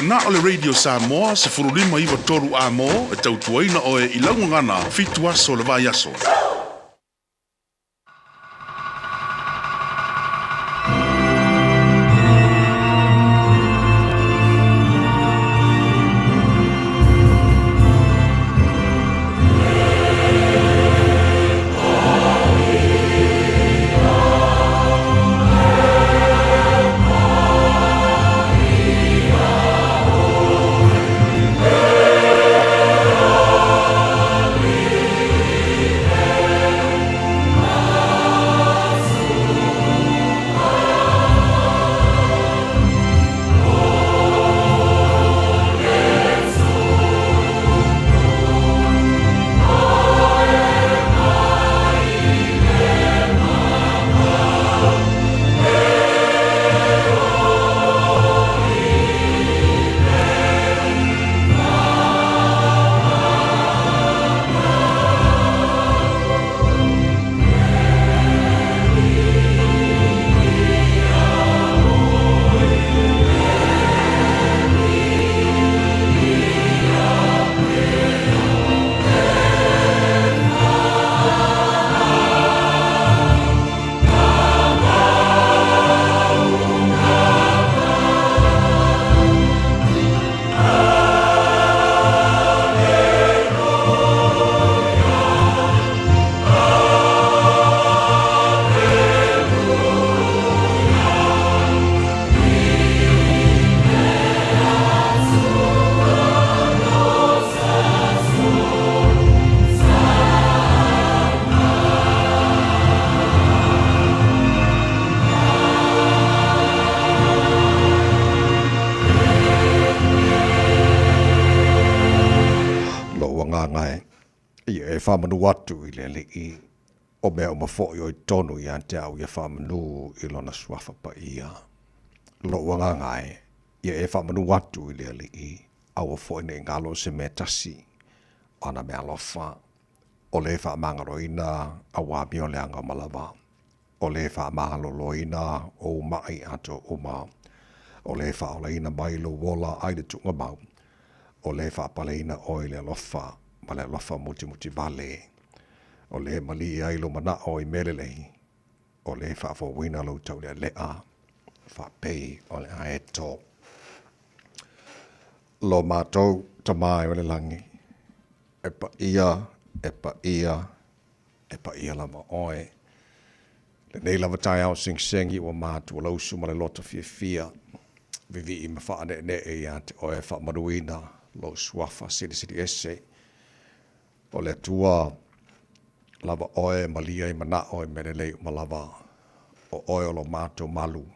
na o le Radio Samoa 15 93 Amo e tautuaina oe i lau gagana fitu aso o le vaiaso. Lou agaga e ia e faamanu atu i le Alii, o mea uma foi o i totonu ia te au ia faamanu i Lona Suafa Paia. Lou agaga e ia e faamanu atu i le Alii, aua foi ne i galo se mea tasi o ana meaalofa, o le faamagaloina auā mioleaga uma lava, o le faamaloloina ou maʻi atoa uma, o le faaolaina mai lou ola ai le tuugamau, o le faapaleina oe i le alofa ma le alofa mutimuti vale, o le malie ai lou manaʻo i mea lelei, o le faafouina lou taulealea faapei o le aeto. Lo matou Tama e o le lagi, e paia, e paia, e paia lava oe. Lenei lava taeao segisegi ua matua lausu ma le loto fiafia, vivii ma faaneenee ia te oe faamanuina lou suafa silisili ese. O le Atua lava oe e malia i manao i mea lelei uma lava, o oe o lo matou malu,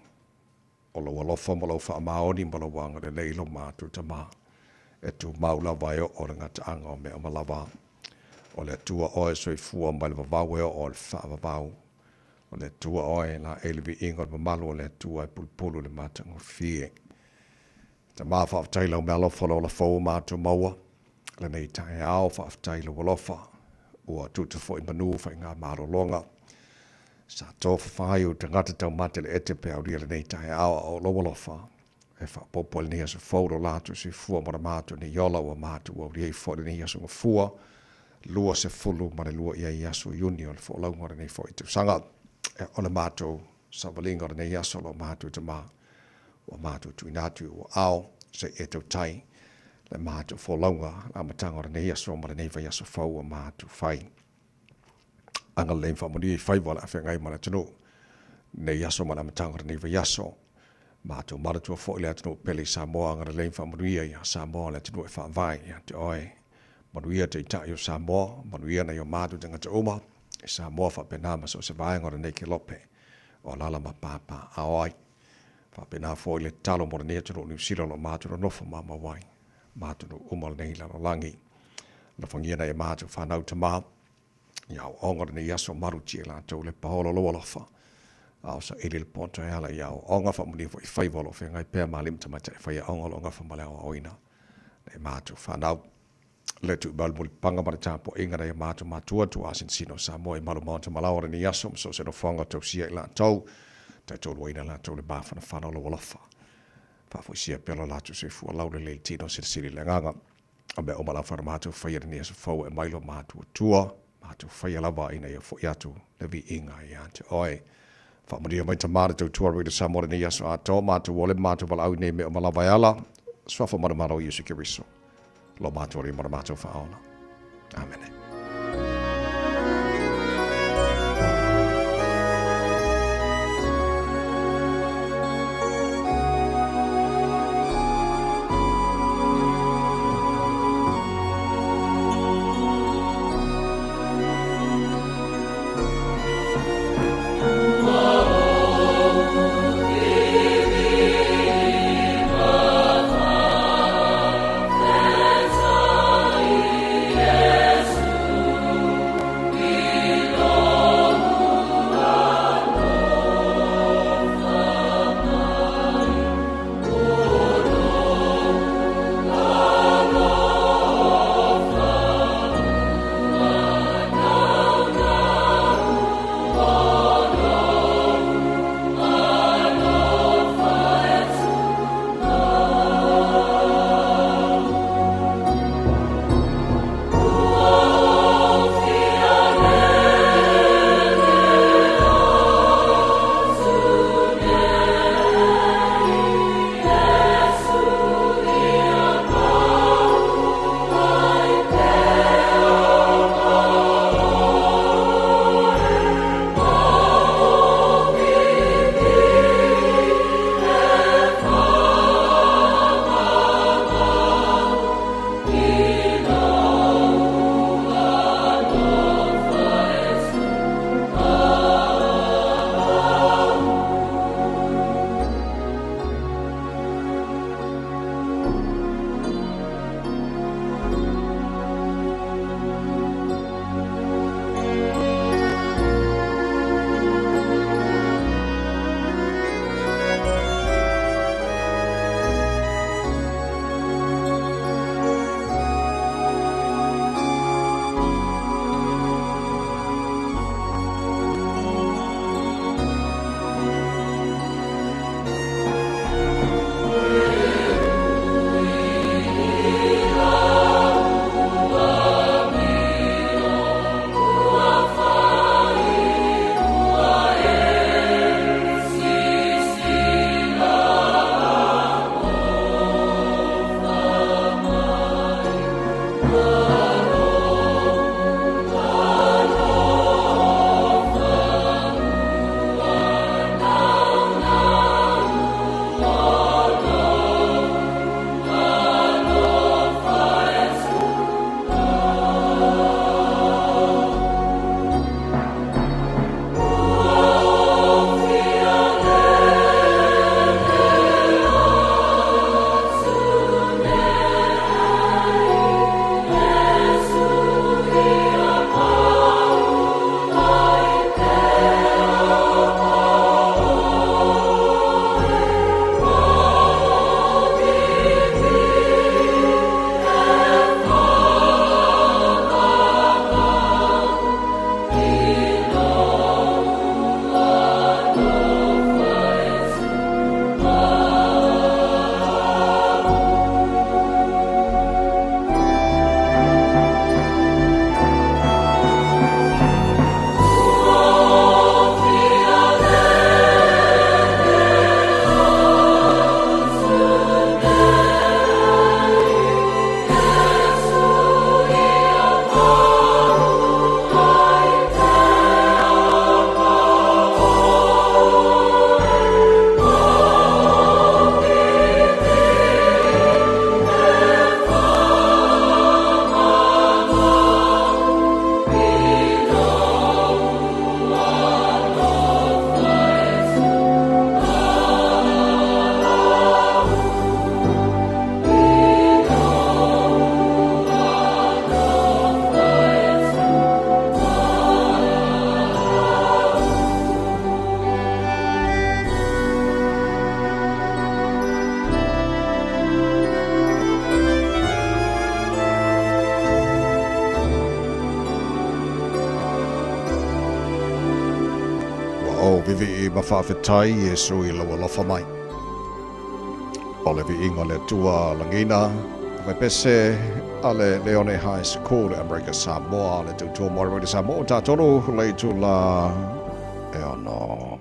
o lou alofa ma lou faamaoni ma lou agalelei i lo matou Tama, e tumau lava e oo le gataaga o mea uma lava. O le Atua oe e soifua mai le vavau e oo i le faavavau. O le Atua oe e laei le viiga o le mamalu o le Atua e pulupulu i le matagofie. Tama, faafetai i lau meaalofa o le ola fou ua matou maua lenei taeao, faafetai i lou alofa ua tuta foi manu faiga malologa. Sa tofafa ai ou tagata taumate le ete pe aulia lenei taeao a o lou alofa e faaopoopo ai lenei aso fou lo latou soifua ma le matou nei ola ua matou aulia ai foi lenei aso gafua 22 i ai aso Iuni o le folauga o lenei foi tausaga. O le matou savaliga o lenei aso lo matou tama ua matou tuuina atu i ua ao se i e tautai le matou folauga le amataga o lenei aso ma lenei vaiaso fou ua matou fai. Agalelei ma faamanuia i faiva o le a feagai ma le atunuu nei aso ma le amataga o lenei vaiaso. Matou manatua foi le atunuu pele i Samoa, agalelei ma faamanuia ia Samoa le atunuu e faavae ia te oe. Manuia Taitai o Samoa, manuia nai o matou tagata uma i Samoa faapena ma so o se vaega o lenei kelope o alaala ma papaaao ai. Faapena foi le tatalo mo lenei atunuu o Niu Sila o lo o matou nonofo mamau ai ma atunuu uma o lenei lalolagi. Alofagia nai a matou fanau tama i aoaoga o lenei aso, malutia i latou le paola o lou alofa, a o saili le poto e ala i aoaoga, faamanuia foi i faiva o lo o feagai pea ma alii ma tamaitai faiaoga o lo o gafa ma le aoaoina nai matou fanau. Le tuu mai o le mulipapaga ma le tapuaiga nai a matou matua tuasinosino o Samoa i malu maota ma laoa o lenei aso ma so o se nofoaga o tausia i latou, taitoluaina latou le mafanafana o lou alofa. Faafoisia pea lo latou soifua laulelei i le tino silisili i le agaga. O mea uma lava na matou faia i lenei aso fou e aumai lo matou Atua, matou faia lava ina ia foi atu le viiga ia te oe. Faamanuia mai Tama le tautua Radio Samoa lenei aso atoa, matou ole ma matou valaau i nei mea uma lava e ala suafa manumalo o Iesu Keriso, lo matou Alii ma lo matou Faaola. Amene. Ua ou vivii ma faafetai Iesu i lou alofa mai. O le viiga o le Atua lagiina faipese a le Leone High School le Amerika Samoa le tautua mo le Radio Samoa tatolu le itula e 6.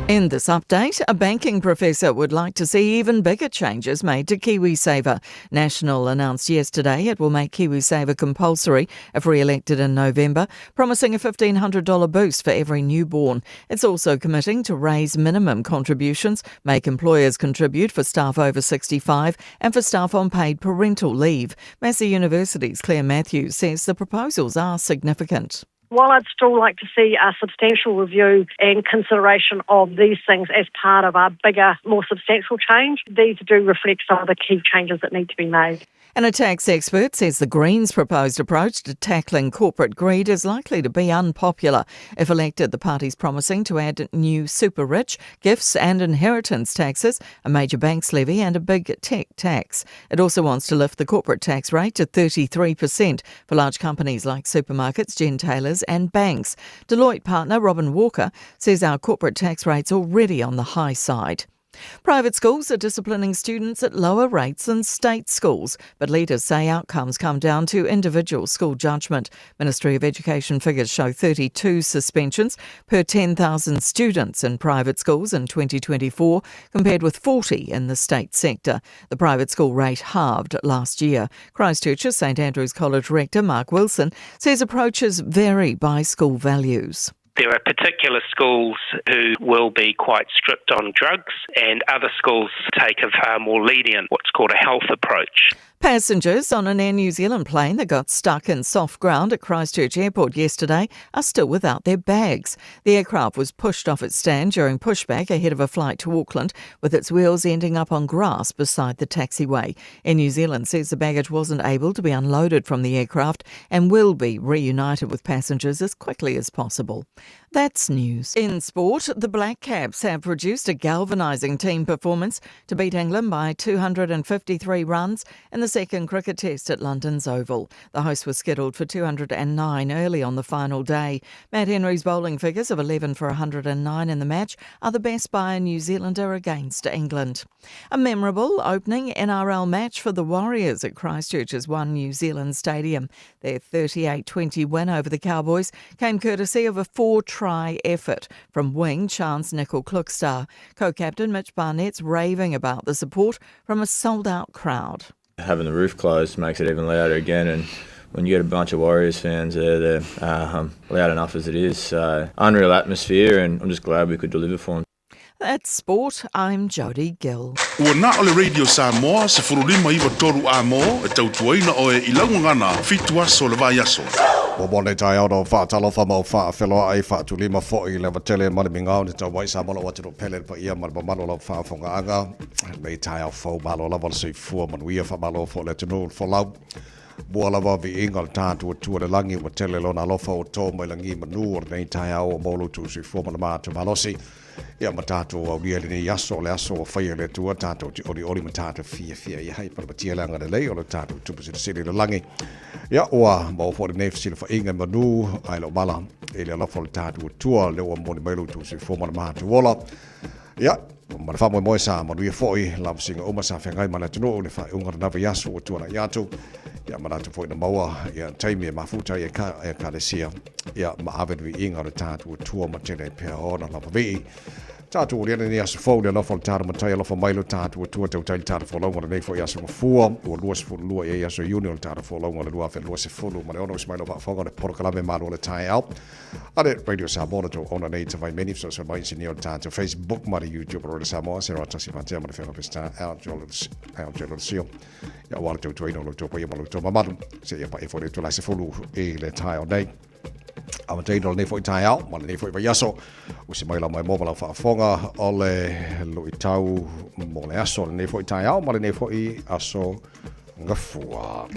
In this update, a banking professor would like to see even bigger changes made to KiwiSaver. National announced yesterday it will make KiwiSaver compulsory if re-elected in November, promising a $1,500 boost for every newborn. It's also committing to raise minimum contributions, make employers contribute for staff over 65 and for staff on paid parental leave. Massey University's Claire Matthews says the proposals are significant. While I'd still like to see a substantial review and consideration of these things as part of our bigger, more substantial change, these do reflect some of the key changes that need to be made. And a tax expert says the Greens' proposed approach to tackling corporate greed is likely to be unpopular. If elected, the party's promising to add new super rich, gifts and inheritance taxes, a major banks levy and a big tech tax. It also wants to lift the corporate tax rate to 33% for large companies like supermarkets, gentailers and banks. Deloitte partner Robin Walker says our corporate tax rate's already on the high side. Private schools are disciplining students at lower rates than state schools, but leaders say outcomes come down to individual school judgment. Ministry of Education figures show 32 suspensions per 10,000 students in private schools in 2024, compared with 40 in the state sector. The private school rate halved last year. Christchurch's St Andrew's College rector Mark Wilson says approaches vary by school values. There are particular schools who will be quite strict on drugs, and other schools take a far more lenient, what's called a health approach. Passengers on an Air New Zealand plane that got stuck in soft ground at Christchurch Airport yesterday are still without their bags. The aircraft was pushed off its stand during pushback ahead of a flight to Auckland, with its wheels ending up on grass beside the taxiway. Air New Zealand says the baggage wasn't able to be unloaded from the aircraft and will be reunited with passengers as quickly as possible. That's news. In sport, the Black Caps have produced a galvanising team performance to beat England by 253 runs in the second cricket test at London's Oval. The hosts were skittled for 209 early on the final day. Matt Henry's bowling figures of 11 for 109 in the match are the best by a New Zealander against England. A memorable opening NRL match for the Warriors at Christchurch's One New Zealand Stadium. Their 38-20 win over the Cowboys came courtesy of a 4-try effort from wing Chance Nickel-Kluksdal. Co-captain Mitch Barnett's raving about the support from a sold-out crowd. Having the roof closed makes it even louder again, and when you get a bunch of Warriors fans there, they're loud enough as it is. So unreal atmosphere, and I'm just glad we could deliver for them. That's sport. I'm Jodie Gill. Ua na o le Radio Samoa, 1593 Amo, e tautuaina oe i laugagana, 7 aso le vaiaso. Ua mo nei taeao na faatalofa ma o faafeloaʻi faatulima foʻi le avatele ma le migao ni tauai Samoa lau atunuu pele le paia ma le mamalu o lau faafogaaga lenei taeao fou malo lava le soifua manuia faamalo foʻi le atunuu le folau mua lava viiga o le tatou Atua i le lagi ua tele lona alofa ua to mai lagi manu o lenei taeao ua maua lo outou soifua ma le matou malosi. Ia ma tatou aulia i lenei aso, o le aso ua faia e le Atua, tatou te olioli ma tatou fiafia ai, palamatia le agalelei o lo tatou Tupu Silisili i le lagi. Ia, ua maua foi lenei fesilafaiga i manu, ae le o mala i le alofa o le tatou Atua, lea ua momoli mai lo outou soifua ma le matou ola. Ia, ma le faamoemoe sa manuia foi lavasiga uma sa feagai ma le atunuu i le faaiuga o lena vaiaso ua tuanai atu. Ia, manatu foi na maua ia taimi e mafuta ai e ka ekalesia ia ma ave le viiga o le tatou Atua ma tele ai pea ona lava vii. Tatou aulia lenei aso fou le alofa o le tatou Matai alofa mai lo tatou Atua tautai le tatou folauga lenei foi aso Gafua ua 22 i ai aso Iuni o le tatou folauga le 2026 usi mai lau faafofoga o le polokalame Malo le taeao a le Radio Samoa na tou ona nei tawai meni fesoasoani mai inisinia o le tatou Facebook ma le YouTube o Radio Samoa se tasi fatea ma le whenga Pesita Aotearoa Sio ia aua le tautuaina o lo outou paia ma lo outou mamalu seia paia foi le itula e 10 i le taeao nei. Amataina o lenei foi taeao ma lenei foi vaiaso usi mai lau maimoa ma lau faafofoga o le luitau mo le aso lenei foi taeao ma lenei foi aso gafua.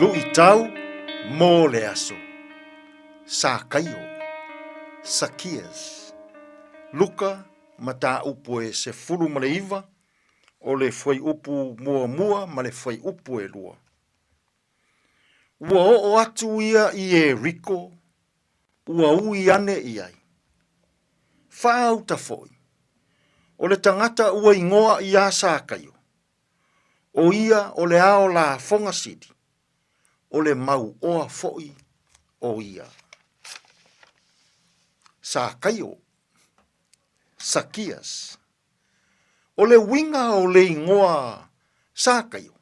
Luʻitau mo le aso. Sakaio, Sakias. Luka, mataupu e 19, o le fuaiupu muamua ma le fuaiupu e lua. Ua oo atu ia i Ieriko, ua ui ane i ai. Faauta foi, o le tagata ua igoa iā Sakaio, o ia o le ao lafoga sili, o le mauoa foi o ia. Sakaio, Sakias. O le uiga o le igoa Sakaio,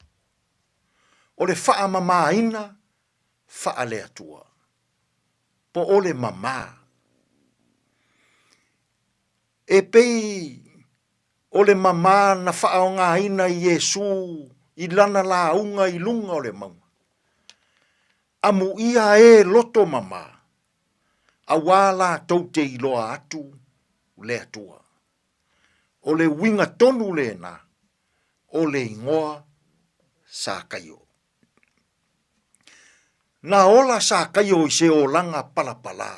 o le faamamaina faale-Atua, po o le mamā. E pei o le mamā na faaaogaina i Iesū i lana lauga i luga o le mauga. Amuia e loto mamā, auā latou te iloa atu le Atua. O le uiga tonu lena o le igoa Sakaio. Na ola Sakaio i se olaga palapalā.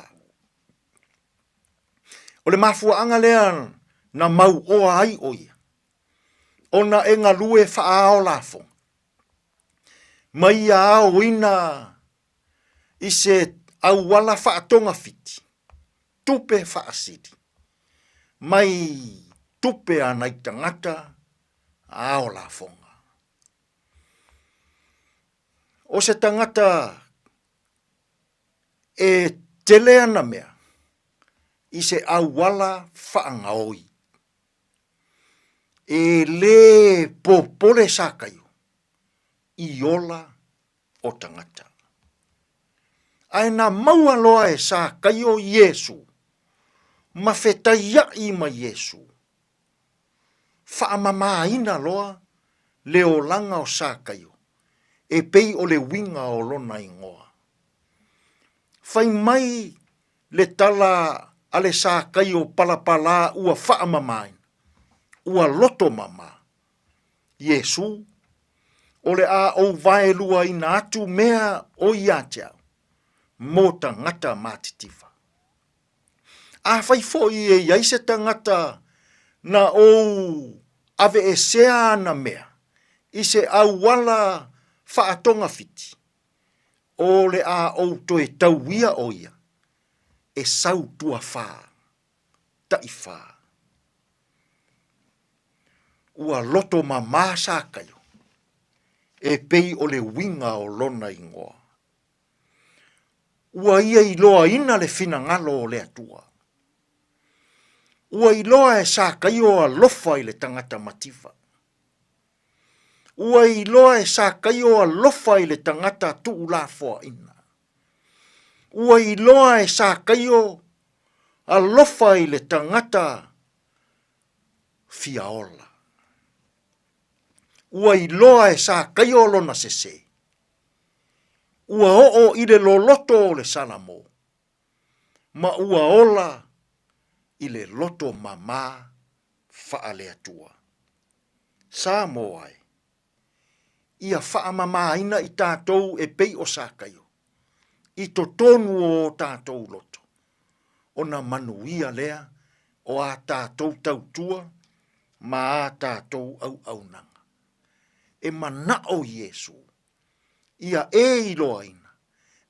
O le mafuaaga lea na mauoa ai ʻo ia, ona e galue faaao lafoga, ma ia aoina i se auala faatogafiti, tupe faasili, mai tupe a nai tagata ao lafoga. O se tagata e tele ana mea i se auala faagaoi. E lē popole Sakaio i ola o tagata. Ae na maua loa e Sakaio Iesu ma fetaiaʻi ma Iesu, faamamaina loa le olaga o Sakaio e pei o le uiga o lona igoa. Fai mai le tala a le Sakaio palapalā ua faamamaina, ua loto mama, Iesū, o le a ou vaeluaina atu mea o ia te au, mo tagata matitiva. Afai foi e i ai se tagata na ou aveesea ana mea i se auala faatogafiti, o le a ou toe tauia ʻo ia e sau tuafā, taʻifā. Ua loto mamā Sakaio e pei o le uiga o lona igoa. Ua ia iloaina le finagalo o le Atua. Ua iloa e Sakaio alofa i le tagata mativa. Ua iloa e Sakaio alofa i le tagata tuulafoaina. Ua iloa e Sakaio alofa i le tagata fiaola. Ua iloa e Sakaio lona sese. Ua oo i le loloto o le Salamo, ma ua ola i le loto mamā faale-Atua. Samoa e, ia faamamāina i tatou e pei o Sakaio, i totonu o o tatou loto, ona manuia lea o a tatou tautua ma a tatou auaunaga. E manaʻo Iesū ia e iloaina,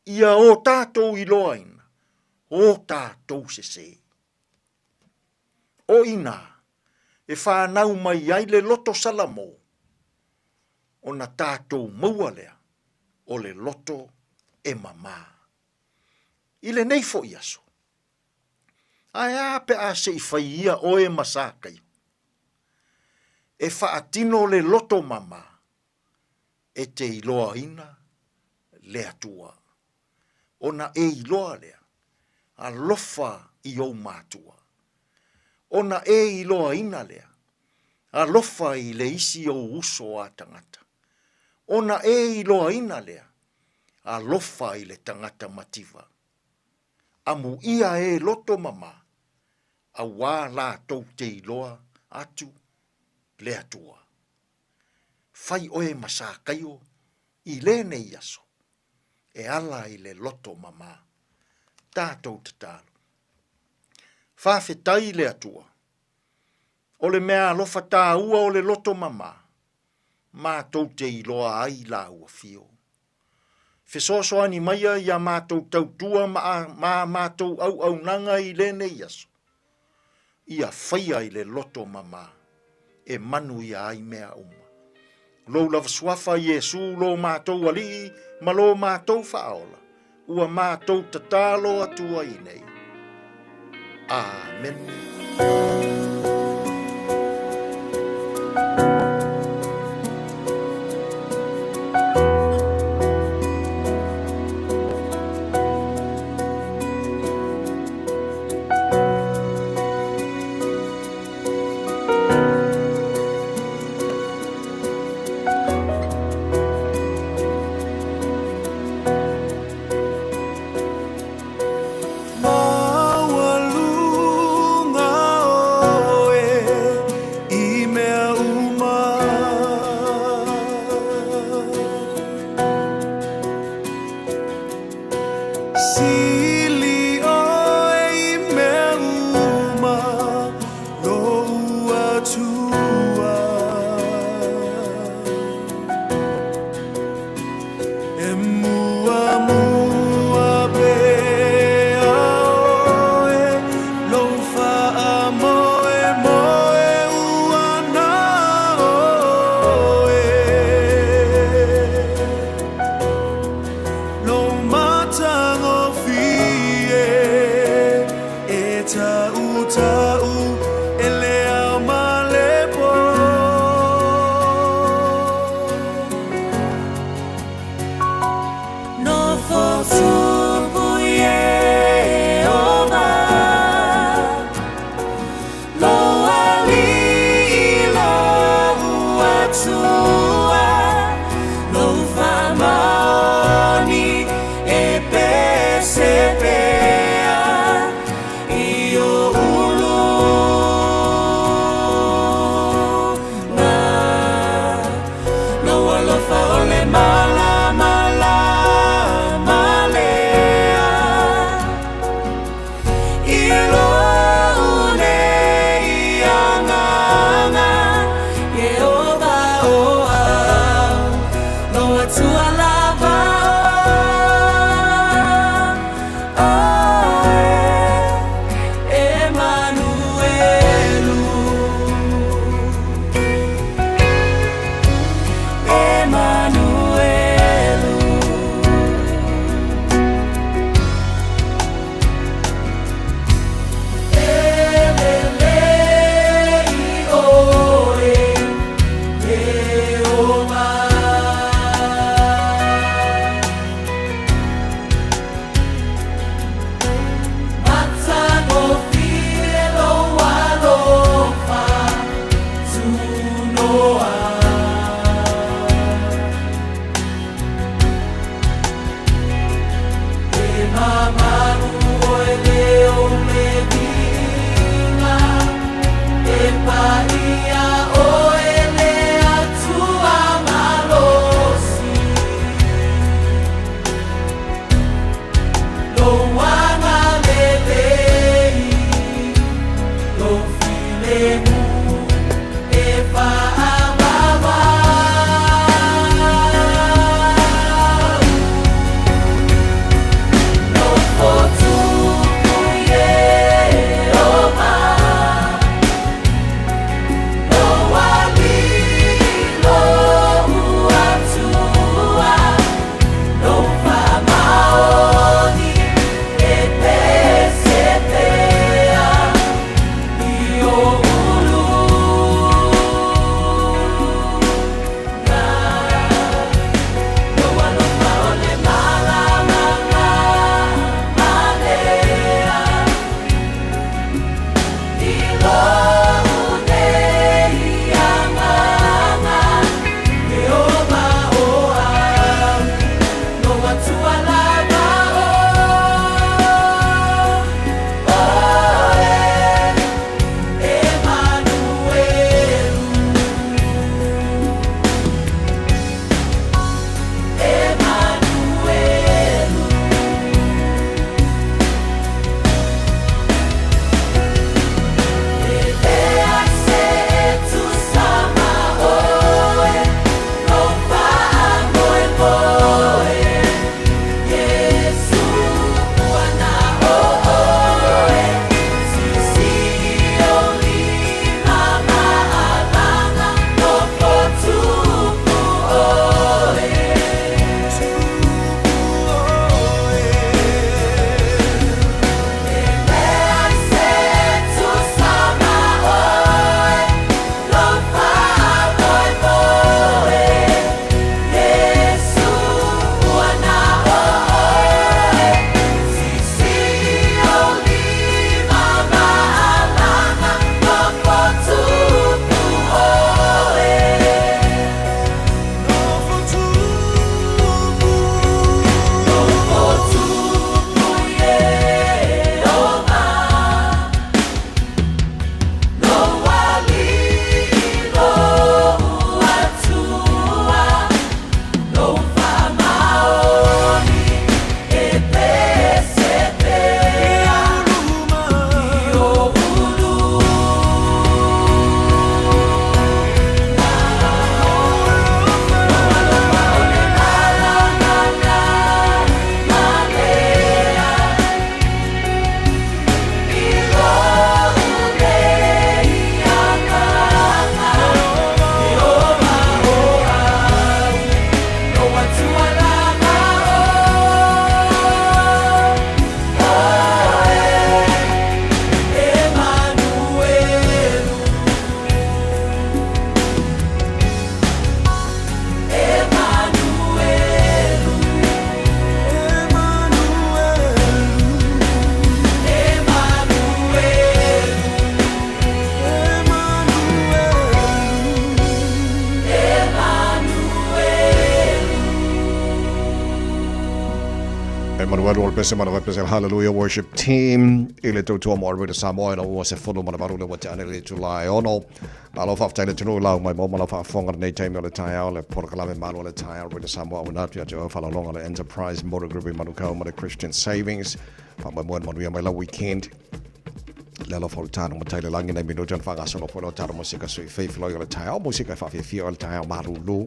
ia o tatou iloaina o tatou sesē. O inā e whanau mai ai le loto Salamo, ona tatou maua lea o le loto e mamā. I lenei foi aso, ae a pe a se i fai ia oe ma Sakaio, e faatino le loto mamā e te iloaina le Atua. Ona e iloa lea, alofa i ou matua. Ona e iloaina lea, alofa i le isi ou uso a tagata. Ona e iloaina lea, alofa i le tagata mativa. Amuia e loto mama, auā latou te iloa atu le Atua. Fai oe ma Sakaio i lenei aso. e ala i le loto mamā. Tatou tatalo. Faafetai i le Atua, o le mea alofa tāua o le loto mamā, matou te iloa ai lāua fio. Fesoasoani maia i a matou tautua ma a, ma a matou auaunaga i lenei aso, ia faia i le loto mamā e manuia ai mea uma. Lou lava suafa Iesu lo matou Alii ma lo matou Faaola, ua matou tatalo atu ai nei. Amene. Maualuga oe i mea uma. Sili oe i mea uma lou Atua. E muamua pea oe lou faamoemoe ua na oe. Lou matagofie e tautau e le ao ma le po. Nofo tupu Ieova, Lou Alii lou Atua, Lou faamaoni e pese pea i ou uluga. Lou alofa o le malamalama lea. I lou nei agaga, Ieova o au, Lou Atua lava o oe, Emanuelu. Emanuelu. E lelei oe, Ieova. Matagofie Valu o le pese ma le pese Hallelujah Worship Team i le tautua mo Arwita Samoa ina ua 18 le ua te ane le itula e ono. Malo faafetai le atunuu i lau mai mo ma lau faafofoga lenei taimi o le taeao le polokalame malo le taeao Arwita Samoa ua natu ia te oe faalologa le Enterprise Motor Group i Manukau ma le Christian Savings. Faamoemoe manuia mai lau weekend. Le alofa o le tano matai le lagi nei minuta na faagasolo foi lau talo musika sui faifiloi o le taeao musika e faafiafia o le taeao malulu.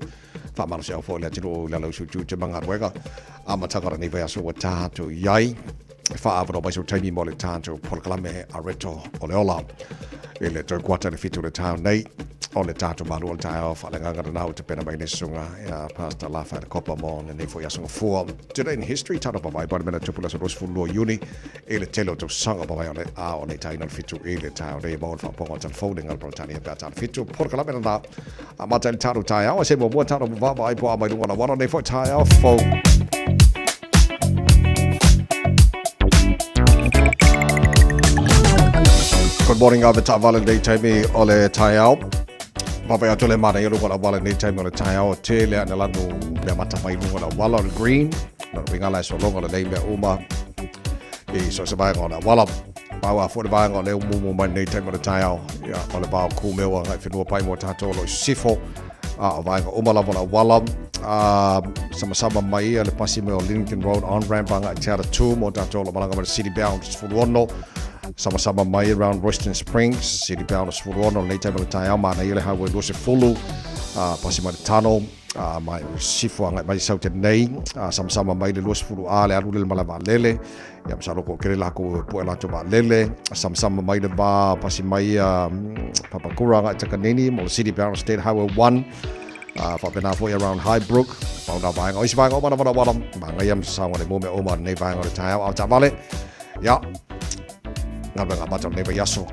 Faamalosiau foi le atunuu i le alausu tiute ma galuega amataga o lenei vaiaso ua tatou i ai. E faaavanoa mai sau taimi mo le tatou polokalame a Reto o le Ola i le toe kuata i le 7 o le taeao nei o le tatou malu o le taeao faaleagaga lena ua tapena mai le susuga ia Pastor Lafa le Kopa mo lenei foi aso gafua. Today in history, tatou vavae pa le mea na tupu le aso 22 Iuni i le tele o tausaga vavae o le a o nei taina o le 7 i le taeao nei e maua le faapopoga o telefone i Galperetania pe a ta le 7. Polokalame lena Amata i le tatou taeao, a se muamua tatou vaavaai po a mai luga o le auala nei foi taeao fou. Good morning, ave taavale lenei taimi o le taeao. Vaavaai atu le manaia luga o le auala lenei taimi o le taeao. Tele ane lanu mea mata mai luga o le auala o le green. Na uiga la e sologa lelei mea uma i so se vaega o le auala. Pau a foi le vaega o le umuumu mai lenei taimi o le taeao, ia, o le vao kumeu agai whenua pai mō tātou o lo i sisifo, a o vaega uma lava o le auala, a samasama mai ia le pasi mai o Lincoln Road on-ramp agai Te Aratū mō tātou o lo malaga mai le City Bound 16, samasama mai around Royston Springs, City Bound 16, lenei taimi o le taeao, manaia le highway 20, a pasi mai le tunnel, a mai sisifo agai mai Saute nei, a samasama mai le 20 a le alu le malae vaalele, Ia masalo ko kele lākou e poe lātou vaalele, samasama mai le vā, pasi mai ia Papakura agai Takanini mo le City Bound State Highway 1, faapena foi around Highbrook, pau nā vaega. O isi vaega uma lava wala, manaia ma saoga le mō mea uma o lenei vaega o le taeao ao taavale. Ia, galuega amata o lenei vaiaso.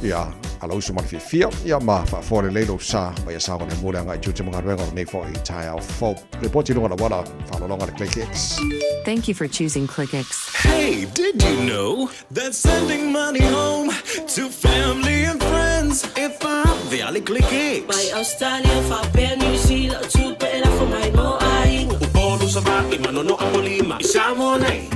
Ia, alausu ma le fiafia, ia ma faafoa lelei lou sa, ma ia saoga le mō le agai tiute ma galuega o lenei foi taeao fou. Repoti i luga o le auala, faalologa le ClickX. Thank you for choosing ClickX. Hey, did you know that sending money home to family and friends e vave a le ClickX? Mai Australia faapea New Zealand o tupe e lafo mai mo aiga. Upolu, Savaii, Manono, Apolima i Samoa nei.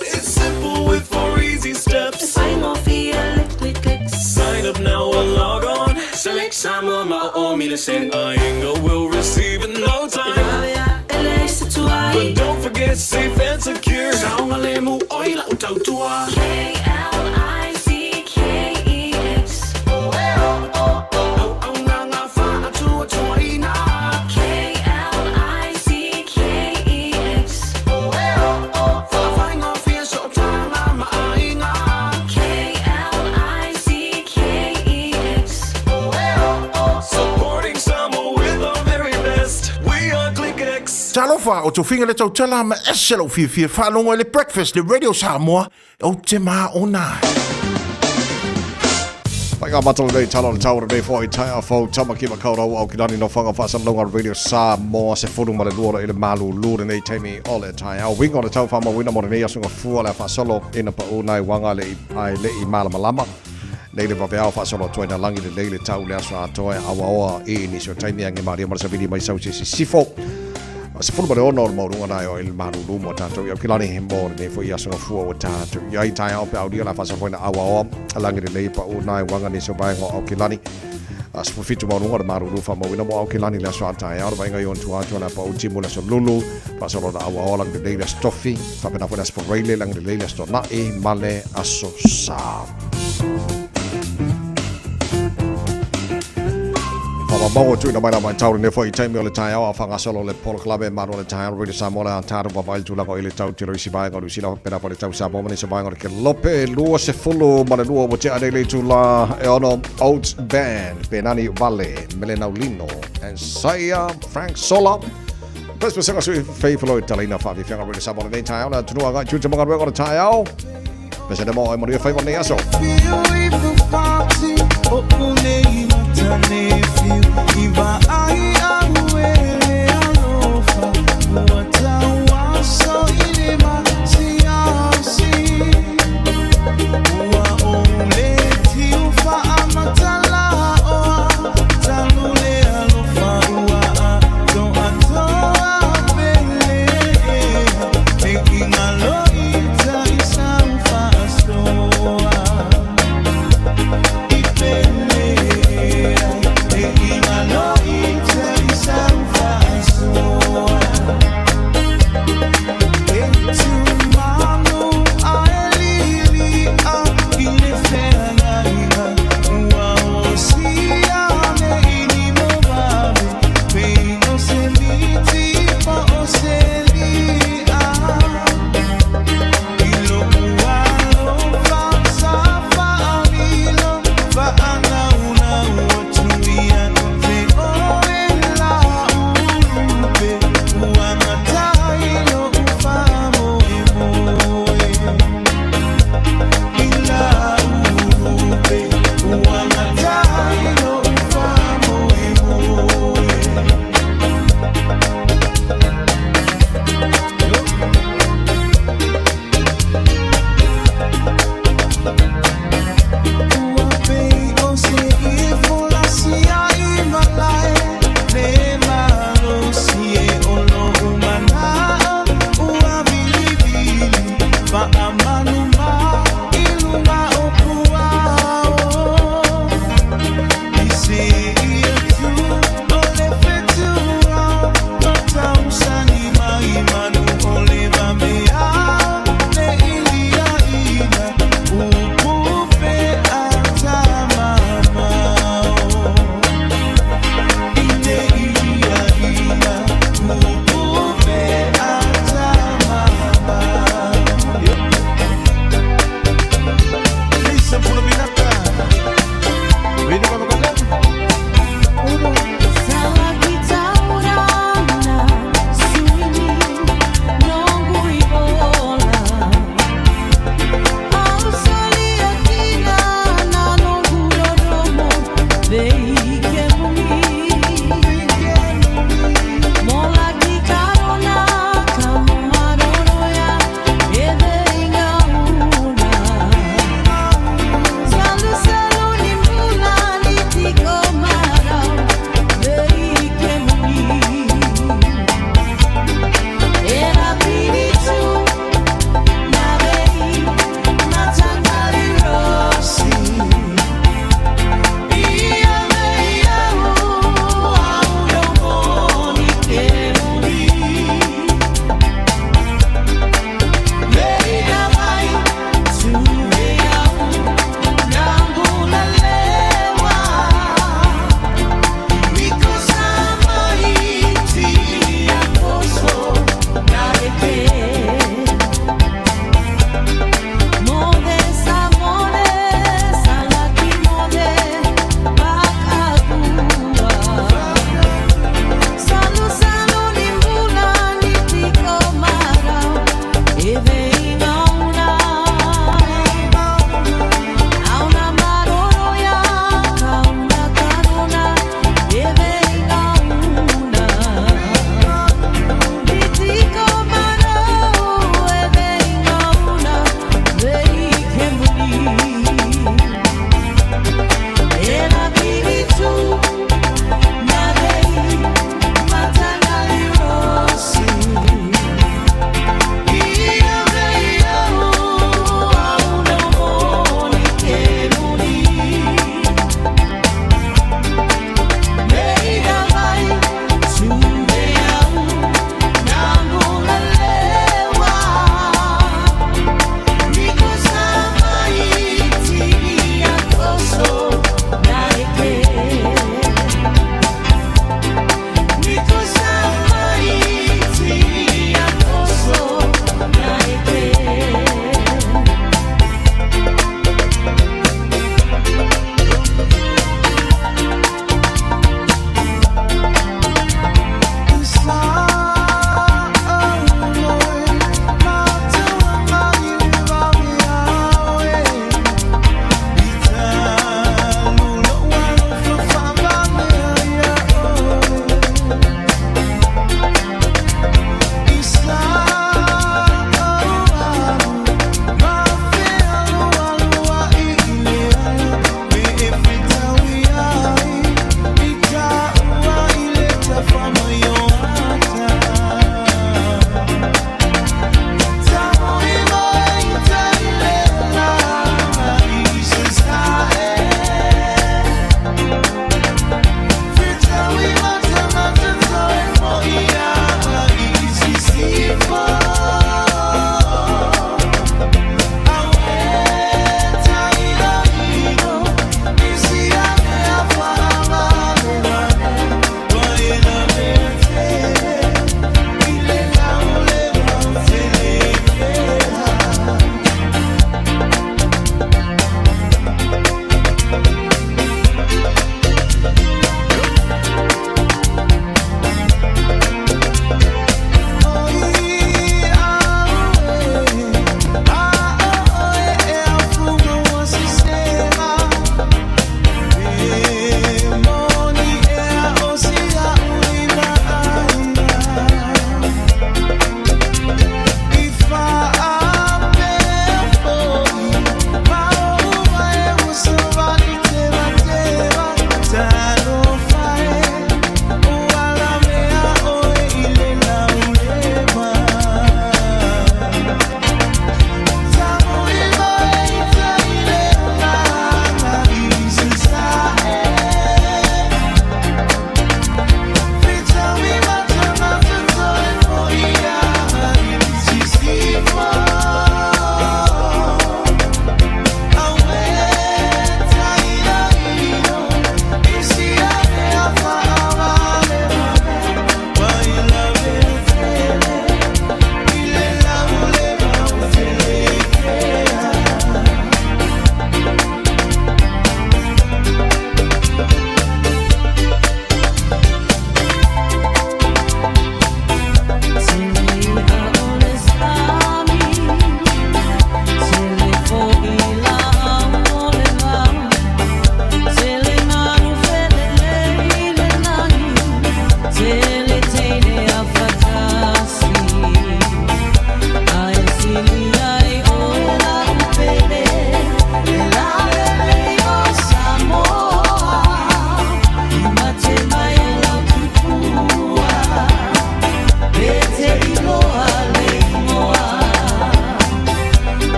It's simple with four easy steps. E faigofie le ClickX. Sign up now or log on. Select Samoa ma o o mile sen. Aiga will receive in no time. E vave a e leai se tuai. But don't forget safe and secure. Saogalemu oi lau tautua. K-L-I-C-K-E-X. Auaunaga faatuatuaina. K-L-I-C-K-E-X. Faafaigofie sootaga ma aiga. K-L-I-C-K-E-X. Supporting Samoa with our very best. We are ClickX. Talofa, o Tofiga le tautala ma ese lou fiafia faalogo i le Breakfast le Radio Samoa, ou te maona ai. Whai ngā mata lenei tala o le tau o lenei foi taeao fou Tamaki Makaurau au ki lani no whanga whaasalonga Radio Samoa se furu ma le lua i le malulu lenei taimi o le taeao. Winga o le tau whamawina mo lenei aso ngafua le a whaasolo ina pa unai wanga le i ai le i malamalama. Nei le vaveao whaasolo atoa ina langi le lei le tau le aso atoa e awaoa i nisi o taimi ange maria ma le savili mai sau se sisifo. 16 o le maualuga na e o i le malulu mo tātou i Aukilani mo lenei foi aso gafua ua tātou i ai taeao pe aulia la faasoloina auaoa lagi lelei pau nai uaga nisi o vaega o Aukilani. 17 maualuga o le malulu faamauina mo Aukilani le aso a taeao le vaaiga i ona tua atu o le a pau timu le aso Lulu faasolona auaoa lagi lelei le aso Tofi faapena foi le aso Faraile lagi lelei le aso Tona'i ma le aso Sa. Whakamau tuina mai la mai tau lenei foi i taimi o le taeao a whangasolo le polokalame malo le taeao Radio Samoa le tātou vavai le tulaga i le tau tiro isi vaega o Niu Sila pena foi le tau Samoa ma nisi vaega o le Kelope 22 ua tea nei le itula e ono Oats Band Penani Vale Melenaulino and Saia Frank Sola Pes pesega sui faithful o talaina whaafifianga Radio Samoa lenei taeao le atunuu agai tiute mo galuega o le taeao. Pese mo e manuia faiva lenei aso.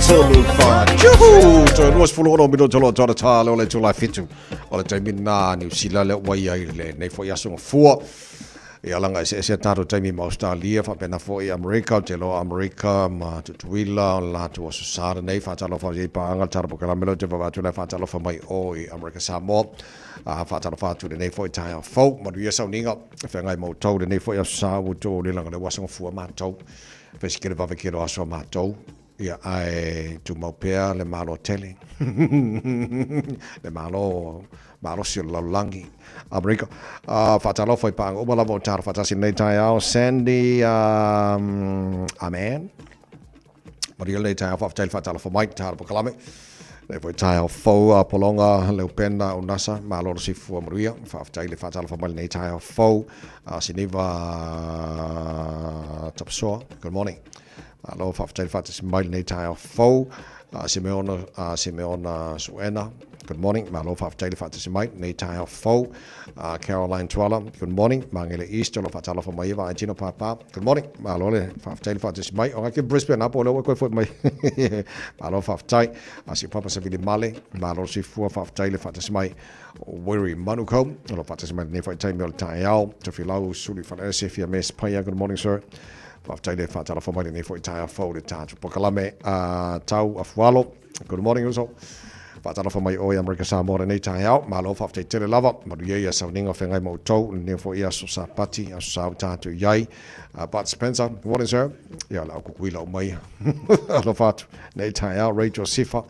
3, 4, Juhu! Toe 26 minute o lo tōna tā leo le tūlai fitu. O le taimi nā Niu Sila le ua ia i lenei foi aso gafua. Ia laga eseese a tatou taimi ma Australia faapena foi Amerika, ou te iloa Amerika ma Tutuila o le latou aso sa lenei. Faatalofa i paaga le tala polokalame lea ou te vaavaai atu la e faatalofa mai o i Amerika Samoa. A faatalofa atu i lenei foi taeao fou. Manuia sauniga feagai ma outou i lenei foi aso sa ua outou le laga lea ua aso gafua matou. Fai si tele vave kelo aso a matou. Ia, ae tumau pea le Malo tele. Le Malo malosi o le lalolagi. Amerika. Faatalofa i paaga uma lava o talo faatasi i lenei taeao. Sandy, amen. Manuia lenei taeao, faafetai le faatalofa mai, talo pakalame. Lenei foi taeao fou, a Polonga, Leupena, Unasa, malo le soifua manuia. Faafetai le faatalofa mai lenei taeao fou. Siniva Tapasoa, good morning. Malo faafetai le faatasi mai lenei taeao fou. Simeona, Simeona Suena, good morning. Malo faafetai le faatasi mai lenei taeao fou. Caroline Tuala, good morning. Magele East, o lo faatalofa mai e vaai tino pāpā. Good morning. Malo le faafetai le faatasi mai. O ngā ke Brisbane apo lea ua koe foi mai. Malo faafetai. Si papa Savili Male, malo le soifua faafetai le faatasi mai. Weary Manukau, o lo faatasi mai lenei foi taimi o le taeao. Tofilau Suli Faleese, Fia Mes Paia, good morning sir. Faafetai le faatalofa mai lenei foi taeao fou le tatou polokalame a Tau Afualo. Good morning uso. Faatalofa mai oe Amerika Samoa lenei taeao. Malo faafetai tele lava. Manuia ia sauniga o feagai ma outou lenei foi aso Sapati, aso Sa ua tatou i ai. Bud Spencer, good morning sir. Ia le au kukuila o mai. Alofa atu nei taeao. Ray Josefa,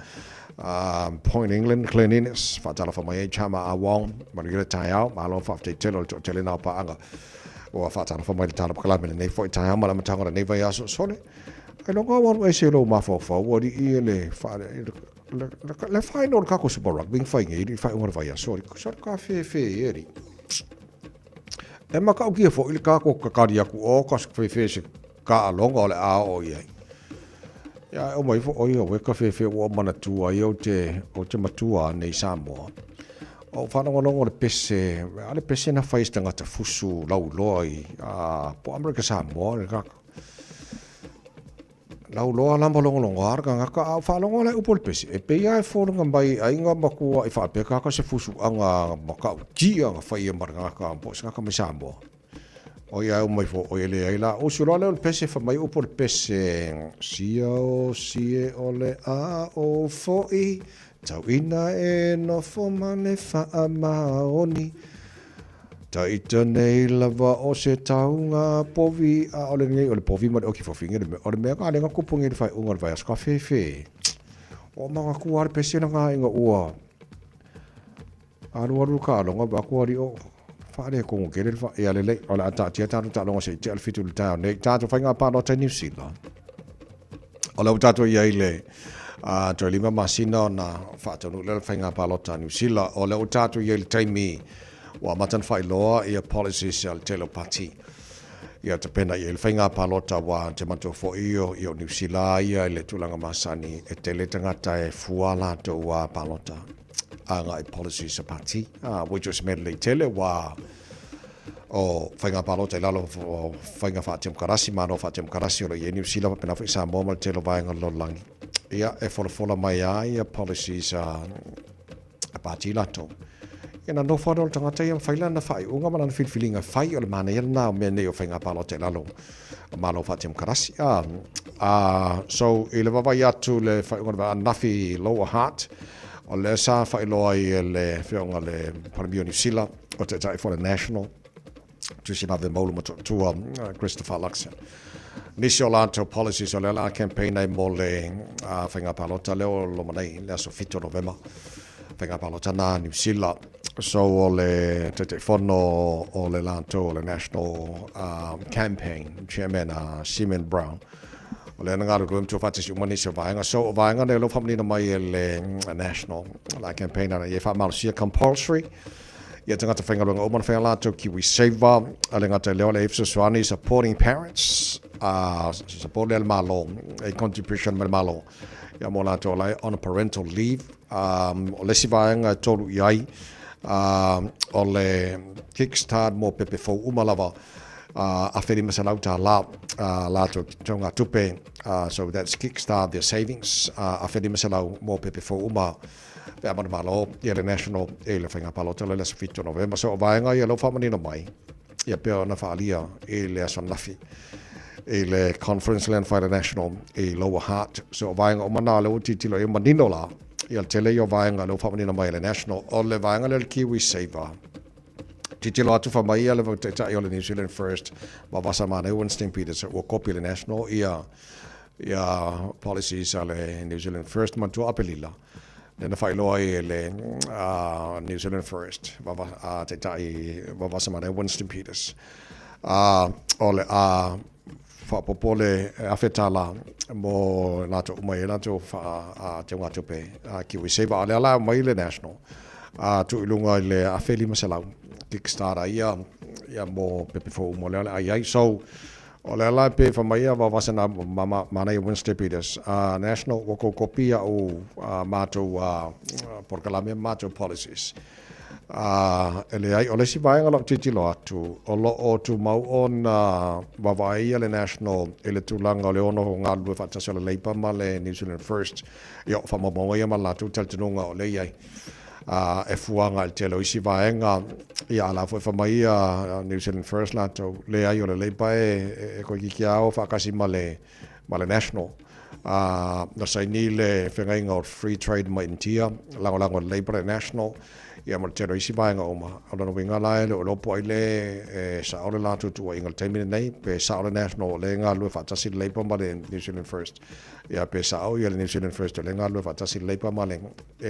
Point England, Glen Innes, faatalofa mai ai Chama Awong. Manuia le taeao. Malo faafetai tele o le toatele na o paaga. Ua faatalofa mai le tala pakalame lenei foi taeao ma le amataga o lenei vaiaso. Sole, ailoga ua alu ese i lou mafaufau ua alii e le faale le le final o le kako Super Rugby na fai nei i le faaiuga o le vaiaso alii. Sole ka fefe e alii. E matautia foi le kako kakali atu o ka fefe se kaaloga o le a oo i ai. Ia e oma ifo oi aue ka fefe ua manatua ai ou te ou te matua nei Samoa. Ou faalogologo le pese, a le pese na fai e se tagata fusu lauiloa i a po Amerika Samoa le kaka. Lauloa la ma logologo a le tagata, a ou faalogo la i upu o le pese, e pei lava e foliga mai aiga matua i faapea kaka se fusuaga matautia na faia ma le tagata po o se tagata mai Samoa. O ia e uma ifo, o ia leai la. Usu loa lea o le pese, fai mai upu o le pese, Sia o sie o le a o foʻi, tauina e nofo ma le faamaoni. Ta ita nei lava o se taunga povi, a o le nei o le povi ma le oki fofinga le mea, o le mea ka lenga kupu ngi le faaiuga o le vaiaso ka fefe. O mangaku a le pese na ngā inga ua. Alualu le taaloga vaeatu alii o faaletonu tele le ia lelei. O le a taatia tatou taaloga se i tea le fitu i le taeao nei. Tatou faiga palota i Niu Sila. O lea ua tatou i ai le toe 5 masina ona faataunuu lea o le faiga palota a Niu Sila. O lea ua tatou i ai i le taimi ua amata ona faailoa ia policies a le tele o pati. Ia tapena i ai le faiga palota aua te manatua foi o ia o Niu Sila ia i le tulaga masani e tele tagata e fua latou palota. Agai policies a pati, which was mea lelei tele wā o faiga palota i lalo o faiga faatemokarasi, malo faatemokarasi o lo o i ai Niu Sila faapena foi Samoa ma le tele o vaega o le lalolagi. Ia, e folafola mai lava ia policies a pati latou. Ia na nofo lea o le tagata ia ma fai lana faaiuga ma lana filifiliga e fai, o le manaia lena o mea nei o faiga palota i lalo o malo faatemokarasi. So, i le vaavaai atu le faaiuga o le ananafi i Lower Hutt, o lea sa faailoa ai e le Afioga i le Palemia o Niu Sila, o Taitai for the National, Tusilave Maulu Motootua, Christopher Luxon. Nisi o latou policies o lea o le a campaign ai mo le faiga palota lea o loma nei, le aso 7 o Novema, faiga palota na Niu Sila. So o le Taitaifono o le latou o le National Campaign Chairman a Simon Brown, o lea na galulue ma tuufaatasi uma nisi o vaega. So o vaega nei o lea ua faamanino mai e le National la campaign ana ia e faamalosia compulsory ia tagata faigaluega uma na fai a latou KiwiSaver, a le gata i lea o le fesoasoani supporting parents, support lea le Malo, a contribution mai le Malo ia mo latou o la e on a parental leave. O le isi vaega e tolu i ai, o le kickstart mo pepe fou uma lava. $1,500 latou teugatupe, so that's kickstart their savings, $1,500 mo pepe fou uma pe a manumalo ia le National i le faiga palota lea i le aso 7 o Novema. So o vaega ia lea ua faamanino mai ia pei ona faaalia i le aso ananafi i le conference lea na fai le National i Lower Hutt. So o vaega uma na lea ua tilotilo i ai manino la ia le tele ia o vaega lea ua faamanino mai e le National. O le vaega lea o le Kiwi Saver, Tilotilo atu fai mai ia le Taitai o le New Zealand First ma Vasa Mane Winston Peters ua kopi le National ia ia policies a le New Zealand First manatua Apelila lea na faailoa ai e le New Zealand First Taitai Vasa Mane Winston Peters o le a faaopoopo le $1,000 mo latou uma i latou teugatupe KiwiSaver. A o lea la e aumai le National a tuu i luga i le $1,500 Kickstarter ia ia mo pepe fou uma o lea o le a i ai. So, o lea la e pei fai mai ia Vaovasa na manaia Winston Peters, National ua kou kopi au matou polokalame ma matou policies. Ā, e leai, o le isi vaega o lau tilotilo atu, o lo o tumau ona vaavaai ia le National i le tulaga o le ono galulue faatasi o le Labour ma le New Zealand First. Ia, o faamaumauga ia ma le latou talitonuga o lea e i ai. Ā, e fua agai i le tele o isi vaega, ia, a o la foi e fai mai ia New Zealand First latou, leai, o le Labour e toeitiiti lava o faatasi ma le ma le National. Ā, na saini le feagaiga o Free Trade ma Initia, lagolago e le Labour le National, ia ma le tele o isi vaega uma. O lona uiga la e le o iloa po o ai le e sao le latou tuuaiga i le taimi lenei, pe sao le National o lea e galulue faatasi le Labour ma le New Zealand First, ia pe sao ia le New Zealand First o lea e galulue faatasi le Labour ma le,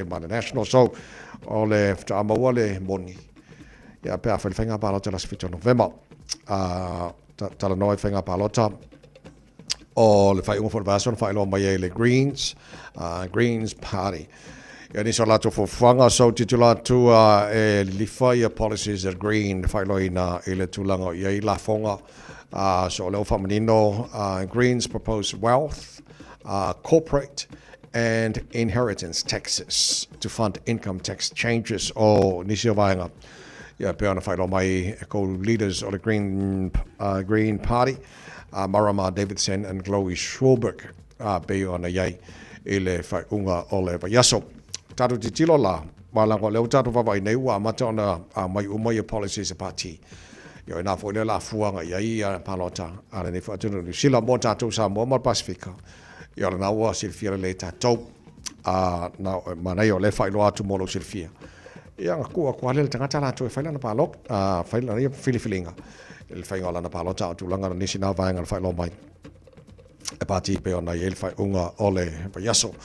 ma le National. So, o le faatoa maua le moni, ia pe a fai le faiga palota i le aso 7 o Novema. Ā, talanoa i faiga palota, o le faaiuga foi o le vaiaso na faailoa mai ai le Greens, Greens Party. Ia nisi o latou fuafuaga, so tilotilo atu e lilifa ia policies a Green faailoaina i le tulaga o i ai lafoga. So o lea ua faamanino, Greens propose wealth, corporate and inheritance taxes to fund income tax changes. O nisi o vaega ia pei ona faailoa mai e kou leaders o le Green, Green Party, a Marama Davidson and Chloe Schwarberg, a pei ona i ai i le faaiuga o le vaiaso. Tatou tilotilo la, leaga o lea ua tatou vaavaai nei ua amata ona aumai uma ia policies a Pati. Ia o i ina foi lea o le a fua agai i ai ia palota a lenei foi atunuu o Niu Sila mo tatou Samoa ma le Pasefika. Ia o lena ua silafia lelei e tatou. A na manaia o lea e faailoa atu mo lou silafia. Ia ona tuu atu lava lea i le tagata latou e fai lana palota, fai lana ia filifiliga i le faiga o lana palota, a o tulaga na nisi na vaega na faailoa mai e Pati pei ona i ai le faaiuga o le vaiaso.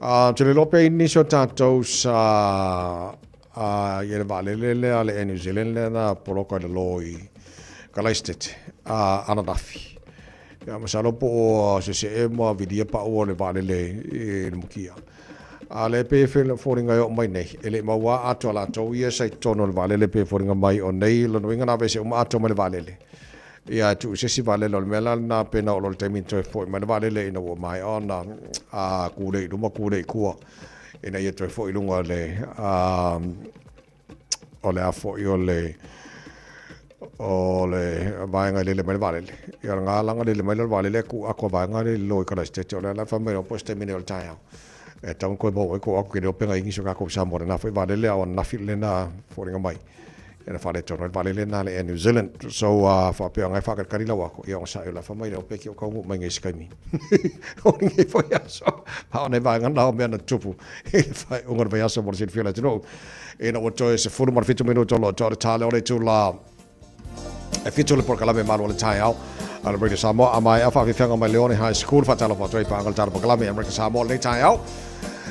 Ou te le iloa pe i ai nisi o tatou sa i ai le vaalele lea a le Air New Zealand lea na poloka i lalo i Kalaistete ananafi. Ia masalo po o se see ma vilia pau o le vaalele i le mukia. A o lea e pei e foliga e oo mai nei, e le i maua atoa latou ia sa i totonu o le vaalele pei e foliga mai o nei lona uiga na aveese uma atoa mai le vaalele. Ia e tuu i se isi vaalele, o le mea la lena pe na oo loa i le taimi na toe foi mai le vaalele ina ua maea ona kule i luma kule i tua ina ia toe foi i luga o le o le a foi o le o le vaega e lele mai le vaalele. Ia o le galaga lele mai lea o le vaalele e tuu atu a vaega lea i lalo i Kalaisitete o lea la e fai mai loa po o se taimi nei o le taeao e tatau ona toe maua ai tou atu ke le o pega i nisi o tatou i Samoa lena foi vaalele a o ananafi lena foliga mai ia na faaletonu ai le vaalele lena a le Air New Zealand. So faapea ona e faatalitali lau atu ia onosai o le a fai mai lea o pe ki o taunuu mai nei i se taimi o lenei foi aso a o nai vaega na o mea na tutupu i le faaiuga o le vaiaso mo le silafia o le atunuu. Ina ua toe 17 minuto o lo o toa le tale o le itula e 7 le polokalame malu o le taeao a le Radio Samoa. A maea faafiafiaga mai Leone High School, faatalofa atu ai paaga le tatou polokalame America Samoa lenei taeao.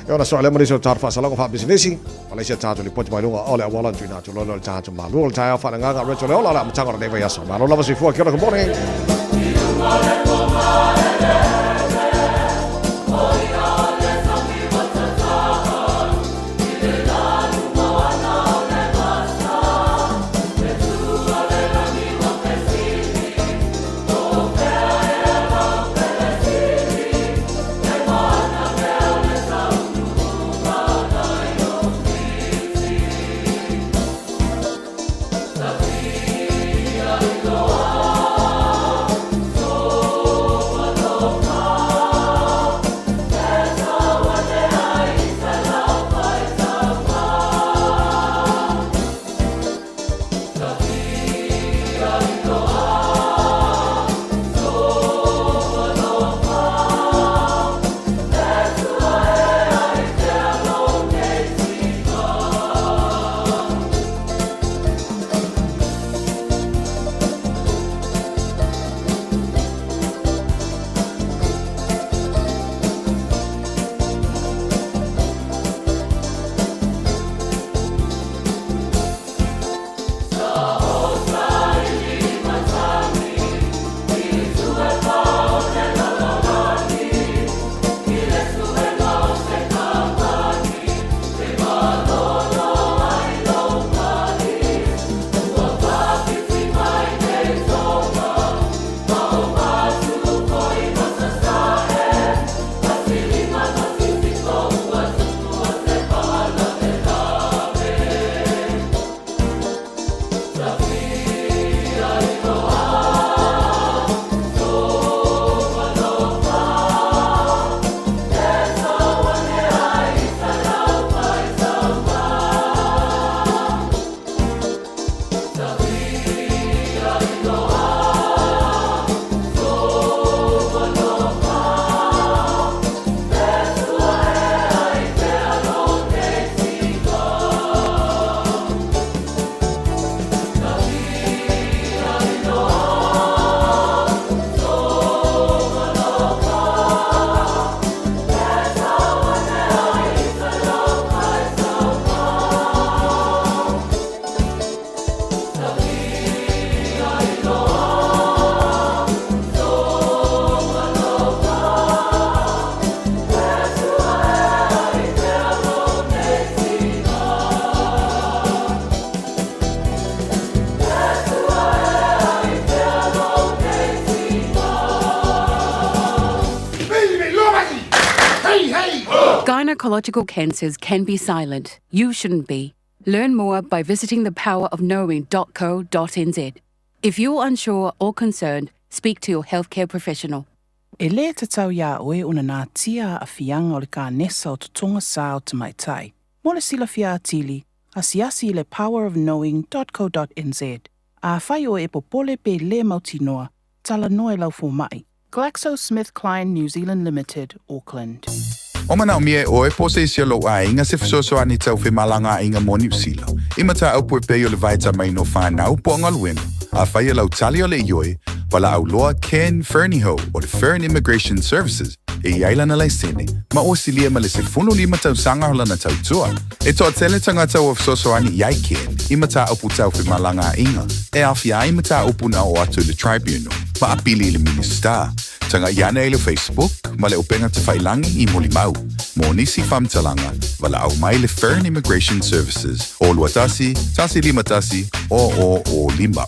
E ona soa lea ma nisi o tatou faasalaga faapisinisi, Malaysia tatou lipoti mai luga o le auala na tuuina atu loa le tatou malu o le taeao faaleagaga Retro le ola o le amataga o lenei vaiaso. Malo lava soifua, kia ora, good morning. Gynecological cancers can be silent. You shouldn't be. Learn more by visiting thepowerofknowing.co.nz. If you're unsure or concerned, speak to your healthcare professional. E lē tatau iā oe ona natia aafiaga o le kanesa o totoga sa o tamaitai. Mo le silafia atili, asiasi i le powerofknowing.co.nz. Afai oe e popole pe lē mautinoa, talanoa i lau fomaʻi. GlaxoSmithKline New Zealand Limited, Auckland. O manaʻomia e ʻoe po o se isi o lou ʻāiga se fesoasoani tau femalagaʻaiga mo Niu Sila. I mataupu e pei o le vaetamaina o whanau po o galuega. Afai e lau tali o le ioe, walaʻau loa Ken Fernihough o le Fern Immigration Services e i ai lana laisene ma ua silia ma le 15 tausaga o lana tautua. E toatele tagata ua fesoasoani i ai Ken i mataupu tau femalagaaiga e aofia ai mataupu na oo atu i le Tribunal ma apili i le Minisita. Tagaʻi ane i le Facebook ma le upega tafailagi i Molimau. Mo nisi faamatalaga, valaau mai le Fern Immigration Services o 21 151 0005.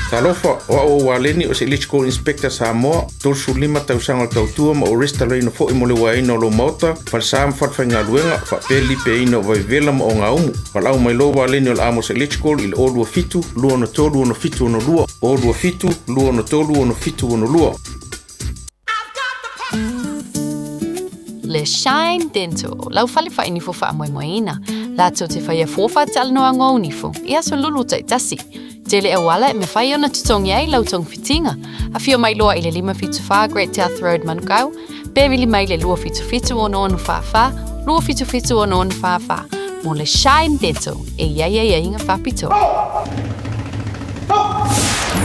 Talofa, o au o Waleni o se Electrical Inspector Samoa, 35 tausaga o le tautua ma ou resitalaina foi mo le uaeina o lou maota, falesa ma falefaigaluega, faapea le lipeaina o vaivevela ma ogaumu. Valaau mai loa Waleni o le Amos Electrical i le 027 263 6762, 027 263 6762. Le Shine Dental, lau fale whainifo whaamoemoeina. Latou te whaia fōwha talanoaga o nifo, i aso lulu taitasi. Tele auala e mawhai ona tutongi ai lau tongfitinga. Awhio mai loa i le 574 Great South Road Manukau, pe vili mai le 277 6644, 277 6644, mo le Shine Dental e iai ai aiga whapitoa.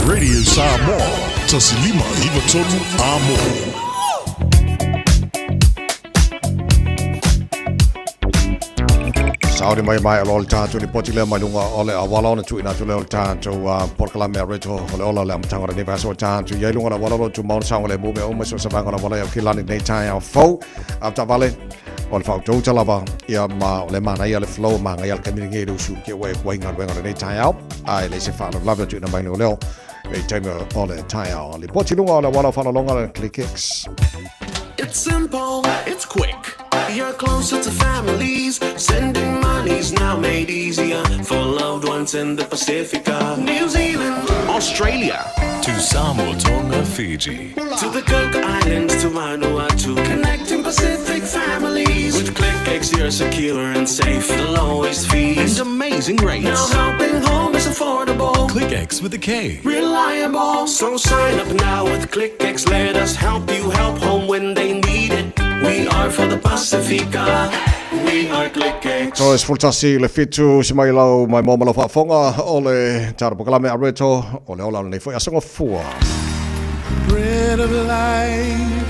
Radio Samoa, 1593 Amo. Sauni mai mai alo le tātou lipoti lea mai luga o le auala ona tuuina atu lea o le tātou polokalame a Reto o le ola o le amataga o lenei vaiaso o tātou i ai luga o le auala o lo tumau le saogalemu mea uma so se vaega o le auala i Aukilani lenei taeao fou avetaavale o le faautauta lava ia ma o le manaia le flow magaia le taimi lenei le usu ke ua e kuai galuega o lenei taeao a e leai se faalavelave o tuuina mai leoleo i taimi o le taeao lipoti luga o le auala o faalologa le ClickX. It's simple, it's quick. You're closer to families. Sending money's now made easier for loved ones in the Pacifica, New Zealand, Australia, To Samoa, Tonga, Fiji. To the Cook Islands, to Vanuatu, connecting Pacific families. With ClickX, you're secure and safe. The lowest fees And amazing rates. Now helping home is affordable. ClickX with a K. Reliable. So sign up now with ClickX. Let us help you help home when they need it. We are for the Pacifica. We are ClickX. So e 11 le fitu si mai lau mai mo ma lau faafofoga o le tatou polokalame a Reto o le ola o lenei foi aso gafua. Bread of life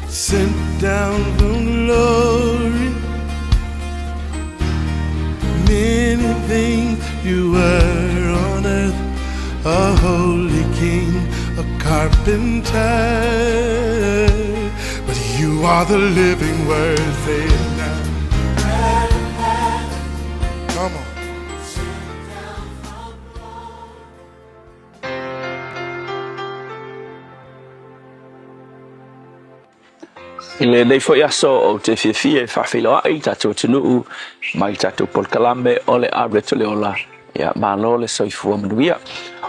sent down from glory. Many things you were on earth, a holy king, a carpenter. But you are the living word, say it now. Come on. I lenei foi aso ou te fiafia e faafeiloai i tatou atunuu mai tatou polokalame o le a Reto le Ola. Ia, malo le soifua manuia.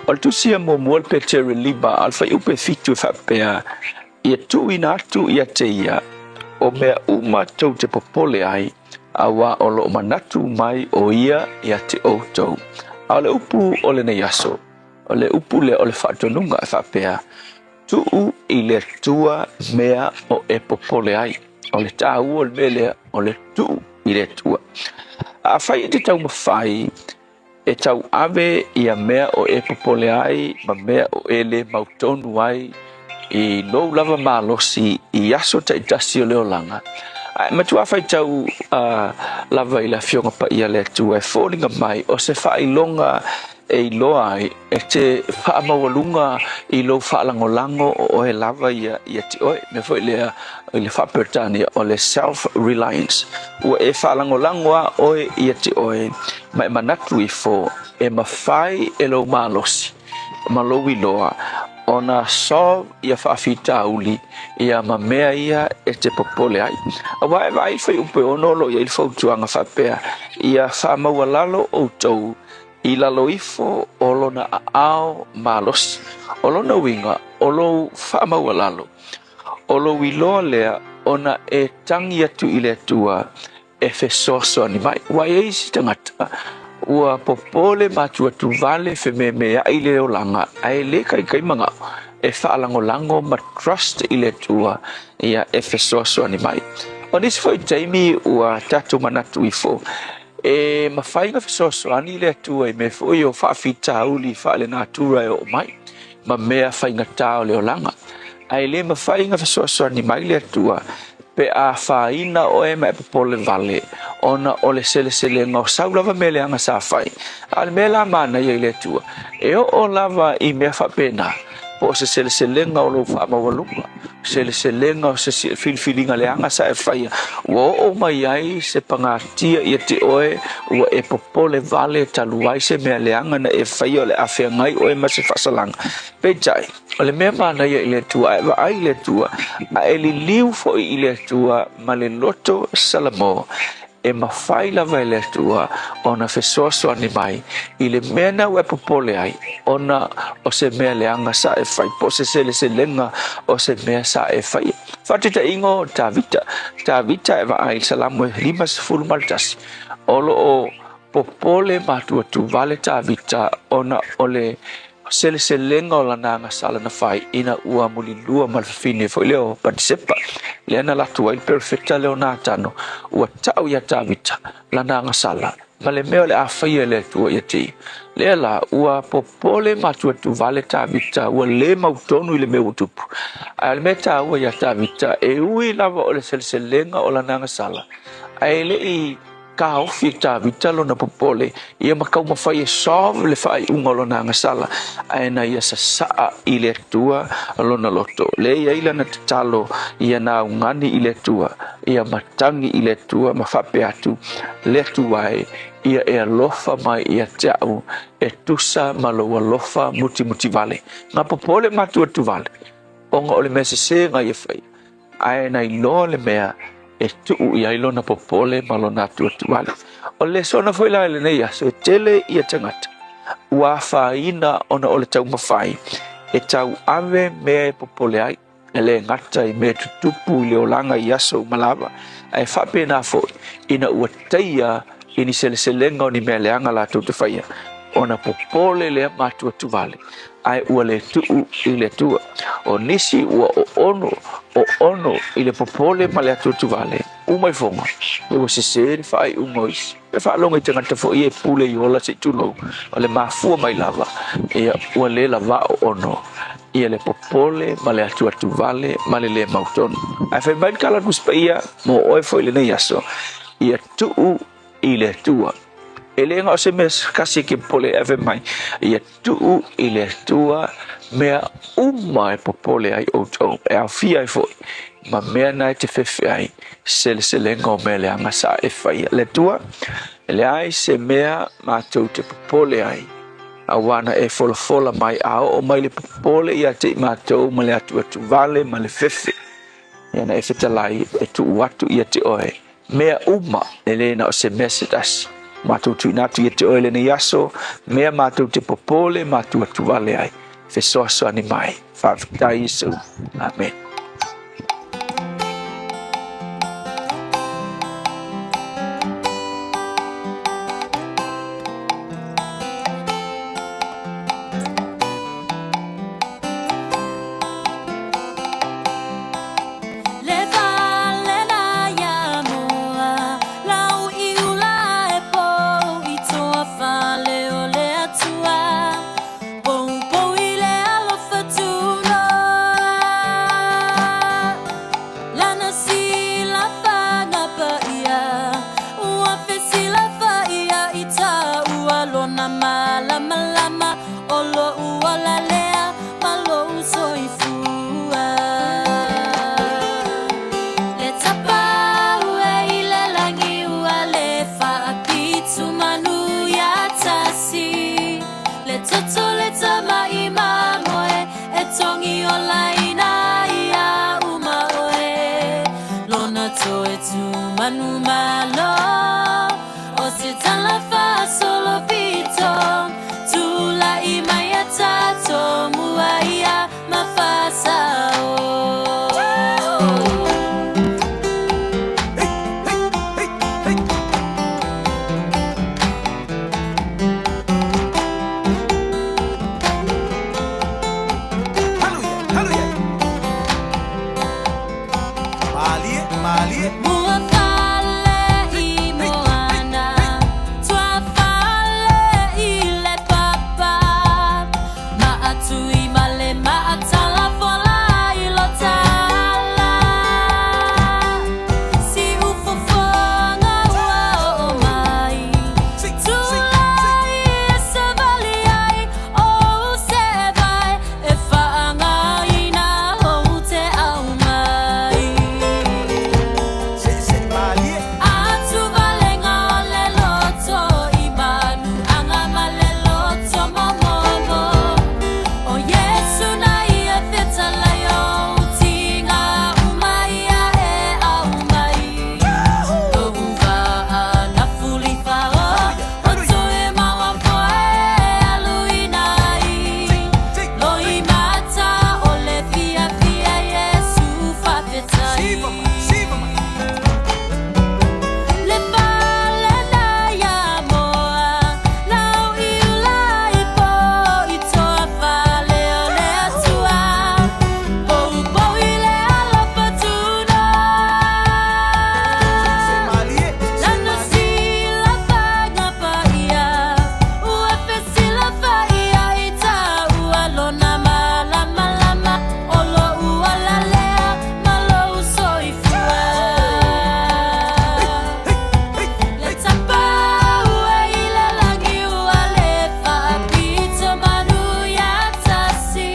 O le tusi ia muamua le Petere 5 a o le fuaiupu e 7 e faapea, Ia tuuina atu ia te ia o mea uma tou te popole ai, auā o lo o manatu mai o ia ia te outou. A o le upu o lenei aso, o le upu lea o le faatonuga e faapea, Tuu i le Atua mea o e popole ai. O le tāua o le mea lea, o le tuu i le Atua. Afai e te taumafai e tauave ia mea o e popole ai ma mea o e lē mautonu ai i lou lava malosi i aso taitasi o le olaga, ae matuā faitau lava i le Afioga Paia a le Atua e foliga mai o se faailoga e iloa ai e te faamaualuga i lou faalagolago o oe lava ia ia te oe. Mea foi lea i le faa-Peretania o le self-reliance, ua e faalagolago lava oe ia te oe ma e manatu ifo e mafai e lou malosi ma lou iloa ona solve ia faafitauli ia ma mea ia e te popole ai. Aua e vaai i le fuaiupu e 6 o lo o i ai le fautuaga faapea, Ia faamaualalo outou i lalo ifo o lona aao malosi. O lona uiga, o lou faamaualalo, o lou iloa lea ona e tagi atu i le Atua e fesoasoani mai. Ua i ai isi tagata ua popole ma atuatuvale fememeai le olaga ae le kaikai manao e faalagolago ma trust i le Atua ia e fesoasoani mai. O nisi foi taimi ua tatou manatu ifo e mafai ona fesoasoani le Atua i mea foi o faafitauli faalenatura e oo mai ma mea faigata o le olaga. Ae le mafai ona fesoasoani mai le Atua pe a afaina oe ma e popole vale ona o le seleselega o sau lava mea leaga sa fai. A o le mea la manaia i le Atua, e oo lava i mea faapena, po o se seleselega o lou faamaualuga, seleselega o se filifiliga leaga sa e faia, ua oo mai ai se pagatia ia te oe, ua e popole vale talu ai se mea leaga na e faia o le a feagai oe ma se faasalaga. Peitai, o le mea manaia i le Atua, a e vaai i le Atua, a e liliu foi i le Atua ma le loto salamo, e mafai lava e le Atua ona fesoasoani mai i le mea na ua e popole ai, ona o se mea leaga sa e fai, po o se seleselega o se mea sa e faia. Faataitaiga o Tavita. Tavita e vaai i le Salamo e 51, o lo o popole ma atuatuvale Tavita ona o le seleselega o lana agasala na fai ina ua mulilua ma le fafine foi lea o Patisepa, lea na latu ai le perofeta lea o Natano, ua tau iā Tavita lana agasala ma le mea o le a faia e le Atua ia te ia. Lea la, ua popole ma atuatuvale Tavita, ua le mautonu i le mea ua tupu. Ae o le mea taua iā Tavita, e ui lava o le seleselega o lana agasala, ae le i Taofi e Tavita lona popole ia ma taumafai e solve le faaiuga o lona agasala, ae na ia sasaa i le Atua lona loto. Lea e i ai lana tatalo ia na augani i le Atua, ia matagi i le Atua ma faapea atu, Le Atua e, ia e alofa mai ia te au e tusa ma lou alofa mutimutivale. Na popole ma atuatuvale, ona o le mea sese na ia faia. Ae na iloa le mea e tuu i ai lona popole ma lona atuatuale. O le lesona foi la i lenei aso, e tele ia tagata ua afaina ona o le taumafai e tauave mea e popole ai, e le gata i mea tutupu i le olaga i aso uma lava, ae faapena foi ina ua taia i ni seleselega o ni mea leaga latou te faia, ona popole lea ma atuatuvale. ae ua le tuu i le Atua. O nisi ua oono, oono i le popole ma le atuatuvale, uma ifoga, ua sese le faaiuga o isi. E faalogo i tagata foi e pule i ola se i tulou, o le mafua mai lava, ia ua le lavao ono ia le popole ma le atuatuvale ma le le mautonu. Ae fai mai le tala a le Tusi Paia mo oe foi i lenei aso, ia tuu i le Atua. E le na o se mea kasi ke popole e ave mai, ia tuu i le Atua mea uma e popole ai outou, e aofia ai foi ma mea na e te fefe ai, seleselega o mea leaga sa e faia. Le Atua, e leai se mea matou te popole ai, auā na e folafola mai a oo mai le popole ia te i matou ma le atuatuvale ma le fefe, ia na e fetalai e tuu atu ia te oe Mea uma, e le na o se mea se tasi. Matou tuuina atu ia te oe lenei aso, mea matou te popole ma atuatuvale ai. Fesoasoani mai. Faafetai Iesu. Amen. tu malo O se tala whaasolo pito Tula i mai a tātou Mua ia mawhasao. Mua fale i moana, tua fale i le papa. Maatui ma le maatala fola i lo tala. Si ufofoga ua oo mai, tulai e savali ai ou se vai e faagaina ou te au mai. Atu valega o le loto i manu anga ma le loto momomo. O Iesu na ia fetalai o tinga uma ia e au mai. Tou vaa na fulifa o o toe maua foe aluina ai. Loi mata o le fiafia Iesu faafetai. Le fale na ia moa, lau i ula i po i toa fale o le Atua. Poupou i le alofa tuna. Lana sila fagapaia, ua fesilafaia i taua lona malamalama o lou ola lea ma lou soifua. Le tapau e i le lagi ua le faapito manu ia tasi.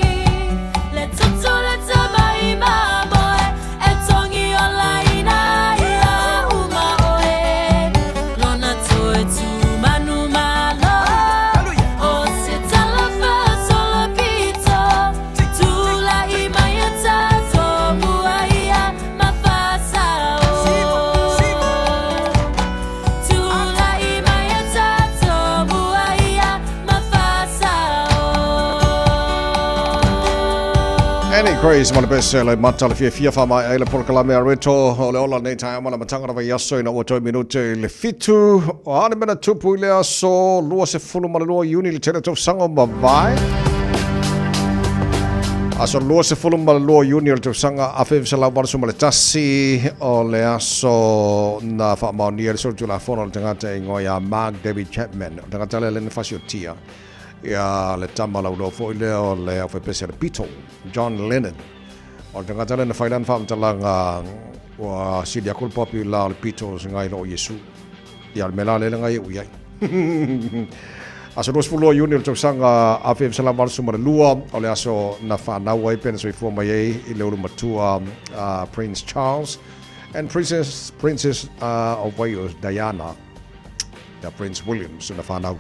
Le toto le tamai mamoe e tongi ola ina ia uma oe. Lona toe tu manu malo o se tala faasolo pito. Tulai mai a tatou mua ia mafasao. Tulai mai a tatou mua ia mafasao. Annie Grace ma le pese le mata le fiafia faamaea ai le polokalame a Reto o le ola lenei taeao ma le amataga o le vaiaso ina ua toe minute i le 7. O a ni mea na tupu i le aso 22 Iuni i le tele tausaga o mavae? Aso 22 Iuni o le tausaga 1981 o le aso na faamaonia ai le solitulafono o le tagata e igoa ia Mark David Chapman. O le tagata lea lea na fasiotia ia le tama lauloa foi lea o le aufaipese a le Beatle, John Lennon. O le tagata lea na fai lana faamatalaga ua sili aku le popular o le Beatles ngai lo o Iesu. Ia o le mea la lea ngai e ui ai. Aso 22 Iuni o le tausaga 1982 o le aso na whanau ai pe na soifua mai ai i le ulu matua Prince Charles and Princess, Princess of Wales Diana. Ia Prince William na whanau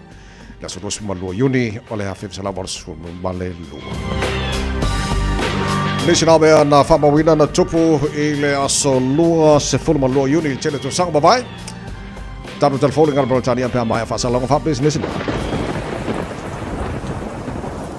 le aso 22 Iuni o le 1982. Nisi nā mea na whamawina na tupu i le aso 22 Iuni i tele tausaga mavae. Tatou telefoni ngala Peretania pe a maea faasalalauga faapisinisi nei.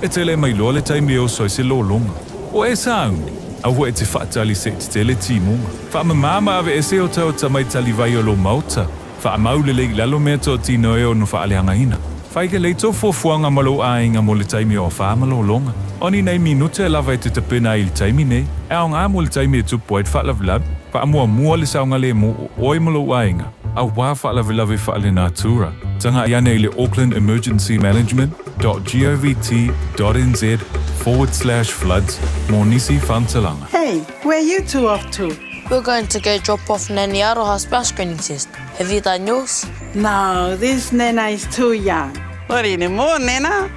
E tele mai loa le taimi e oso ai se lologa. O e sauni, aua e te faatali se i tetele timuga. Faamama ma aveese o taota mai talivai o lo maota. Faamau lelei i lalo mea toatino e ono faaleagaina. Fai lelei tou fuafuaga ma lou aiga mo le taimi o afa ma lologa. O ni nei minute lava e te tapena ai i le taimi nei, e aoga mo le taimi e tupu ai le faalavelave. Faamuamua le saogalemu o oe ma lou aiga, auā faalavelave faalenatura. Tagai ane i le Auckland Emergency Management dot govt dot nz forward slash floods mo nisi faamatalaga. Hey, where you two off to? We're going to go drop off Nanny Aroha's bowel screening test. Have you done yours? No, this Nana is too young. Not anymore, Nana.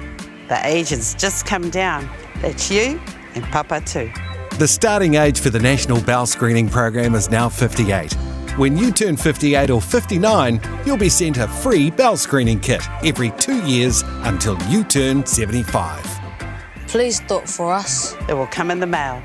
The agent's just come down. That's you and Papa too. The starting age for the National Bowel Screening Program is now 58. When you turn 58 or 59, you'll be sent a free bowel screening kit every 2 years until you turn 75. Please do it for us. It will come in the mail.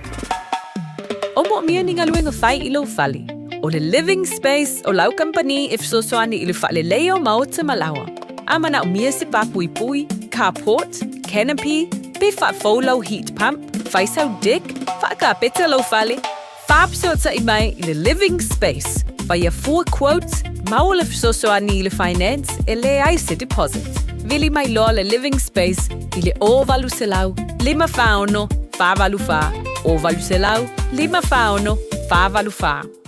O moomia ni galuega fai i lou fale. O le Living Space o lau kamupani e fesoasoani i le faaleleia o maota ma laoa. A manaomia se pāpuipui, carport, canopy, pe faafou lau heat pump, fai sau deck, faakapeta lou fale, faafesootai mai i le Living Space, faia fua quote, maua le fesoasoani i le finance e leai se deposit. Vili mai loa le Living Space i le 0800 546 484, 0800 546 484.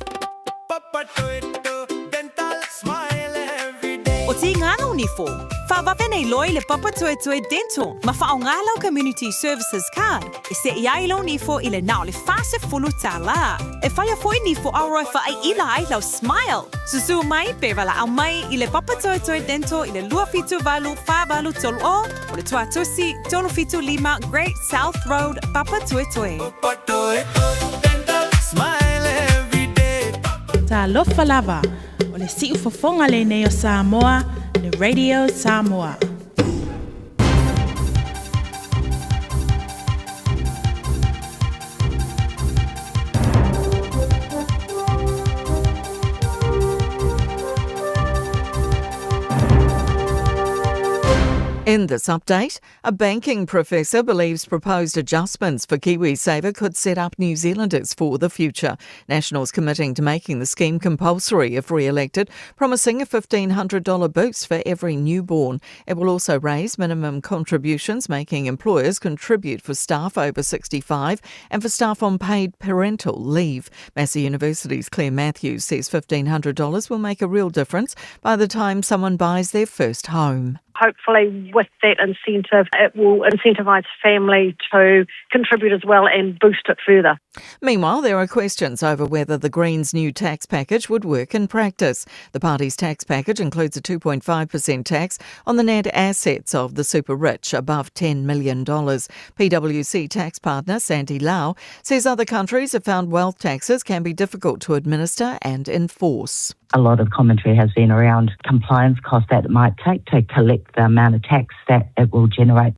O Tīngana o Nifo, whawawe nei loa i le Papatoetoe Dental ma whaonga lau Community Services Card e seʻi ai lou nifo i le na o le 40 tālā. E whaia foi nifo aroa e whaaiila ai lau smile. Susū mai pe walaʻau mai i le Papatoetoe Dental i le 278 483 o o le Tuatusi 375 Great South Road, Papatoetoe. Talofa lava, o le siufofoga lenei o Samoa, le Radio Samoa. In this update, a banking professor believes proposed adjustments for KiwiSaver could set up New Zealanders for the future. Nationals committing to making the scheme compulsory if re-elected, promising a $1,500 boost for every newborn. It will also raise minimum contributions, making employers contribute for staff over 65 and for staff on paid parental leave. Massey University's Claire Matthews says $1,500 will make a real difference by the time someone buys their first home. Hopefully, with that incentive, it will incentivise family to contribute as well and boost it further. Meanwhile, there are questions over whether the Greens' new tax package would work in practice. The party's tax package includes a 2.5% tax on the net assets of the super rich above $10 million. PwC tax partner Sandy Lau says other countries have found wealth taxes can be difficult to administer and enforce. A lot of commentary has been around compliance costs that it might take to collect the amount of tax that it will generate.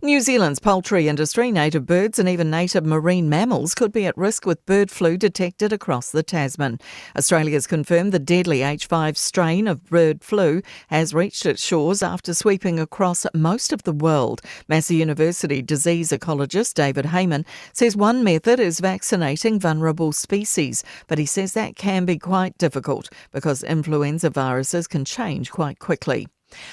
New Zealand's poultry industry, native birds and even native marine mammals could be at risk with bird flu detected across the Tasman. Australia's confirmed the deadly H5 strain of bird flu has reached its shores after sweeping across most of the world. Massey University disease ecologist David Heyman says one method is vaccinating vulnerable species, but he says that can be quite difficult because influenza viruses can change quite quickly.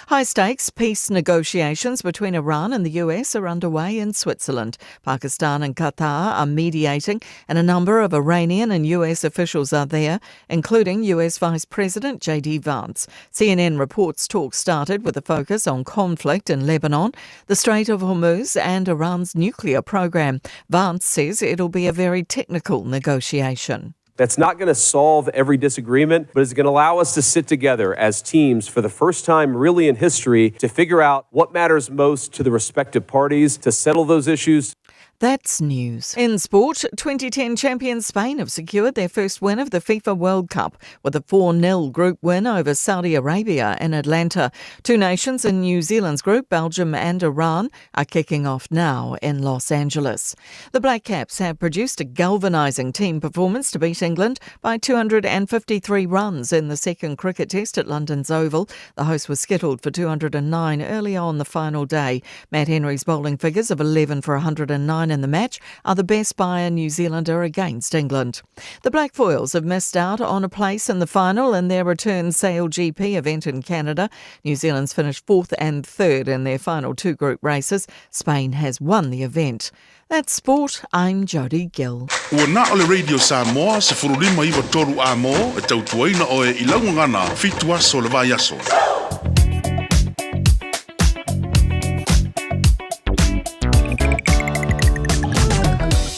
High stakes peace negotiations between Iran and the US are underway in Switzerland. Pakistan and Qatar are mediating, and a number of Iranian and US officials are there, including US Vice President J.D. Vance. CNN reports talks started with a focus on conflict in Lebanon, the Strait of Hormuz, and Iran's nuclear program. Vance says it'll be a very technical negotiation. That's not going to solve every disagreement, but it's going to allow us to sit together as teams for the first time really in history to figure out what matters most to the respective parties, to settle those issues. That's news. In sport, 2010 champions Spain have secured their first win of the FIFA World Cup with a 4 0 group win over Saudi Arabia in Atlanta. Two nations in New Zealand's group, Belgium and Iran, are kicking off now in Los Angeles. The Black Caps have produced a galvanising team performance to beat England by 253 runs in the second cricket test at London's Oval. The hosts were skittled for 209 early on the final day. Matt Henry's bowling figures of 11 for 109 in the match are the best by a New Zealander against England. The Black Foils have missed out on a place in the final in their return Sail GP event in Canada. New Zealand's finished fourth and third in their final two group races. Spain has won the event. That's sport. I'm Jodie Gill. Ua na o le Radio Samoa 15 93 A-mo e tautuaina oe i lau gagana fitu aso le vaiaso.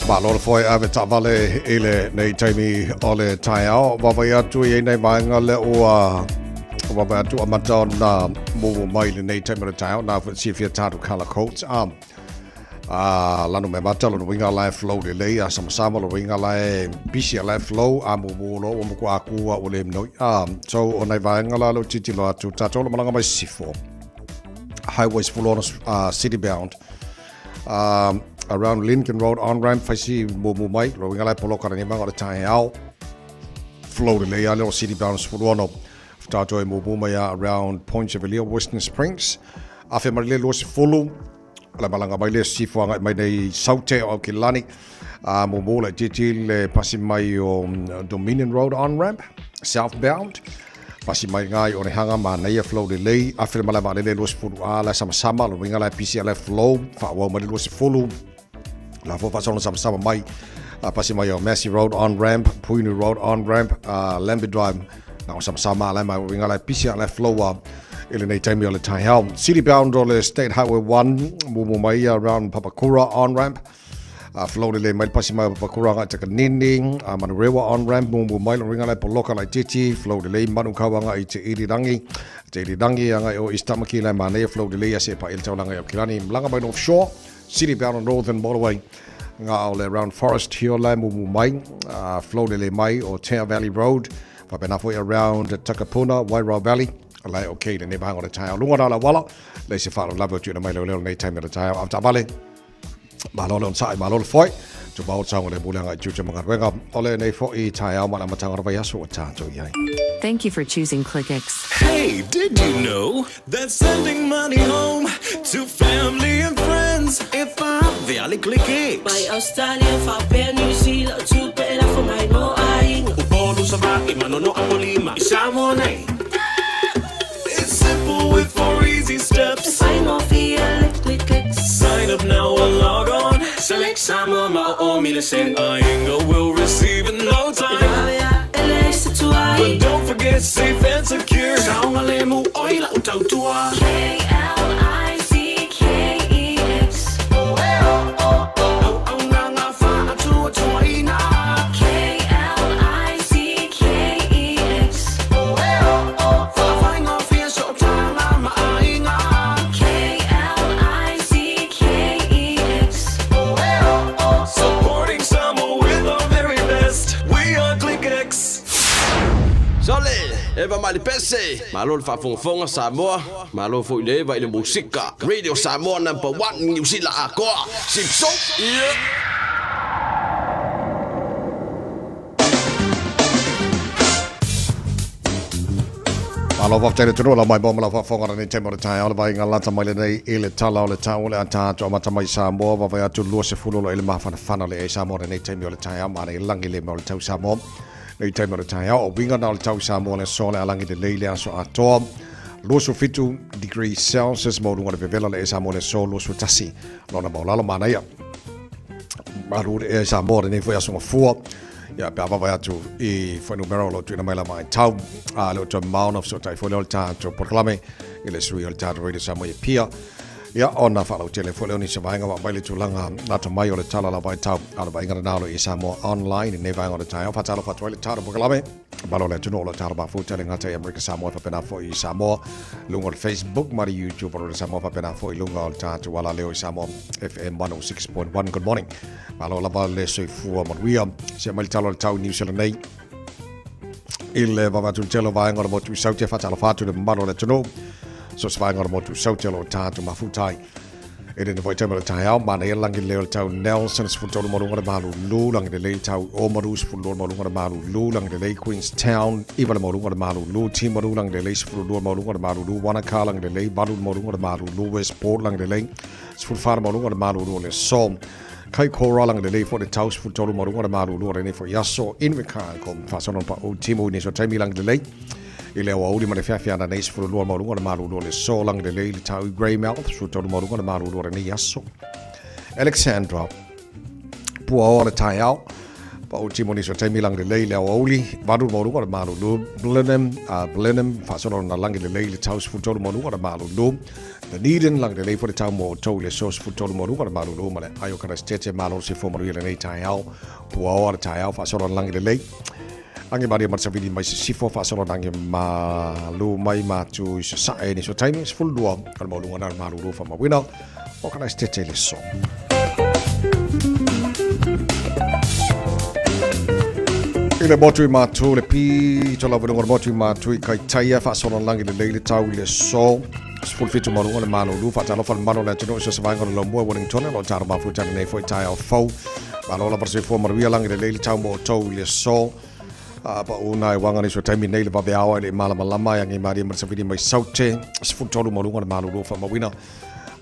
Malo le foe ave taavale i lenei taimi o le taeao. Vaavaai atu i nei vaega lea ua vaavaai atu amata ona mumu mai i lenei taimi o le taeao. Na foi silafia tatou colour codes. Um, a lano me mata lona uiga la e flow lelei a samasama lona uiga la e busy a la e flow a mumu loa ua matua aku a ua le minoi. So o nai vaega la lea ua tilotilo atu tatou o le malaga mai sisifo. Highway 16 city bound around Lincoln Road on ramp fai si mumu mai lona uiga la e poloka lenei maga o le taeao. Flow lelei lava lea o City Bound 16. Tatou e mumu mai a around Point Chevalier, Western Springs. Afe mai le 20, la malaga mai le sifo agai mai nei Saute o Aukilani. A mumu le titi le pasi mai o Dominion Road on ramp, southbound. Pasi mai ngai o Onehunga manaia flow lelei. Afe le malaga le 20 a la sama sama, lo winga la pisi la flow, whaawau mai le 20. La fo faasolo sama sama mai pasi mai o Massey Road on ramp, Puinu Road on ramp, Lambie Drive na o sama sama la mai winga la pisi la flow a i lenei taimi o le taeao. City bound o le State Highway 1 mumu mai around Papakura on ramp. Flow lelei mai le pasi mai o Papakura agai Takanini, Manurewa on ramp mumu mai lo ringa la poloka la titi, flow lelei Manukau agai te Irirangi, te Irirangi agai o East Tamaki la manaia flow lelei a se pa il taulanga i Aukilani, malaga mai North Shore. City bound on Northern Motorway ngā o le around Forest Hill lai mumu mai, flow lelei mai o Tea Valley Road, whapena foi around Takapuna, Wairau Valley, lai okay lenei vahanga o le taeao. Lunga rā la wala, lei se whaarawlawe o tuina mai leo leo lenei taimi o le taeao. Au taavale, malo le onosai, malo le foi, tumau taonga le muli agai i tiute ma galuega o lenei foi taeao ma le amataga o le vaiaso ua tatou i ai. Thank you for choosing ClickX. Hey, did you know that sending money home to family and friends e vave a le ClickX? Mai Australia faapea New Zealand o tupe e lafo mai mo aiga. Upolu, Savaii, Manono, Apolima i Samoa nei. It's simple with four easy steps. E faigofie le ClickX. Sign up now or log on. Select Samoa ma o o mile sen. Aiga will receive in no time. E vave a e leai se tuai. But don't forget safe and secure. Saogalemu oi lau tautua. K-L-I-C-K-E-X. Auaunaga faatuatuaina. K-L-I-C-K-E-X. Faafaigofie sootaga ma aiga. K-L-I-C-K-E-X. Supporting Samoa with our very best. We are ClickX. Sole, Eva Malipese, malo le faafogafoga Samoa, malo foi le Eva i le musika. Radio Samoa number one Niu Sila atoa. Sipso, yeah. Malo faafetai le atunuu lau mai mo ma lau faafofoga lenei taimi o le taeao le vaaiga lata mai lenei i le tala o le tau o le ata atu amata mai Samoa vavae atu 20 o lo i le mafanafana o le e Samoa lenei taimi o le taeao ma le lagi le mea o le tau Samoa nei taimi o le taeao o uiga na o le tau Samoa le aso le alagi lelei le aso atoa 27 degrees Celsius mo luga o le vevela le e Samoa le aso 21 lona maulalo manaia malu le e Samoa lenei foi aso gafua ia pe a vavae atu i fuainumera o lo o tuuina mai lava ai tau a le o toe mamao ona fesootai foi lea o le tatou polokalame i le sui o le tatou Radio Samoa i Apia ia ona faalautele foi lea o nisi o vaega ua aumai le tulaga lata mai o le tala lava ai tau a le vaaiga lena o lo o i Samoa Online i lenei vaega o le taeao. Faatalofa atu ai le tatou polokalame malo le atunuu o lo o talo mafuta le gata i Amerika Samoa faapena foi i Samoa luga o le Facebook ma le YouTube o le Samoa faapena foi luga o le tatou alaleo i Samoa FM 106.1. Good morning. Malo lava le soifua manuia. Se mai le tala o le tau New Zealand nei. I le vava atu le tele o vaega o le motu i Saute, faatalofa atu le mamalu o le atunuu. So se vaega o le motu i Saute o lo o tatou mafutai. E lenei foi taimi o le taeao, manaia lagi lelei o le tau Nelson, 13 ma luga le malulu, lagi lelei le tau Oamaru, 12 ma luga le malulu, lagi lelei Queenstown, 9 le maualuga le malulu, Timaru, lagi lelei 12 maualuga le malulu, Wanaka, lagi lelei 8 maualuga le malulu, Westport, lagi lelei 14 le maualuga le malulu o le aso. Kaikoura, lagi lelei foi le tau 13 maualuga le malulu o lenei foi aso. Invercargill, faasolo na pau timu i nisi o taimi lagi lelei i le aoauli ma le feafea nei 12 maualuga le malulu o le aso. Lagi lelei le tau i Greymouth 13 maualuga le malulu o lenei aso. Alexandra, puaoa le taeao pau timu nisi o taimi lagi lelei le aoauli 8 maualuga le malulu. Blenheim, Blenheim faasolo na lagi lelei le tau 13 maualuga le malulu. Dunedin, lagi lelei foi le tau mo outou i le aso 13 maualuga le malulu ma le ai o Karasitete malo le soifua manuia lenei taeao puaoa le taeao faasolo na lagi lelei. Age maria ma le savili mai sisifo faasolo na age malu mai matu i sasae nisi o taimi 12 o le maualuga na le malulu faamauina o Karasitete i le aso. I le motu i Matu, le pito lava i luga o le motu i Matu i Kaitaia, faasolo lagi lelei le tau i le aso. 17 maualuga le malulu, faatalofa le mamalu o le atunuu i so o se vaega o le laumua i Wellington, o lo o talo mafuta lenei foi taeao fou. Malo lava le soifua manuia, lagi lelei le tau mo outou i le aso. A pa'u na e waga nisi o taimi nei le vaveao ae le i malamalama e agi malie ma le savili mai Saute 13 ma luga o le malulu faamauina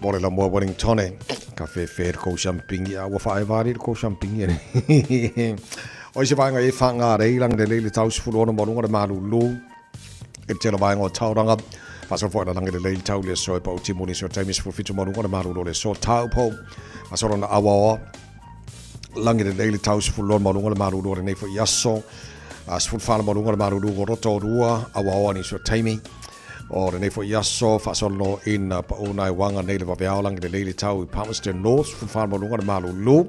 mo le lamoa Wellingtone. Ka fefe le kou siampingi a ua faaeva ali le kou siampingi e O isi vaega e whangarei lagi lelei le tau 16 ma luga o le malulu i le tele vaega o Tauranga. Faasolo foi na lagi lelei le tau i le aso e pa'u timu nisi o taimi 17 ma luga o le malulu o le aso Taupo. Faasolo na auaoa lagi lelei le tau 12 ma luga o le malulu o lenei foi aso. 14 ma luga o le malulu o Rotorua, auaoa nisi o taimi o lenei foi aso. Faasolo ina pa'u nai waga nei le vaveao lagi lelei le tau i Palmerston North, 14 ma luga o le malulu.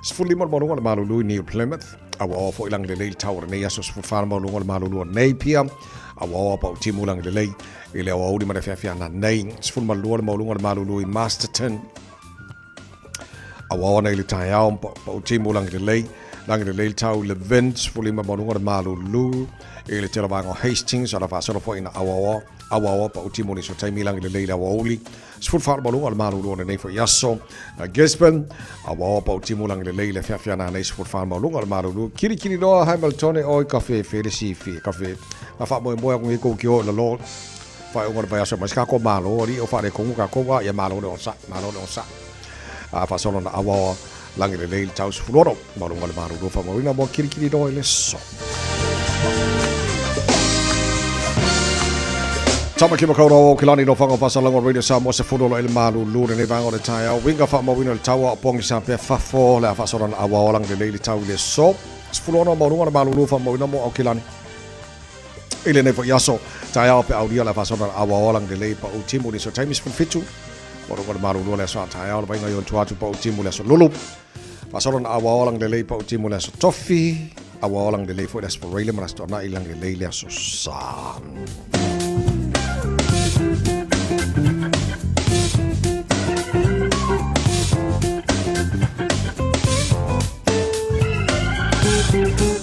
15 ma luga o le malulu i New Plymouth, auaoa foi lagi lelei le tau o lenei aso. 14 ma luga o le malulu o Napier, auaoa pa'u timu lagi lelei i le aoauli ma le afiafi ananei. 12 le maualuga o le malulu i Masterton, Auaoa nei le taeao, pa'u timu lagi lelei, lagi lelei le tau i Levin, 15 ma luga o le malulu i le tele vaega o Hastings, ala faasolo foi ina auaoa, auaoa pa'u timu nisi o taimi lagi lelei le aoauli, 14 ma luga o le malulu o lenei foi aso. Gisborne, auaoa pa'u timu lagi lelei le afiafi ananei, 14 ma luga o le malulu. Kilikili loa Hamiltone oi ka fefe le sifi, ka fe, ka faamoemoe aku nei kou ki o i lalo, faaiuga o le vaiaso mai se kākou Malo, alii o faaletonu kākou a ia malo le onosai, malo le onosai. A faasolo na auaoa lagi lelei le tau 16 ma luga o le malulu faamauina mo kilikili loa i le aso. Tamaki Makaurau o Kilani no whanga whasalanga Radio Samoa se fulu lo ele malulu le nei vaega o le taeao. Winga faamauina le taua o pongi sa pea fafo le a faasolo na auaoa lagi lelei le tau i le aso. 16 ma luga o le malulu faamauina mo Aukilani. I lenei foi aso, taeao pe aulia le faasolo na auaoa lagi lelei pa'u timu nisi o taimi 17 o luga o le malulu o le aso a taeao le vaiga i ona tua atu pa'u timu le aso lulu. Faasolo na auaoa lagi lelei pa'u timu le aso tofi, auaoa lagi lelei foi le aso Foreile ma le aso Toanai lagi lelei le aso Sa.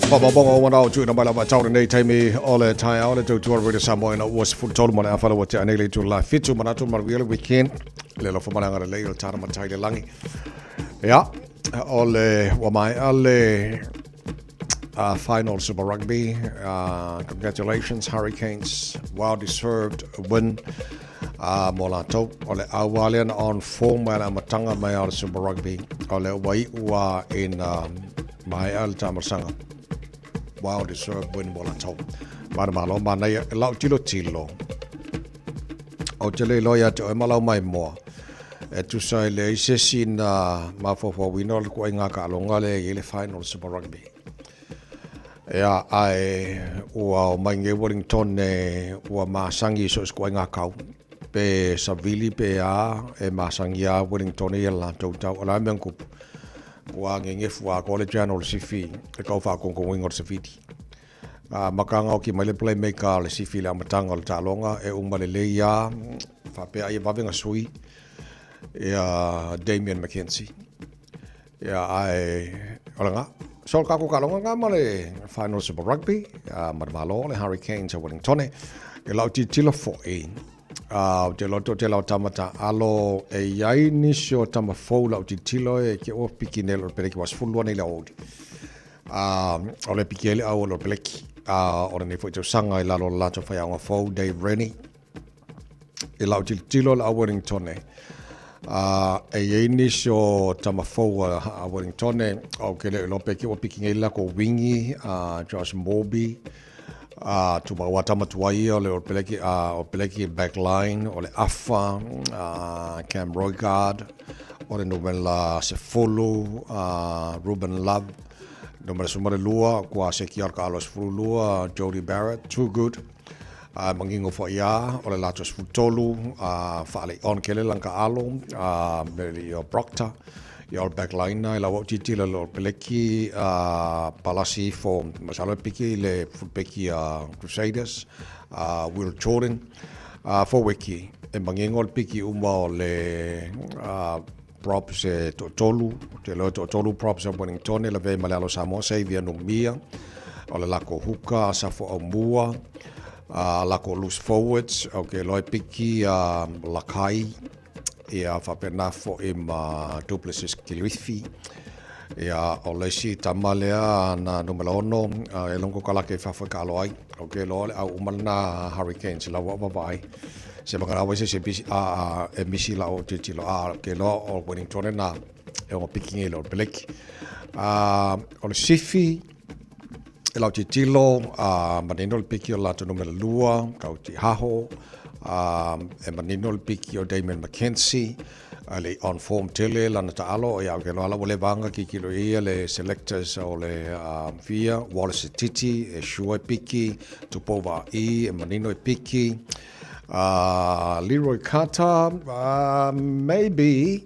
Faamaumauga o manao tuuina mai lava tau lenei taimi o le taeao le tautua Radio Samoa ina ua 13 ma le afa ua tea nei le itula la fitu manatu manuia le weekend le alofa ma le agalelei o le tana matai le lagi. Ia, o le ua maea le final Super Rugby. Congratulations Hurricanes, well deserved win. Mo latou, o le au lea na on form mai le amataga mai o le Super Rugby, o le ua iu a ina maea le taamalosaga. Well deserved win mo latou. Manumalo, manaia, e lau tilotilo. Ou te le iloa ia te oe ma lau maimoa. E tusa i leai se isi na mafaufauina o le kuaiga taaloga lea e i ai le final Super Rugby. Ea, ae ua omai nei Wellington ua masagi i so o se kuaiga kau. Pe savili pe a, e masagi lava Wellington ia le latou tau. O le a mea na tupu? Ua gegefu atoa le channel o le sifi i kau faatonutonu o le savili. A maka gaoki mai le playmaker o le sifi i le amataga o le taaloga, e uma lelei lava, faapea ai e vave ona sui ia Damian McKenzie. Ia, ae o lena. So, le tatou taaloga lena ma le Final Super Rugby, ma le Malo, le Hurricanes a Wellingtone. I lau tilotilo foi, ou te iloa toatele o tama taaalo e i ai nisi o tama fou lau tilotilo e ke ua piki nei le peleki ua 12 nei le aoauli. O le piki ai le au o le peleki. O lenei foi tausaga i lalo o le latou faiaoga fou, Dave Rennie. I lau tilotilo le au Wellingtone, e i ai nisi o tama fou a Wellingtone, ou te le iloa pe ke ua piki nei le latou wingi, Josh Morby, tumau a tama tuai ia o le Peleki, o Peleki backline, o le Afa, Cam Roigard, o le numera 10, Ruben Love, numera 12, kua seki o le kaalo 12, Jody Barrett, too good. A mangingo foi a o le latou 13 a faalei on kele lan ka alo a me le o Proctor i all back line i lau tilotilo le peleki a palasi ifo masalo e piki le fullback a Crusaders a Will Jordan a forward e mangingo le piki uma o le props e toatolu te iloa e toatolu props a Wellington e lavea ma le alo Samoa Xavier Numia o le lako huka Asafo Aumua a lako loose forwards o ke iloa e piki a Lakai ia faapena foi ma Duplessis Kilifi. Ia, o le isi tama lea na numera 6, e longo kalake i fafo e kaalo ai. O ke loa le au uma lena Hurricanes lau wao vaavaai. Se makana wai se se bisi, a, a, e misi la o tilotilo. A, ke loa o Wellington na e ongo piki ngei le o Peleki. A, o le Sifi, e lau tilotilo, a, manino le piki o latou numera 2, kau ti haho, a, e manino le piki o Damien McKenzie, a le on form tele lana taalo, ia, ke loa la ua leva anga kikilo ia le selectors o le fia, Wallace Titi, e sure e piki, Tupou Vaai, e manino e piki, Leroy Carter, maybe,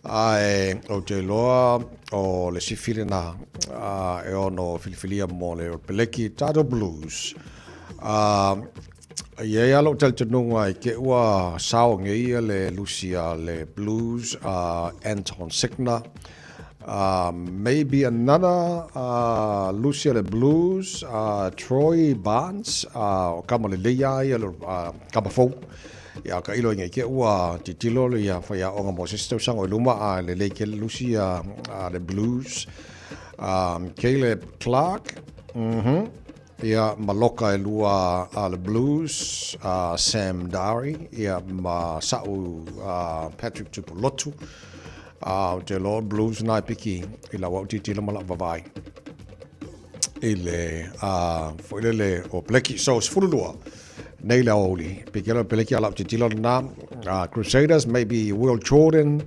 ae ou te iloa o le sifi lena e ono filifilia mo le Peleki Tato Blues. E i ai lava lou talitonuga i te ua sao ngeia le lusi a le Blues a Anton Signer. Maybe another lusi a le Blues a Troy Barnes, o kama lelei lava ia le kama fou. Ia ka ilo i ke ua titilo le ia whaiaoga mo se isi tausaga o i luma a lelei tele lusi a le Blues. Caleb Clark, Ia ma Loka e lua a le Blues, a Sam Darry, ia ma sa'u a Patrick Tupulotu. A o te loa Blues na e piki i lau au titilo ma lau vavaai i le a foi lele o Blackie. So, 12 nei le aoauli. Piki alo Blackie a lau titilo lena. Crusaders, maybe Will Jordan,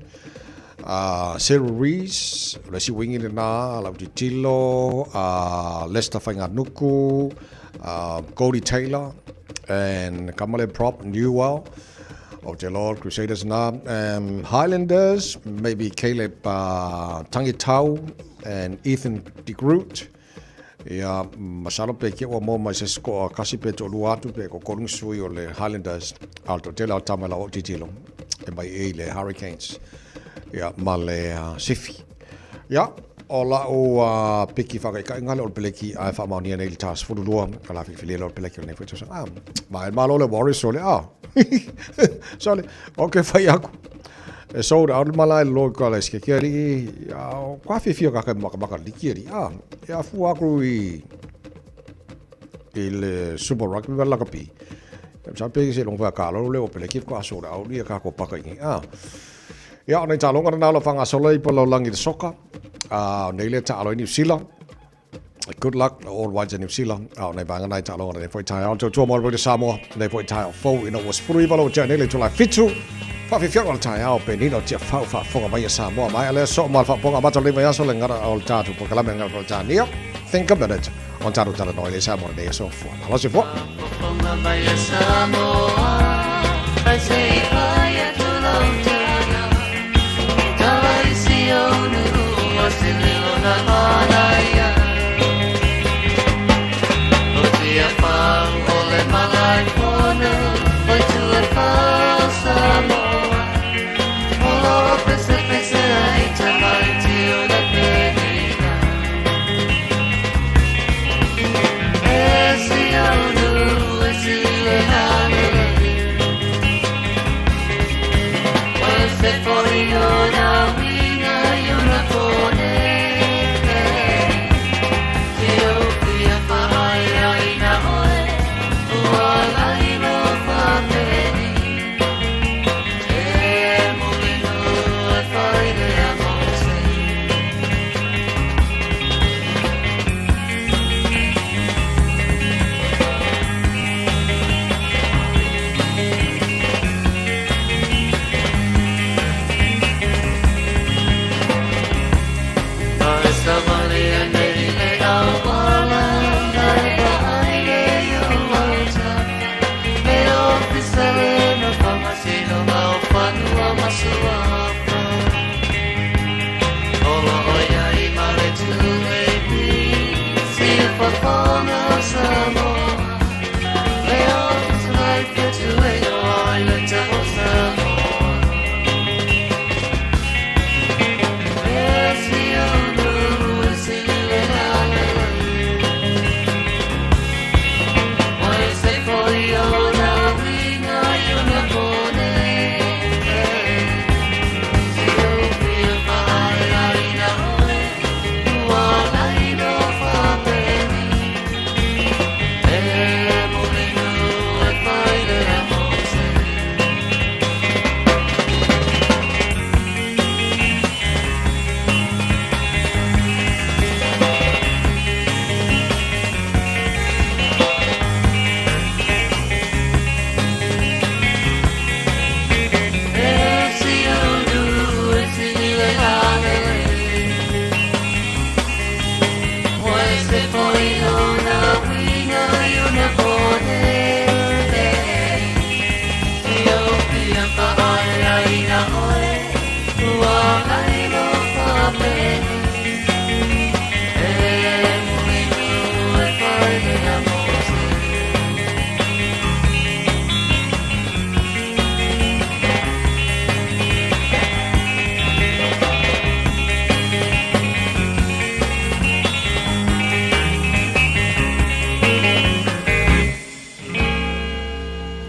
Cyril Rees, o le isi wingi lena, lau titilo, Lester Fainganuku, Cody Taylor, and Kamale Prop, Newell. O te Lord Crusaders na. Highlanders, maybe Caleb Tangitau and Ethan De Groot. Ia, masalo pe ke ua moa mai se sikoa kasi pe toalua atu pe kokolungi sui o le Highlanders a o le toatele o tama lau o titilo e mai e i le Hurricanes ia ma le Sifi. Ia, o lau piki whakaikainga le o le peleki a e whaamaonia nei le ta 12 ka la whiliwhilia le o le peleki o lenei foi tausaga. Ah, ma e malo le Warriors so le ah. So le, ok whai aku. E sold out le malae le loa i kala i sike ke alii, a o ka whiwhia ka kai makamaka liki alii, a, e a fua aku i, i le Super Rugby ma le lakapi. E msa pe se longa ka lo le o pele ki ko sold out ia ka ko paka i a. Ia o nei talonga na lo whanga solo i polo langi le soka. A nei le ta alo i New Zealand. Good luck all whites in New Zealand. A o nei vanga nei taaloga nei foi taeao. Tautua mo le Samoa nei foi taeao fou ina ua 19 lo tea nei le itula 7. Whawhiwhianga o le taeao pe nina o tia whau whaafonga mai a Samoa. Mai alea so ma le whaaponga mata le vaiaso le ngara o le tātou polokalame ngara Peretania. Think a minute on tātou talanoa i le Samoa nei aso fua. Malo se fua. Whaafonga mai a Samoa. Ai se i whai atu lau tana. I tawa i si au nuu o se leo na manaia. O tia whau o le malai fono, o tua whau Samoa. O lo pese pese ai ta mai ti o na penina. E si au nuu e si le hanele. O se foi o na wina i o na kone.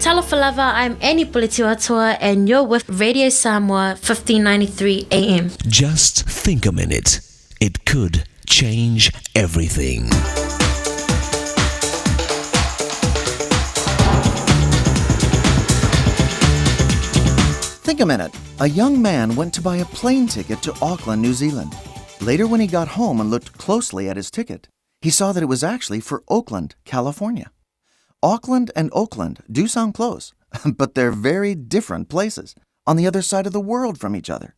Talofa lava, I'm Annie Puletiwatoa and you're with Radio Samoa 1593 AM. Just think a minute. It could change everything. Think a minute. A young man went to buy a plane ticket to Auckland, New Zealand. Later, when he got home and looked closely at his ticket, he saw that it was actually for Oakland, California. Auckland and Oakland do sound close, but they're very different places on the other side of the world from each other.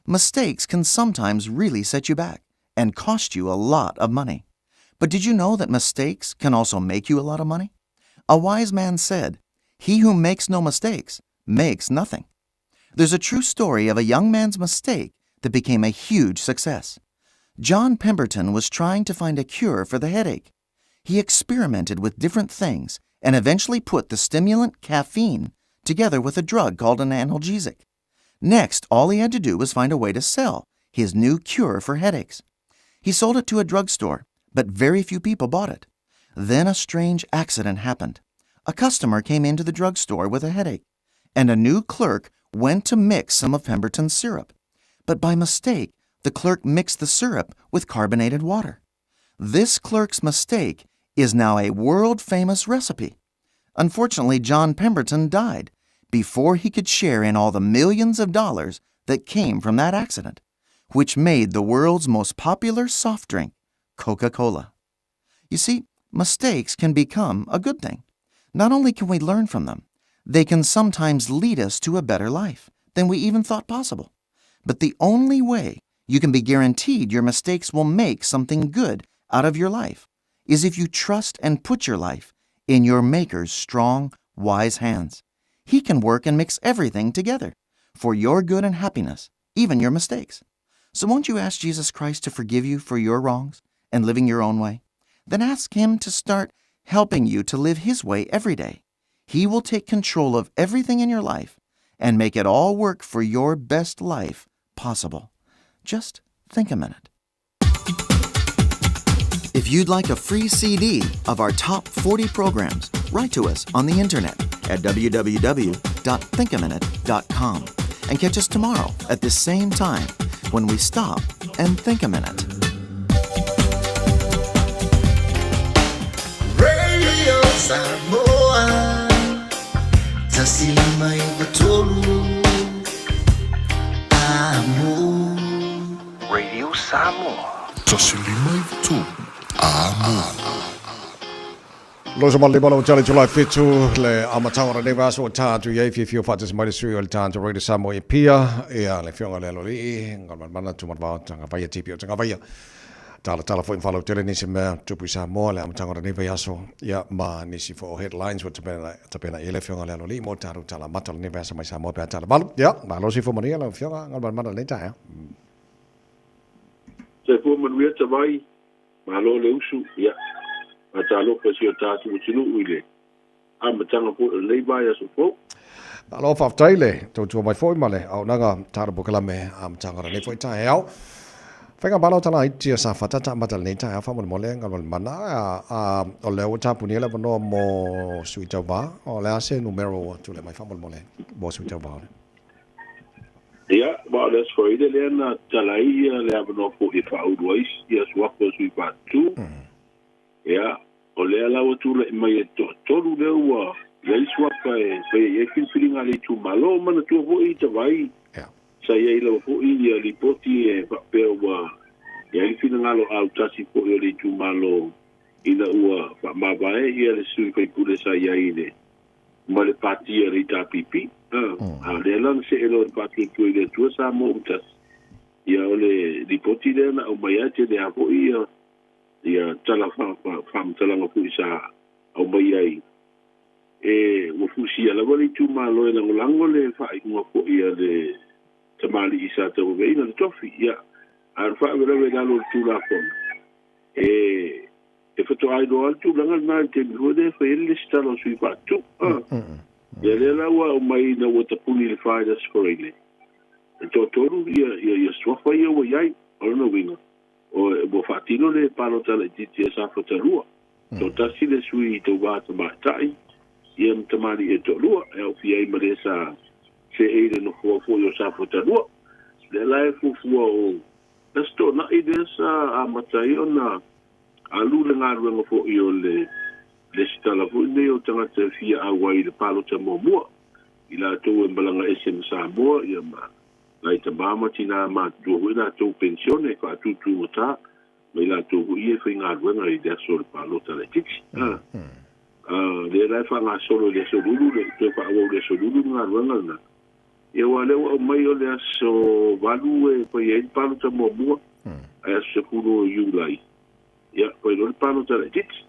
Mistakes can sometimes really set you back and cost you a lot of money. But did you know that mistakes can also make you a lot of money? A wise man said, He who makes no mistakes makes nothing. There's a true story of a young man's mistake that became a huge success. John Pemberton was trying to find a cure for the headache. He experimented with different things and eventually put the stimulant caffeine together with a drug called an analgesic. Next, all he had to do was find a way to sell his new cure for headaches. He sold it to a drugstore, but very few people bought it. Then a strange accident happened. A customer came into the drugstore with a headache, and a new clerk went to mix some of Pemberton's syrup. But by mistake, the clerk mixed the syrup with carbonated water. This clerk's mistake is now a world famous recipe. Unfortunately, John Pemberton died before he could share in all the millions of dollars that came from that accident, which made the world's most popular soft drink, Coca Cola. You see, mistakes can become a good thing. Not only can we learn from them, they can sometimes lead us to a better life than we even thought possible. But the only way you can be guaranteed your mistakes will make something good out of your life is if you trust and put your life in your Maker's strong, wise hands. He can work and mix everything together for your good and happiness, even your mistakes. So won't you ask Jesus Christ to forgive you for your wrongs and living your own way? Then ask Him to start helping you to live His way every day. He will take control of everything in your life and make it all work for your best life possible. Just think a minute. If you'd like a free CD of our top 40 programs, write to us on the internet at www.thinkaminute.com and catch us tomorrow at this same time when we stop and think a minute. Radio Samoa 1593 Amo Radio Samoa 1593 Amo Loso ma le bala o tale July 7 le amataga o lenei vaiaso ua ta atu i ai fiafia o faatasi mai le sui o le Tānta Radio Samoa i Apia ia le afioga i le Aloalii Galumalemana Tumanavao Tagavaia TPO Tagavaia Talatala foi ma faalautele nisi mea tupu i Samoa le amataga o lenei vaiaso ia ma nisi foi o headlines ua tapena tapena i ai le afioga i le Aloalii mo tatou tala amata o lenei vaiaso mai Samoa pe a tala valu. Ia, malo soifua manuia lau afioga Galumalemana i lenei taeao. Soifua manuia Tavai, malo le usu, ia, faatalofa i si o tatou atunuu i le amataga foi o lenei vaiaso fou. Malo faafetai le tautua mai foi ma le auaunaga tala polokalame amataga o lenei foi taeao. Faiga malo tala iti a Safata taamata lenei taeao faamolemole Galumalemana a o lea ua tapunia le avanoa mo sui tauva o le a se numero ua tulai mai faamolemole mo sui tauva o le Ia, ma o le Aso Faraile lea na tatala ai le avanoa foi e faaulu ai ia suafa o sui faatutu. Ia, o lea la ua tulai mai e toatolu lea ua i ai suafa e faia i ai filifiliga a le itumalo. Manatua foi i Tavai, sa i ai lava foi ia lipoti e faapea ua i ai le finagalo autasi foi o le itumalo ina ua faamavae ia le sui faipule sa i ai i le ma le pati a le HRPP. A o lea la na see loa i le faatuatua i le Atua Samoa ua tasi. Ia o le lipoti lea na aumai ai tele lava foi ia ia tala faamatalaga foi sa aumai ai e ua fusia lava le itumalo e lagolago le faaiuga foi a le tamalii sa tauaveina le tofi. Ia, a o le faalavelave i lalo o le Tulafono, e e faatoa iloa lava le tulaga lena i le taimi foi lea e fai ai le lesitala o sui faatutu. Ia lea la ua aumai ina ua tapuni i le fa i le Aso Faraile, e toatolu ia ia ia suafa ia ua i ai. O lona uiga, o ua faatino le palota laitiiti a Safata 2. Toatasi le sui tauva tamaitai, Ia ma tamalii e toalua e aofia ai ma le sa seei i le nofoa foi o Safotalua. Lea la e fuafua o le Aso Toonai lea sa amata ai ona alu le galuega foi o le lesitala foi lenei o tagata e fia auai i le palota muamua, i latou e malaga ese ma Samoa, ia ma nai tama ma tinā matutua foi latou penisione faatutugata ma i latou foi ia e faigaluega i le aso o le palota laitiiti. Lea la e faagasolo i le aso Lulu le toe faaauau i le aso Lulu le galuega lena. Ia aua o lea ua aumai o le aso 8 e fai ai le palota muamua, ae aso 10 o Iulai, ia fai loa le palota laitiiti.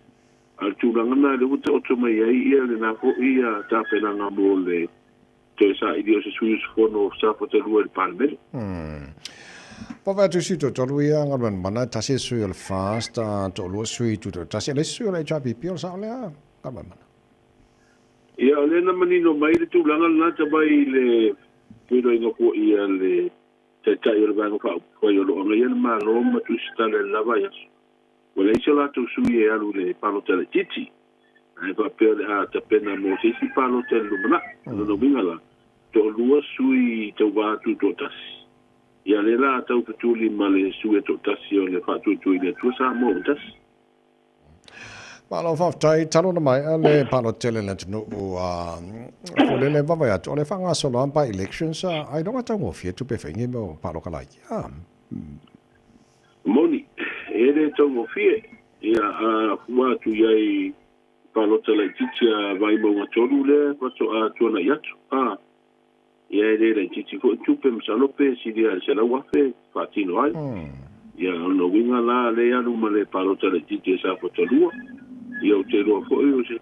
A o le tulaga lena lea ua taoto mai ai ia lena foi tapenaga mo le toe saili o se sui usufono o Safata 2 i le Palemene. Vave atu si toatolu ia galuega mana, tasi le sui o le FAST, toalua sui tutoatasi, a le isi sui o le HRPP, o le sao lea galuega mana. Ia, o lea na manino mai le tulaga lena tamai i le feiloaiga foi a le Taitai o le Vaega Faaupufai o lo o agaia le Malo ma Tusitala i le la vaiaso. Ua leai so latou sui e alu i le palota laitiiti, ae faapea o le a tapena mo se isi palota i le lumanai. O lona uiga la, toalua sui tauva tutoatasi. Ia lea la a taufetuli ma le sui e toatasi o le Faatuatua i le Atua Samoa ua tasi. Malo faafetai, talu ona maea le palota tele a le atunuu a Folele e vavae atu, o le faagasolo lava by elections, ailoga taugofie tupe e fai nei mea o paloka laiti. Moni, e le taugofie, ia a fua atu i ai i palota laitiiti a Vaimauga 3 lea faatoa tuanai atu, a, ia e le laitiiti foi tupe masalo pe sili lava i le $100,000 faatino ai. Ia o lona uiga la lea e alu ma le palota laitiiti a Safata 2, ia ou te iloa foi o se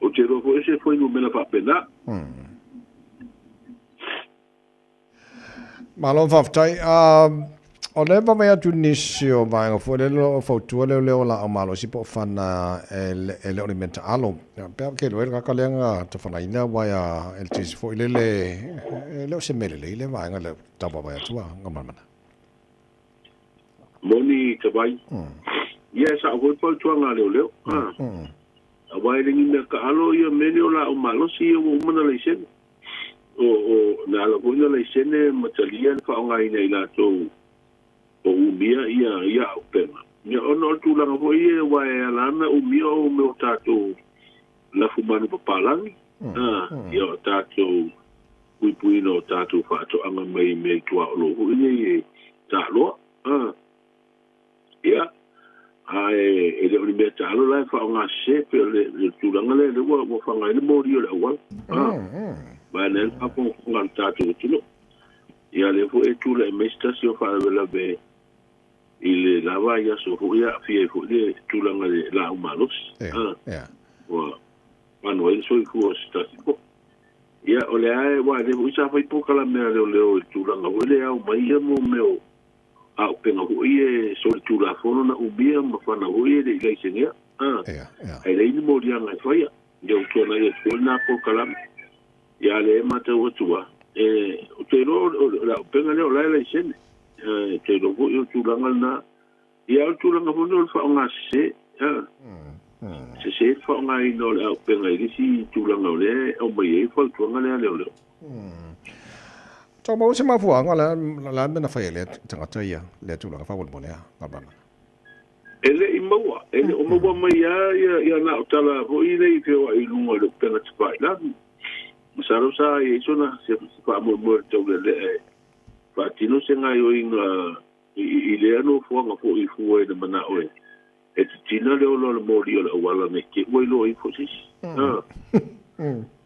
ou te iloa foi o se fuainumera faapena. Malo faafetai. O lea e vaavaai atu i nisi o vaega foi lele o lo o fautua leoleo laau malosi po o fana e le o ni mea taalo. Pe a ke loe le tagata lea na tafanaina aua e le tisi foi lele e le o se mea lelei lea vaega lea tau vaavaai atu a Gamalamana. Moni Tavai. Ia e sao foi le fautuaga a leoleo. Aua e le ni mea taalo ia mea nei o laau malosi ia ua uma ona laisene. O, o, na ala foi na laisene ma talia le faaaogaina e i latou o umia ia, ia auupega. Ia, ona o le tulaga foi ia, aua e ala ana umia o mea o tatou lafumanu papalagi, a, ia o tatou puipuiina o tatou faatoaga mai mea i tuaolo foi nei e taaloa, a. Ia, ae e le o ni mea taalo la e faaaoga sese pei o le tulaga lea lea ua ua faga ai le moli o le auala. Vaeane ai le faafogafoga a le tatou atunuu. Ia lea foi e tulai mai se tasi o faalavelave i le la vaiaso foi e aafia ai foi le tulaga i le laau malosi. Ua pano ai le soifua o se tasi foi. Ia, o lea aua lea foi sa fai polokalame a leoleo i le tulaga foi lea e ao mai ia mo mea o auupega foi e solitulafono na umia ma fana foi e le i laisenea. Ae leai ni moliaga e faia. Ia ua tuanai atu foi lena polokalame. Ia a lea e matau atu lava, ou te iloa o le auupega lea o la e laisene. Ou te iloa foi o le tulaga lena. Ia o le tulaga foi lea o le faaaoga sese. Sese le faaaogaina o le auupega i le isi tulaga o lea e aumai ai le fautuaga lea a leoleo. Tau maua se mafuaaga o le a le mea na fai ai lea tagata ia lea tulaga faamolemole a Galuana? E le i maua, e le o maua mai lava ia na o tala foi nei i feoai i luga o le upega tafailagi. Masalo sa i ai sona se faamoemoe o le taulelea e faatino se gaoioiga i lea nofoaga foi i fua i le manao e titina le ola o le moli o le auala nei te ua iloa ifo se isi.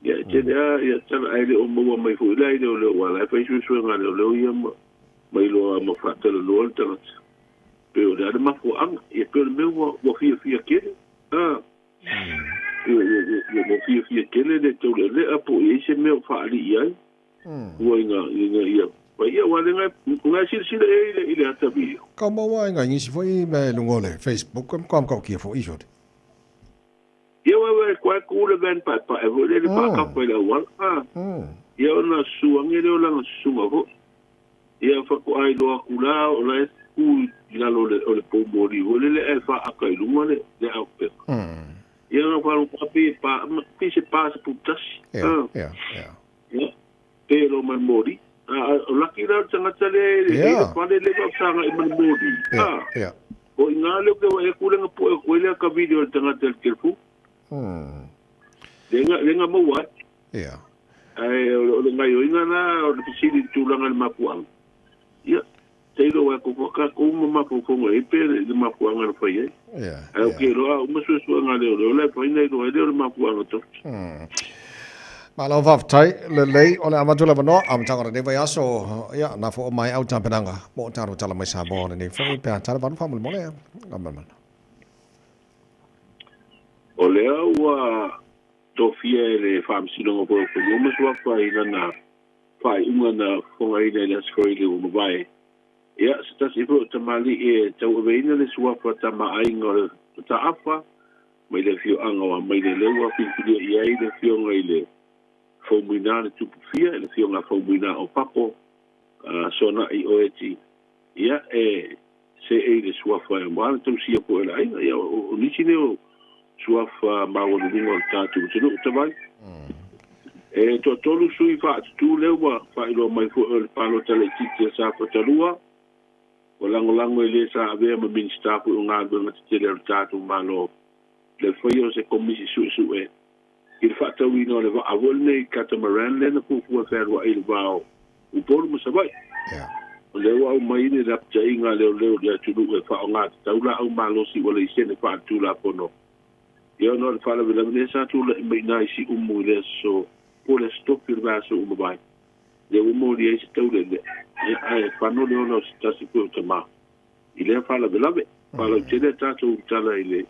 Ia e tele lava ia tala ae le o maua mai foi la i leoleo aua o la e fai suesuega a leoleo ia ma ma iloa ma faatalanoa le tagata pei o le a le mafuaaga. Ia pei o le mea ua fiafia tele. Ua fiafia tele le taulealea po o i ai se mea o faalii ai. Ua ina ina ia paia aua le ngai silasila i ai i le ata video. Kau maua ai ngai nisi foi mea i luga o le Facebook e matua matautia foi sole. Ia wai wai koe ku le van paepae foi lele faakapa i le auala a. Ia ona susu ange lea o lana susuga foi. Ia faatoa iloa atu la o la e ku i lalo o le poumoli foi lele ae faaka i luga le aupega. Ia na faalogo pe pa pe se pa se putasi. Ia, ia, ia. Ia, pe lo ma le moli. A o laki la o le tagata lea e le Ia. fale le vaosaga i ma le moli. Ia, A ia. o i ngā leo ke wa e kulenga po e koe lea ka video le tagata i le telefoni. Lenga maua ai. Ia. Ae o le gaioiga la o le fesili i le tulaga i le mafuaaga. Ia, tailo ai ko ka uma mafaufauga ai pe le mafuaaga na fai ai. Ia. Ae o ke iloa a uma suesuega a leoleo la e fai na iloa ai lea o le mafuaaga tofi. Malo faafetai lelei o le avatu le avanoa amataga o lenei vaiaso ia na foo mai au tapenaga mo tatou tala mai Samoa o lenei foi pe a tala valu faamolemole Gamalmana. O lea ua tofia e le Faamasinoga foi o Fanua ma Suafa i lana faaiuga na fofogaina i le Aso Faraile ua mavae. Ia, se tasi foi o tamalii e tauaveina le suafa tamaaiga o le mataafa mai le afioaga o Amaileleua filifilia i ai le afioga i le Faumuina le Tupufia, le afioga Faumuina o Papo, Sona'i Oeti, ia, e seei le suafa e aua le tausia foi o le aiga. Ia, o nisi nei o suafa maualuluga o le tatou atunuu tavai. E toatolu sui faatutū lea ua faailoa mai foi o le palota laitiiti a Safata 2, ua lagolago e le sa avea ma Minisita foi o Galuega Tetele a le tatou Malo le faia o se komisi suesue i le faatauina o le vaa foi lenei catamaran lea na fuafua e fealuai i le va o Upolu ma Savaii. O lea ua aumai le lapataiga a leoleo i le atunuu e faaaoga tatau laau malosi ua laisene faaletulafono. Ia ona o le faalavelave lea sa tulai mai i nai Siumu i le aso po o le aso Tofi o le vaiaso ua mavae, lea ua molia ai se taulele, ia ae fano le ola o se tasi foi o tama i lea faalavelave. Faalautele a tatou tala i le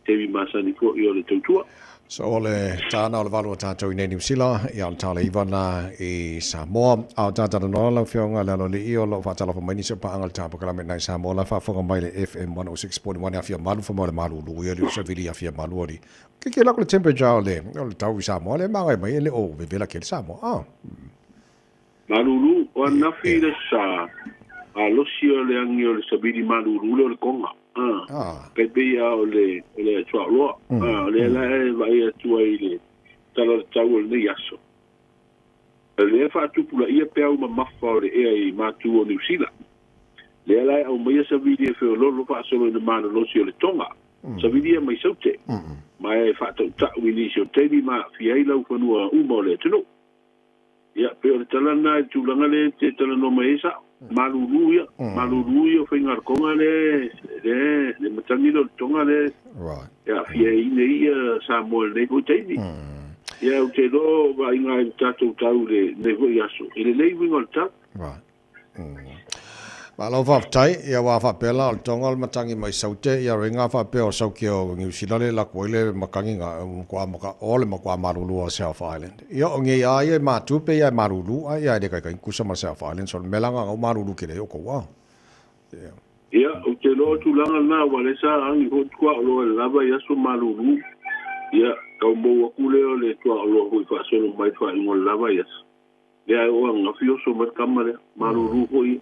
taimi masani foi o le tautua. So o le tāna o le valu o tātou i nei Niu Sila, ia o le tāle iwa na i Samoa. A o tātara noa lau fionga le alo li'i o loo whaatalofa mai nisi o paanga le tāpakalame nai Samoa la whaafonga mai le FM 106.1 afia malu wha mo le malu lu ia li o savili afia malu ori. Ke ke lako le temperature o le tau i Samoa le magai mai e le o vevela ke le Samoa. Ah. Malulu, o anafi i le sa, a losi o le agi o le savili malulu lea o le konga. Ah. Kai pei a o le, o le tuaoloa. Ah, o lea la e vaai atu ai i le tala o le tau o lenei aso. O lea faatupulaia peau mamafa o le ea i matu o Niu Sila. Lea la e aumaia savili e feololo faasolo i le malolosi o le tonga. Savili ia mai saute. Ma e faatautau i nisi o taimi ma aafia ai laufanua uma o le atunuu. Ia, pei o le tala lena i le tulaga lea e te talanoa mai ai sa'o. Malulu ia, malulu ia o faigalukoga le, le, le matagi lea o le toga lea e aafia ai nei ia Samoa i lenei foi taimi. Ia, ou te iloa o vaaiga ai le tatou tau i lenei foi aso, i lenei uiga o le tau. Malo faafetai, ia ua faapea la o le tonga o le matagi mai Saute, ia ringa faapea o Sauke o Niu Sila le lako ai le matagi nga matua maka o le matua malulu o South Island. Ia o ngei a ia e matu pe ia e malulu a ia e le kaikai kusa ma South Island so le mea la nga ngau malulu kele o kou a. Ia. Ia, ou te iloa o tulaga lena aua lea sa agi foi le tuaoloa i le lava i aso malulu. Ia, tau mou aku lea o le tuaoloa foi faasolo mai le faaiuga o le lava i aso. Lea e oo ananafi oso mai le tama lea, malulu foi ia.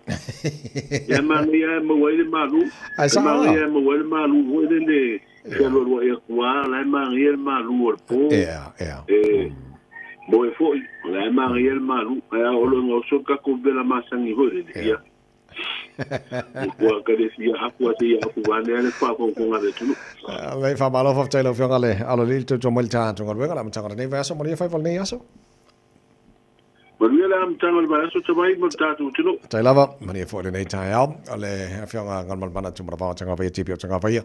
Ia manaia e maua ai le malu. Ai E sao manaia a. e maua ai le malu foi lele fealualuai atu a, la e manaia le malu o le po. Ea, ea. E moe foi, la e manaia le malu. Ae a oo loa ina oso le tatou vela masani foi lele, ia. Ua ka le fia afu a seia afu vaeane a le faafogafoga a le atunuu. Lei faamalo faafetai lau Afioga le alo alii le tautua mai le tatou galuega le amataga o lenei vaiaso manuia faiva o lenei aso. Manuia le amataga o le vaiaso Tavai ma le tatou atunuu. Faafetai lava, manuia foi lenei taeao. O le Afioga Galumalemana Tumanavao Tagavaia TP o Tagavaia.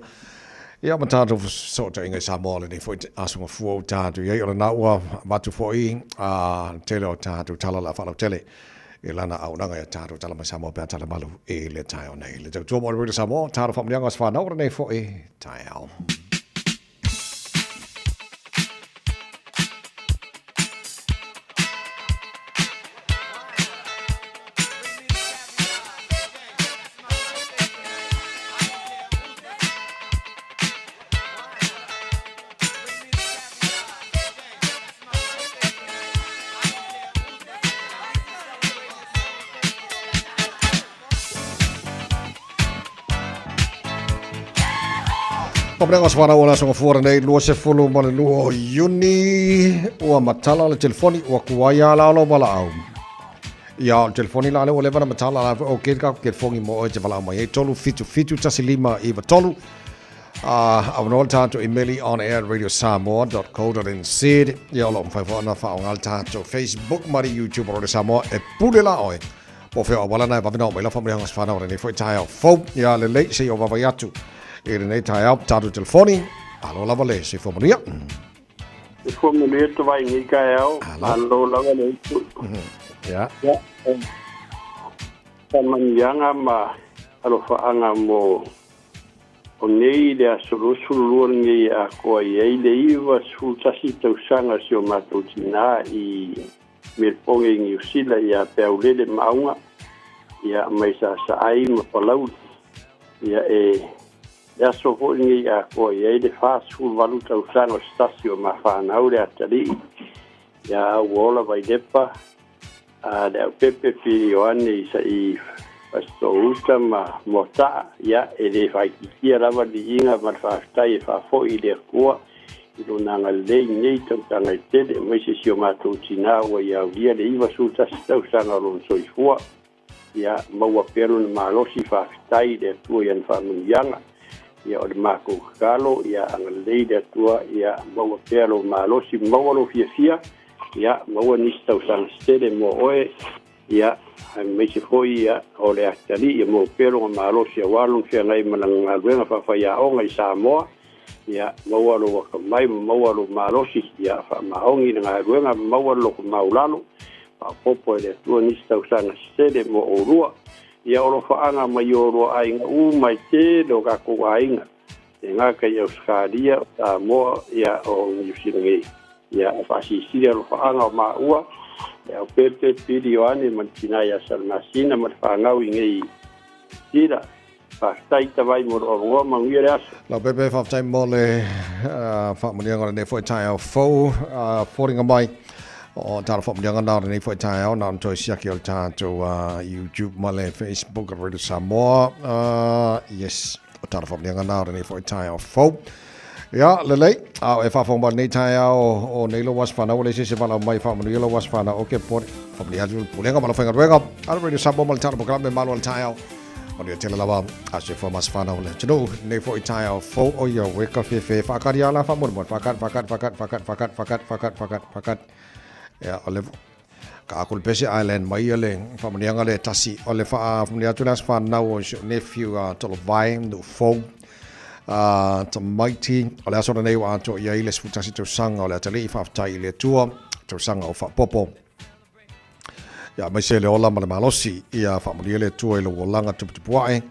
Ia ma tatou fesootaiga i Samoa lenei foi aso gafua ua tatou i ai. O lena ua avatu foi a le tele o tatou tala o le a faalautele i lana auaunaga ia tatou tala mai Samoa pe a tala malu i le taeao nei. Le tautua mo le Radio Samoa, talo faamanuiaga o se whanau o lenei foi taeao. Faamanuiaga o se fanau o le aso gafua lenei 22 o Iuni ua matala le telefoni ua kuai lava la o lou valaau. Ia o le telefoni la lea ua leva ona matala la foi okay le tatou telefoni mo oe e te valaau mai ai 377 1593 avanoa le tatou imeli on air at radiosamoa.co.nz. Ia o lo o mafai foi ona faaaoga le tatou Facebook ma le YouTube o Radio Samoa e pule la oe. Po o fea o auala na e vave na oo mai lau faamanuiaga o se fanau o lenei foi taeao fou. Ia lelei se i ou vaavaai atu i lenei taeao tatou telefoni. Alo lava le soifua manuia. Soifua manuia tavai i lenei taeao. Malo lava le upu. Ia. Ia. Faamanuiaga ma alofaaga mo o nei le aso 22 lenei e atoa i ai le 91 tausaga o si o matou tinā i Melbourne i Niu Sila ia Peaulele Maauga ia mai Saasaai ma Palauli. Ia e le aso foi lenei e atoa i ai le 48 tausaga o se tasi o ma fanau le atalii ia Auaola Vailepa a le Aupepe Pili Ioane i sa'i Fasitoo-uta ma Moata'a, ia, e le faaitiitia lava le viiga ma le faafetai e faafoi i le Atua i Lona agalelei i nei tausaga e tele, aemaise si o matou tinā ua ia aulia le 91 tausaga o lona soifua. Ia, maua pea lona malosi, faafetai i le Atua i ana faamanuiaga. Ia, o le matou tatalo, ia agalelei le Atua, ia maua pea lou malosi, maua lou fiafia, Ia, maua nisi tausaga se tele mo oe, ia, aemaise foi ia, o le atalii ia maua pea lona malosi aua lona feagai ma lana galuega faafaiaoga i Samoa, ia, maua lou akamai ma maua lou malosi, ia, faamaoni le galuega ma maua le loto maualalo, faaopoopo e le Atua nisi tausaga se tele mo oulua. Ia, o alofaaga mai o lua aiga uma e tele o tatou aiga, e gata i Ausetalia, o Samoa, ia, o Niu Sila nei. Ia, e faasilisili alofaaga o maua, le Aupepe, Pili, Ioane ma le tina ia Salamasina ma le fanau i nei Sila. Faafetai Tavai mo lou avanoa, manuia le aso. Laupepe, faafetai mo le faamanuiaga o lenei foi taeao fou. Foliga mai o tala faamanuiaga na o lenei foi taeao na ona toe siaki o le tatou YouTube ma le Facebook o Radio Samoa. Yes. O tala faamanuiaga na o lenei foi taeao fou. Ia, lelei, a o e faafofoga mai lenei taeao o nei lou aso fanau, ua leai se isi e valaau mai e faamanuia lou aso fanau, ok, pore, faamanuia atu le pulega ma le aufaigaluega a le Radio Samoa ma le tala polokalame malo o le taeao. Manuia tele lava a soifua ma aso fanau o le atunuu lenei foi taeao fou o ia weka fefe whaakari ala whamolemole whaakari whaakari whaakari whaakari whaakari whaakari whaakari whaakari whaakari ia o le Ka ako le pese Island mai ia le whaamanuiaga le tasi o le whaamanuia atu le aso whanau o si o nephew a Tolovai no fou a tamaiti o le aso lenei ua atoa i ai le 11 tausaga o le atalii faafetai i le Atua tausaga o faapopo ia aemaise le ola ma le malosi ia faamanuia le Atua i lou olaga tuputupuae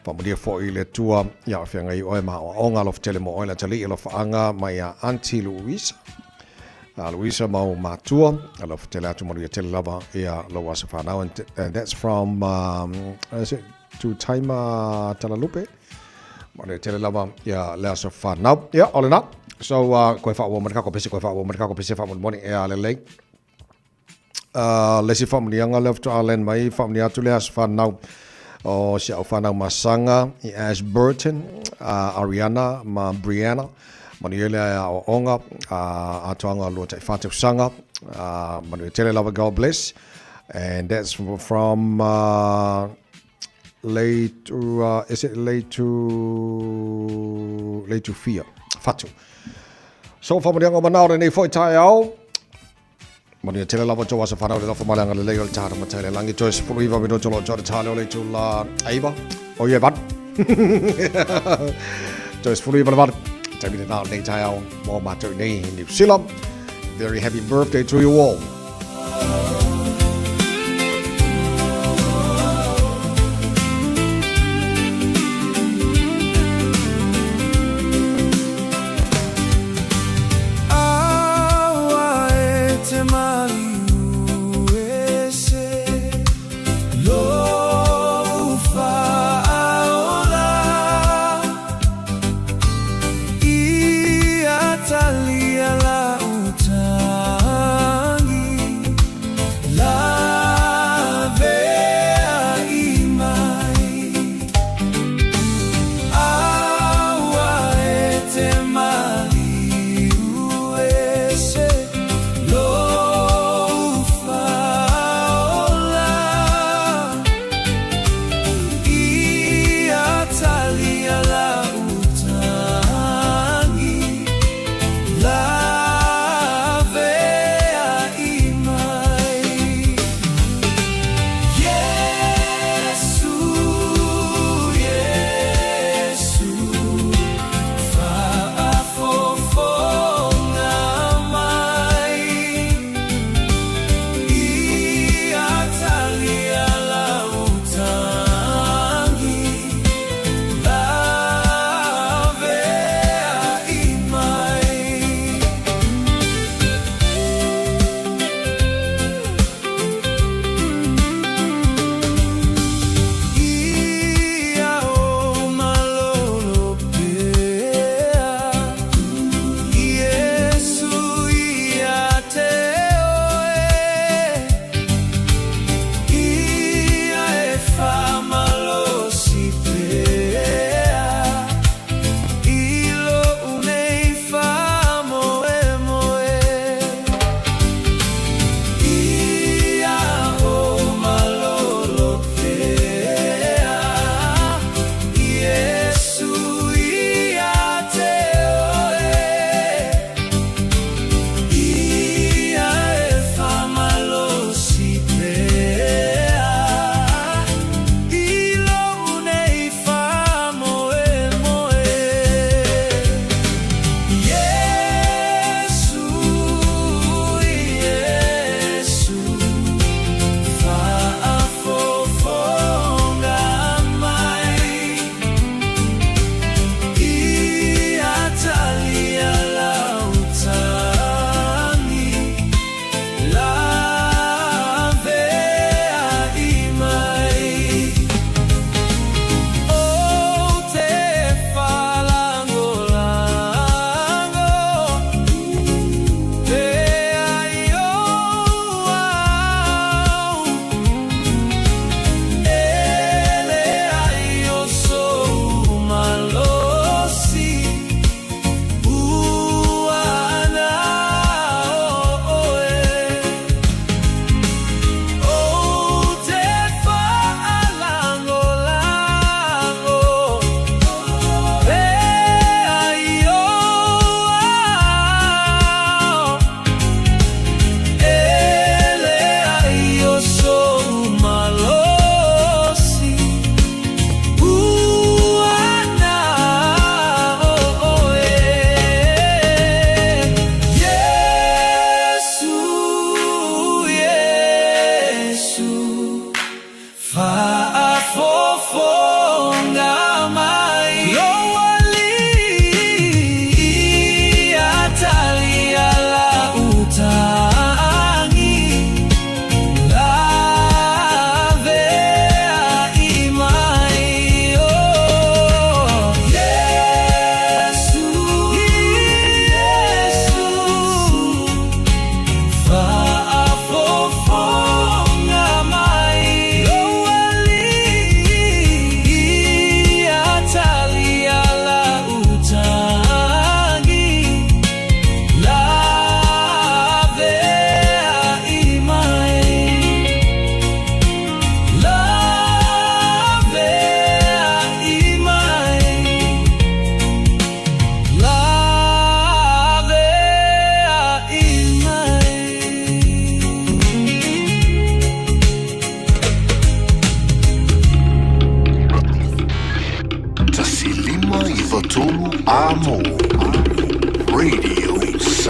faamanuia foi le Atua ia feagai oe ma aoaoga alofa tele mo oe le atalii alofaaga mai a Auntie Louisa A Luisa ma ou matua, alofa tele atu manuia tele lava ia lou aso whanau. And that's from, is it to Taima Talalupe? Manuia tele lava ia le aso whanau. Ia, ole na. So, koe whaua mai kako pese, koe whaua mai kako pese whamonimoni e a lelei. Le isi faamanuiaga lea faatoa land mai, faamanuia atu le aso fanau o si au fanau masaga i Ashburton, Ariana ma Brianna. Manuia le aoaoga, atoaga o 24 tausaga. Manuia tele lava, God bless. And that's from Leitu, is it Leitu, Leitufia, Fatu. So, faamanuiaga o manao lenei foi taeao. Manuia tele lava tou aso fanau le alofa ma le agalelei o le Tata Matai le Lagi. Toe 19 minute o lo o toa te tale o le itula 9. O ia e valu. Toe 19 le valu. Taimi lena o lenei taeao mo matou nei i New Zealand. Very happy birthday to you all.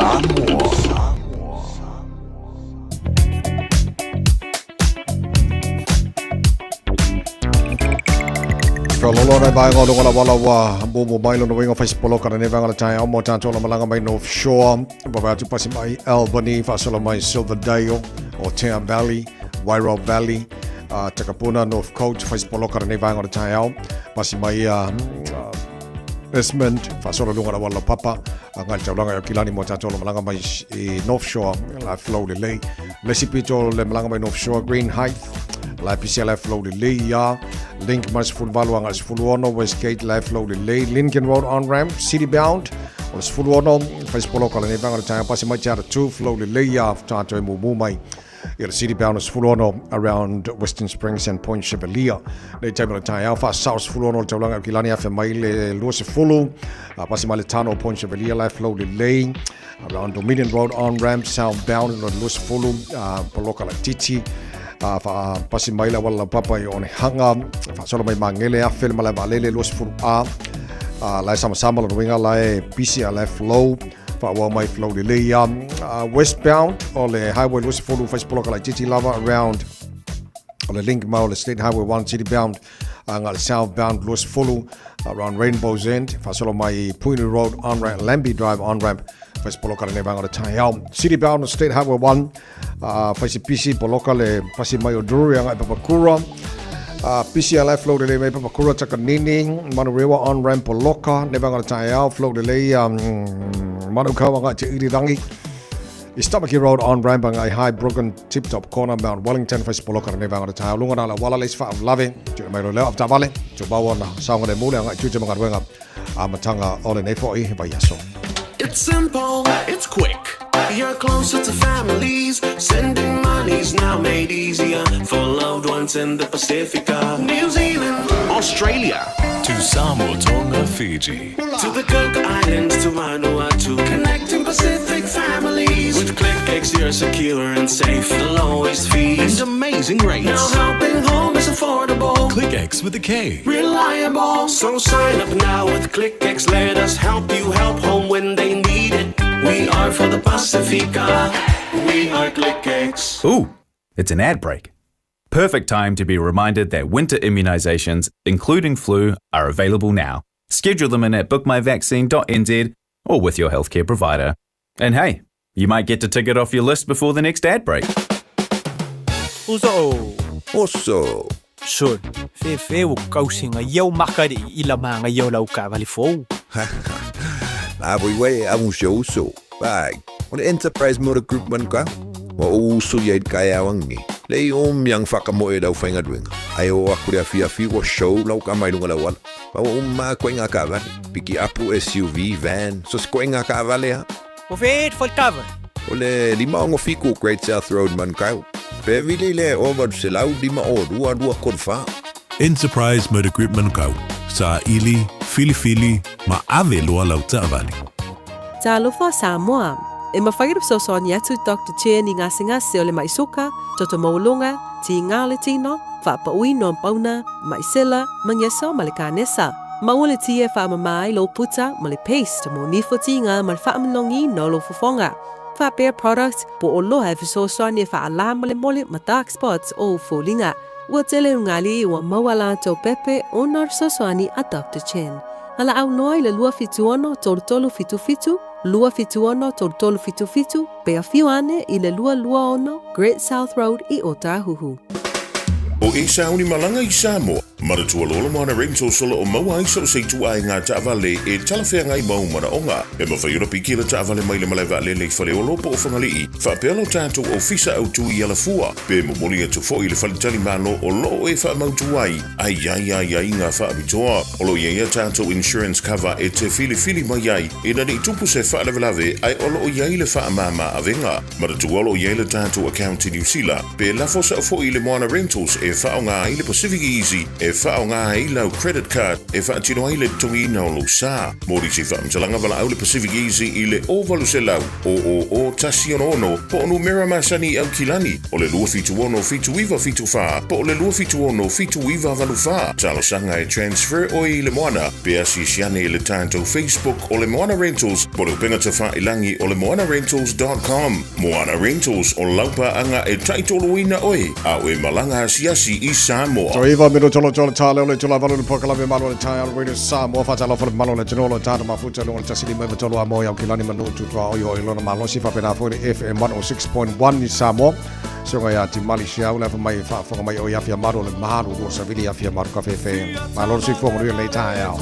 Samoa. Whakalolo nei vaega o luga la wala ua mumu mai lona uiga fai se poloka lenei vaega o le taeao mo tatou la malaga mai North Shore, vave atu pasi mai Albany, faasolo mai Silverdale, Otea Valley, Wairau Valley, Takapuna, North Coast, fai se poloka lenei vaega o le taeao, pasi mai Esmond, faasolo luga la wala papa, agai le taulaga i Aukilani mo tatou la malaga mai i North Shore, la flow lelei. Le isi pito le malaga mai North Shore, Green Heights, la pisi la flow lelei ia, Link mai 18 agai 16, Westgate la flow lelei, Lincoln Road on ramp, City Bound, o le 16, fai se poloka lenei vaega o le taeao, pasi mai Te Ara 2, flow lelei ia, tatou e mumu mai. Ia le City Bound 16 around Western Springs and Point Chevalier. Nei taimi o le taeao, faasao 16 o le taulaga o Kilani afe mai le 20, pasi mai le tano o Point Chevalier, la e flow lelei. Around Dominion Road on ramp, southbound le 20, poloka laititi. Wha pasi mai le awala laupapa i Onehanga, faasolo mai Mangele afe le malae vaalele 20 A. La e samasama lona uiga la e busy a la e flow. Faaauau mai flow lelei ia. Westbound o le Highway 20 fai se poloka laitiiti lava around o le link ma o le State Highway 1 city bound nga le southbound 20 around Rainbow's End faasolo mai Puinu Road on ramp Lambie Drive on ramp fai se poloka lenei vaega o le taeao. City bound o State Highway 1 fai se pisi poloka le pasi mai o Drury agai Papakura. Pisi a la flow lelei mai Papakura Takanini, Manurewa on ramp poloka, ne vaega o le taeao flow lelei Manukau agai Te Irirangi. I Tamaki Road on ramp agai High Broken Tip Top Corner Mount Wellington fai se poloka lenei vaega o le taeao. Luga na la wala le isi faalavelave, tuuina mai loa leo avetaavale, tumau ona saogalemu le agai tiute ma galuega amataga o lenei foi vaiaso. It's simple, it's quick. You're closer to families. Sending money's now made easier for loved ones in the Pacifica, New Zealand, Australia, To Samoa, Tonga, Fiji. To the Cook Islands, to Vanuatu, connecting Pacific families. With KlickEx, you're secure and safe. The lowest fees and amazing rates. Now helping home is affordable. KlickEx with a K. Reliable. So sign up now with KlickEx. Let us help you help home when they need it. We are for the Pacifica. We are KlickEx. Ooh, it's an ad break. Perfect time to be reminded that winter immunisations, including flu, are available now. Schedule them in at bookmyvaccine.nz or with your healthcare provider. And hey, you might get to tick it off your list before the next ad break. Uso. Oso. Sol, fefe o kausinga iau makari i la manga iau lau kavali fou. La voi we a un show so. Bai, o le Enterprise Motor Group man ka. Wa o uso ia i kai awangi. Le i o miang whakamoe lau whainga duenga. Ai o aku le awhi awhi wa show lau ka mai lunga lau ala. Ba wa o mā koe ngā kavale. Piki apu SUV, van, so se koe ngā kavale ha. O fe et fo kava. O le 5 o Great South Road Manukau. Pe vili le o 805 2 2 3 4. Enterprise Motor Group Manukau. Sa ili, filifili, ma ave loa lau taavale. Talofa Samoa. E mafai ona fesoasoani atu Doctor Chen i gasegase o le ma'i suka, toto maualuga, tiga o le tino, faapauina o pauna, ma'i sela, magiso ma le kanesa. Maua le ti e faamama ai lou puta ma le paste mo nifo tiga ma le faamalogiina o lou fofoga. Faapea product po o oloa e fesoasoani e faalā molemole ma dark spots o ou foliga. Ua tele ugali ua maua latou pepe ona o le fesoasoani a Doctor Chen. Valaau loa i le 276 3377, 276 3377, pe afio ane i le 226 Great South Road i Ōtāhuhu. O e sauni malaga i Samoa, manatua loa le Moana Rentals o lo o maua ai so o se ituaiga taavale e talafeagai ma ou manaoga. E mafai ona piki le taavale mai le malae vaalele i Faleolo po o Fagalii, faapea lo tatou ofisa autu i Alafua, pe momoli atu foi i le faletalimalo o lo o e faamautu ai a i ai aiaiga faapitoa. O lo o i ai a tatou insurance cover e te filifili mai ai ina ne i tupu se faalavelave ae o lo o i ai le faamama avega. Manatua o lo o i ai le tatou account i Niu Sila, pe lafo sao foi i le Moana Rentals e faaaoga ai le Pacific Easy e faaaoga ai lau credit card e faatino ai le totogiina o lou sa. Mo nisi faamatalaga valaau le Pacific Easy i le 0800 000 166 po o numera masani i Aukilani o le 276 7974 po o le 276 7984. Talosaga e transfer oe i le Moana pe asiasi ane i le tatou Facebook o le Moana Rentals po o le upega tafailagi o le moanarentals dot com. Moana Rentals, o lau paaga e taitoloina oe a o e malaga asiasi i Samoa. Toe iva minuta o lo toa le tā leo le itula valu le polokalame malo le taeao le Radio Samoa faatalofa le mamalu o le atunuu o lo o tatou mafuta i luga o le 153 a moe Aukilani ma Nuu Tutua oi oi lona malosi faapena foi le FM 106.1 i Samoa Susuga ia Timali Siau le afa mai e faafofoga mai o i Afia Maru o le Malu lua savili Afia Maru ka fefe. Malo le soifua manuia lenei taeao.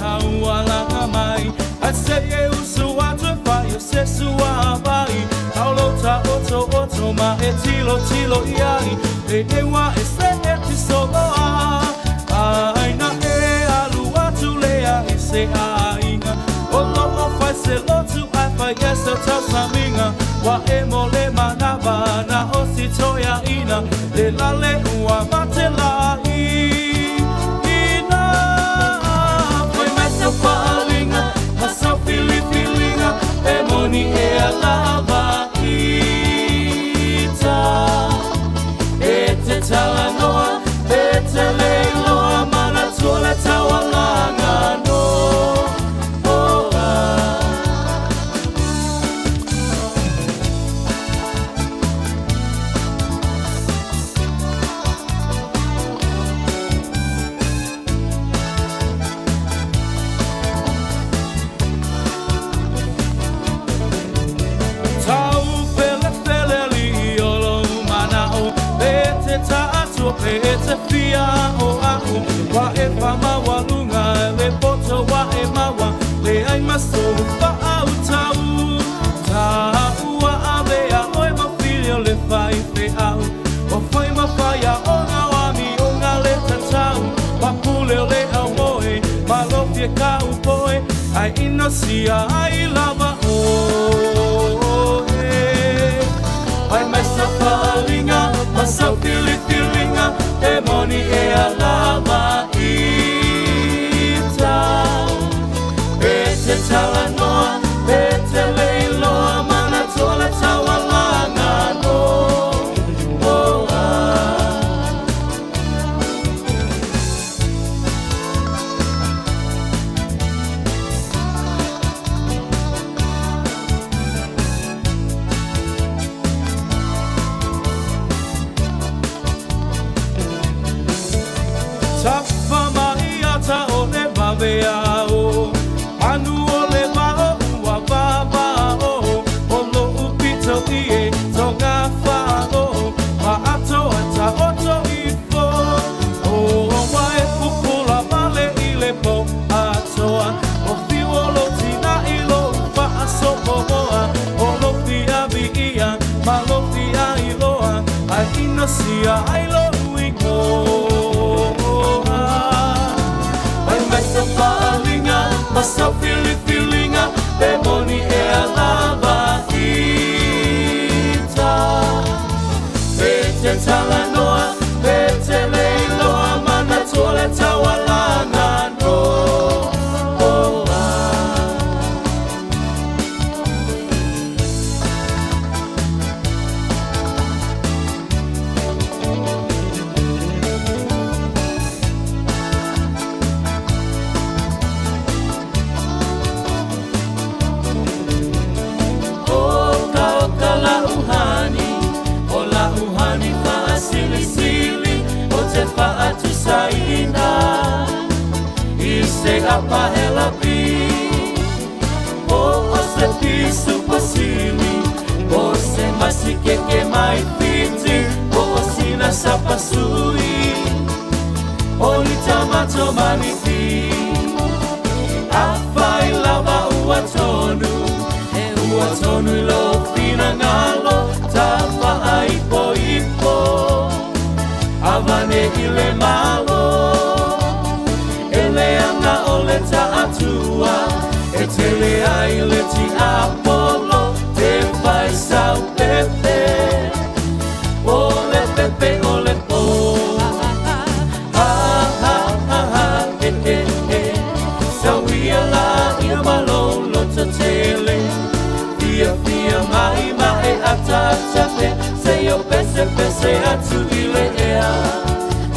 atu i le ea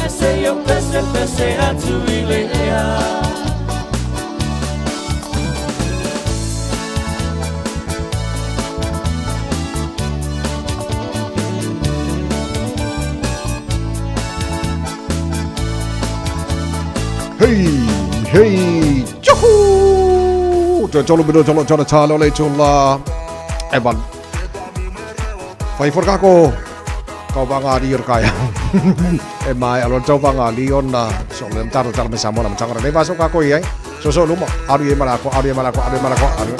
E se i ou pesepese atu i le ea. Hei, hei, tjuhu! Toe tolu minute o tona tālo le tula. E valu. Whai fora kako. Kau vanga ali o kaya. E mai alo tau vanga ali ona. So le mtaro tala me Samoa na mtangara. Le vaso kako i ai. So so luma. Aru e marako, aru e marako, aru e marako, aru.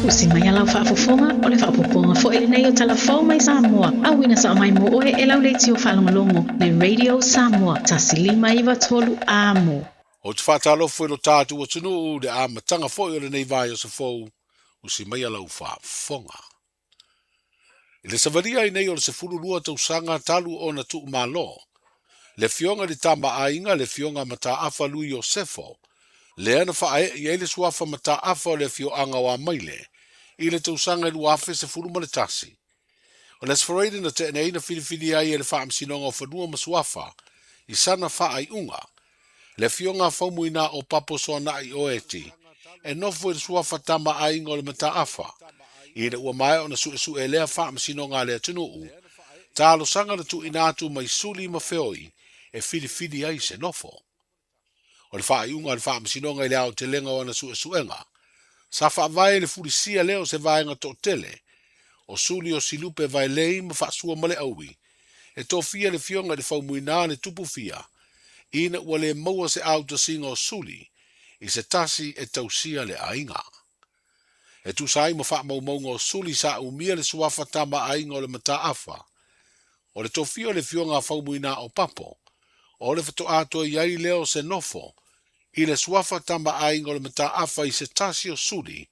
Usi mai a lau faafofoga, o le faaopoopoga foi lenei o tala fou mai Samoa, auina sao mai mo oe e lau leitio faalogologo le Radio Samoa 1 5 93 Amo. Ou te faatalofa i lo tatou atunuu i le amataga foi o lenei vaiaso fou, usi mai a lau faafofoga. I le savalia ai nei o le 12 tausaga talu ona tuumalo, le Afioga i le Tama a Aiga, le Afioga a Mataafa Lui Iosefo, lea na faaee i ai le suafa Mataafa o le afioaga o Amaile i le tausaga e 2011. O le Aso Faraile na tea nei na filifilia ai e le Faamasinoga o Fanua ma Suafa i sana faaiuga, le Afioga a Faumuina o Papo Soanai Oeti e nofo i le suafa Tama a Aiga o le Mataafa, ina ua maea ona suesue e lea Faamasinoga a le atunuu talosaga na tuuina atu mai suli ma feoi e filifili ai se nofo. O le faaiuga a le Faamasinoga i le aotelega o ana suesuega, Sa faavae i le fulisia lea o se vaega toatele o suli o Silupe Vaelei ma Faasua Maleaui e tofia le Afioga i le Faumuina le Tupu Fia ina ua le maua se autasiga o suli i se tasi e tausia le aiga. E tusa ai ma faamaumauga o suli sa umia le suafa tama aiga o le Mataafa, o le tofia o le Afioga a Faumuina o Papo, o le faatoa toe i ai lea o se nofo i le suafa tama aiga o le Mataafa i se tasi o suli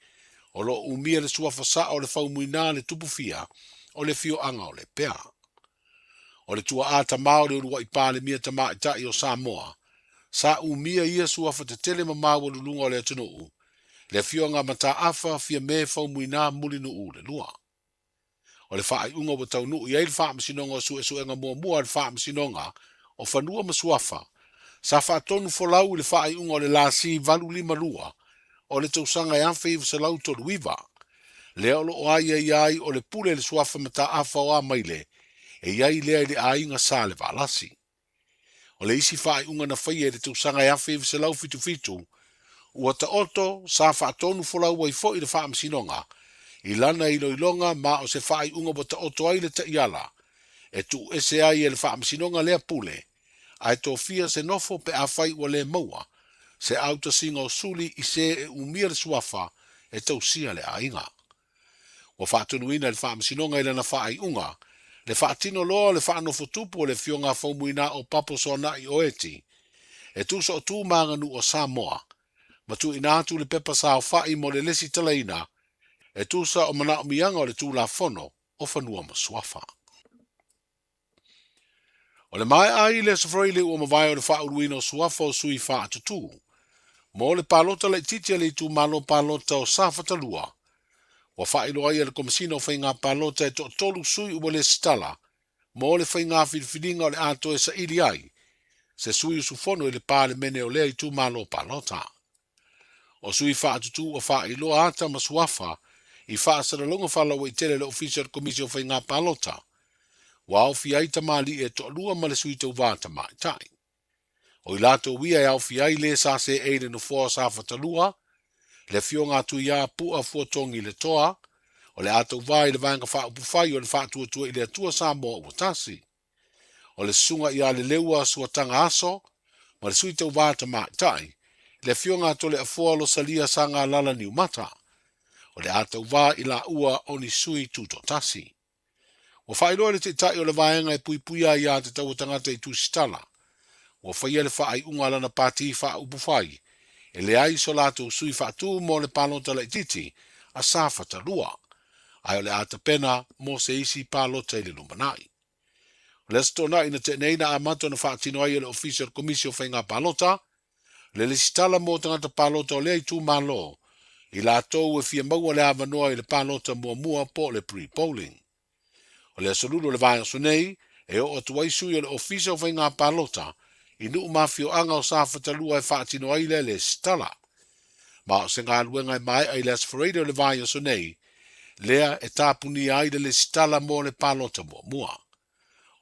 o lo o umia le suafa sao o le Faumuina le Tupu Fia o le afioaga o Lepea. O le tuaa tamā o le uluai Palemia Tamaitai o Samoa, sa umia ia suafa tetele ma maualuluga o le atunuu, le Afioga a Mataafa Fiame Faumuina Mulinuu le Lua. O le faaiuga ua taunuu i ai le Faamasinoga o Suesuega Muamua a le Faamasinoga o Fanua ma Suafa, sa faatonu folau i le faaiuga o le lasi 852 o le tausaga e 1939, lea o lo o aiaia ai o le pule i le suafa mataafa o Amaile e i ai lea i le aiga Salevaalasi. O le isi faaiuga na faia i le tausaga e 1977, ua taoto sa faatonu folau ai foi le Faamasinoga i lana iloiloga ma o se faaiuga ua taoto ai le taiala e tuu ese ai e le Faamasinoga lea pule ae tofia se nofo pe afai ua le maua se autasiga o suli i se e umia le suafa e tausia le aiga. Ua faatonuina e le Faamasinoga i lana faaiuga le faatino loa o le faanofotupu o le Afioga a Faumuina o Papo Soanai Oeti e tusa o tu ma aganuu a Samoa ma tuuina atu le pepa saofai mo le lesitalaina e tusa o manaomiaga o le Tulafono o Fanua ma Suafa. O le maea ai le Aso Faraile ua mavae o le faauluina o suafa o sui faatutū mo le palota laitiiti a le itumalo palota o Safata 2, ua faailoa ai e le Komesina o Faiga Palota e toatolu sui ua lesitala mo le faiga filifiliga o le a toe saili ai se sui usufono i le Palemene o lea itumalo palota. O sui faatutū ua faailoa ata ma suafa i faasalalauga faalauaitele a le Ofisa o le Komisi o Faiga Palota, ua aofia ai tamalii e toalua ma le sui tauvā tamaitai. O i latou ia e aofia ai le sa seei i le nofoa o Safata 2, le Afioga a Tuiā Pu'a Fuatogi Letoa, o le a tauvā i le Vaega Faaupufai o le Faatuatua i le Atua Samoa Ua Tasi. O le susuga ia Leleua Suataga Aso ma le sui tauvā tamaitai, le Afioga a Toleafoa Losalia Sagalala Niumata. O le a tauvā i laua o ni sui tutoatasi. Ua faailoa e le Taitai o le Vaega e Puipuia ai Aiā Tatau a Tagata i Tusitala, ua faia le faaiuga a lana pati faaupufai e leai so latou sui faatu mo le palota laitiiti a Safata 2, ae o le a tapena mo se isi palota i le lumanai. O le Aso Toonai na tea nei na amata ona faatino ai e le Ofisa o le Komisi o Faiga Palota le lesitala mo tagata palota o lea itumalo i latou e fia maua le avanoa i le palota muamua po o le pre-polling. O le Aso Lulu o le vaiaso nei e oo atu ai sui o le Ofisa o Faiga Palota i nuu ma afioaga o Safata 2 e faatino ai lea lesitala. Ma o se galuega e maea i le Aso Faraile o le vaiaso nei lea e tapunia ai le lesitala mo le palota muamua.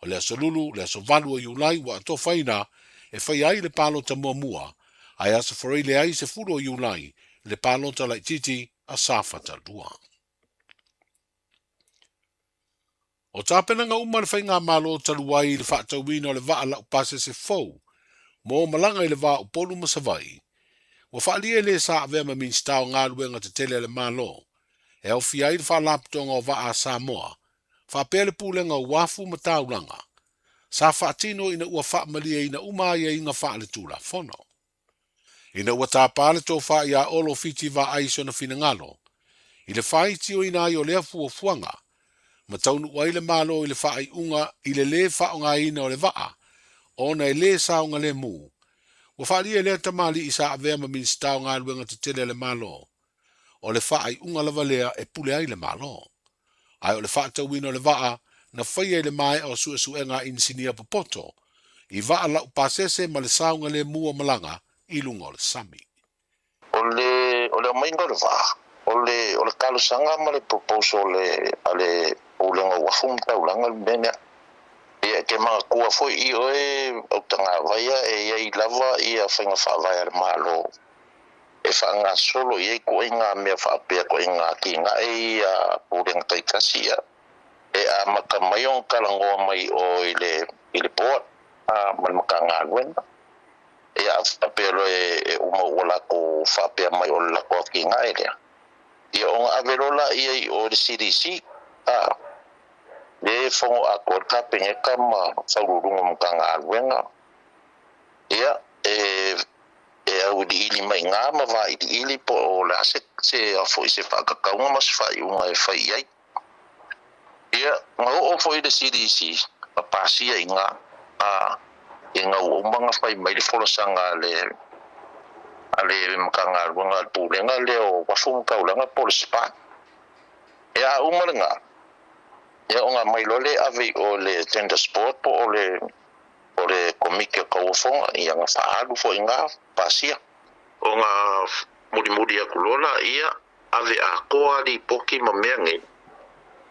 O le Aso Lulu, le aso 8 o Iulai ua atofaina e faia ai le palota muamua, ae Aso Faraile ai 10 o Iulai le palota laitiiti a Safata 2. O tapenaga uma a le Faigamalo talu ai i le faatauina o le vaa laupasese fou mo malaga i le va o Upolu ma Savaii, ua faaalia e le sa avea ma Minisita o Galuega Tetele a le Malo e aofia ai le Faalapotopotoga o Vaa a Samoa faapea le Pulega o Uafu ma Taulaga, sa faatino ina ua faamalieina uma aiaiga faaletulafono. Ina ua tapa le tofa iā Olo Fiti Vaai sona finagalo i le faitioina ai o lea fuafuaga, ma taunuu ai le Malo i le faaiuga i le lē faaaogaina o le vaa ona e lē saogalemu, ua faaalia e lea tamalii sa avea ma Minisita o Galuega Tetele a le Malo, o le faaiuga lava lea e pule ai le Malo. Ae o le faatauina o le vaa na faia i le maea o suesuega a inisinia popoto i vaa laupasese ma le saogalemu o malaga i luga o le sami. O le o le aumaiga o le vaa, o le o le talosaga ma le proposal a le Pulega o Uafu ma Taulaga le mea lea. Ia e te manatua foi i oe Autagavaia e i ai lava ia faiga faavae a le Malo e faagasolo i ai ituaiga mea faapea ituaiga atinae ia a pulega taitasi ia e amata mai ona talanoa mai o i le i le board a ma le Matagaluega. Ia a faapea loa e uma ua latou faapea mai o le latou atinae lea, ia ona ave loa laia i o i le CDC a lea e fono atoa ai le Kapeneta ma Faauluuluga o Matagaluega. Ia e e auiliili mai i ina ma vailiili po o le a se se a foi se faatatauga ma se faaiuga e fai i ai. Ia, na oo foi le CDC ma pasia i ina, a ina ua uma ona fai mai le folasaga a le a le Matagaluega a le Pulega lea o Uafu ma Taulaga po o le SPA. Ia, a uma lena, ia ona aumai loa lea e ave i o i le Tenders Board po o le o le Komiti o Tauofoga, ia na faaalu foi i ina, pasia. Ona mulimuli atu loa laia, ave atoa lipoti ma mea nei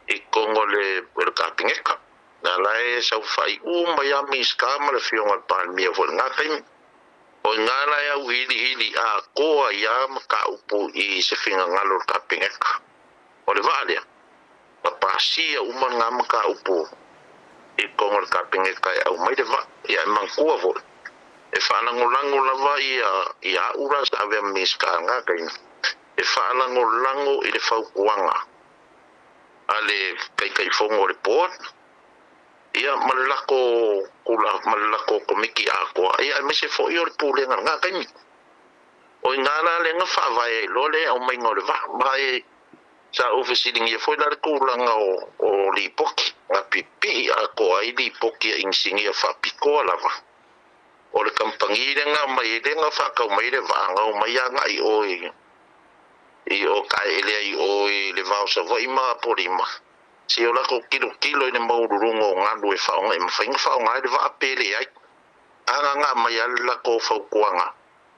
i totonu o le Kapeneta. Na la e saofai uma ai lava Minisita ma le Afioga i le Palemia foi i lena taimi. O i ina la e auiliili atoa ai lava mataupu i se finagalo o le Kapeneta. O le vaa lea, na pasia uma lena mataupu i totonu o le Kapeneta e aumai le vaa. Ia e manatua foi, e faalagolago lava ia au la sa avea ma Minisita i lena taimi, e faalagolago i le fautuaga a le Taitaifono o le Board, ia ma le latou ma le latou Komiti atoa, ia aemaise foi o le Pulega i lena taimi. O i ina la lea na faavae ai loa le aumaiga o le vaa. Ma e sa ou fesiligia foi la le tulaga o lipoti, na pipii atoa ai lipoti a inisinia faapitoa lava o le kamupani lea na aumai ai lea na faatau mai le vaa, na omai agai i o i o taeele ai i o i le va o Savaii ma Apolima, se o latou tilotilo i le maualuluga o galu e faaaoga e mafai ona faaaoga ai le vaa pe leai. Agaaga mai lava le latou fautuaga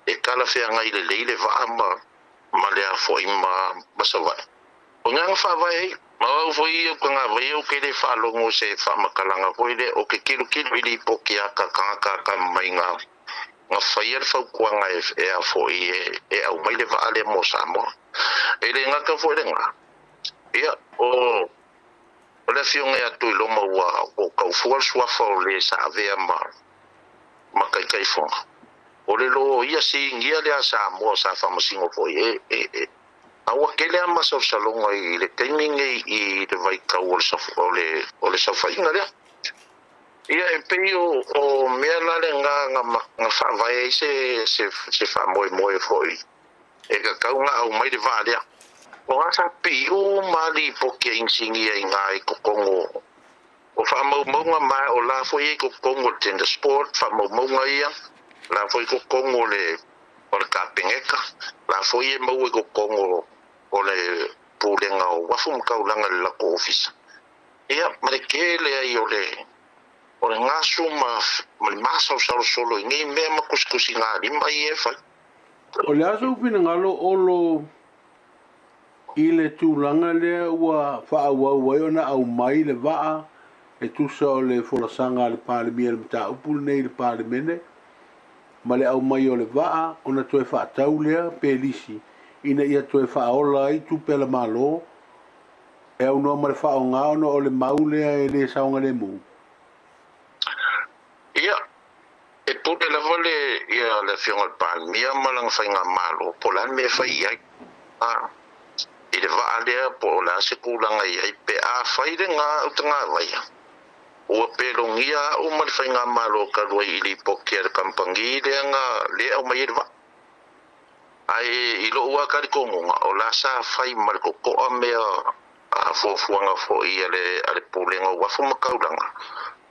e talafeagai lelei le vaa ma ma le a foi ma ma Savaii. O i ina na faavae ai. Ma o au foi ia o Tagavai ou te le faalogo i se faamatalaga foi lea, ou te tilotilo i lipoti a ka tagata atamamai na na faia le fautuaga e e a foi e e aumai le vaa lea mo Samoa. E le gata foi lena, ia o o le afioga ia Tuiloma ua ua taufua le suafa o le sa avea ma ma Taitaifono. O le loia sinia lea a Samoa sa faamasino foi e e e a ua tele lava masalosaloga i le taimi lenei i le vaitau o le o le o le saofaiga lea. Ia e pei o o mea la lena na na faavae ai se se se faamoemoe foi e tatau ona aumai le vaa lea. O a sa pipii uma lipoti a inisinia i ina i totonu o faamaumauga ma o la foi e i totonu o le Tender Sport faamaumauga ia, la foi i totonu o le o le Kapeneta, la foi e maua i totonu o le Pulega o Uafu ma Taulaga i le latou ofisa. Ia, ma le tele ai o le o le gasu ma ma le masaosalosolo i nei mea ma tusitusigalima ia e fai. O le a sou finagalo Olo i le tulaga lea ua faaauau ai ona aumai le vaa e tusa o le folasaga a le Palemia i le mataupu lenei i le Palemene ma le aumai o le vaa ona toe faatau lea pe lisi ina ia toe faaola ai tupe a le Malo e aunoa ma le faaaoga ona o le mau lea e le saogalemu. Ia, e pule lava le ia le Afioga i le Palemia ma lana faigamalo po o le a le mea e fai i ai, a, i le vaa lea po o le a se tulaga e i ai pe a fai lena utagavaia. Ua pelogia au ma le faigamalo talu ai i lipoti a le kamupani lea na le aumai ai le vaa. Ae i lou lava talitonuga, o la sa fai ma le totoa mea a fuafuaga foi a le a le Pulega o Uafu ma Taulaga,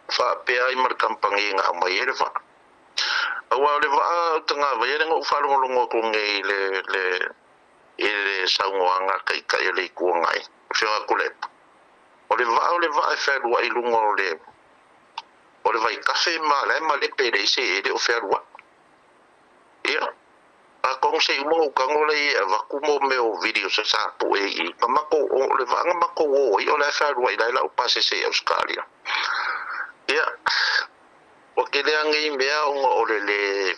faapea ai ma le kamupani na aumai ai le vaa. Aua o le vaa utagavaia lea na ou faalogologo atu nei i le le i le saunoaga a Taitai o le Itu Agai, Afioga Tuilaepa, O le vaa o le vaa e fealuai i luga o le o le vaitafe ma la e malepe e leai se e le o fealuai. Ia, atonu se i uma ona ou tago lea e avatu mo mea o videos sa pue i i na matou o le vaa na matou o ai o la e fealuai la e lau pasese i Ausetalia. Ia, ua tele lava nei mea ona o le le.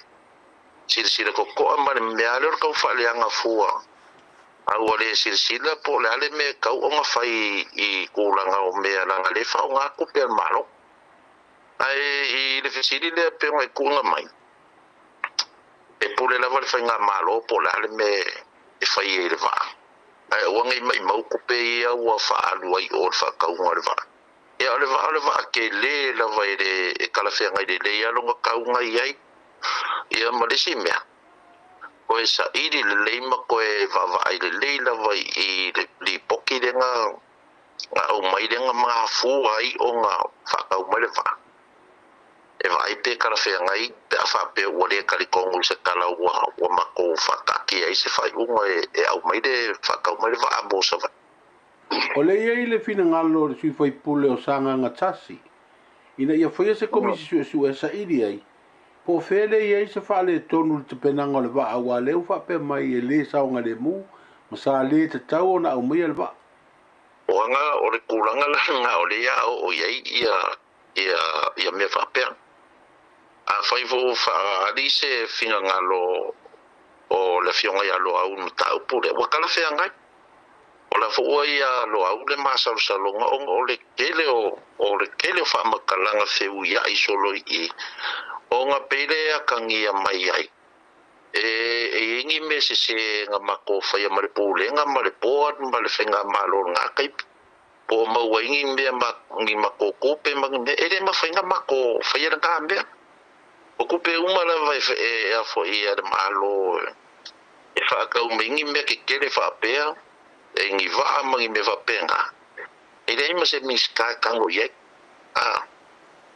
Silasila totoa ma le mea lea o le tau faaleaga fua, a ua le silasila po o le a le mea e tau ona fai i tulaga o mea leaga lea e faaaoga tupe a le Malo. Ae i le fesili lea pei ona e tuuina mai, e pule lava le faigamalo po o le a le mea e fai ai i le vaa, ae aua ne i maimau tupe ia ua faaalu ai i o i le faatauga o le vaa. Ia o le vaa o le vaa tele lava e le e talafeagai lelei lava lona tauga i ai. Ia ma le isi mea, toe saili lelei ma toe vaavaai lelei lava i le lipoti lea na aumai lea na mafua ai ona faatau mai le vaa. E vaai pe talafeagai pe a faapea ua le talitonu i se tala ua matou faataatia ai se faaiuga e aumai le faatau mai le vaa mo Savaii. O lea e i ai le finagalo o le sui faipule o Sagaga Tasi ina ia faia se komisi suesue e saili ai po o fea lea e i ai se faaletonu i le tapenaga o le vaa aua o lea ua faapea mai e le saogalemu ma sa le tatau ona aumaia le vaa. Oaga o le tulaga la lena o lea a oo i ai ia mea faapea. Afai foi ua faaali se finagalo o le Afioga ia Loau i le mataupu lea, ua talafeagai. O la foi ua ia Loau le masalosaloga ona o le tele o o le tele o faamatalaga feuiai solo i i, ona pei le atagia mai ai e e i ai ni mea sese na matou faia ma le Pulega ma le Board ma le Faigamalo o lena taimi, po o maua ai ni mea ma ni matou tupe ma ni mea, e le mafai ona matou faia lena mea. O tupe uma lava e e a foi a le Malo e faatau mai ni mea tetele faapea, e ni vaa ma ni mea faapena, e leai ma se Minisita e tago i ai. A,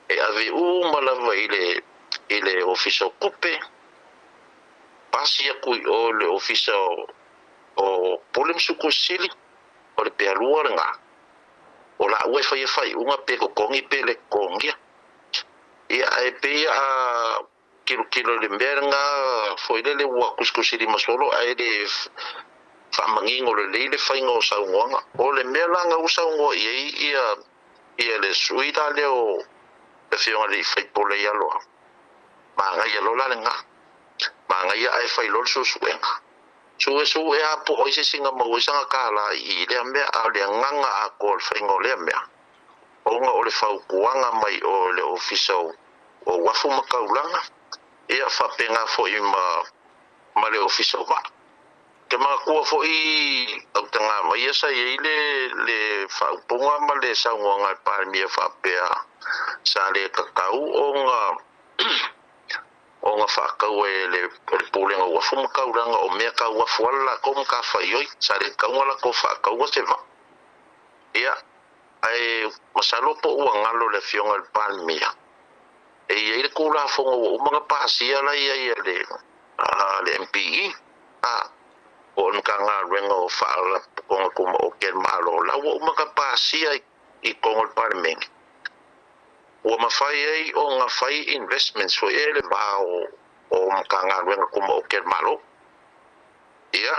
e ave uma lava i le, i le Ofisa o Tupe, pasi atu i o i le Ofisa o, o Pule ma Sukusili, o le pealua lena. O laua e faia faaiuga pe totogi pe le totogia. Ia, ae pei a tilotilo i le mea lena foi lele ua tusitusilima solo ae le faamanino lelei le faiga o saunoaga. O le mea la na ua saunoa i ai ia ia le sui la lea o le Afioga i le Faipule ia Loau, manaia loa la lena. Manaia ae fai loa le suesuega. Suesue lava po o ai se isi na maua ai sana kālā i lea mea, a o le agaga atoa o le faiga o lea mea, ona o le fautuaga mai o le Ofisa o Uafu ma Taulaga, ia faapena foi ma ma le Ofisa o Vaa. Te manatua foi Autagavaia sa i ai le le faaupuga ma le saunoaga a le Palemia faapea sa le tatau ona ona faataua e le Pulega o Uafu ma Taulaga o mea tau uafu lava le latou matafaioi, sa le tatau ona latou faataua se vaa. Ia, Ae masalo po ua galo le Afioga i le Palemia, e i ai le Tulafono ua uma ona pasia la i ai a le, a le MPE, a, po o le Matagaluega o Faalapotopotoga Tumaoti a le Malo, la ua uma ona pasia i totonu o le Palemene, ua mafai ai ona fai investments foi ia i le va o, o Matagaluega Tumaoti a le Malo. Ia,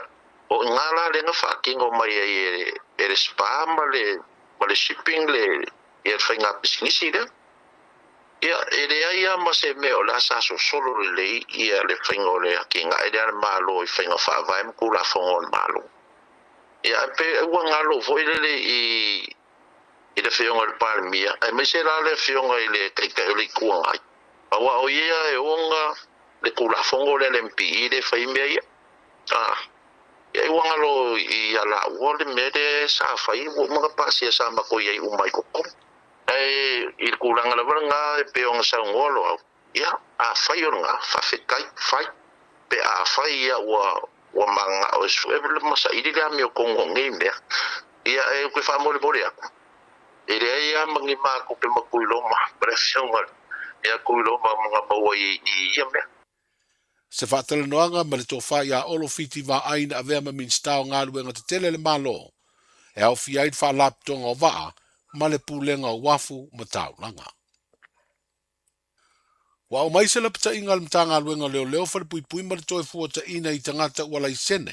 o i ina la lea na faatino mai ai e le SPA ma le, ma le shipping le, ia le faiga pisinisi lea. Ia, e leai lava ma se mea o la sa sosolo lelei ia le faiga o le atinae lea a le Malo i faiga faavae ma Tulafono a le Malo. Ia, ae pei ua galo foi lele i, i le Afioga i le Palemia, aemaise la le Afioga i le Taitai o le Itu Agai, aua o ia e ona le Tulafono lea a le MPE lea e fai ai mea ia. A, ia ua galo ia laua le mea lea sa fai, ua uma ona pasia sa matou i ai uma i totonu. Ae i le tulaga lava lena e pei ona saunoa Loau, ia, afai o lena, faafetai, fai. Pe afai ia ua ua mananao e sue ma saili le amiotonu o nei mea, ia e ou te faamolemole atu, e leai lava ma ni matupe ma Tuiloma, ma le Afioga ia Tuiloma na maua i ia mea. Se faatalanoaga ma le tofa ia Olo Fiti Vaai na avea ma Minisita o Galuega Tetele a le Malo, e aofia ai le Faalapotopotoga o Vaa ma le Pulega o Uafu ma Taulaga. Ua aumai se lapataiga a le Matagaluega o Leoleo, Falepuipui ma le Toefuataiina i tagata ua laisene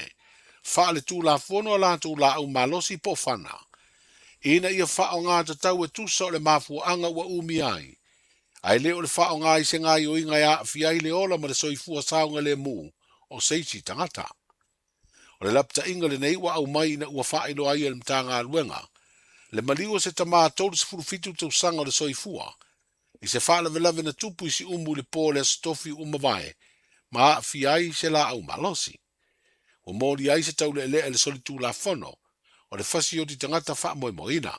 faaletulafono a latou laau malosi po o fana, ina ia faaaoga tatau e tusa o le mafuaaga ua umia ai. Ae le o le faaaoga i se gaoioiga e aafia ai le ola ma le soifua saogalemu o se isi tagata. O le lapataiga lenei ua aumai ina ua faailoa ai e le Matagaluega le maliu o se tama 37 tausaga o le soifua i se faalavelave na tupu i Siumu i le po o le Aso Tofi ua mavae ma aafia ai se laau malosi. Ua molia ai se tauleelea i le solitulafono o le fasi oti tagata faamoemoeina,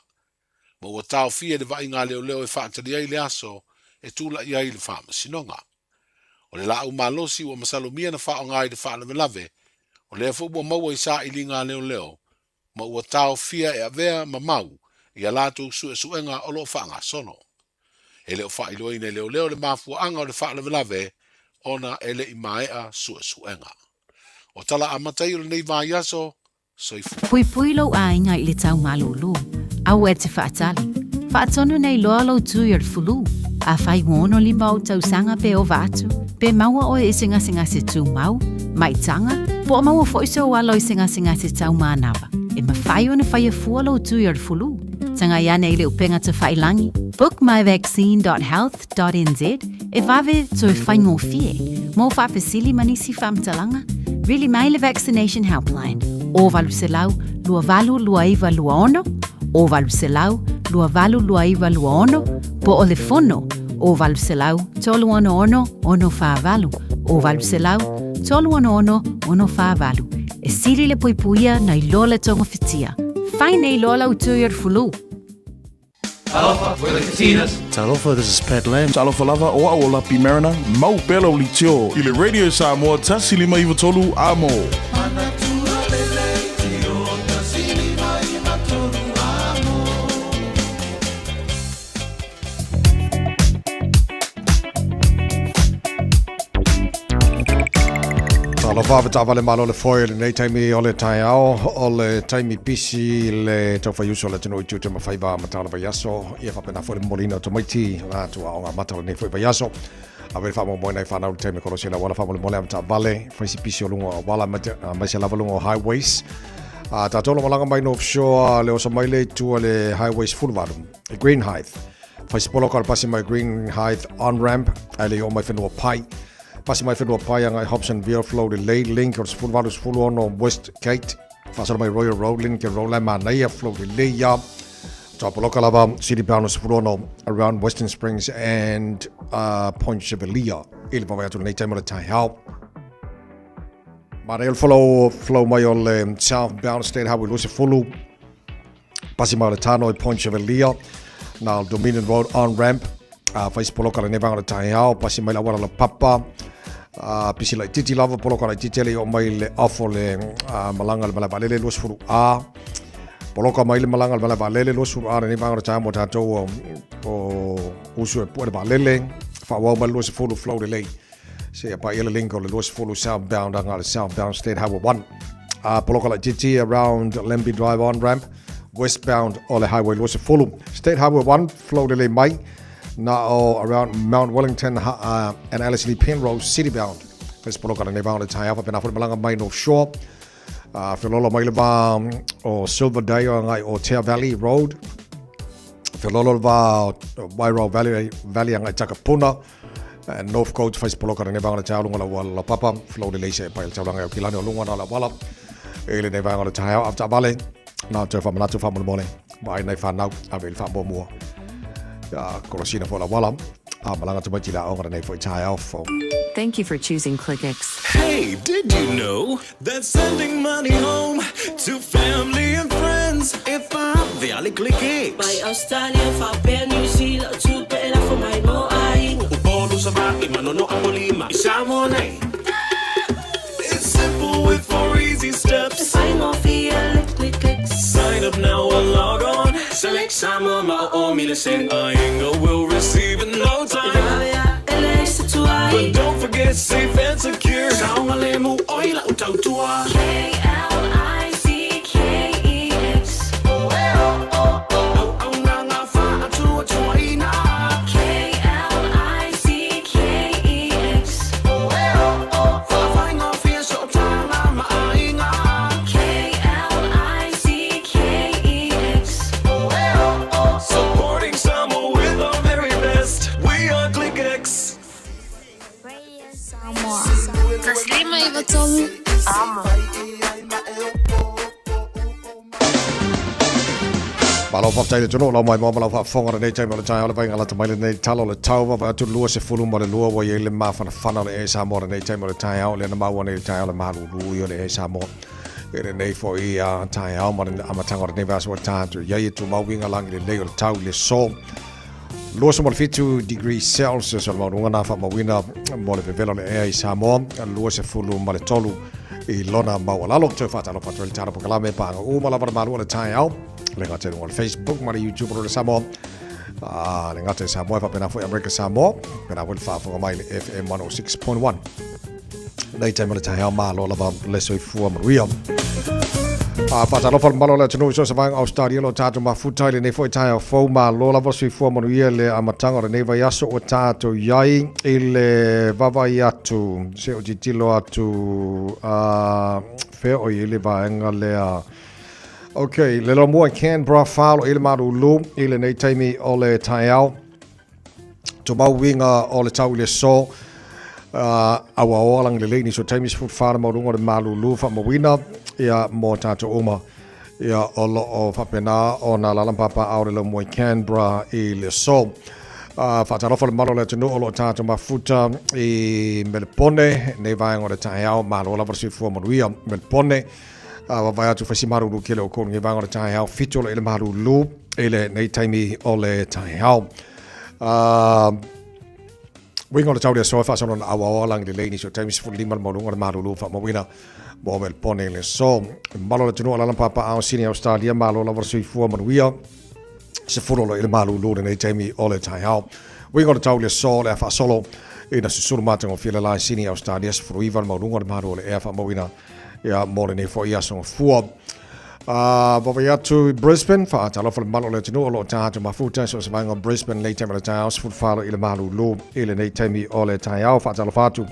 ma ua taofia i le vaaiga a leoleo e faatali ai le aso e tulai ai i le faamasinoga. O le laau malosi ua masalomia na faaaoga i le faalavelave, o lea foi ua maua i sailiga a leoleo ma ua taofia e avea ma mau i a latou suesuega o lo o faagasolo. E le o faailoaina e leoleo le mafuaaga o le faalavelave ona e le i maea suesuega. O tala amata ia o lenei vaiaso, soifua. Puipui lou aiga i le tau malūlū, aua e te faatali. Faatonu nei loa lou tui o le fulu. Afai ua 65 ou tausaga pe ova atu, pe maua oe i se gasegase tumau, maitaga, po o maua foi sou alo i se gasegase tau manava, e mafai ona faia fua lou tui o le fulu. Tagai ane i le upega tafailangi, bookmyvaccine.health.nz, e vave toe faigofie. Mo faafesili ma nisi faamatalaga, vili mai le Vaccination Helpline, o 800 282926, o 800 282926, po o le fono, o 800 366 648, o 800 366 648. E sili le puipuia nai lo le togafitia. Fai nei loa lau tui o le fulu. Talofa, we're the Katinas. Talofa, this is Pat Lam. Talofa lava, o au o Lapi Mariner, mau pea lau litio i le Radio Samoa 1593 Amo. Talofa ave taavale malo le foe lenei taimi o le taeao o le taimi pisi le taufaiuso o le atunuu i tiute ma faiva ma tala vaiaso ia faapena foi le momoliina o tamaiti latou aoga amata o lenei foi vaiaso. Ave le faamoemoe nai fanau i le taimi kolosi o le auala faamolemole ave taavale fai si pisi o luga o auala aemaise lava luga o highways. A tatou lo malaga mai North Shore le oso mai le i tua le highway 18 i Greenhithe. Fai si poloka o le pasi mai Greenhithe on ramp ae le i oo mai whenua pai. Pasi mai whenua pai anga i Hobsonville flow le lay link o le 18 16 West Gate. Faasolo mai Royal Road Lincoln Road lai manaia flow le lay ia. Toa poloka lava City Bound o 16 around Western Springs and Point Chevalier. I le vavai atu lenei taimi o le taeao. Manaia le flow mai o le Southbound State Highway 20. Pasi mai o le Tano i Point Chevalier, na o Dominion Road on ramp, a fai se poloka lenei vaega o le taeao, pasi mai le auala o le papa, a pisi laitiiti lava, poloka laitiiti ele i oo mai le off o le malaga i le malae vaalele 20 A, poloka mai le malaga i le malae vaalele 20 A lenei vaega o le taeao mo tatou o usu e pue le vaalele, faaauau mai le 20 flow lelei. Seia paia le link o le 20 southbound anga le southbound State Highway 1. A poloka laitiiti around Lambie Drive on ramp westbound o le Highway 20. State Highway 1 flow lelei mai na o around Mount Wellington and Ellerslie Penrose city bound. Fai se poloka lenei vaega o le taeao faapena foi le malaga mai North Shore. Feoloolo mai le va o Silverdale agai o Tea Valley Road. Feoloolo le va o Wairau Valley, Valley agai Takapuna. North Coast fai se poloka lenei vaega o le taeao luga o le auala laupapa. Flow lelei se e pai le taulaga i Aukilani o luga na o le auala. I lenei vaega o le taeao ave taavale. Na toe faamanatu faamolemole. Vaai nai fanau ave i le faamuamua. Ia kolosina foi le auala. A malaga tamaiti le aoga lenei foi taeao fou. Thank you for choosing ClickX. Hey, did you know that sending money home to family and friends e vave a le ClickX? Mai Australia faapea New Zealand o tupe e lafo mai mo aiga. Upolu, Savaii, Manono, Apolima i Samoa nei. It's simple with four easy steps. E faigofie le ClickX. Sign up now or log on. Select Samoa ma o o mile send. Aiga will receive in no time. E vave a e leai se tuai. But don't forget safe and secure. Saogalemu oi lau tautua. K-L-I-C-K-E-X. Auaunaga faatuatuaina. K-L-I-C-K-E-X. Faafaigofie sootaga ma aiga. K-L-I-C-K-E-X. Supporting Samoa. Malo faafetai le atunuu lau maimoa ma lau faafofoga lenei taimi o le taeao le vaiga lata mai lenei tala o le tau vaavaai atu 22 ua i ai le mafanafana o le Air Samoa lenei taimi o le taeao lea na maua nei i le taeao le malulu ia o le Air Samoa i lenei foi taeao ma le amataga o lenei vaiaso ua tatou i ai e tumau uiga lagi lelei o le tau i le aso 27 degrees Celsius o le maualuga na faamauina mo le vevela o le ea i Samoa, 23 i lona maualalo. Toe faatalofa atu ai le tala polokalame paaga uma lava le malu o le taeao. Le gata i luga o le Facebook ma le YouTube o le Samoa. Ah, le gata i Samoa e faapena foi Amerika Samoa. Faapena foi le faafofoga mai le FM 106.1. Nei taimi o le taeao malo lava le soifua manuia. A faatalofa le mamalu o le atunuu i so o se vaega o Australia o lo o tatou mafuta i lenei foi taeao fou. Malo lava le soifua manuia i le amataga o lenei vaiaso ua tatou i ai i le vaavaai atu se o tilotilo atu a fea o i ai le vaega lea. Ok, le lomua i Canberra, falo i le malulu i lenei taimi o le taeao. Tumau uiga o le tau i le aso, auaoa lagilelei nisi o taimi 14 le maualuga o le malulu faamauina ia mo tatou uma ia o lo o faapena ona alaala ma papaaao le laumua i Canberra i le aso. Faatalofa le mamalu o le atunuu o lo o tatou mafuta i Melepone nei vaega o le taeao, malo lava le soifua manuia Melepone. Vaavaai atu fai si malulu tele o kou nei vaega o le taeao, 7 o lo o i le malulu i lenei taimi o le taeao. Uiga o le tau i le aso e faasolo na auaoa lagi lelei nisi o taimi 15 le maualuga o le malulu faamauina mo Melepone i le aso. Mamalu o le atunuu alaala ma papaaao Sydney Australia, malo lava le soifua manuia. 10 o lo o i le malulu lenei taimi o le taeao. Uiga o le tau i le aso o le a faasolo ina susulu matagofie le la i Sydney Australia 19 le maualuga o le malu o le ea faamauina ia mo lenei foi aso gafua. Vaavaai atu i Brisbane, faatalofa le mamalu o le atunuu o lo o tatou mafuta i so o se vaega o Brisbane lenei taimi o le taeao, 14 i le malulu i lenei taimi o le taeao. Faatalofa atu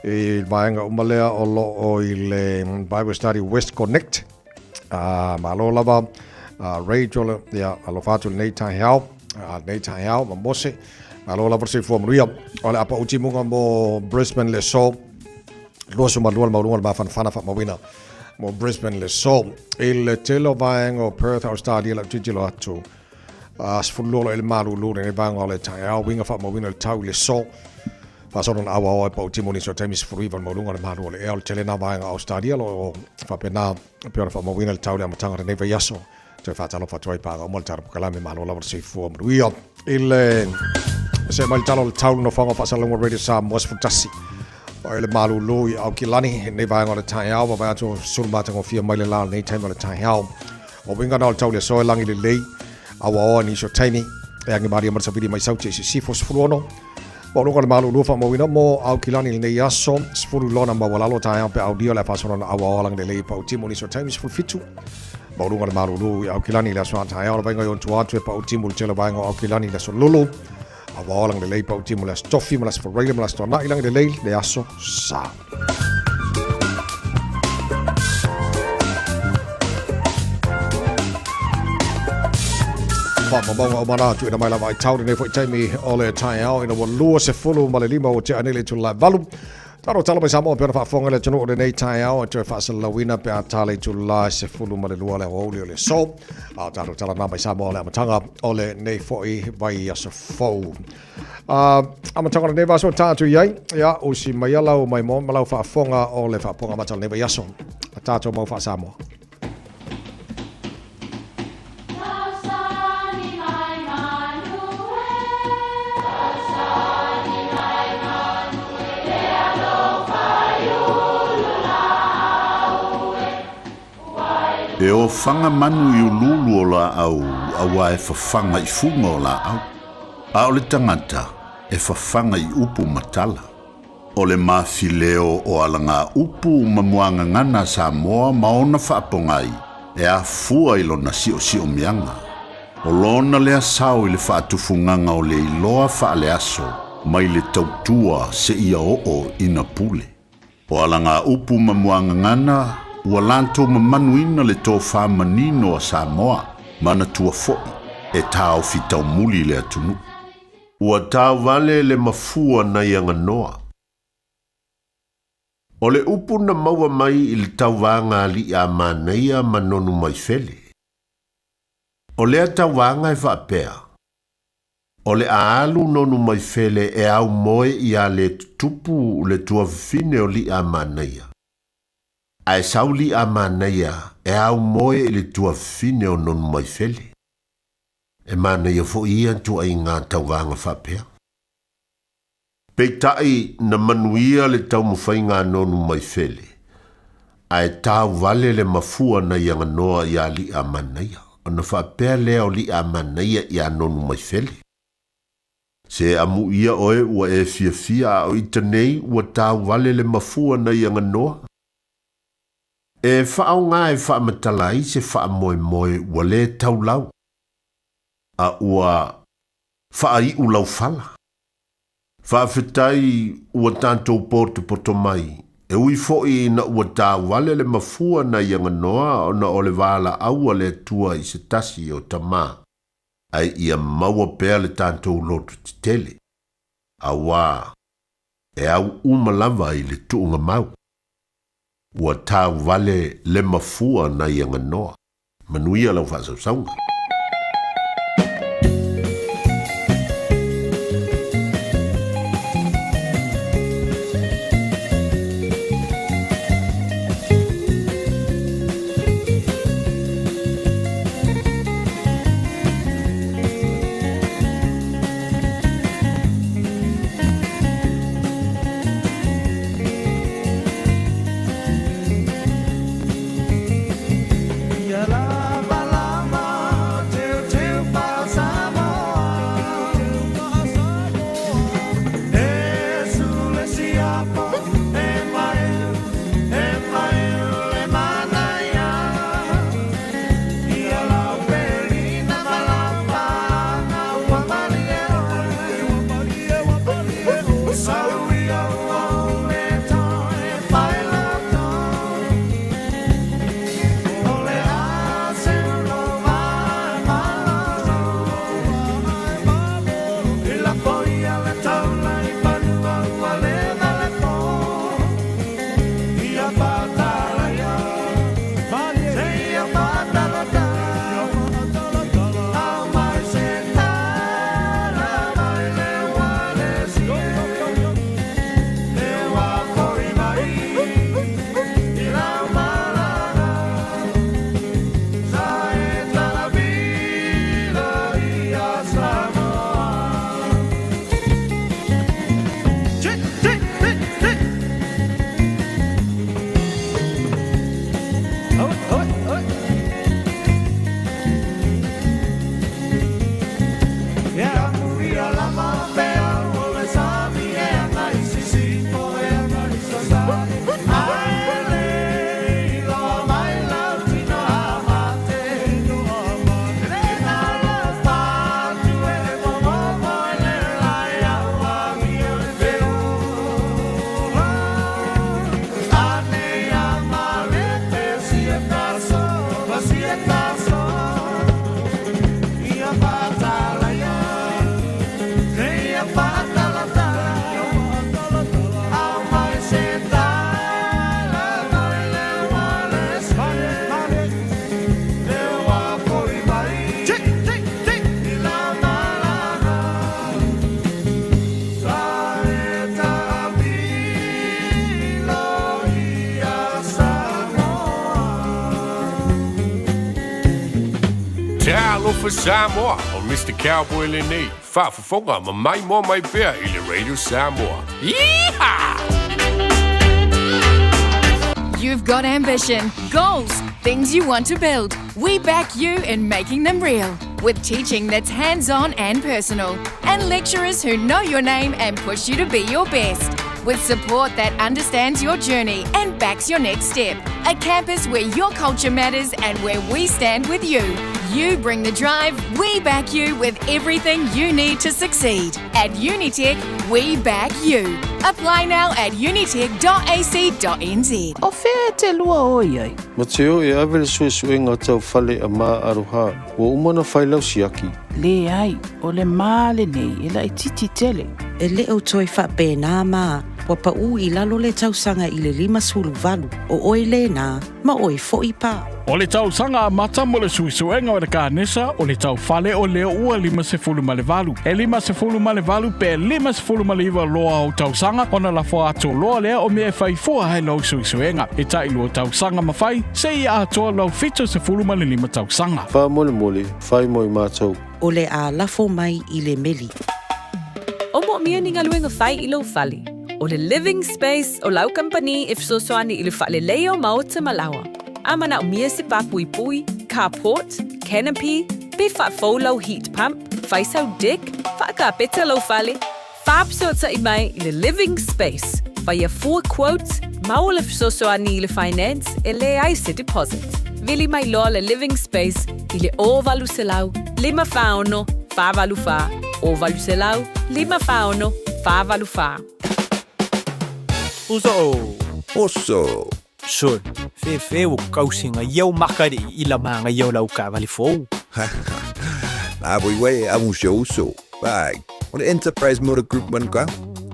i le vaega uma lea o lo o i le Bible Study West Connect. Malo lava Rachel, ia, alofa atu lenei taeao, lenei taeao ma Mose. Malo lava le soifua manuia. O le a pau timuga mo Brisbane le aso. 22 le maualuga o le mafanafana faamauina mo Brisbane le aso. I le tele o vaega o Perth, Australia, lau tilotilo atu, 12 lo i le malulu lenei vaega o le taeao, uiga faamauina le tau i le aso. Faasolo na auaoa e pau timu nisi o taimi 19 le maualuga o le malu o le ea o le tele na vaega o Australia lo o faapena pei ona faamauina le tau i le amataga o lenei vaiaso. Toe faatalofa atu ai paaga uma le tala pokalame malo lava le soifua manuia. I le se mai le tala o le tau nofoaga o faasalalauga Radio Samoa 11. O le malulu i Aukilani, nei vaega o le taeao, vaavaai atu sulu matagofie mai le la lenei taimi o le taeao. O uiga na o le tau i le aso e lagi lelei, auaoa nisi o taimi, e agi malie ma le savili mai Sauti i sisifo 16. Maualuga o le malulu faamauina mo Aukilani i lenei aso, 10 lona maualalo taeao pe aulia o le a faasolo na auaoa lagi lelei i pau timu nisi o taimi 17. Maualuga o le malulu i Aukilani i le aso a taeao le vaega i ona tua atu e pau timu i le tele o vaega o Aukilani i le aso Lulu. Auaoa lagi lelei pau timu i le aso Tofi ma le aso Faraile ma le aso Toanai lagi lelei le aso Sa. Faamaumauga uma na tuuina mai lava i tau lenei foi taimi o le taeao ina ua 25 ua tea nei le itula e 8. Talo talo mai Samoa pe ona faafofoga le atunuu o lenei taeao e toe faasalalauina pe a tala itula e 12 le aoauli o le aso. A o tatou tala na mai Samoa o le amataga o lenei foi vaiaso fou. Amataga o lenei vaiaso tatou i ai, ia usi mai lau maimoa ma lau faafofoga o le faafofoga amata o lenei vaiaso. A tatou mau faa-Samoa. E ofaga manu i uluulu o laau auā e fafaga i fuga o laau, a o le tagata e fafaga i upu ma tala. O le mafileo o alagaupu ma muagagana a Samoa ma ona faapogai e afua i lona siosiomiaga. O lona lea sao i le faatufugaga o le iloa faaleaso mai le tautua seia oo ina pule. O alagaupu ma muagagana ua latou mamanuina le tofa manino a Samoa, manatua foi e taofi taumuli le atunuu. Ua taovale le mafua nai aganoa. O le upu na maua mai i le tauvaga alii a Manaia ma Nonumaifele. O lea tauvaga e faapea, O le a alu Nonumaifele e aumoe iā Lētutupu le tuafafine o Li'amanaia, ae sau Li'amanaia e aumoe i le tuafafine o Nonumaifele. E manaia foi ia ituaiga tauvaga faapea. Peitai na manuia le taumafaiga a Nonumaifele, ae tauvale le mafua nai Aganoa iā Li'amanaia, ona faapea lea o Li'amanaia iā Nonumaifele, Se amuia oe ua e fiafia a o ita nei ua tauvale le mafua nai Aganoa? E faaaoga e faamatala ai se faamoemoe ua lē taulau, a ua faaiu laufala. Faafetai ua tatou potopoto mai, e ui foi ina ua tauvale le mafua nai Aganoa ona o le valaau a le Atua i se tasi o tama, ae ia maua pea le tatou loto tetele, auā e au uma lava i le tuugamau. Ua tauvale le mafua nai Aganoa. Manuia lau faasausauga. Talofa Samoa, o Mister Cowboy lenei, faafofoga ma maimoa mai pea i le Radio Samoa. Yeehaw! You've got ambition, goals, things you want to build. We back you in making them real with teaching that's hands on and personal, and lecturers who know your name and push you to be your best. With support that understands your journey and backs your next step. A campus where your culture matters and where we stand with you. You bring the drive, we back you with everything you need to succeed. At Unitec, we back you. Apply now at unitec.ac.nz. O fea e te lua o i ai? Mateo e ave le suesuega tau fale a Ma Aroha, ua uma ona fai lau siaki. Leai, o le ma lenei e laitiiti tele. E le o toe faapena ma. Ua paʻū i lalo le tausaga i le 58, o oe lēnā, ma oe foʻi pā. O le tausaga amata mo le suesuega o le kanesa o le taufale o leo ua 58. E 58 pe 59 loa ou tausaga ona lafo atu loa lea o mea e fai fua ai lou suesuega. E tailua tausaga ma fai, seia atoa lou 75 tausaga. Faamolemole, fai mo i matou. O le a lafo mai i le meli. O moomia ni galuega fai i lou fale. O le Living Space o lau kamupani e fesoasoani i le faaleleia o maota ma laoa. A manaomia se pāpuipui, carport, canopy, pe faafou lau heat pump, fai sau deck, faakapeta lou fale, faafesootai mai i le Living Space. Faia fua quote, maua le fesoasoani i le finance e leai se deposit. Vili mai loa le Living Space i le 0800 546 484, 0800 546 484. Uso o. Oso. Sol, fefe ua kausiga ia o makaliʻi i la magaia o lau kaavale fou. La voi wai amu se uso. Vai, o le Enterprise Motor Group man ka.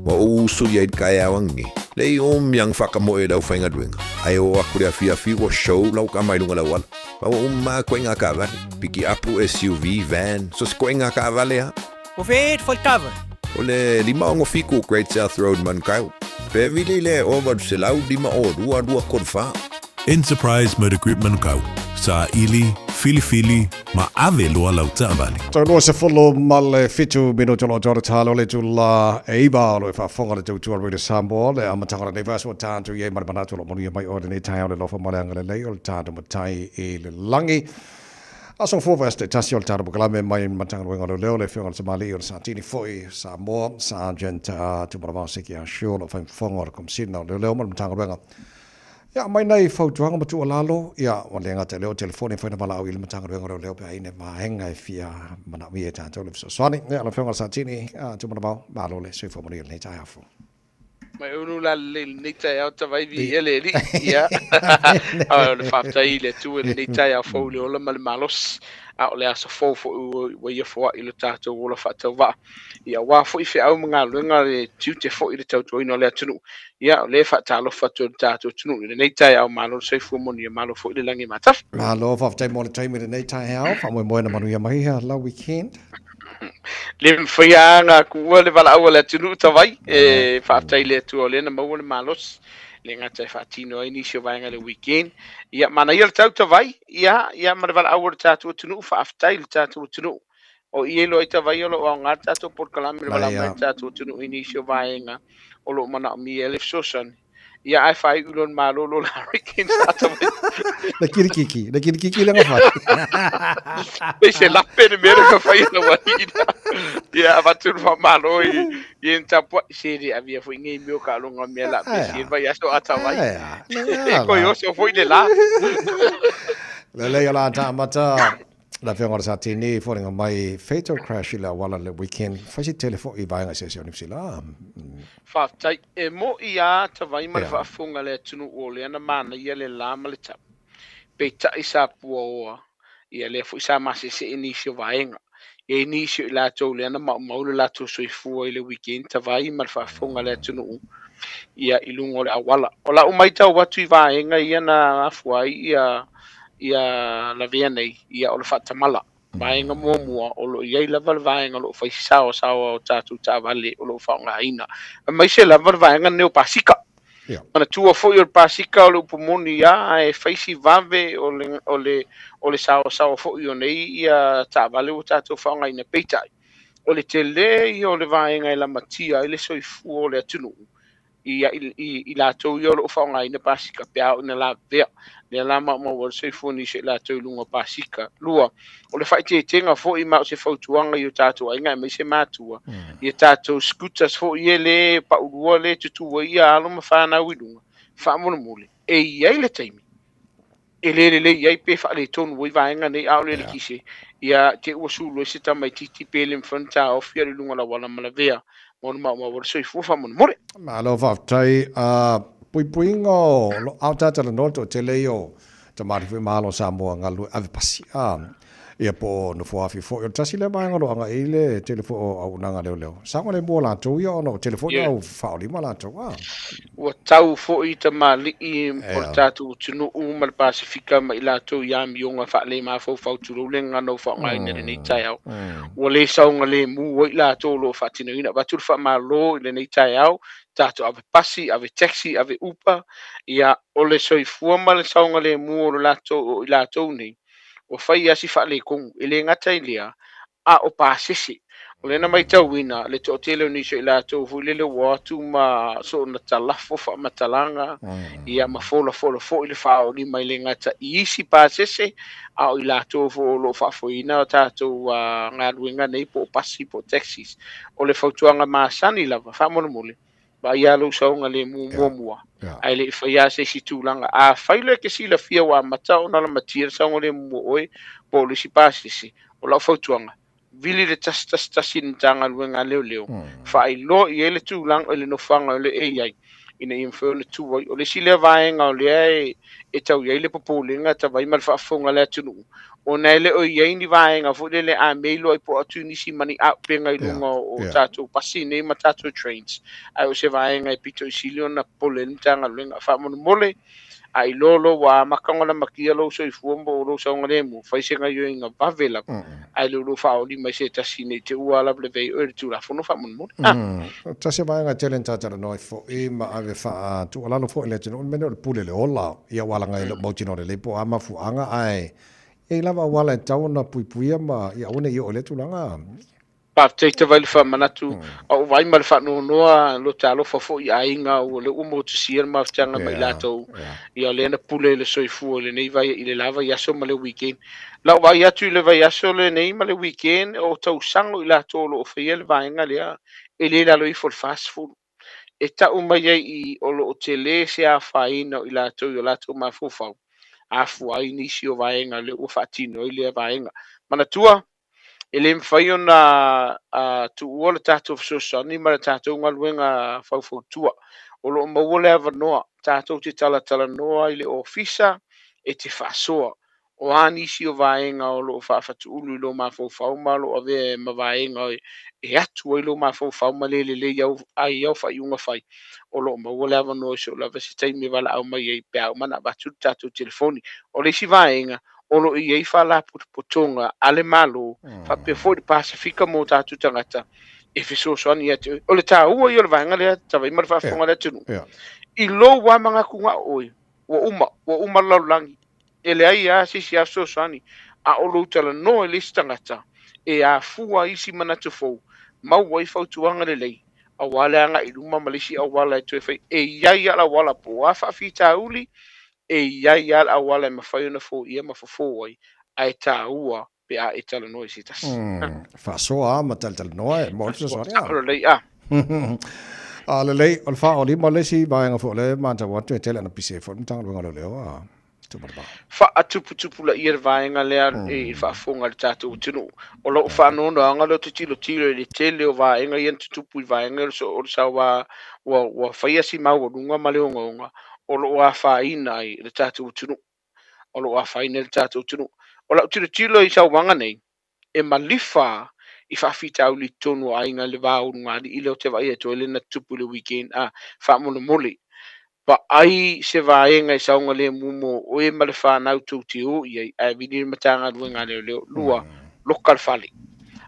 Wa o uso ia i kai awangi. Le i o miang whakamoe lau whaingaluenga. Ai o aku le afi afi wa show lau ka mai lunga lau ala. Wa o ma koe ngā kaavale. Piki apu SUV, van, so se koe ngā kaavale ha. O fe e kava. O le 567 Great South Road Manukau. Pe vili le o 800 5 o 2 2 3 4. Enterprise Motor Group Manukau. Saili, filifili, ma ave loa lau taavale. Tau 27 minuto lo tōra tālo le tula e iwa o lo e whaafonga le tautua Radio Samoa le amataga o lenei vaiaso ua tāntu i ai ma le manatu o lo manuia mai oe lenei taeao le lofa ma le agalelei o le tāntu matai i le langi. Aso fua vaiaso taitasi o le tātou polokalame mai Matagaluega o Leoleo le Afioga i le Tamalii o le Satini foi Samoa Sergeant Tumalavao Seki Asio o lo o fai fofoga o le Komisina o Leoleo ma le Matagaluega. Ia, aumai nai fautuaga ma tuualalo, ia, ua le gata i lea o telefoni e mafai ona valaau i le Matagaluega o Leoleo pe a i ai ni vaega e fia manaomia e tatou le fesoasoani. Ia, lau Afioga i le Satini Tumalavao, malo le soifua manuia i lenei taeao fou. Mai unu la lelei lenei taeao tavai viia le Alii. Ia. O le faafetai i le Atua i lenei taeao fou i le ola ma le malosi. A o le aso fou foi ua ia foai lo tatou ola faatauvaa. Ia, aua foi feau ma galuega le tiute foi i le tautuaina o le atunuu. Ia, o lea e faatalofa atu ai le tatou atunuu i lenei taeao. Malo le soifua manuia, malo foi le lagi e matafa. Malo, faafetai mo le taimi i lenei taeao. Faamoemoe na manuia mai lau weekend. Le mafai lava ona tuua le valaau a le atunuu tavai. E faafetai i le Atua o lea na maua le malosi, le gata e faatino ai nisi o vaega i le weekend. Ia, manaia le tau tavai, ia, ia ma le valaau a le tatou atunuu, faafetai i le tatou atunuu. O i e iloa ai tavai o lo o aoga le tatou polokalame i le valaau mai a le tatou atunuu i nisi o vaega o lo o manaomia ai le fesoasoani. Ia ae faaiu loa le malolo le Hurricanes ata mai. Le kirikiki, le kirikiki le ngawhai. Pei se lape le mea le ngawhai ana wahi ina. Ia avatu le whamalo i i en tapua se le avia foi ngei meo ka alonga mea la pe si vai aso ata vai. E koi oso foi le la. Le lei o la tāmata. Le Afioga o le Satini, foliga mai fatal crash i le auala le weekend, fai si tele foi i vaega eseese o Niu Sila. Faafetai. E moʻi a tavai ma le faafofoga a le atunuu o lea na manaia le la ma le tau. Peitai sa puaoa, ia lea foi sa masesee nisi o vaega. E i ai nisi o i latou lea na maumau le latou soifua i le weekend tavai ma le faafofoga a le atunuu ia i luga o le auala. O lau maitau atu i vaega ia na afua ai ia ia lavea nei, ia o le faatamala. Vaega muamua, o lo o i ai lava le vaega o lo o fai saosaoa o tatou taavale o lo o faaaogaina, aemaise lava le vaega lenei o pasika. Manatua foi o le pasika o le upu moni lava, ae fai si vave o le, o le, o le saosaoa foi o nei ia taavale ua tatou faaaogaina. Peitai, o le tele ia o le vaega e lamatia ai le soifua o le atunuu, i, i, i latou ia o lo o faaaogaina pasika pe a oo ina lavevea. Lea la maumau ai le soifua o nisi o i latou i luga o pasika. Lua, o le faaeteetega foi ma o se fautuaga i o tatou aiga aemaise matua, i a tatou scooters foi ia le paulua le tutū ai ia alo ma fanau i luga, faamolemole, e i ai le taimi e le lelei ai pe faaletonu ai vaega nei a o le eletise, ia te ua sulu ai se tamaitiiti pe le mafai ona taofi i luga o le auala ma lavea mo le maumau o le soifua faamolemole. Malo faafetai. A puipuiga o lo ao ta talanoa le toatele ia o tamalii foi ma alo o Samoa galulue ave pasi. A. Ia po o Nofoafi foi. O le tasi lea vaega o lo o agai i le tele foi o auaunaga leoleo. Saogalemu o latou ia ona o tele foi ina faaolima latou a. Ua tau foi tamalii o le tatou atunuu ma le Pasefika ma i latou i amioga faale-mafaufau tulou le gagana ua faaaogaina i lenei taeao. Ua le saogalemu ai i latou o lo o faatinoina. Avatu le faamalo i lenei taeao, tatou ave pasi, ave taxi, ave Uber, ia o le soifua ma le saogalemu o le latou o i latou nei, ua fai lava si faaletonu. E le gata i lea, a o pasese. O lea na matauina le toatele o nisi o i latou foi lele ua o atu ma soona talafo faamatalaga, ia ma folafola foi le faaolima e le gata i isi pasese, a o i latou foi o lo o faafoeina tatou galuega nei po o pasi po o taxis. O le fautuaga masani lava, faamolemole, vaai lava lou saogalemu muamua, ae le i faia se isi tulaga. Afai loa e te silafia ua amata ona lamatia le saogalemu o oe po o le isi pasese, o lau fautuaga, vili le 111 i le Matagaluega a Leoleo, faailoa i ai le tulaga i le nofoaga o lea e i ai, ina ia mafai ona tu ai. O le isi lea vaega o lea e tau i ai le popolega tavai ma le faafofoga a le atunuu, ona e le o i ai ni vaega foi lele a mea iloa ai po o atu nisi ma ni auupega i luga o tatou pasi nei ma tatou trains, ae o se vaega e pito i sili ona popole ai le Matagaluega. Faamolemole, a iloa loa ua amata ona lamatia lou soifua ma lou saogalemu, fai se gaoioiga vave lava, ae le o lou faaoli mai se tasi nei te ua lavelave ai oe i le Tulafono faamolemole. Tasi o vaega e tele na talatalanoa ai foi ma ave faatuualalo foi i le atunuu, o le mea lea o le pule le ola, ia ua alaga i lou mautinoa lelei po o a mafuaaga, ae e i ai lava auala e tatau ona puipuia ma ia aua ne i oo i lea tulaga. Faafetai tava i le faamanatu, a o vaai ma le faanoanoa lo talofa foi i aiga ua lea ua motusia le mafutaga ma i latou, ia lea na pule i le soifua i lenei vai i le la vaiaso ma le weekend. Lau vaai atu i le vaiaso lenei ma le weekend, o tausaga o i latou o lo o faia le vaega lea, e le lalo ifo o le 40. E tau mai ai i o lo o tele se afaina o i latou i o latou mafaufau, afua ai nisi o vaega lea ua faatino ai lea vaega. Manatua, e le mafai ona tuua le tatou fesoasoani ma le tatou galuega faufautua. O lo o maua le avanoa tatou te talatalanoa i le ofisa e te faasoa o a nisi o vaega o lo o faafatuulu i lou mafaufau ma o lo o avea ma vaega e atu ai lou mafaufau ma le lelei ai au faaiuga fai. O lo o maua le avanoa i so o lava se taimi e valaau mai ai pe a uma ona avatu le tatou telefoni. O le isi vaega, o lo o i ai faalapotopotoga a le Malo faapea foi le Pasefika mo tatou tagata e fesoasoani ia te oe. O le taua ia o le vaega lea, Tavai ma le faafofoga a le atunuu, i lou lava manatu na o oe, ua uma, ua uma le lalolagi, e leai lava se isi lava fesoasoani, a o lou talanoa i le isi tagata e afua isi manatu fou, maua ai fautuaga lelei, aua le agai i luma ma le isi auala e toe fai. E i ai lava le auala po o a faafitauli, e i ai lava le auala e mafai ona foia ma fofo ai, ae taua pe a e talanoa i se tasi. Faasoa lava ma talatalanoa e maua le fesoasoani. Sao lelei a. A lelei, o le 45 le isi vaega foi o lea e matau atu e tele ana pise foi le Matagaluega o Leoleo a Tumalava. Faatuputupulaia le vaega lea i le faafofoga a le tatou atunuu. O lou faanoanoaga lea ou te tilotilo i le tele o vaega ia na tutupu i vaega o le saoa ua faia si maualuga ma le ogaoga o lo o afaina ai le tatou atunuu. O lo o afaina ai le tatou atunuu. O lau tilotilo i sauaga nei, e malifa i faafitauli i totonu o aiga i le va o ulugalii lea ou te vaai atu ai lea na tutupu i le weekend a faamolemole vaai se vaega e saogalemu mo oe ma le fanau tou te o i ai ae vili le Matagaluega a Leoleo. Lua, loka le fale.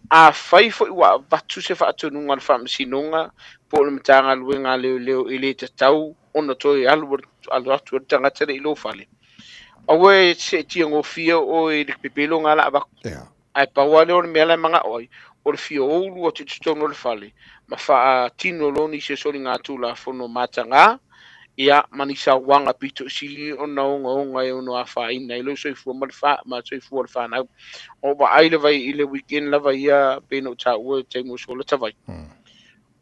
Afai foi ua avatu se faatonuga a le Faamasinoga po o le Matagaluega a Leoleo e le tatau ona toe alu alu atu ai le tagata lea i lou fale, aua e seetia gofie oe i le pepelo na la avatu. Ae pau lava lea o le mea la e manao ai, o le fia oulu atu i totonu o le fale ma faatino loa nisi o soligatulafono mataga, ia, ma ni sauaga pito i sili ona ogaoga e ono afaina ai lou soifua ma le fa, ma soifua o le fanau. O vaai le vai i le weekend lava ia pei ona ou taua i le taimi ua sola tavai.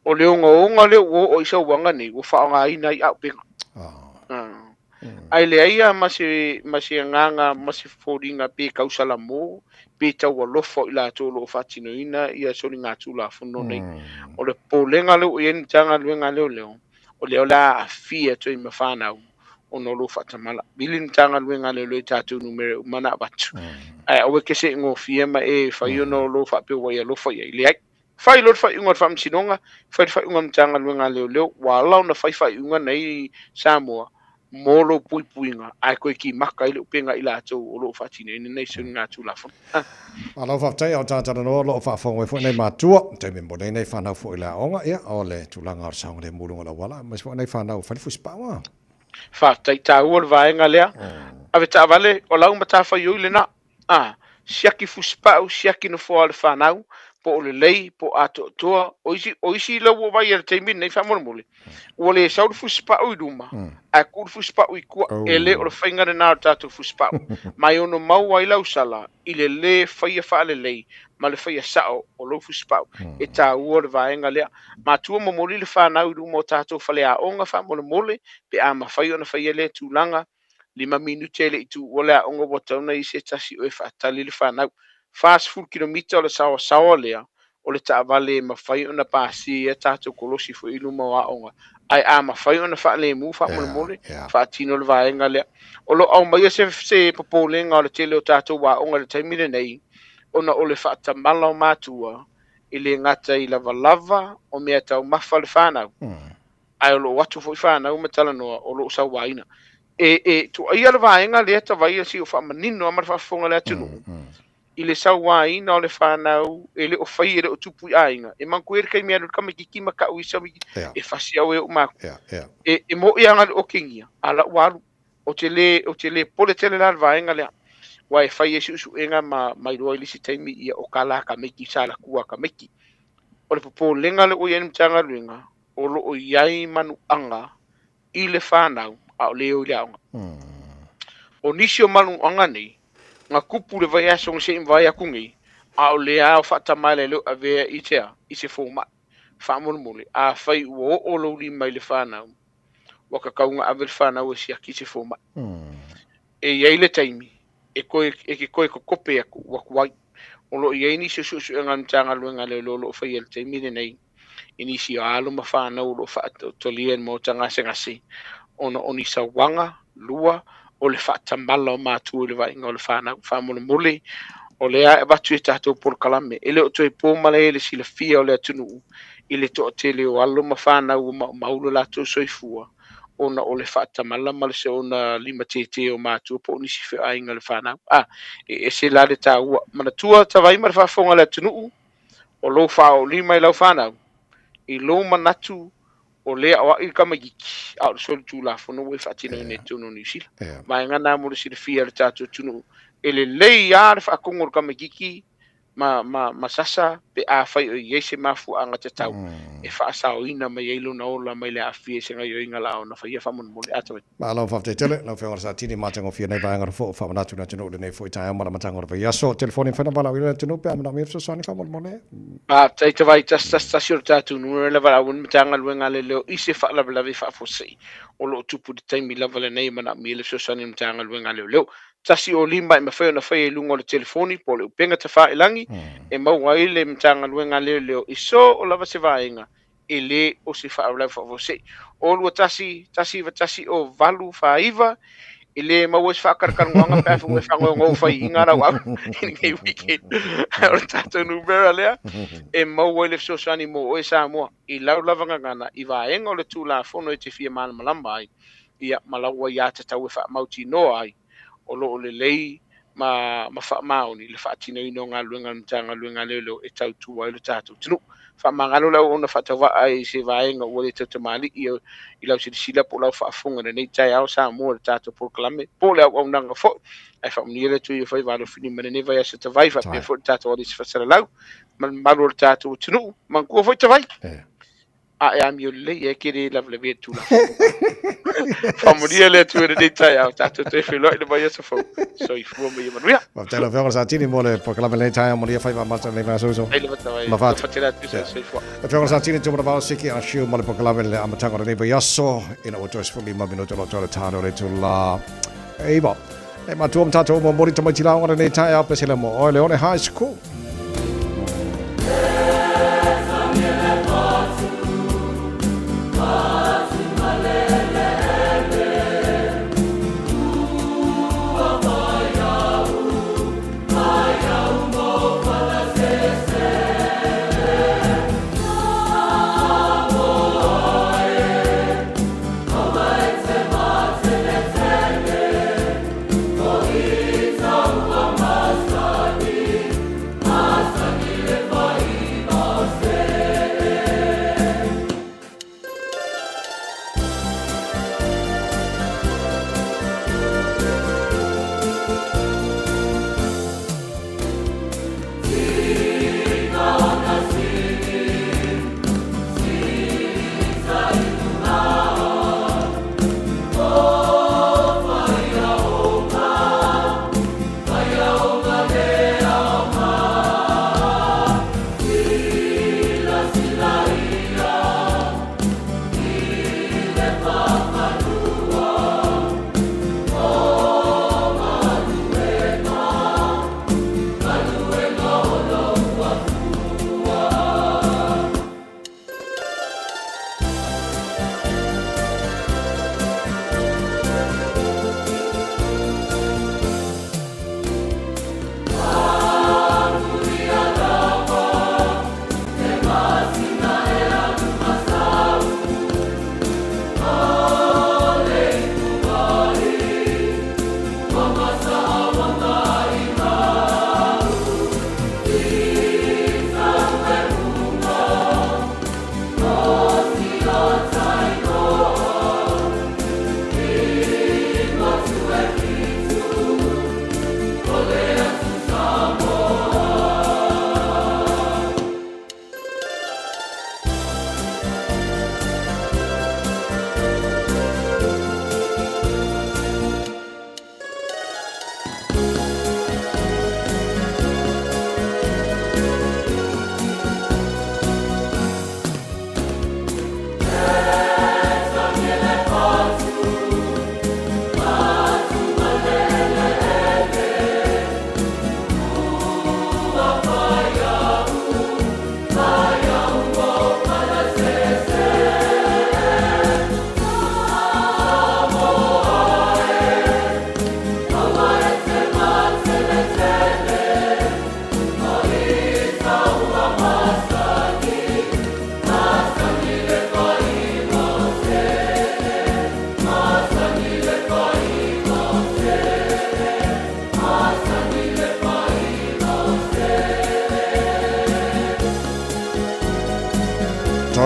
O le ogaoga lea ua oo i sauaga nei, ua faaaogaina ai auupega. Ae leai lava ma se, ma se agaga ma se foliga pe tausalamo, pe taualofa o i latou o lo o faatinoina ia soligatulafono nei. O le popolega lea ua i ai le Matagaluega a Leoleo, o lea o le a aafia atu ai ma fanau ona o lou faatamala. Vili le Matagaluega a Leoleo i tatou numera uma na avatu. Ae aua e te seegofie ma e fai ona o lou faapea ua e alofa i ai. Leai. Fai loa le faaiuga a le Faamasinoga, fai le faaiuga a le Matagaluega a Leoleo, ua ala ona fai faaiuga nei i Samoa mo lou puipuiga, ae toe kimaka ai le upega i latou o lo o faatinoina nei soligatulafono. Ah. Malo faafetai a o talatalanoa o lo o faafofoga mai foi nai matua, taimi mo nei nai fanau foi i le aoga, ia, o le tulaga o le saogalemu i luga o le auala, aemaise foi nai fanau e fai le fusipau, ah. Faafetai, taua le vaega lea. Ave taavale, o lau matafaioi lena. A, siaki fusipau, siaki nofoa o le fanau, po o lelei, po o atoatoa. O isi, o isi lau ua vaai i le taimi lenei faamolemole, ua le sau le fusipau i luma, ae ku le fusipau i tua. E le o le faiga lena o le tatou fusipau. Ma e ono maua ai lau sala i le lē faia faalelei ma le faia sao o lou fusipau. E taua le vaega lea. Matua momoli le fanau i luma o tatou faleaoga faamolemole pe a mafai ona faia lea tulaga. 5 minute e le i tuua le aoga ua tatau ona i ai se tasi o e faatali le fanau. 40 kilomita o le saoasaoa lea o le taavale e mafai ona pasia ai a tatou kolosi foi i luma o aoga. Ae a mafai ona faalemu faamolemole, faatino le vaega lea. O lo o aumaia se, se popolega o le tele o tatou aoga i le taimi lenei, ona o le faatamala o matua e le gata i lavalava o mea taumafa le fanau, ae o lo o atu foi fanau ma talanoa o lo o sauaina. E, e tuaia le vaega lea Tavaia se i o faamanino lava ma le faafofoga a le atunuu i le sauaina o le fanau e le o fai e le o tupu i aiga. E manatua i ai le taimi e alu ai le tamaititi ma tau i sau e fasi au e ou matua. E, e moʻi lava na o le otegia, a la ua alu. Ou te le, ou te le pole tele la i le vaega lea, aua e fai ai suesuega ma, ma iloa i le isi taimi ia o ka la tamaiti sa latua tamaiti. O le popolega lea ua i ai le Matagaluega, o lo o i ai manuaga i le fanau, a o le o i le aoga. O nisi o manuaga nei, na tupu i le vaiaso na se i mavae atu nei, a o lea o faatamala e le o avea i se a, i se fomai. Faamolemole, afai ua oo lou lima i le fanau, ua tatau ona ave le fanau e siaki i se fomai. E i ai le taimi e toe, e te toe kokope atu ua tuai. O lo o i ai nisi o suesuega a le Matagaluega a Leoleo o lo o faia i le taimi lenei i nisi o alo ma fanau o lo o faatotolia i le maota gasegase ona o ni sauaga, lua, o le faatamala o matua i le vaaiga o le fanau. Faamolemole, o lea e avatu i tatou polokalame, e le o toe po malae le silafia o le atunuu i le toatele o alo ma fanau ua maumau lo latou soifua ona o le faatamala ma le soona limatētē o matua po o nisi feoaiga o le fanau. A, e ese la le taua. Manatua Tavai ma le faafofoga a le atunuu, o lou faaoolima i lau fanau, i lou manatu o lea aoai le tamaititi, a o le solitulafono ua e faatinoina i totonu o Niu Sila. Vaega na mo le silafia e le tatou atunuu, e lelei lava le faatonu o le tamaititi ma, ma, ma sasa pe afai o i ai se mafuaaga tatau e faasaoina mai ai lona ola mai le aafia i se gaioiga la ona faia faamolemole. A Tavai. Malo faafetai tele, lau Afioga i le Satini, matagofie nei vaega o le fou faamanatu i le atunuu i lenei foi taeao ma le amataga o le vaiaso. Telefoni mafai ona valaauina le atunuu pe a manaomia fesoasoani faamolemole. Faafetai Tavai, 111 o le tatou numera le valaauina Matagaluega a Leoleo i se faalavelave faafuasei o lo o tupu i le taimi lava lenei e manaomia le fesoasoani a le Matagaluega a Leoleo. 105 e mafai ona faia i luga o le telefoni po o le upega tafailagi e maua ai le Matagaluega a Leoleo i so o lava se vaega e lē o se faalavelave faafuasei. O 21 191 o 849 e lē maua ai se faatalatalanoaga pe afai ua e fagogo faiina lau au i lenei weekend. O le tatou numera lea e maua ai le fesoasoani mo oe Samoa i lau lava gagana i vaega o le Tulafono e te fia malamalama ai ia ma lau aiatatau e faamautinoa ai o lo o lelei ma ma faamaoni le faatinoina o galuega a le Matagaluega a Leoleo e tautua ai lo tatou atunuu. Faamagalo le auauna faatauvaa i se vaega ua le tautamalii i lau silasila po o lau faafofoga i lenei taeao Samoa i le tatou polokalame po o le auaunaga foi. Ae faamanuia le Atua i faiva alofilima i lenei vaiaso Tavai faapea foi le tatou alii faasalalau ma le mamalu o le tatou atunuu. Manatua foi Tavai. A e amio lelei e ke le lavelavea le Tulafono. Faamanuia le Atua i lenei taeao, tatou toe feiloai i le vaiaso fou. Soifua ma ia manuia. Faafetai lau Afioga i le Satini mo le polokalame i lenei taeao, manuia faiva mata i lenei vaiaso uso. Faafetai lava Tavai. Ma fatu. Alofa tele atu uso. Soifua. Afioga i le Satini Tumanavao Siki Ah Shiu ma le polokalame i le amataga o lenei vaiaso ina ua toe 15 minute o lo o toe le tane o le itula e 9. E matua ma tatou momoli tamaiti laoga lenei taeao pesele mo oe Leone High School.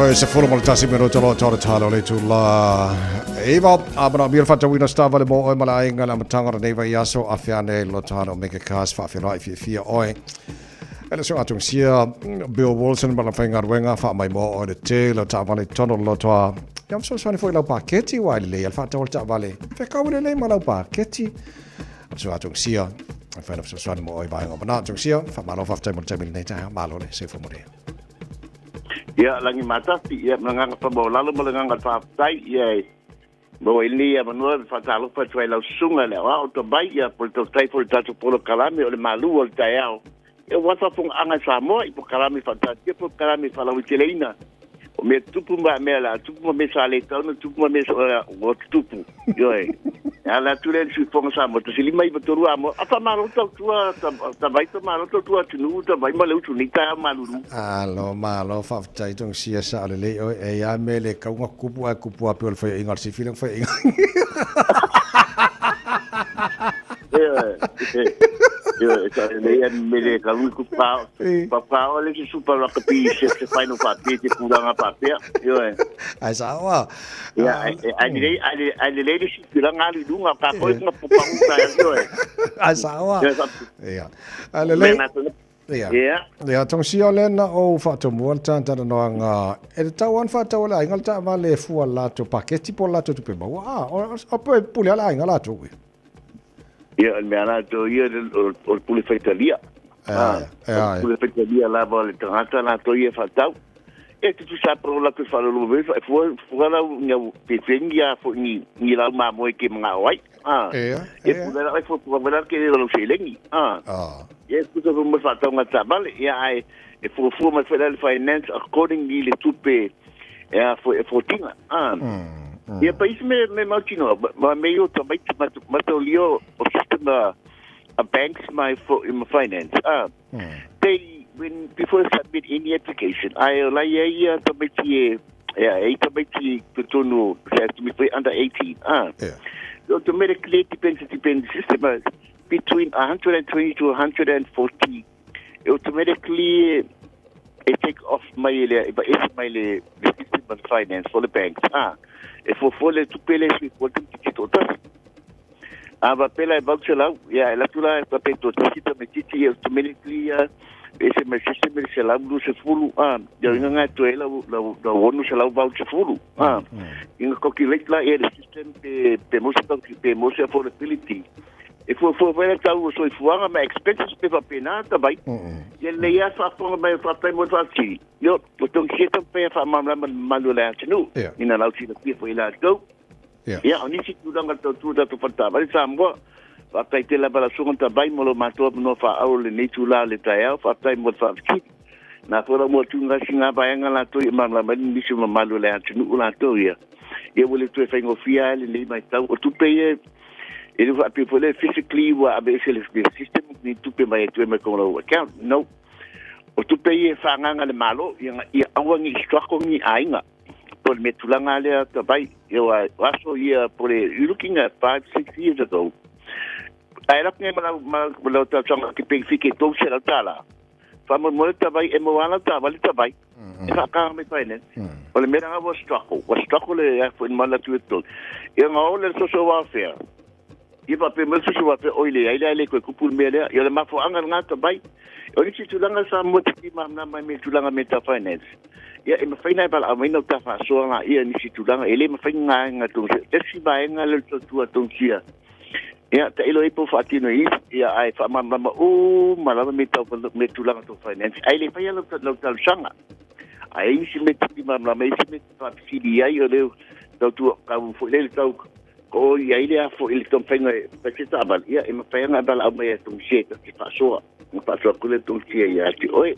Oi, se folo mo le tasi mero tolo tolo talo le tu la. Eva, a mana mira whatawina sta vale mo oi mala inga la matanga nei vai aso a fiane lo talo mega cars fa fia fia fia oi. Ele so atung sia Bill Wilson ma la whainga ruenga wha mai mo oi le te lo ta vale tono lo toa. Ia so so foi lau paketi wa le al whata o ta vale. Whekau le le ma lau paketi. So atung sia whaina so so mo oi vai ngā mana atung sia wha malo whaftai mo te mili nei taha malo le se fo mo le. Ia, langi matasi, ia, manganga fa mo lalo mo nganga fa tai, ia, mo ili ia manua fa ta lo fa tuai lau sunga le wa o to bai ia po to tai po ta to polo kalame o le malu o le tai ao. E wa fa fong anga sa mo i po kalame fa ta te po kalame fa lau teleina. O me tupu ma me la tupu ma me sa le tau no tupu ma me sa o tupu. Yo e. Ala tu le su fong sa mo to sili mai toru a mo. Afa malo tau tua ta vai to malo to tua tunu ta vai ma le utu ni ta maluru. Alo, malo, whaftai tong sia sa le le oi, e ia me le kaunga kupu a kupu a peo le whai inga, si whilang whai inga. Io le ia me le kaunga kupu pa pa pa o le super rugby se se final pa pe te puranga pa pe. Io e. Ai sa wa. Ia ai le ai ai le le si puranga li lunga pa ko nga pupa uta io e. Ai sa wa. Ia. A le le Ia. Ia, tong sia le na o whaatomua le tāntana noa ngā. E te tau an whaatau le ainga le tā ma le fua lato paketi po lato tupe maua. Ah, o pe pule ala ainga lato ui. Ia, le mea lato ia o le pule whaitalia. Ah, pule whaitalia lava le tangata lato ia whaatau. E te tu sa pro la te whalolo me, e fua fua lau nga pe whengi a fo ni ni lau mā moe ke mga oai. Ah. E pule lau e fua fua lau ke lau selengi. Ah. Ia kuta fo mo whaatau ngā tabale. Ia ai e fua fua ma whaelale finance accordingly le tupe e a fo e fotinga. Ah. Ia pa isi me me mautino ma me yo ta mai ma lio o system a banks my for in my finance. Ah. They when before submit any application I la ia ia ta mai ti ia e ta mai ti tonu has to be under 18. Ah. Yeah. So automatically depends system between 120 to 140 automatically it take off my my le system of finance for the banks. Ah. E fo fo le tupele si fo te to ta. Ah va pela e voucher lau ia la tula pa pe to ti ta me ti automatically e se me system se lau lu se fulu ah ia nga to ela la wonu se lau voucher fulu ah inga calculate la e le system pe pe mo se pe mo se affordability. E fo fo vela tau so fuanga ma expenses pe fa pena ta bai. Ia le ia fa fo mai fa pe mo fa ti. Yo o tong se ta pe fa ma ma ma lo la tenu. Ina lau ti pe fo ila go. Ia oni si tu danga to tu da to fa ta bai sa mo. Fa tai te la bala so ta bai mo lo ma to no fa au le nei tu la le ta ia fa tai mo fa ti. Na fo la mo tu nga singa ba nga la to ma ma ni si ma ma lo la tenu la to ia. Ia wo le tu fa ngo fia le nei mai tau o tu pe e le people physically wa abe se le system ni tupe mai tu me ko account no o tupe e whanganga le malo ia ia awangi strako ni ainga por me tulanga le ta bai eu aso ia por you looking at 5 6 years ago ai la ne mala mala ta changa ki pe fike to se la tala fa mo mo ta bai e mo ala ta bai ta bai e fa ka me finance o le mera wa strako le fo mala tu to e ngaole social welfare i pa pe mo susu wa pe oile ai le ko kupu me le yo le mafo anga ngata bai o ni tulanga sa mo ti ma na mai me tulanga me ta finance ia e mawhaina e pala a maina o ta whaasoa ngā ia nisi tulanga e le mawhaina ngā ngā tong sia tesi vaenga le tua tong sia ia ta ilo ipo whaatino i ia ai whaamamama o malama me tau me tulanga tō finance ai le whaia lau talusanga ai isi me tuki mamlama isi me whapisili ai o leo tau tua kau fo le tau ko ia ile a fo ile tong whainga e pese tabal ia e mawhainga ngā bala au mai e tong sia te whaasoa ngā whaasoa kule tong sia ia ati oe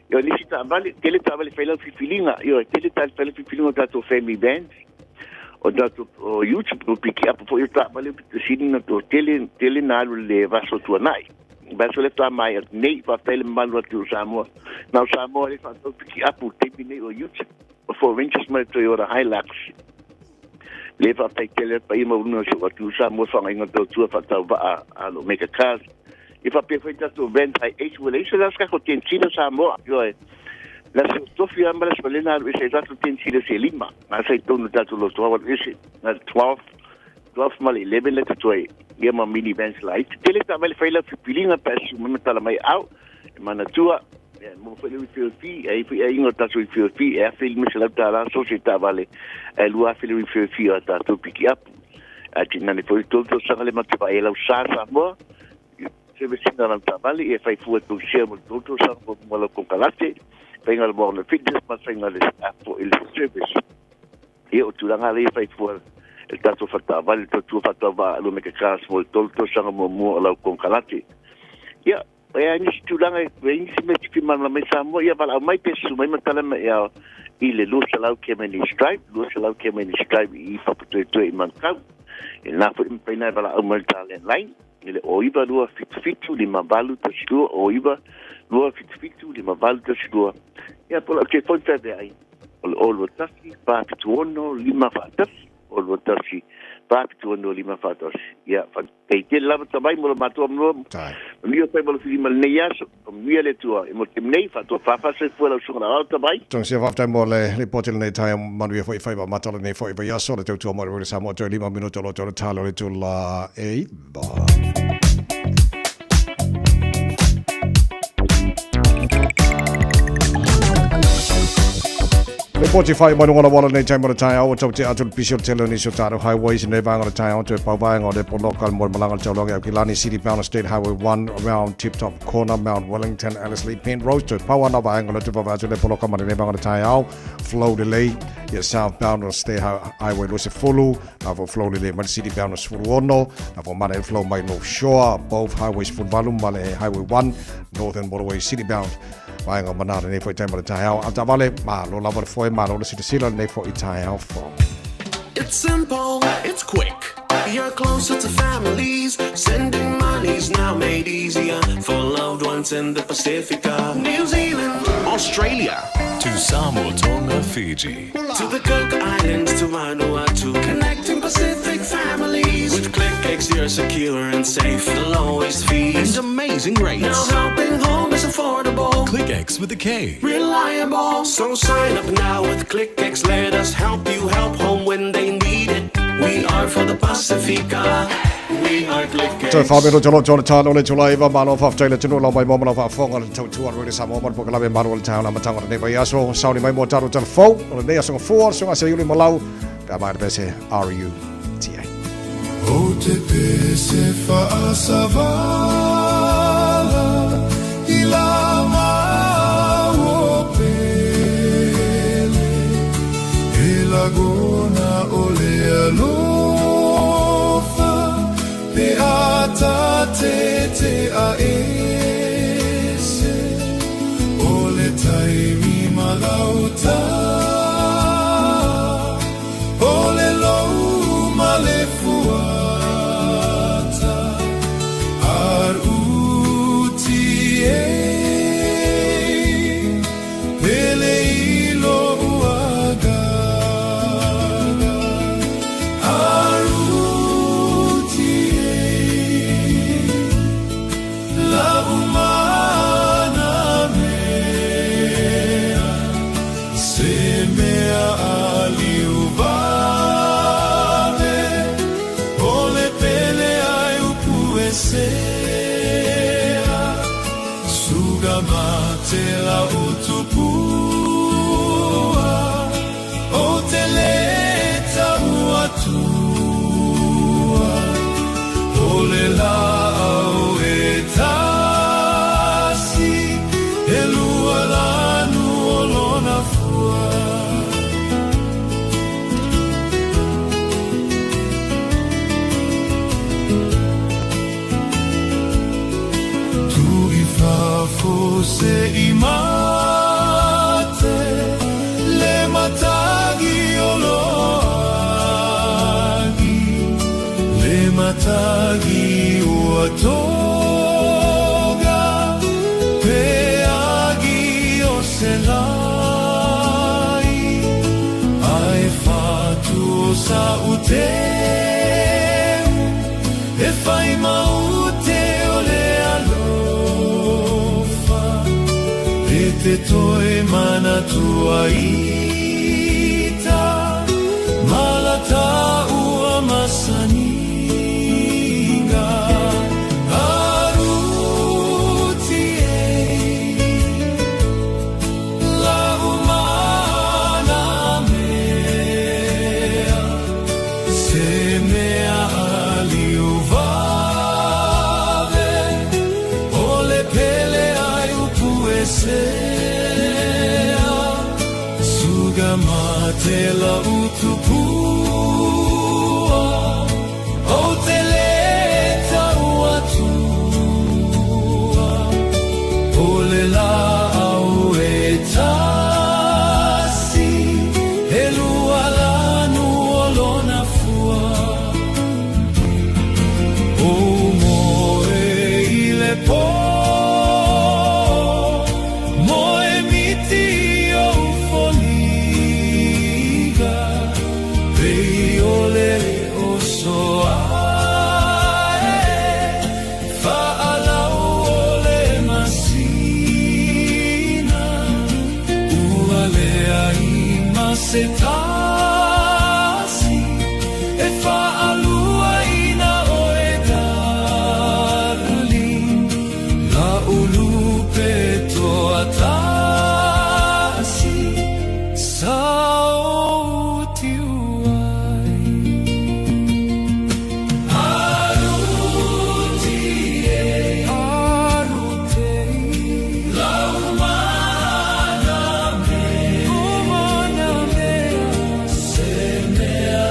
Io nisi tabali, tele tabali whaila fifilinga, io tele tabali whaila fifilinga o tātou family band, o tātou o YouTube, o piki apa fo io tabali o sini na tō tele, tele nā alu le vaso tuanai. Vaso le tā mai at nei wha whaila malu atu o Samoa. Nā o Samoa le whaatau piki apa o tepi nei o YouTube, o Four Rangers mai Toyota Hilux. Le wha whai tele pa ima unua so atu o Samoa whangainga tō tua whatau waa alo mega cars. I wha pe whai tātou vent hai eight wale isa las kako tien tino Samoa. Io e Le aso tofi lava ma le aso valena alu ese ai tatou tnc le se lima na sa i totonu o le tatou lotoa ua alu ese na le 12 12 ma le 11 le totoe ia ma mini vans laiti tele taavale fai lau filifiliga pe a susu mai ma tala mai aao e manatua ia e maua foi le refill fee e ai foi aiga o tatou refill fee e $1,500 so o se taavale ae $2,000 le refill fee o a tatou pikiapu ae tinane foi le tolu tausaga le matou te vaai ai lau sa Samoa service ina lau taavale ia fai fua tou share mo le tolu tausaga muamua lau konekarate faiga le moana fitness ma le faiga le a foi le service ia o tulaga lea fai fua e le tatou faletaavale le tautua faatauvaa alua meka cars mo le tolu tausaga muamua o lau konekarate ia e ai nisi tulaga e ai nisi mea te fia malamalama ai Samoa ia valaau mai pe susu mai ma tala mai ia i le 200 Kemeni's Drive 200 Kemeni's Drive i Papatoetoe i Manukau e lena foi mafai ona e valaau mai i le ta landline i le 09 277 5812 09 277 5812 ia po o lau telefoni feaveai o le 021 476 541 021 476 541 ia faafetai tele lava Tavai mo lo matou avanoa manuia faiva o le filima i lenei aso faamanuia le Atua i mo le taimi nei faatoa soifua lau susuga La'au Tavai. Togia faafetai mo le lipoti lenei taeao manuia foi faiva mata o lenei foi vaiaso le tautua mo le Radio Samoa toe 5 minute o lo o toe talo le itula e 9. Lipoti whai mai runga rawa lenei taimi o le taeao, ua tau tea atu le pisi o le tele o nisi o tātou highways i nei vaega o le taeao, toe pau vaega o le poloka mo le malaga o le taulagi au ki Lani City bound State Highway 1 around Tip Top Corner, Mount Wellington, Ellerslie, Penrose, toe pau ana vaega o le tupa atu le poloka ma lenei vaega o le taeao, flow delay, ia southbound o State Highway 20, na fo flow lelei mai le City Bound 16, na fo mana e flow mai North Shore, both Highway 18 ma le Highway 1, Northern Motorway City Bound. Vaega o Manara lenei foi taimi o le taeao. A taavale, malo lava le foe, malo le silasila lenei foi taeao fou. It's simple, it's quick. You're closer to families. Sending money's now made easier for loved ones in the Pacifica, New Zealand, Australia, To Samoa, Tonga, Fiji. To the Cook Islands, to Vanuatu, connecting Pacific families. With KlickEx, you're secure and safe. The lowest fees and amazing rates. Now helping home is affordable. KlickEx with a K. Reliable. So sign up now with KlickEx. Let us help you help home when they need it. We are for the Pacifica. We are KlickEx. Toe whamero te loto o le tāna o le tula iwa, malo whawhtai le tunu lau mai mō mana whaafonga le tautua rui le Samoa mo le pokalame malo o le tāna matanga o lenei vai aso, sauni mai mō tātou tala fou, o lenei aso ngafua, o le sunga se iuli malau, pe a mai le pese R-U-T-A. O te pese whaasavala i la maua pele E lagona o le alofa pe ata te a ese O le taimi malauta O le lou ma le fuata R-U-T-A Pele i lo'u agaga R-U-T-A La'u mana mea Se mea a liu vale O le pele ai upu e sea Suga mate la utupua O te le tau atua O le la'au e tasi E lua lanu o lona fua. Tuu i fafo se i mate le matagi o lo agi le matagi ua toga pe agi o se lai ae fatu o sa uteu e fai maute o le alofa e te te toe manatua ita Malata ua masaniga Aruti e Lau mana mea Se mea aliu vave O le pele ai upu e sea Suga matela utupua O te le tau atua O le laau e tasi E lua lanu o lona fua O moe i le pō Moe miti o foliga Pei o le oso ae Faalau o le masina Ua leai ma se tasi E faaluaina oe darling La'u lupe toatasi Sa ou tiu ai Aruti e Arute Lau mana mea Mana mea Se mea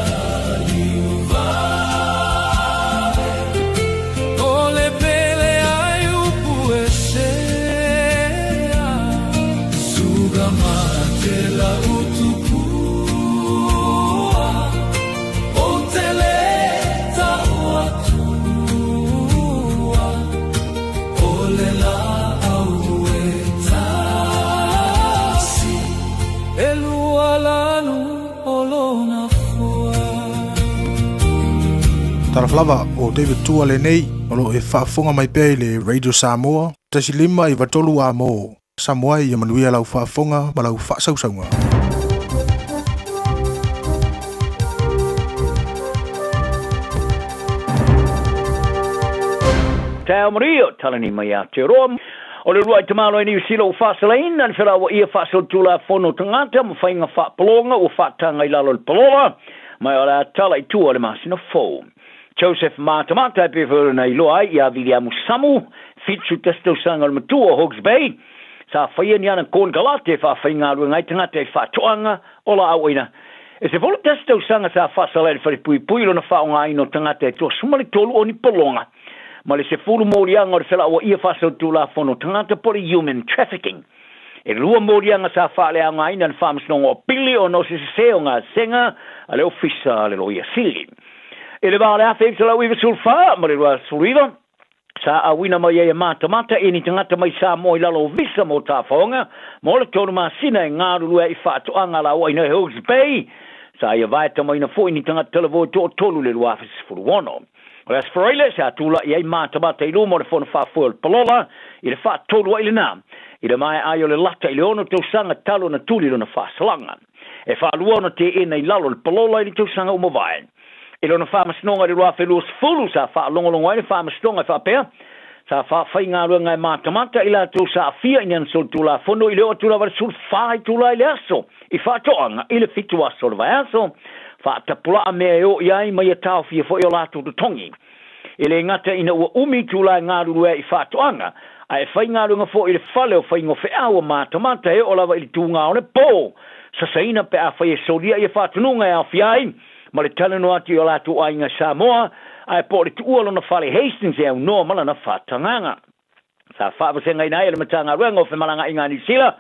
aliu vave O le pele ai upu e sea Suga matela utupua O te le tau atua O le laau e tasi E lua lanu o lona fua. Talofa lava o David Tua lenei o lo o e faafofoga mai pea i le Radio Samoa 1 5 93 a mo Samoa ia manuia lau faafofoga ma lau faasausauga. Taeao manuia o Talani mai Aotearoa. O le uluai tamaloa i Niu Sila ua faasalaina le felauaia faasolitulafono tagata ma faiga faapologa ua faataga i lalo o le palola ma o le a tala i tua i le masina fou. Joseph Matamata e pei foi ona iloa ai ia Viliamu Samu, 71 tausaga o le matua o Hawke's Bay, sa faia ni ana konekarate e faafaigaluega ai tagata i faatoaga o laau aina. E 11 tausaga sa faasala i le falepuipui lona faaaogaina o tagata e 23 o ni pologa ma le 10 moliaga o le felauaia faasolitulafono tagata po o le human trafficking. E lua moliaga sa faaleaogaina e le Faamasinoga o Apili ona o se sese o gasega a le Ofisa a le Loia Sili. I le va o le 1994 ma le 2019, sa auina mai ai e Matamata i ni tagata mai Samoa i lalo o visa mo tafaoga mo le tolu masina e galulue ai i faatoaga lauaina i Hawke's Bay. Sa ia vaetamaina foi ni tagata talavou e toatolu i le 2016. O le Aso Faraile sa tulai ai Matamata i luma o le Fono Faafoe o le Palola i le faatolu ai lena i le maea ai o le lata i le ono tausaga talu ona tuli lona faasalaga. E faalua ona teena i lalo o le palola i le tausaga ua mavae. I lona faamasinoga i le 2020 sa faalogologo ai le faamasinoga e faapea, sa faafaigaluega e Matamata i latou sa aafia i ni ana solitulafono i le oo atu lava i le 14 itula i le aso i faatoaga i le fitu aso o le vaiaso, faatapulaa mea e oo i ai ma ia taofia foi o latou totogi. E le gata ina ua umi itula e galulue ai i faatoaga, ae e faigaluega foi i le fale o faigofeau a Matamata e oo lava i le tuga o le po, sasaina pe afai e solia ia faatonuga e aofia ai ma le talanoa atu i o latou aiga i Samoa, ae po o le tuua lona fale i Hastings e aunoa ma lana faatagaga. Sa faavasegaina ai e le Matagaluega o Femalagaaiga a Niu Sila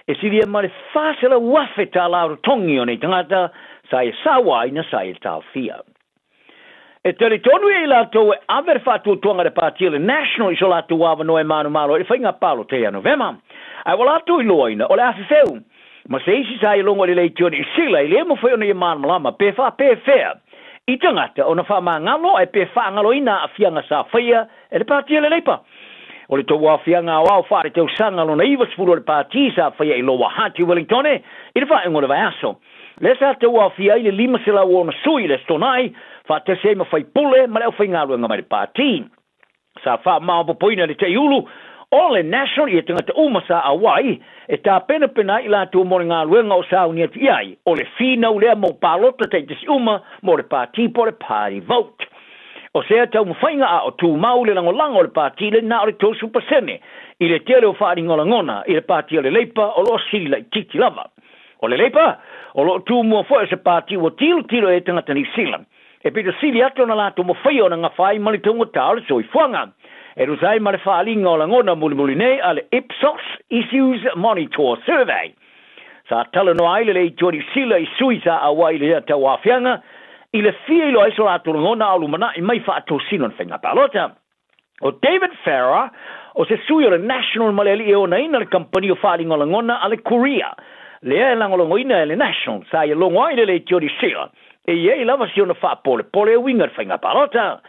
e silia ma le $400,000 tala o totogi o nei tagata sa ia sauaina sa ia taofia. E talitonu ia i latou e ave le faatuatuaga a le Pati o le National i so latou avanoa e manumalo ai le faiga palota ia Novema. Ae ua latou iloaina o le afefeu ma se isi sa ia logo i le leitio a Niu Sila e le mafai ona ia malamalama pe faapefea i tagata ona faamagalo ae pe faagaloina aafiaga sa faia e le Pati a le Leipa. O le tauaofiaga aoao faaletausaga lona 90 o le Pati sa faia i Lower Hutt i Wellingtone i le faaiuga o le vaiaso. Lea sa tauaofia ai le 506 sui i le Aso Toonai, faatasi ai ma faipule ma le aufaigaluega mai le Pati. Sa faamaopoopoina e le Taiulu o le National ia tagata uma sa auai e tapenapena ai i latou mo le galuega o sauni atu i ai, o le finau lea mo palota taitasi uma mo le Pati po o le Party Vote. O sea taumafaiga a o tumau le lagolago o le Pati le na o le 30% i le tele o faaaliga lagona i le Pati o le Leipa o lo o sili laitiiti lava. O le Leipa, o lo o tumua foi o se Pati ua tilotilo i ai tagata Niu Sila. E pito sili atu ona latou mafaia ona gafa ai ma le taugata o le soifuaga. E tusa ai ma le faaaliga o lagona mulimuli nei a le Ipsos Issues Monitor Survey, sa talanoa ai le Leitua Niu Sila i sui sa auai i lea tauaofiaga i le fia iloa ai so latou lagona a o lumanai mai faatosina o le faiga palota. O David Farrar, o se sui o le National ma le alii e onaina le kamupani o faaaliga o lagona a le Courier, lea e lagolagoina e le National, sa ia logo ai le Leitio Niu Sila, e i ai lava si ona faapolepole e uiga i le faiga palota.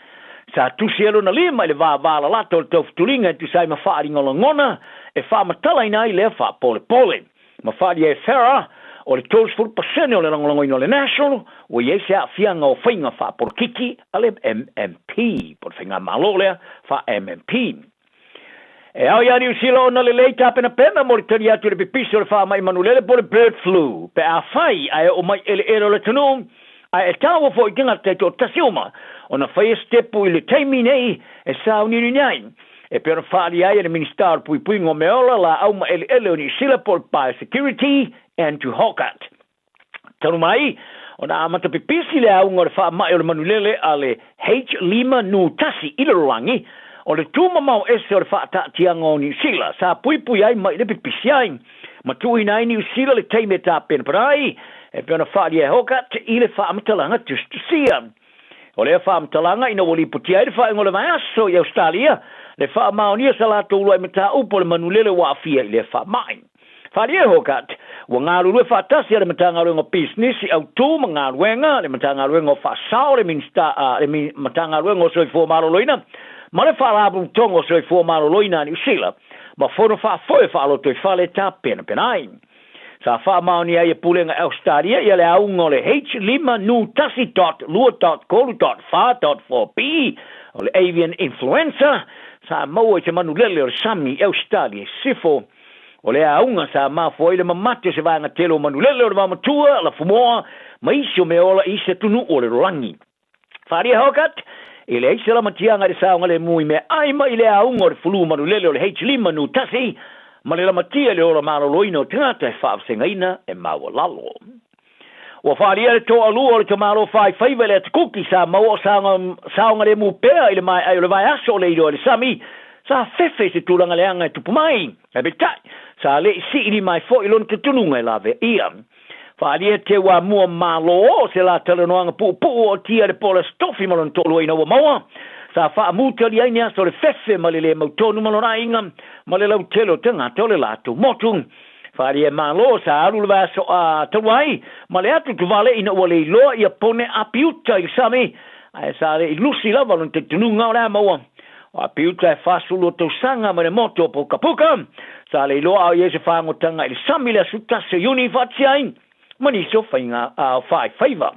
Sa tusi ai lona lima i le vāvālalata o le taufutuliga e tusa ai ma faaaliga o lagona e faamatalaina ai lea faapolepole. Ma faaalia e Farrar, o le 30% o le lagolagoina o le National, ua i ai se aafiaga o faiga faapolokiki a le MMP, po o le faigamalo lea faa-MMP. E ao iā Niu Sila ona lelei tapenapena mo le tali atu i le pipisi o le faamai manulele po o le bird flu, pe afai ae oo mai eleele o le atunuu, ae e taua foi i tagata taitoatasi uma ona faia sitepu i le taimi nei e sauniuni ai. E pei ona faaalia ai e le Minisita o le Puipuiga o Meaola, Laau ma Eleele o Niu Sila po o le Biosecurity, Andrew Hoggart. Talu mai ona amata pipisi le auga o le faamai o le manulele a le H5N1 i le lalolagi, o le tumamao ese o le faataatiaga o Niu Sila sa puipui ai mai le pipisi ai. Ma tuuina ai Niu Sila le taimi e tapenapena ai, e pei ona faaalia e Hoggart i le faamatalaga tusitusia. O lea faamatalaga ina ua lipotia ai le faaiuga o le vaiaso i Ausetalia, le faamaonia sa latou uluai mataupu o le manulele ua aafia i lea faamai. Faaalia e Hoggart, ua galulue faatasi a le Matagaluega o Pisinisi, Autu ma Galuega, le Matagaluega o Faasao, le Minisita, le Matagaluega o Soifua Maloloina ma le Faalapotopotoga o Soifua Maloloina a Niu Sila, ma fono faafoe faalotoifale e tapenapena ai. Sa faamaonia ai e Pulega Ausetalia ia le auga o le H5N1.2.3.4.4B o le avian influenza sa maua i se manulele o le sami i Ausetalia i sisifo. O le auga sa mafua ai le mamate o se vaega tele o manulele o le vaomatua, lafumoa, ma isi o meaola i isi atunuu o le lalolagi. Faaalia Hoggart, e leai se lamatiaga i le saogalemu i meaai mai i le auga o le fulu manulele o le H5N1 ma le lamatia i le ola maloloina o tagata e faavasegaina e maualalo. Ua faaalia le toalua o le tamalo faifaiva i le atukuki sa maua o saogalemu pea i le maeai o le vaiaso o le iloa i le sami, sa fefe i se tulaga leaga e tupu mai, ae peitai, sa le i siilima ai foi lona tutunuga e laveia. Faaalia Teuamua Malo o se la talanoaga puupuu o tia le Paula Stofi ma lona toaluaina ua maua, sa faamutali ai ni aso o le fefe ma le le mautonu ma lona aiga ma le lautele o tagata o le latou motu. Faaalia Malo sa alu le vaiaso a talu ai ma le atu tuvale ina ua le iloa ia pone apiuta i le sami, ae sa le i lusi lava lona talitonuga o le a maua. O Apiuta e 42 tausaga mai le motu o Pukapuka, sa le iloa a o i ai se fagotaga i le sami i le aso 1 o Iuni i faatasia ai ma nisi o faiga a o faifaiva.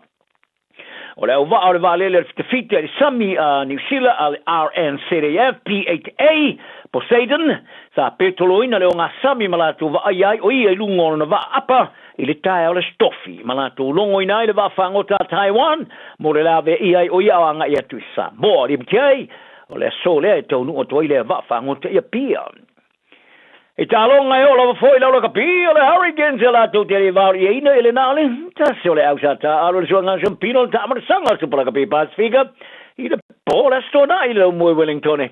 O le auvaa o le vaalele o le fitafita i le sami a Niu Sila a le RNZAF P-8A Poseidon, sa petoloina le ogasami ma latou vaaia ai o ia i luga o lona vaa apa i le taeao o le Aso Tofi, ma latou logoina ai le vaa fagota a Taiwan mo le laveaia ai o ia o agai atu i Samoa. Lipoti ai, o le aso lea e taunuu atu ai lea vaa fagota i Apia. I taaloga e oo lava foi lau lakapi o le Hurricanes e latou te le vaoliaina i le na o le tasi o le au sa taaalo i le suaga Sampino le taamalasaga o le Supa Lakapi Pasifika i le po o le Aso Toonai i le laumua i Wellingtone.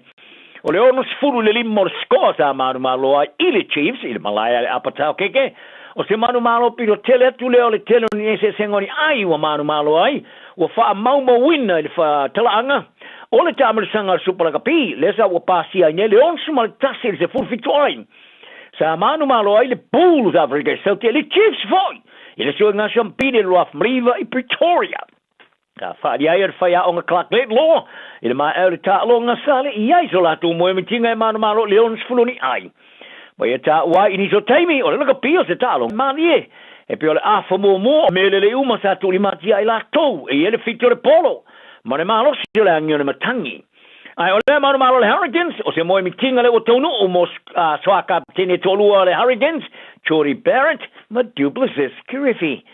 O le 65 o le score sa manumalo ai i le Chiefs i le malae a le Upper Taokeke. O se manumalo pito tele atu lea o le tele o ni eseesega o ni ai ua manumalo ai, ua faamaumauina i le talaaga o le taamalasaga o le Supa Lakapi, lea sa ua pasia ai nei le 61 i le 17 ai. Sa manumalo ai le Bulls a Afrika i Sauti, le Chiefs foi i le suiga Sampini i le 2009 i Pretoria. Sa faalia ai e le faiaoga Clark Laidlaw i le maea o le taaloga sa le i ai so latou moemitiga e manumalo i le 60 ni ai. Ma ia taua ai i nisi o taimi o le lakapi o se taaloga malie e pei o le afa muamua o mea lelei uma sa tuulimatia ai latou e i ai le fiti o le polo ma le malosi o le agi o le matagi. Ae o lea manumalo o le Hurricanes o se moemitiga lea ua taunuu mo soa kapeteni e toalua o le Hurricanes, Jordie Barrett ma Duplessis Kirifi.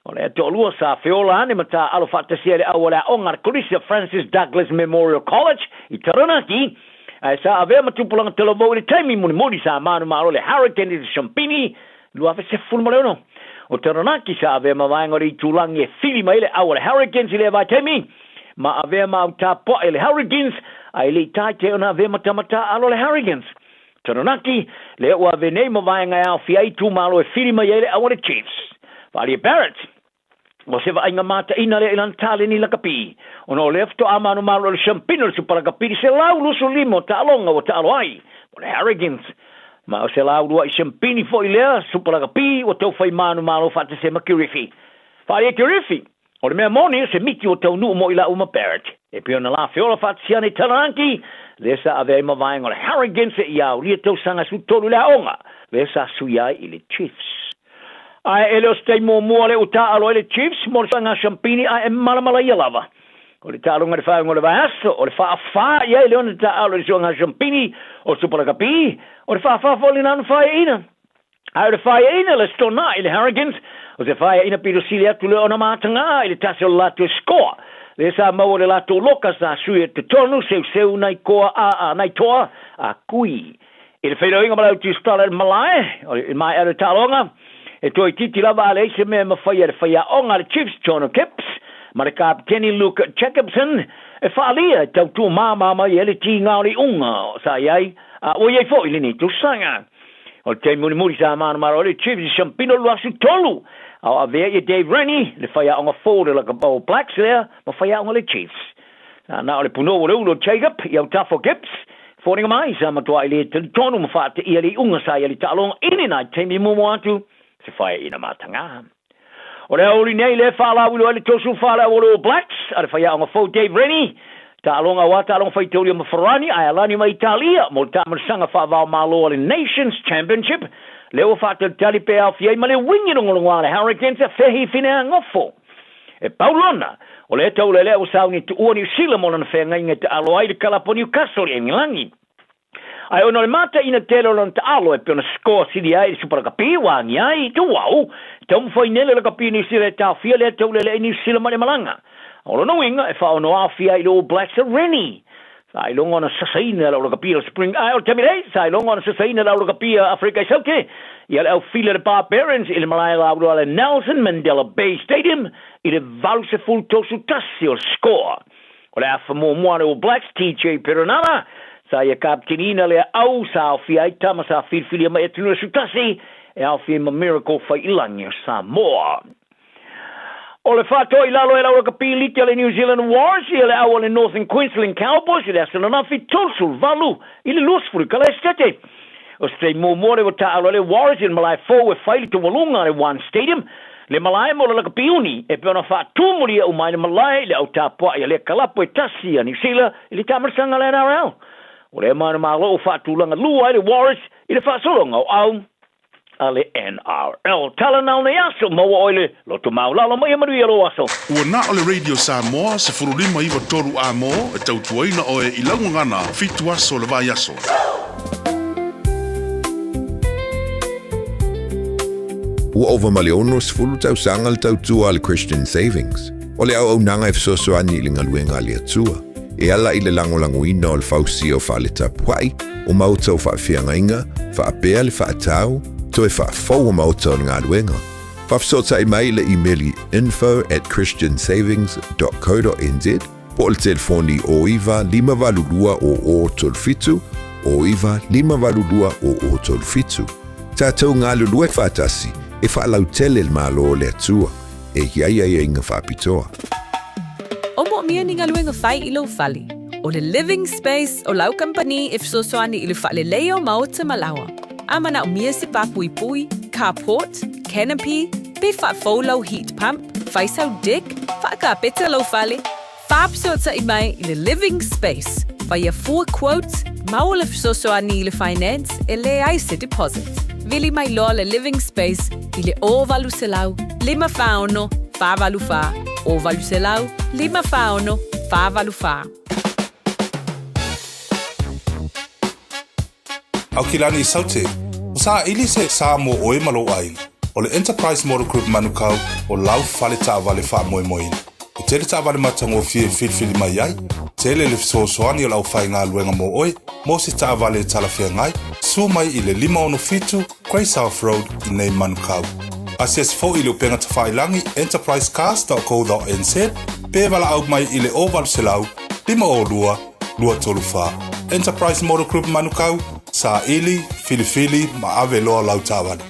O lea toalua sa feola ane ma taaalo faatasi ai le au o le aoga a le Kolisi o Francis Douglas Memorial College i Taranaki, ae sa avea ma tupulaga talavou i le taimi mulimuli sa manumalo le Hurricane i le Siampini 2016. O Taranaki sa avea ma vaega o le itulagi e fili mai ai le au a le Hurricanes i lea vaitaimi, ma avea ma au tapuai a le Hurricanes, ae le i taite ona avea ma tama taaalo a le Hurricanes. Taranaki, lea ua ave nei ma vaega e aofia ai itumalo e fili mai ai le au a le Chiefs. Vaalia Barrett, o se vaaiga mataina lea i lana taleni lakapi, ona o lea faatoa manumalo i le siampina o le Supa Lakapi i le 125 o taaloga ua taalo ai mo le Hurricanes. Ma o se lauluai siampini foi lea Supa Lakapi ua tau fai manumalo faatasi ai ma Kirifi. Vaalia Kirifi, O le mea moni, o se miti ua taunuu mo i laua ma Barrett. E pei ona lafeola faatasi ana i Taranaki, lea sa ave ai ma vaega o le Hurricanes i aulia tausaga 13 i le aoga, lea sa suia ai i le Chiefs. Ae e le o se taimi muamua lea ua taaalo ai le Chiefs mo le saga siampini ae e malamalaia lava. O le taaloga i le faaiuga o le vaiaso, o le faafa i ai lea ona taaalo i le suaga siampini o Super Lakapi, o le faafa foi lena ona faeaina. Ae o le faeaina le Stornai i le Hurricanes, o se faeaina pito sili atu lea ona matagā i le tasi o le latou score. Lea sa maua le latou loka sa sui e totonu seuseu nai koa a a nai toa a kui. I le feiloaiga ma le Autisitala i le malae, o le maea o le taaloga, e toeitiiti lava a leai se mea e mafai e le faiaoga a le Chiefs Jono Kipps ma le kapeteni Luke Jacobson e faaalia e tau tuumāmā mai ai le tiga o le iuga sa i ai a ua i ai foi lenei tausaga. O le taimi mulimuli sa manumalo ai le Chiefs i Siampino 23 a o avea ia Dave Rennie, le faiaoga fou o le All Blacks lea ma faiaoga le Chiefs. Sa na o le punou o le ulu o Jacob i autafa o Gibbs, foliga mai sa matuai le talitonu ma faateia le iuga sa i ai le taaloga i lena taimi muamua atu se faeaina matagā. O le aoauli nei lea e faalauiloa ai le 34 le au o le All Blacks a le faiaoga fou Dave Rennie, taaloga aua taaloga faitaulia ma Farani ae alani mai Italia mo le taamanosaga faavaomalo a le Nations Championship lea ua faatalitali pe aofia ai ma le uigi logologoa a le Hurricanes a fehi Fineangofo. E pau lona, o lea taulelea ua sauni tuua Niu Sila mo lona feagaiga e taalo ai le kalapu o Newcastle i Engelagi. Ae ona o le mataina tele o lona taalo e pei ona score sili ai i le Supa Lakapi ua agi ai i Tuau, e taumafai nei le lakapi o Niu Sila e taofia lea taulelea i Niu Sila ma le malaga. O lona uiga e faaono aofia ai i le All Blacks a Rennie. Sa iloga ona sasaina le au lakapi o le Spring ae o le taimi nei, sa iloga ona sasaina le au lakapi a Afrika i Saute ia le aufila le Barbarians i le malae laulua le Nelson Mandela Bay Stadium i le 80-31 o le score. O le afa muamua a le All Blacks, TJ Perenara, sa ia kapiteniina lea au sa aofia ai tama sa filifilia mai atunuu e sutasi e aofia ai ma Miracle Faiilagi o Samoa. O le faatoa i lalo e lau lakapi liti a le New Zealand Warriors ia le au a le Northern Queensland Cowboys i le aso ananafi 38 i le 20 i Kalaesetete. O se taimi muamua lea ua taaalo ai le Warriors i le malae fou e fai le taualuga a le One Stadium, le malae mo le lakapi uni e pei ona faatumulia uma ai le malae i le au tapuai a lea kalapu e tasi a Niu Sila i le taamanosaga a le NRL. O lea manumalo ua faatulaga lua ai le Warriors i le faasologa o au a le NRL. Tala na o nei aso, maua oe le loto maulalo ma ia manuia lou aso. Ua na o le Radio Samoa 15 93 amo e tautuaina oe i lau gagana fitu aso o le vaiaso. Ua ova ma le 60 tausaga le tautua a le Christian Savings. O le auaunaga e fesoasoani i le galuega a le Atua, e ala i le lagolagoina o le fausia o fale tapuai, o maota o faafeagaiga, faapea le faatau, toe faafou o maota o le galuega. Faafesootai mai i le imeli info@christiansavings.co.nz po o le telefoni 09 582 0037, 09 582 0037. Tatou galulue faatasi e faalautele le Malo o le Atua e i ai aiaiga faapitoa. O moomia ni galuega fai i lou fale. O le Living Space o lau kamupani e fesoasoani i le faaleleia o maota ma laoa. A manaomia se pāpuipui, carport, canopy, pe faafou lau heat pump, fai sau deck, faakau kapeta lou fale? Faafesootai mai i le Living Space. Faia fua quote, maua le fesoasoani i le finance e leai se deposit. Vili mai loa le Living Space i le 0800 546 484, 0800 546 484. Aukilani i Saute, ua saili se sa mo oe ma lou aiga. O le Enterprise Motor Group Manukau o lau fale taavale faamoemoeina. E tele taavale matagofie e filifili mai ai, tele le fesoasoani o le aufaigaluega mo oe mo se taavale e talafeagai, suo mai i le 567 Grey South Road i nei Manukau. Asiasi foi i le upega tafailagi enterprisecars.co.nz pe valaau mai i le 0800 502 234. Enterprise Motor Group Manukau, saili, filifili ma ave loa lau taavale.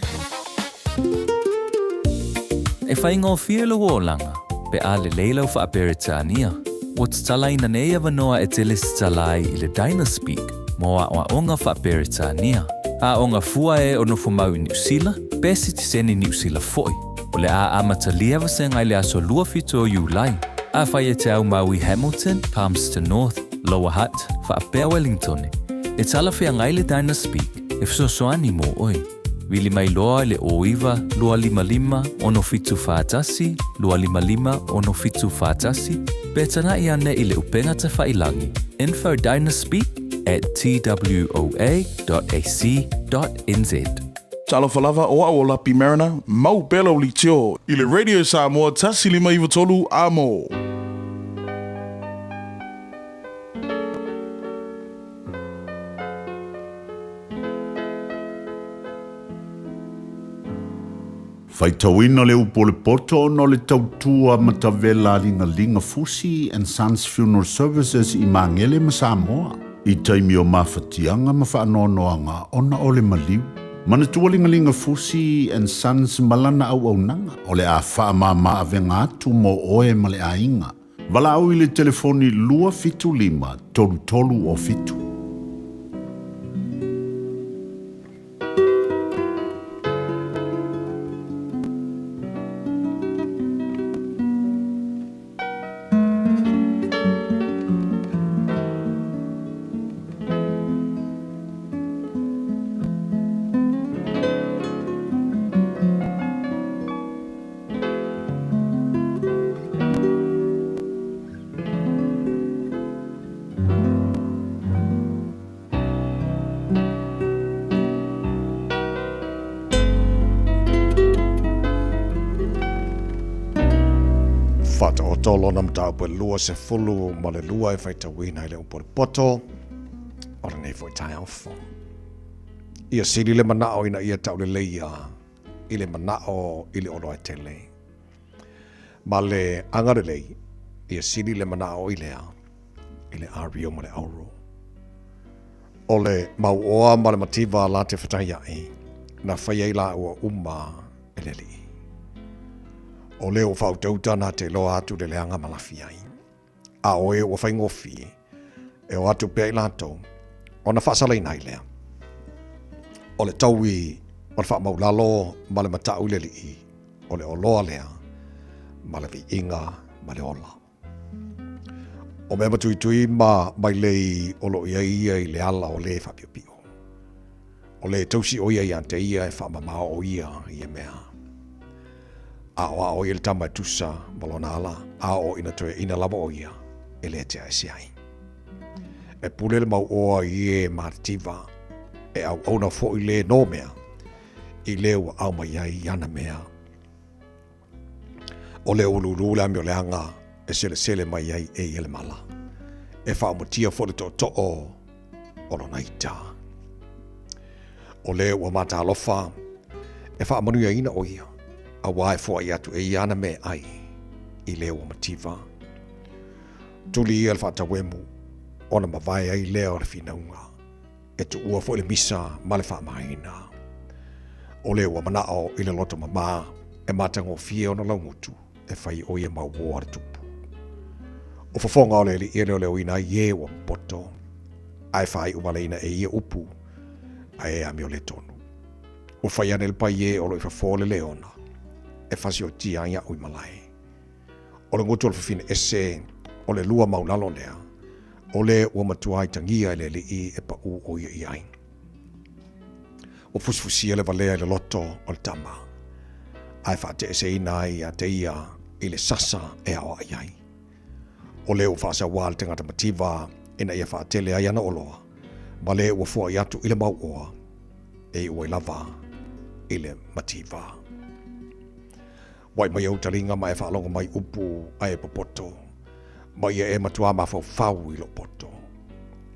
E faigofie lou olaga pe a lelei lau Faa-Peretania. Ua tatalaina nei avanoa e te lesitala ai i le Dynaspeak mo aoaoga Faa-Peretania. Aoga fua e o nofomau i Niu Sila, pe sitiseni Niu Sila foi. O le a amatalia vasega i le aso 27 o Iulai. Afai e te aumau i Hamilton, Palmerston North, Lower Hutt, faapea Wellingtone, e talafeagai le Dynaspeak e fesoasoani mo oe. Vili mai loa i le 09 255 6741 255 6741 pe tanaʻi ane i le upega tafailangi info dynaspeak at twoa.ac.nz. Talofa lava, o au o Lapi Mariner, mau pea lau litio i le Radio Samoa 1593 amo. Faitauina le upu o le poto ona o le tautua matavela a Ligaliga Fusi and Sons Funeral Services i Magele ma Samoa i taimi o mafatiaga ma faanoanoaga ona o le maliu. Manatua Ligaliga Fusi and Sons ma lana auaunaga o le a faamama avega atu mo oe ma le aiga. Valaau i le telefoni 275 3307. Faataoto lona mataupu e 22 e faitauina i le upu o le poto o lenei foi taeao fou. Ia sili le manao ina ia tauleleia i le manao i le oloa e tele. Ma le agalelei, ia sili le manao i lea, i le ario ma le auro. O le mauoa ma le mativa la te fetaiaʻi, na fai ai lāua uma e le Alii. O lea ua faautauta na te iloa atu le leaga ma lafi ai. A o e ua faigofie, e o atu pea i latou, ona faasalaina ai lea. O le taui o le faamaulalo ma le mataʻu i le Alii, o le oloa lea ma le viiga ma le ola. O mea matuitui ma mailei o lo o i ai ia i le ala o le faapiopio. O le tausi o ia ia te ia e faamamao o ia i ia mea. A o a o ia le tama e tusa ma lona ala, a o ina toe ina lava o ia e le tea ese ai. E pule le mau oa i e matitiva, e auauna foi le no mea, i le ua au mai ai i ana mea. O le uluulu le amioleaga e selesele mai ai e ia le mala. E faaomatia foi le tootoo o lona ita. O le ua matalofa e faamanuiaina o ia, auā e foai atu e ia ana meaai i le ua mativa. Tuli ia le faatauemu, ona mavae ai lea o le finauga. E tuua foi le misa ma le faamaina. O le ua manao i le loto mamā, e matagofie ona laugutu e fai o ia mau uō a le tupu. O fofoga o le alii e leoleoina ai e ua popoto, ae faaiu valeina e ia upu, ae e amio le tonu. Ua fai ane le pai e o lo i fafo le leona, e fasiotia ai a'u i malae. O le gutu o le fafine ese o le lua maulalo lea, o le ua matua itagia e le alii e paʻū ʻo ia i ai. Ua fusifusia le valea i le loto o le tama, ae faateeseina ai ia te ia i le sasa e aoai ai. O le ua faasauā le tagata mativa ina ia faatele ai ana oloa, ma le ua foai atu i le mauoa, e iu ai lava i le mativa. Wa'i mai ou taliga ma e faalogo mai upu a e popoto, ma ia e matuā mafaufau i lou poto.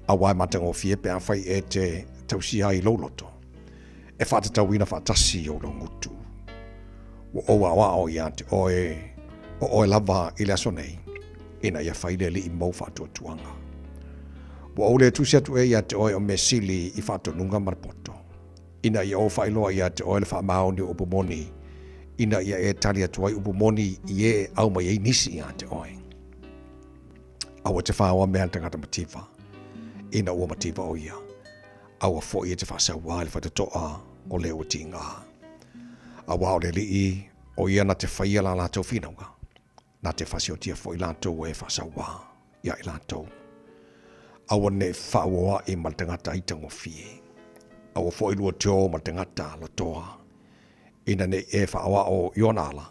Auā e matagofie pe afai e te tausia ai i lou loto, e faatatauina faatasi i ou laugutu. Ua ou aoao ia te oe, o oe lava i le aso nei, ina ia fai le Alii mou faatuatuaga. Ua ou le tusi atu ea ia te oe o mea sili i faatonuga ma le poto, ina ia ou faailoa ia te oe le faamaoni o upu moni, ina ia e tali atu ai upu moni i e e au mai ai nisi ia te oe. Aua te whaoa mea le tangata mativa, ina ua mativa o ia. Aua foi e te faasauā i le faitotoa o le ua tigā. Auā o le Alii, o ia na te whaia la latou finauga, na te fasiotia foi latou e faasauā ia i latou. Aua ne faauoaʻi ma le tagata aitagofie. Aua foi lua tio ma le tagata lotoa, ina ne i e faaoao i ona ala,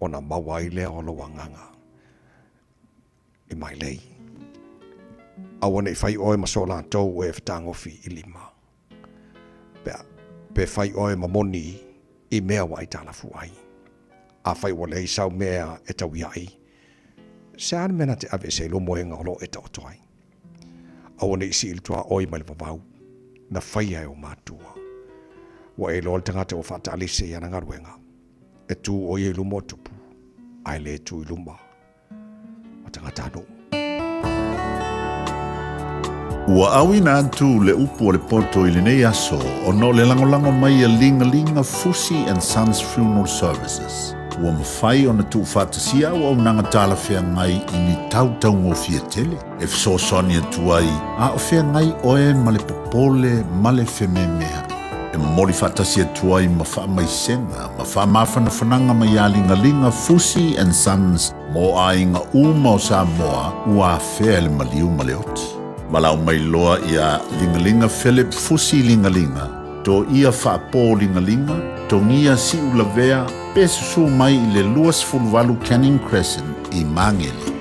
ona maua ai lea o lou agaga i mailei. Aua ne i fai oe ma so latou e fetagofi i lima. Pe, pe fai oe ma moni i mea ua aitalafu ai. Afai ua leai sau mea e tauiaʻi, se a le mea na te ave ese ai lou moega o lo o e taoto ai? Aua ne i sii le tuaoi mai le vavau, na faia e ou matua. Ua e iloa le tagata ua faataalise i ana galuega, e tu ʻo ia i luma o tupu, ae le tu i luma o tagatanuu. Ua auina atu le upu o le poto i lenei aso ona o le lagolago mai a Ligalinga Fusi and Sons Funeral Services. Ua mafai ona tuufaatasia auaunaga talafeagai i ni tautaugofie tele e fesoasoani atu ai a o feagai oe ma le popole ma le fememeaʻi. E momoli faatasi atu ai ma faamaisega ma faamafanafanaga mai iā Ligaliga Fusi and Sons mo aiga uma o Samoa ua afea e le maliu ma le oti. Valaau mai loa iā Ligaliga Philip Fusi Ligaliga, Toia Faapō Ligaliga, Togia Siulavea pe susū mai i le 28 Canning Crescent i Magele.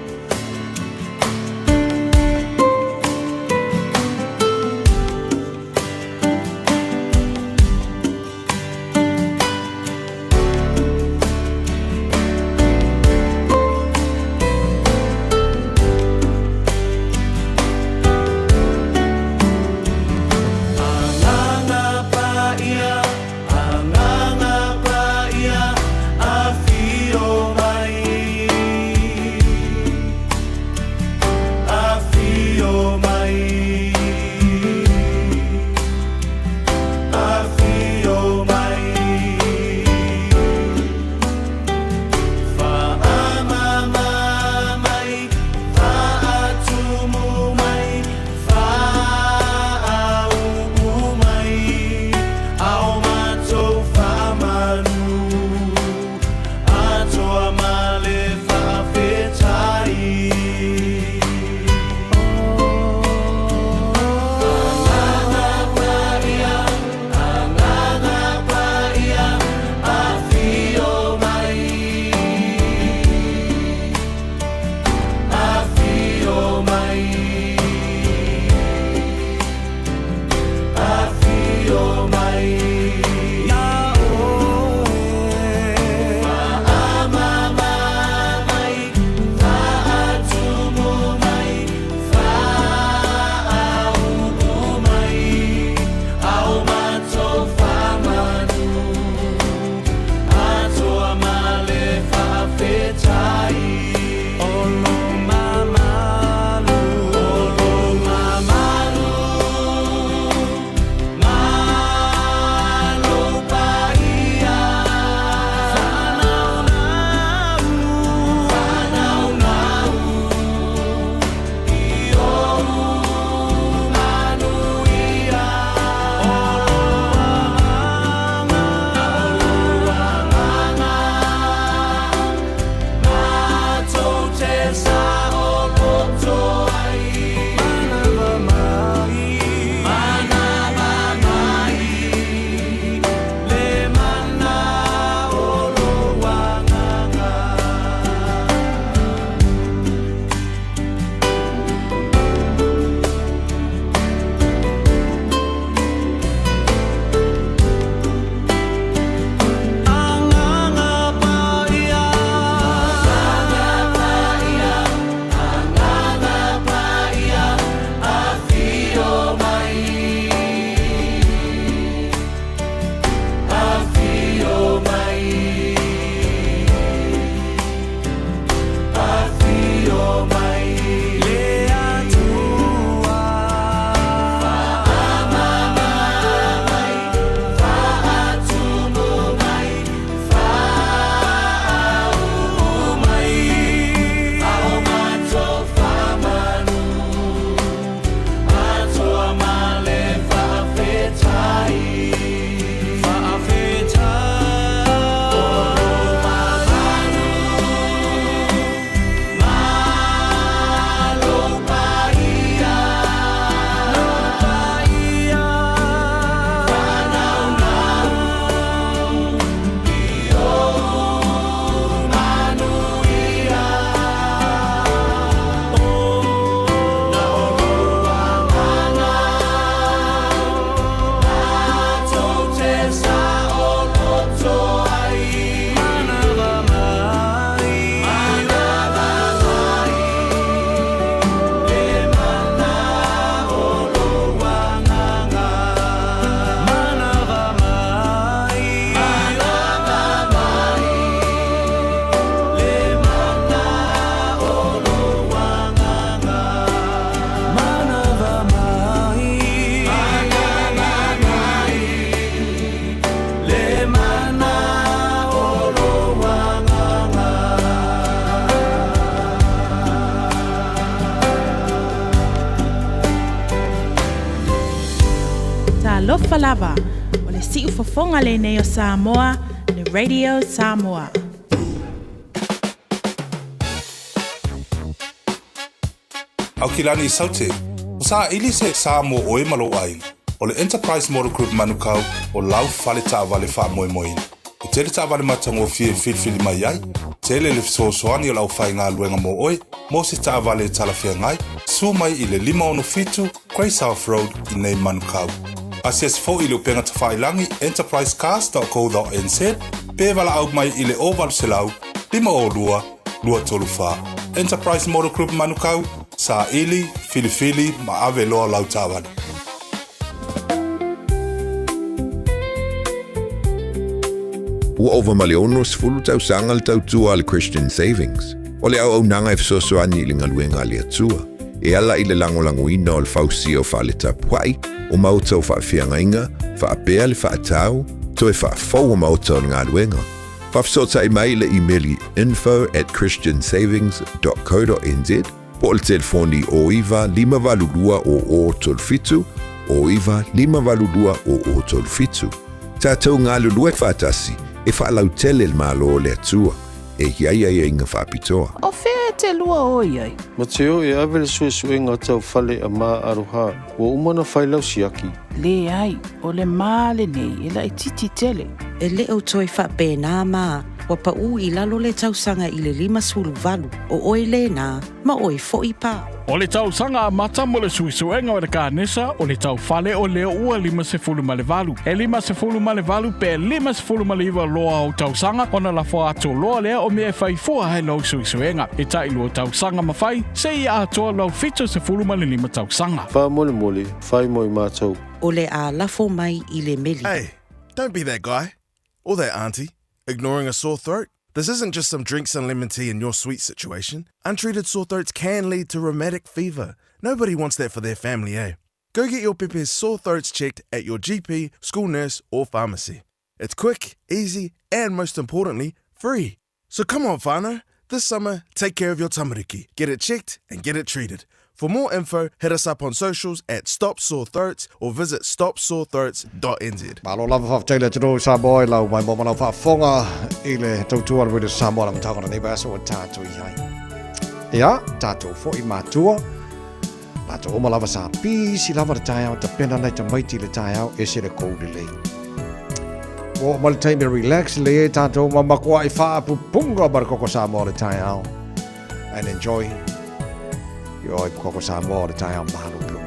Talofa lava, o le siufofoga lenei o Samoa, le Radio Samoa. Aukilani i Saute, ua saili se sa mo oe ma lou aiga. O le Enterprise Motor Group Manukau o lau fale taavale faamoemoeina. E tele taavale matagofie e filifili mai ai, tele le fesoasoani o le aufaigaluega mo oe mo se taavale e talafeagai, susu mai i le 567 Grey South Road i nei Manukau. Asiasi foi i le upega tafailagi enterprisecars.co.nz pe valaau mai i le 0800 502 234. Enterprise Motor Group Manukau, saili, filifili ma ave loa lau taavale. Ua ova ma le 60 tausaga le tautua a le Christian Savings. O le auaunaga e fesoasoani i le galuega a le Atua, e ala i le lagolagoina o le fausia o fale tapuai, o maota o faafeagaiga, faapea le faatau, toe faafou o maota o le galuega. Faafesootai mai i le imeli info@christiansavings.co.nz po o le telefoni 09 582 0037, 09 582 0037. Tatou galulue faatasi e faalautele le Malo o le Atua e i ai aiaiga faapitoa. O fea e te lua o i ai? Mateo e ave le suesuega tau fale a Ma Aroha, ua uma ona fai lau siaki. Leai, o le ma lenei e laitiiti tele. E le o toe faapena ma ua paʻu i lalo le tausaga i le 58, o oe lena, ma oe foi pa. O le tausaga amata mo le suesuega o le kanesa o le taufale o lea ua 58. E 58 pe 59 loa o tausaga ona lafo atu loa lea o mea e fai fua ai lau suesuega. E tailua tausaga ma fai, seia atoa lau 75 tausaga. Faamolemole, fai mo i matou. O le a lafo mai i le meli. Hey, don't be that guy. Or that auntie. Ignoring a sore throat? This isn't just some drinks and lemon tea in your sweet situation. Untreated sore throats can lead to rheumatic fever. Nobody wants that for their family, eh? Go get your pepe's sore throats checked at your GP, school nurse, or pharmacy. It's quick, easy, and most importantly, free. So come on, whānau. This summer, take care of your tamariki. Get it checked and get it treated. For more info, hit us up on socials at Stop Sore Throats or visit stopsorethroats.nz. Malo lava faafetai le atunuu o Samoa i lau maimoa ma lau faafofoga i le tautua a le Radio Samoa le amataga o lenei vaiaso ua tatou i ai. Ia, tatou foi matua, latou uma lava sa pisi lava le taeao, tapena nai tamaiti i le taeao, ese le kou lelei. Ua oo mai le taimi e relax lelei ai tatou ma makuai faapupunga ma le koko Samoa o le taeao. And enjoy your koko Samoa o le taeao malulu.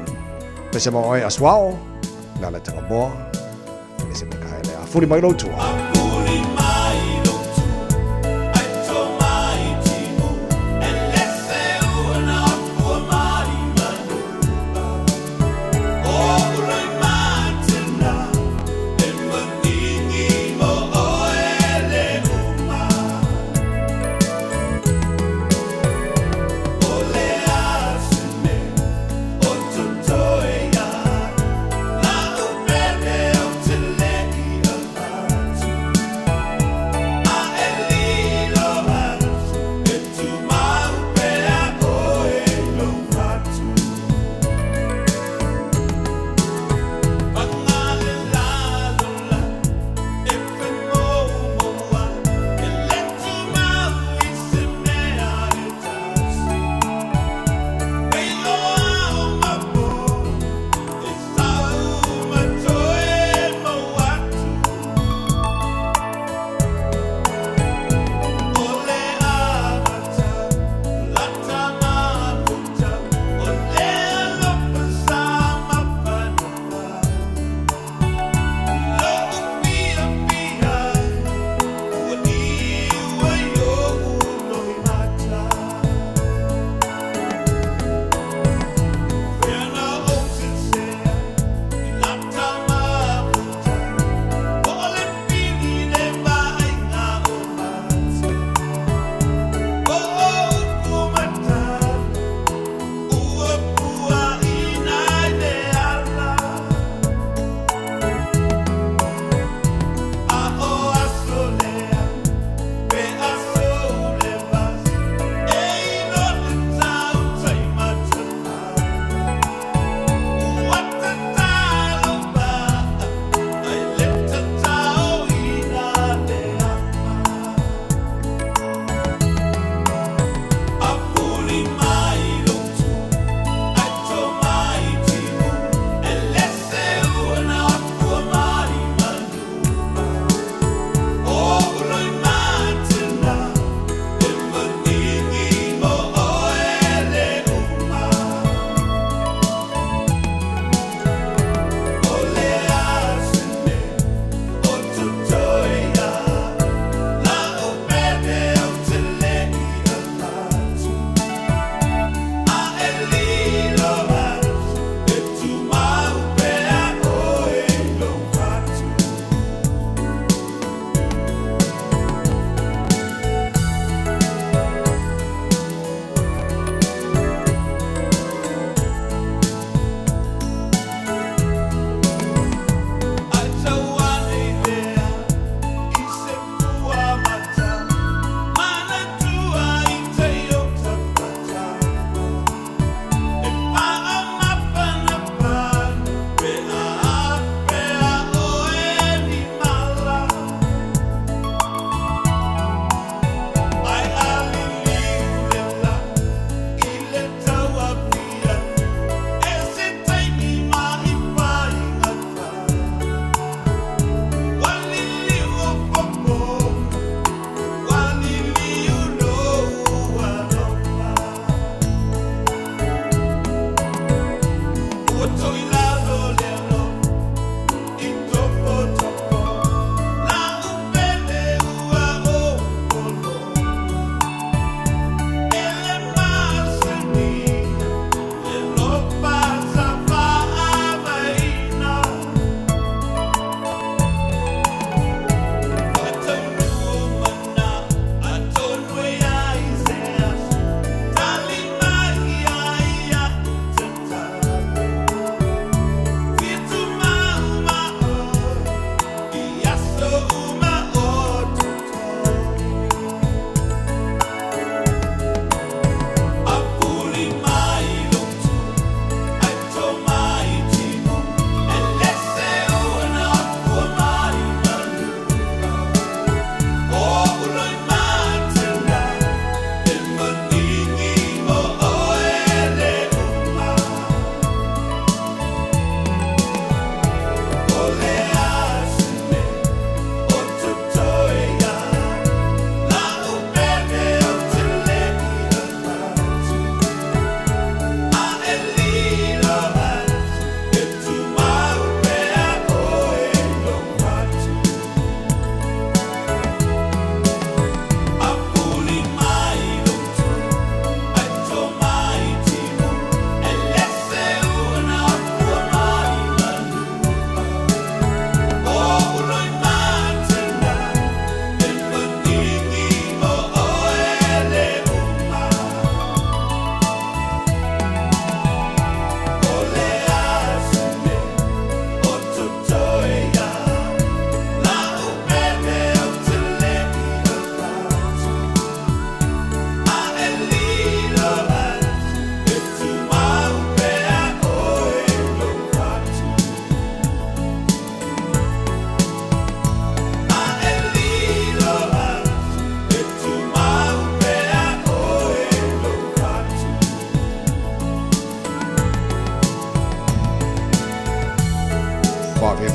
Pese mo oe asuao, le ala tanga moa, pese me kaele a furi mai lou tua.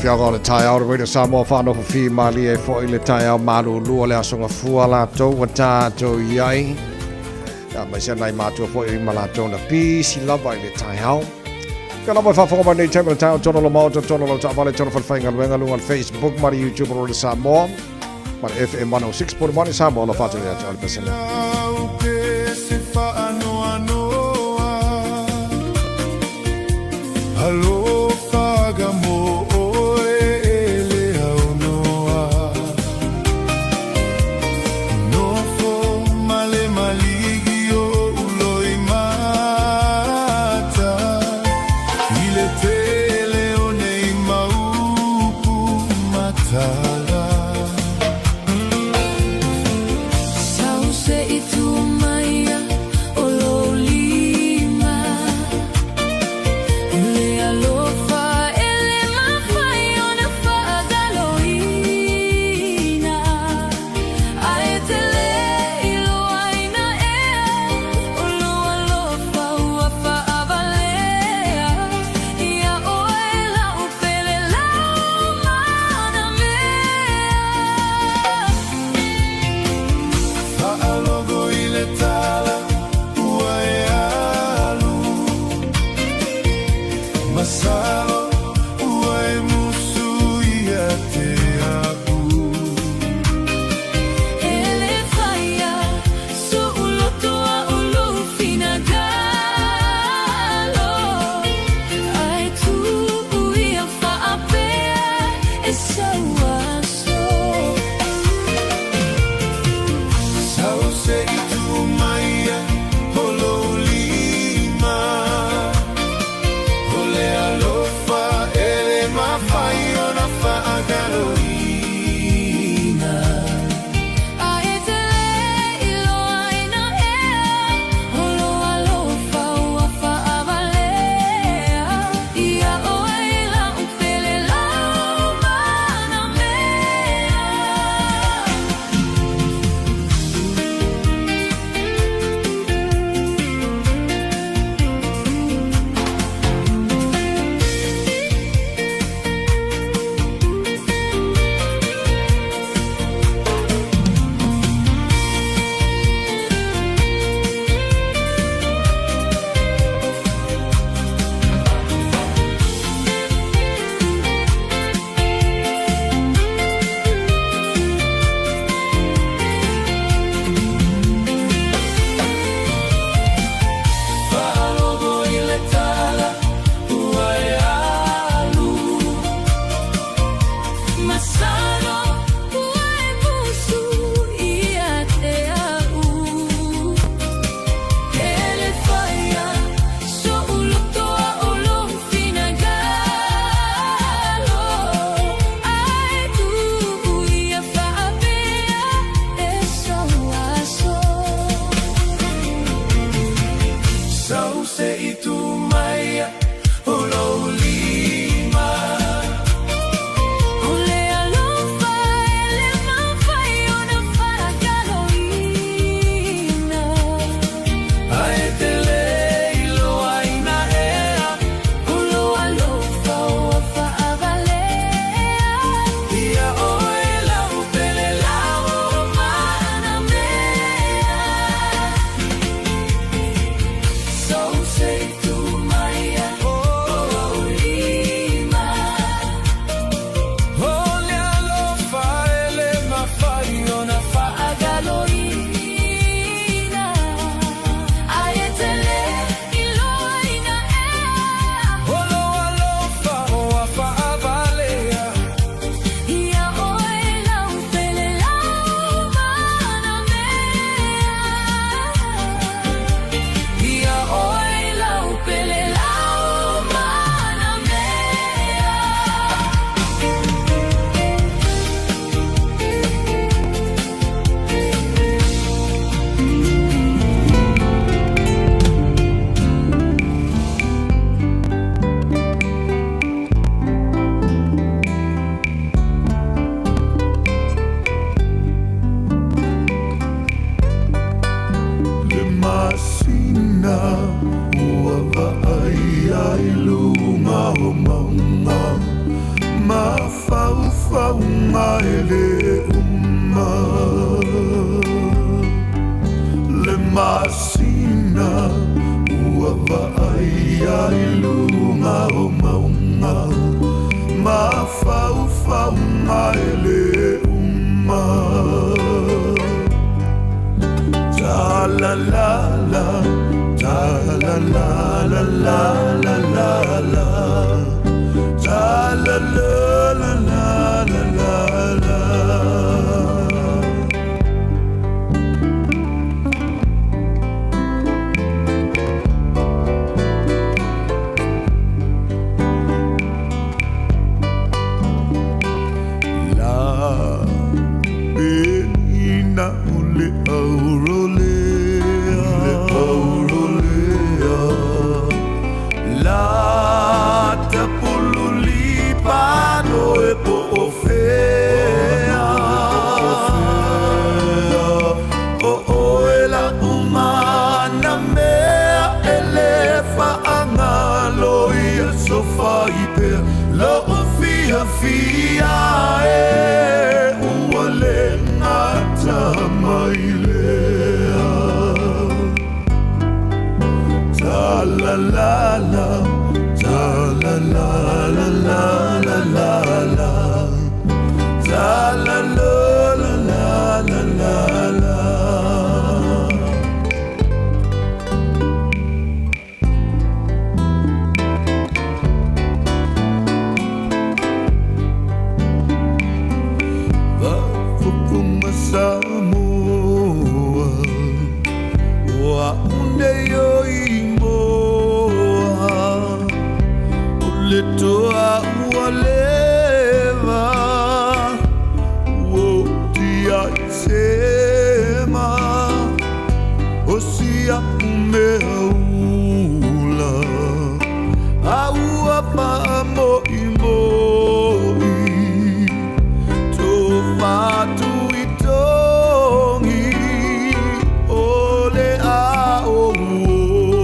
Tauaofiaga o le taeao le Radio Samoa faanofofi malie ai foi le taeao malulu o le aso gafua latou ua tatou i ai. Aemaise nai matua foi ma latou na pisi lava i le taeao. Ia lava e faafofoga mai nei taimi o le taeao tonu lo maota, tonu lo taavale, tonu falefaigaluega luga o le Facebook ma le YouTube o Radio Samoa ma le FM 106.1 i Samoa. Alofa atu ia te oe le Pesele. Alofaga mo oe e le aunoa. Nofo ma le maligi o uloi mata i le tele o nei maupu matala. Sau se i tu maia o lou lima. Le alofa e le mafai ona faagaloina. Ae te le iloaina ea o lou alofa ua faavalea ia oe lau pele lau mana mea. le uma Le masina ua vaaia i luga o mauga Mafaufauga e le uma Ta la la la Ta la la la la la la la Ta la la la la la la la La pena o le aurolea Le aurolea La tapululi pano e po o fea O oe la umana mea e le faagalo ia sofa i pea Lo o fia fia e ua le gata mai lea Ta la la la Ta la la la la la la la Ta la la la la la la la Faafofoga Samoa Ua une o i moa O le toa ua leva Ua tia i sema O sia umea ula A ua faamoʻimoʻi To fatu i togi O le a o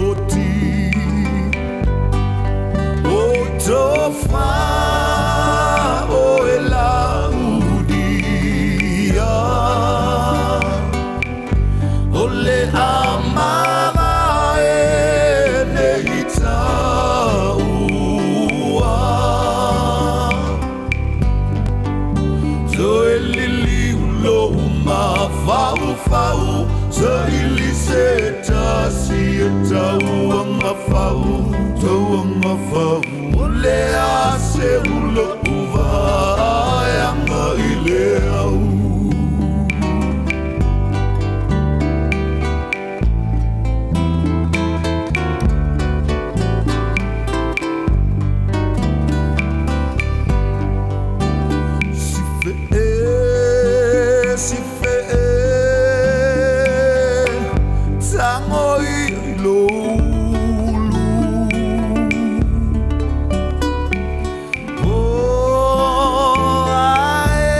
oti O tofa o e la udia O le amava e nei taua Toe lili ulo mafaufau Sa ili se tasi e tau mafau Tau mafau O le a se ulo uva anga i le au Si fe e, si fe e Tango i lo ulu O ae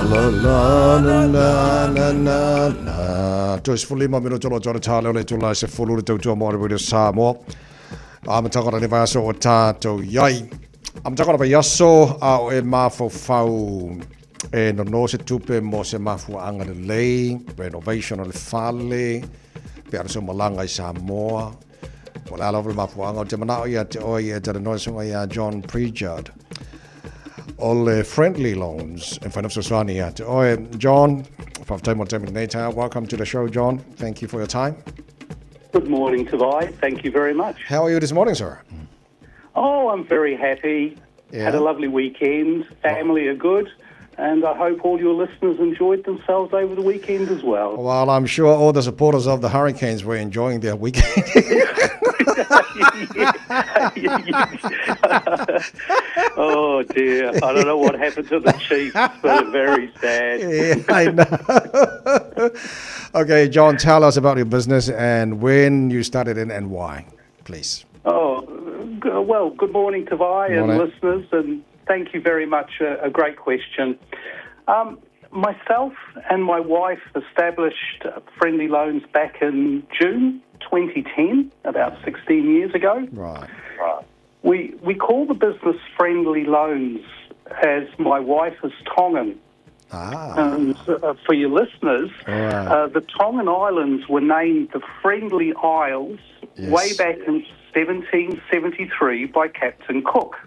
La la la la la la la. Toe 15 minuta o tōna tāle o le tūla se fulu le tautua mo Radio Samoa. A mataka o le vaiaso o tātou iai. A mataka o le vaiaso a o e mafaufau e nono se tupe mo se mafuaanga lelei, renovation o le fale, pe ana se malaga i Samoa. Po o le a lava le mafuaaga ou te manao ia te oe e talanoa susuga ia John Pritchard o le Friendly Loans e mafai ona fesoasoani ia te oe. John, faafetai mo le taimi lenei taeao. Welcome to the show, John. Thank you for your time. Good morning, Tavai. Thank you very much. How are you this morning, sir? Oh, I'm very happy. Yeah. Had a lovely weekend. Family are good. And I hope all your listeners enjoyed themselves over the weekend as well. Well, I'm sure all the supporters of the Hurricanes were enjoying their weekend. oh dear, I don't know what happened to the Chiefs, but very sad. Yeah, I know. okay, John, tell us about your business and when you started it and why, please. Oh, well, good morning, Tavai and listeners, and thank you very much. A, a great question. Myself and my wife established Friendly Loans back in June 2010, about 16 years ago. Right. Right. We, we call the business Friendly Loans as my wife is Tongan. And for your listeners, right. the Tongan Islands were named the Friendly Isles yes. way back in 1773 by Captain Cook.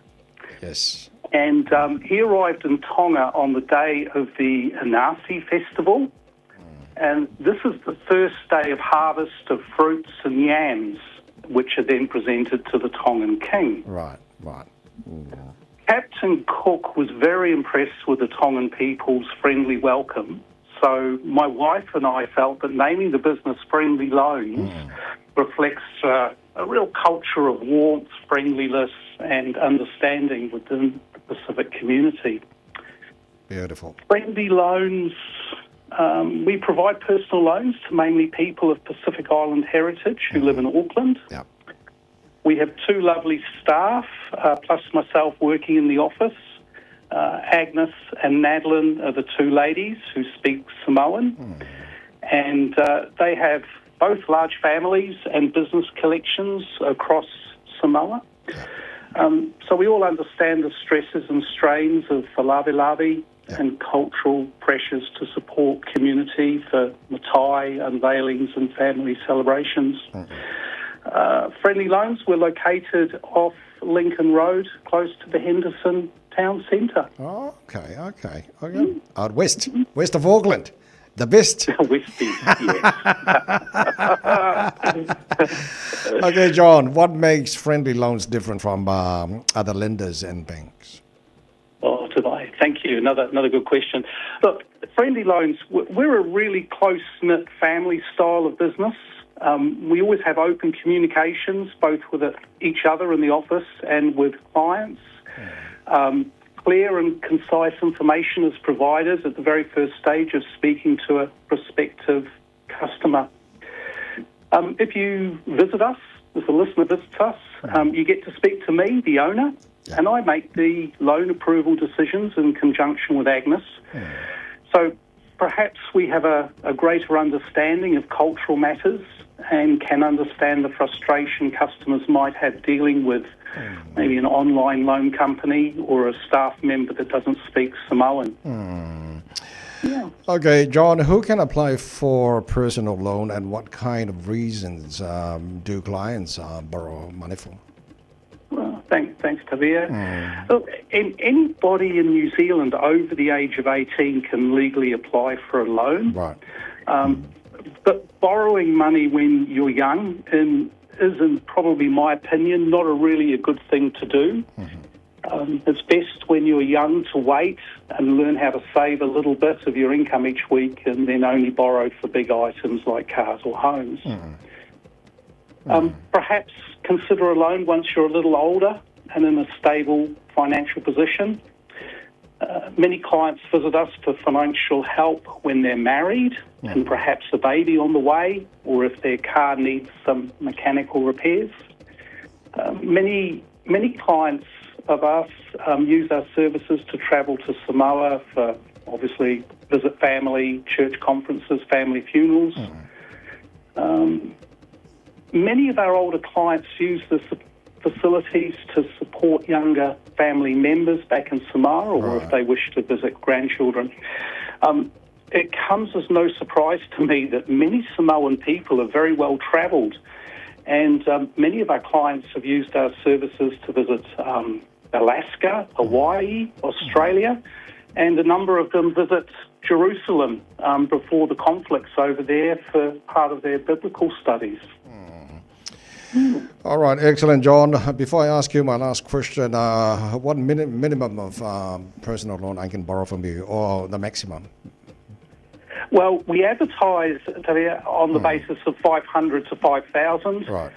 Yes. And he arrived in Tonga on the day of the Anasi Festival. And this is the first day of harvest of fruits and yams, which are then presented to the Tongan king. Right, right. Captain Cook was very impressed with the Tongan people's friendly welcome. So my wife and I felt that naming the business Friendly Loans reflects a real culture of warmth, friendliness, and understanding within the Pacific community. Beautiful. Friendly Loans, we provide personal loans to mainly people of Pacific Island heritage who live in Auckland. Yep. We have two lovely staff, plus myself working in the office. Agnes and Madeline are the two ladies who speak Samoan. And they have both large families and business collections across Samoa. So we all understand the stresses and strains of the lavi and cultural pressures to support community for matai, unveilings and family celebrations. Friendly Loans, we're located off Lincoln Road, close to the Henderson Town Centre. Oh, okay, okay. okay. Out west, west of Auckland. The best. Westy, yes. okay, John, what makes Friendly Loans different from other lenders and banks? Oh, today. Thank you. Another another good question. Look, Friendly Loans, we're a really close-knit family style of business. We always have open communications, both with each other in the office and with clients. Clear and concise information is provided at the very first stage of speaking to a prospective customer. If you visit us, if a listener visits us, you get to speak to me, the owner, and I make the loan approval decisions in conjunction with Agnes. So perhaps we have a, a greater understanding of cultural matters and can understand the frustration customers might have dealing with maybe an online loan company or a staff member that doesn't speak Samoan. Yeah. Okay, John, who can apply for personal loan and what kind of reasons do clients borrow money for? Well, thank, thanks, Tavia. Look, anybody in New Zealand over the age of 18 can legally apply for a loan. Right. But borrowing money when you're young in, is, in probably my opinion, not a really a good thing to do. It's best when you're young to wait and learn how to save a little bit of your income each week and then only borrow for big items like cars or homes. Perhaps consider a loan once you're a little older and in a stable financial position. Many clients visit us for financial help when they're married and perhaps a baby on the way, or if their car needs some mechanical repairs. Many, many clients of us use our services to travel to Samoa for obviously visit family, church conferences, family funerals. Many of our older clients use the facilities to support younger family members back in Samoa or if they wish to visit grandchildren. It comes as no surprise to me that many Samoan people are very well travelled, and many of our clients have used our services to visit Alaska, Hawaii, Australia, and a number of them visit Jerusalem before the conflicts over there for part of their biblical studies. All right, excellent, John. Before I ask you my last question, what minimum of personal loan I can borrow from you, or the maximum? Well, we advertise on the basis of 500 to 5,000. Right.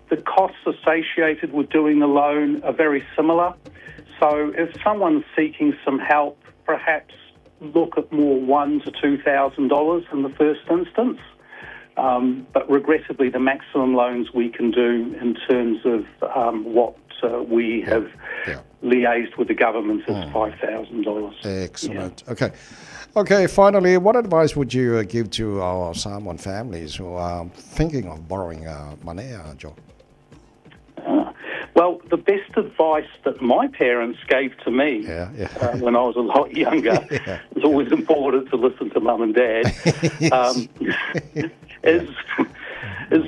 The costs associated with doing the loan are very similar. So if someone's seeking some help, perhaps look at more one to $2,000 in the first instance. But regrettably, the maximum loans we can do in terms of what we have liaised with the government is $5,000. Excellent. Yeah. Okay. Okay, finally, what advice would you give to our Samoan families who are thinking of borrowing money, Joe? Well, the best advice that my parents gave to me when I was a lot younger, it's always important to listen to mum and dad, is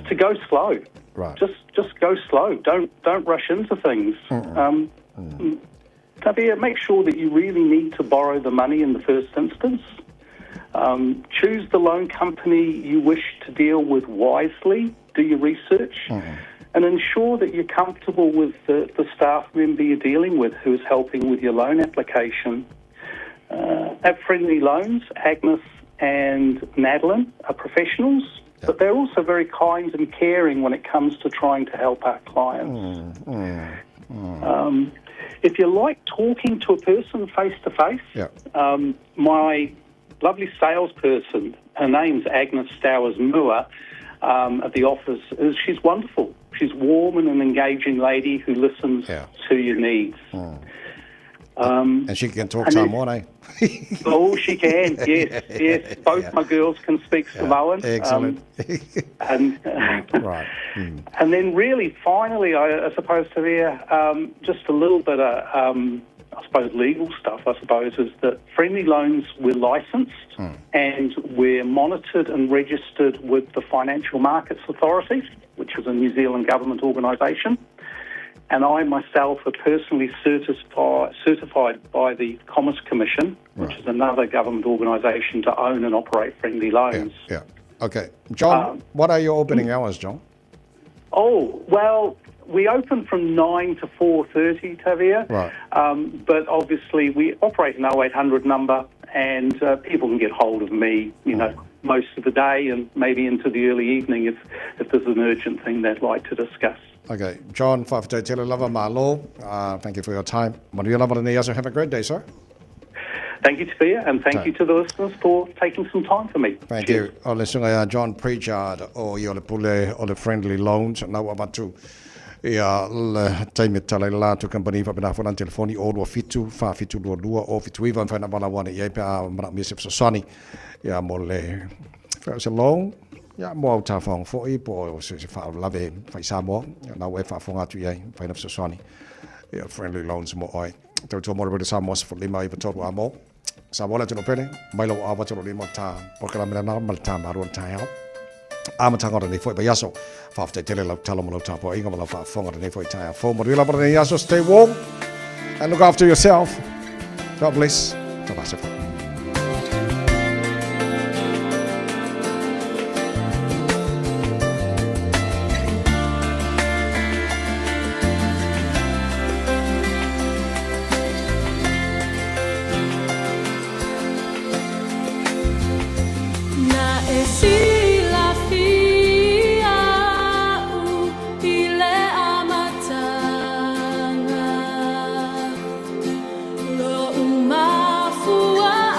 to go slow. Right. Just go slow. Don't rush into things. Tavia, make sure that you really need to borrow the money in the first instance. Choose the loan company you wish to deal with wisely. Do your research. And ensure that you're comfortable with the staff member you're dealing with who is helping with your loan application. At Friendly Loans, Agnes and Madeline are professionals, but they're also very kind and caring when it comes to trying to help our clients. If you like talking to a person face-to-face, my lovely salesperson, her name's Agnes Stowers-Moore, at the office, she's wonderful. She's warm and an engaging lady who listens to your needs. And she can talk Samoan, eh? Oh, she can, yes, yes. Both my girls can speak Samoan. Excellent. And right. And then really, finally, I suppose, Tavia, just a little bit of, I suppose, legal stuff, I suppose, is that Friendly Loans, we're licensed and we're monitored and registered with the Financial Markets Authority, which is a New Zealand government organisation. And I myself are personally certified by the Commerce Commission, which is another government organisation to own and operate Friendly Loans. Yeah. Okay. John, what are your opening hours, John? Oh, well, we open from 9 to 4:30, Tavia. Right. But obviously we operate an 0800 number, and people can get hold of me, you know, most of the day and maybe into the early evening if there's an urgent thing they'd like to discuss. Okay. John, fa'afetai tele lava malo. Thank you for your time. Manuia lava lenei aso. Have a great day, sir. Thank you, Tavia, and thank you to the listeners for taking some time for me. Thank you. O le susuga ia John Pritchard o ia o le pule o le Friendly Loans. Na ua avatu ia le taimi tala i le la atu company faapena foi lana telefoni o 27 4722 o 79 mafai ona valaau ane i ai pe a manaomia se fesoasoani ia mo le se loan ia mo au tafaoga foi po o se faalavelave fai Samoa na ua e faafofoga atu i ai mafai ona fesoasoani ia Friendly Loans mo oe. Tautua mo le Radio Samoa 15 93 a mo. Samoa le atunuu pele, mai lou awa tolo lima ta polokalame lana ma le ta malua le taeao. Amataga o lenei foi vaiaso. Faafetai tele lau talo ma lau tapuaiga ma lau faafofoga lenei foi taeao fou. Manuia lava lenei aso. Stay warm and look after yourself. God bless. Tabasa foi. Na e silafia a'u i le amataga, Lo'u mafuaaga.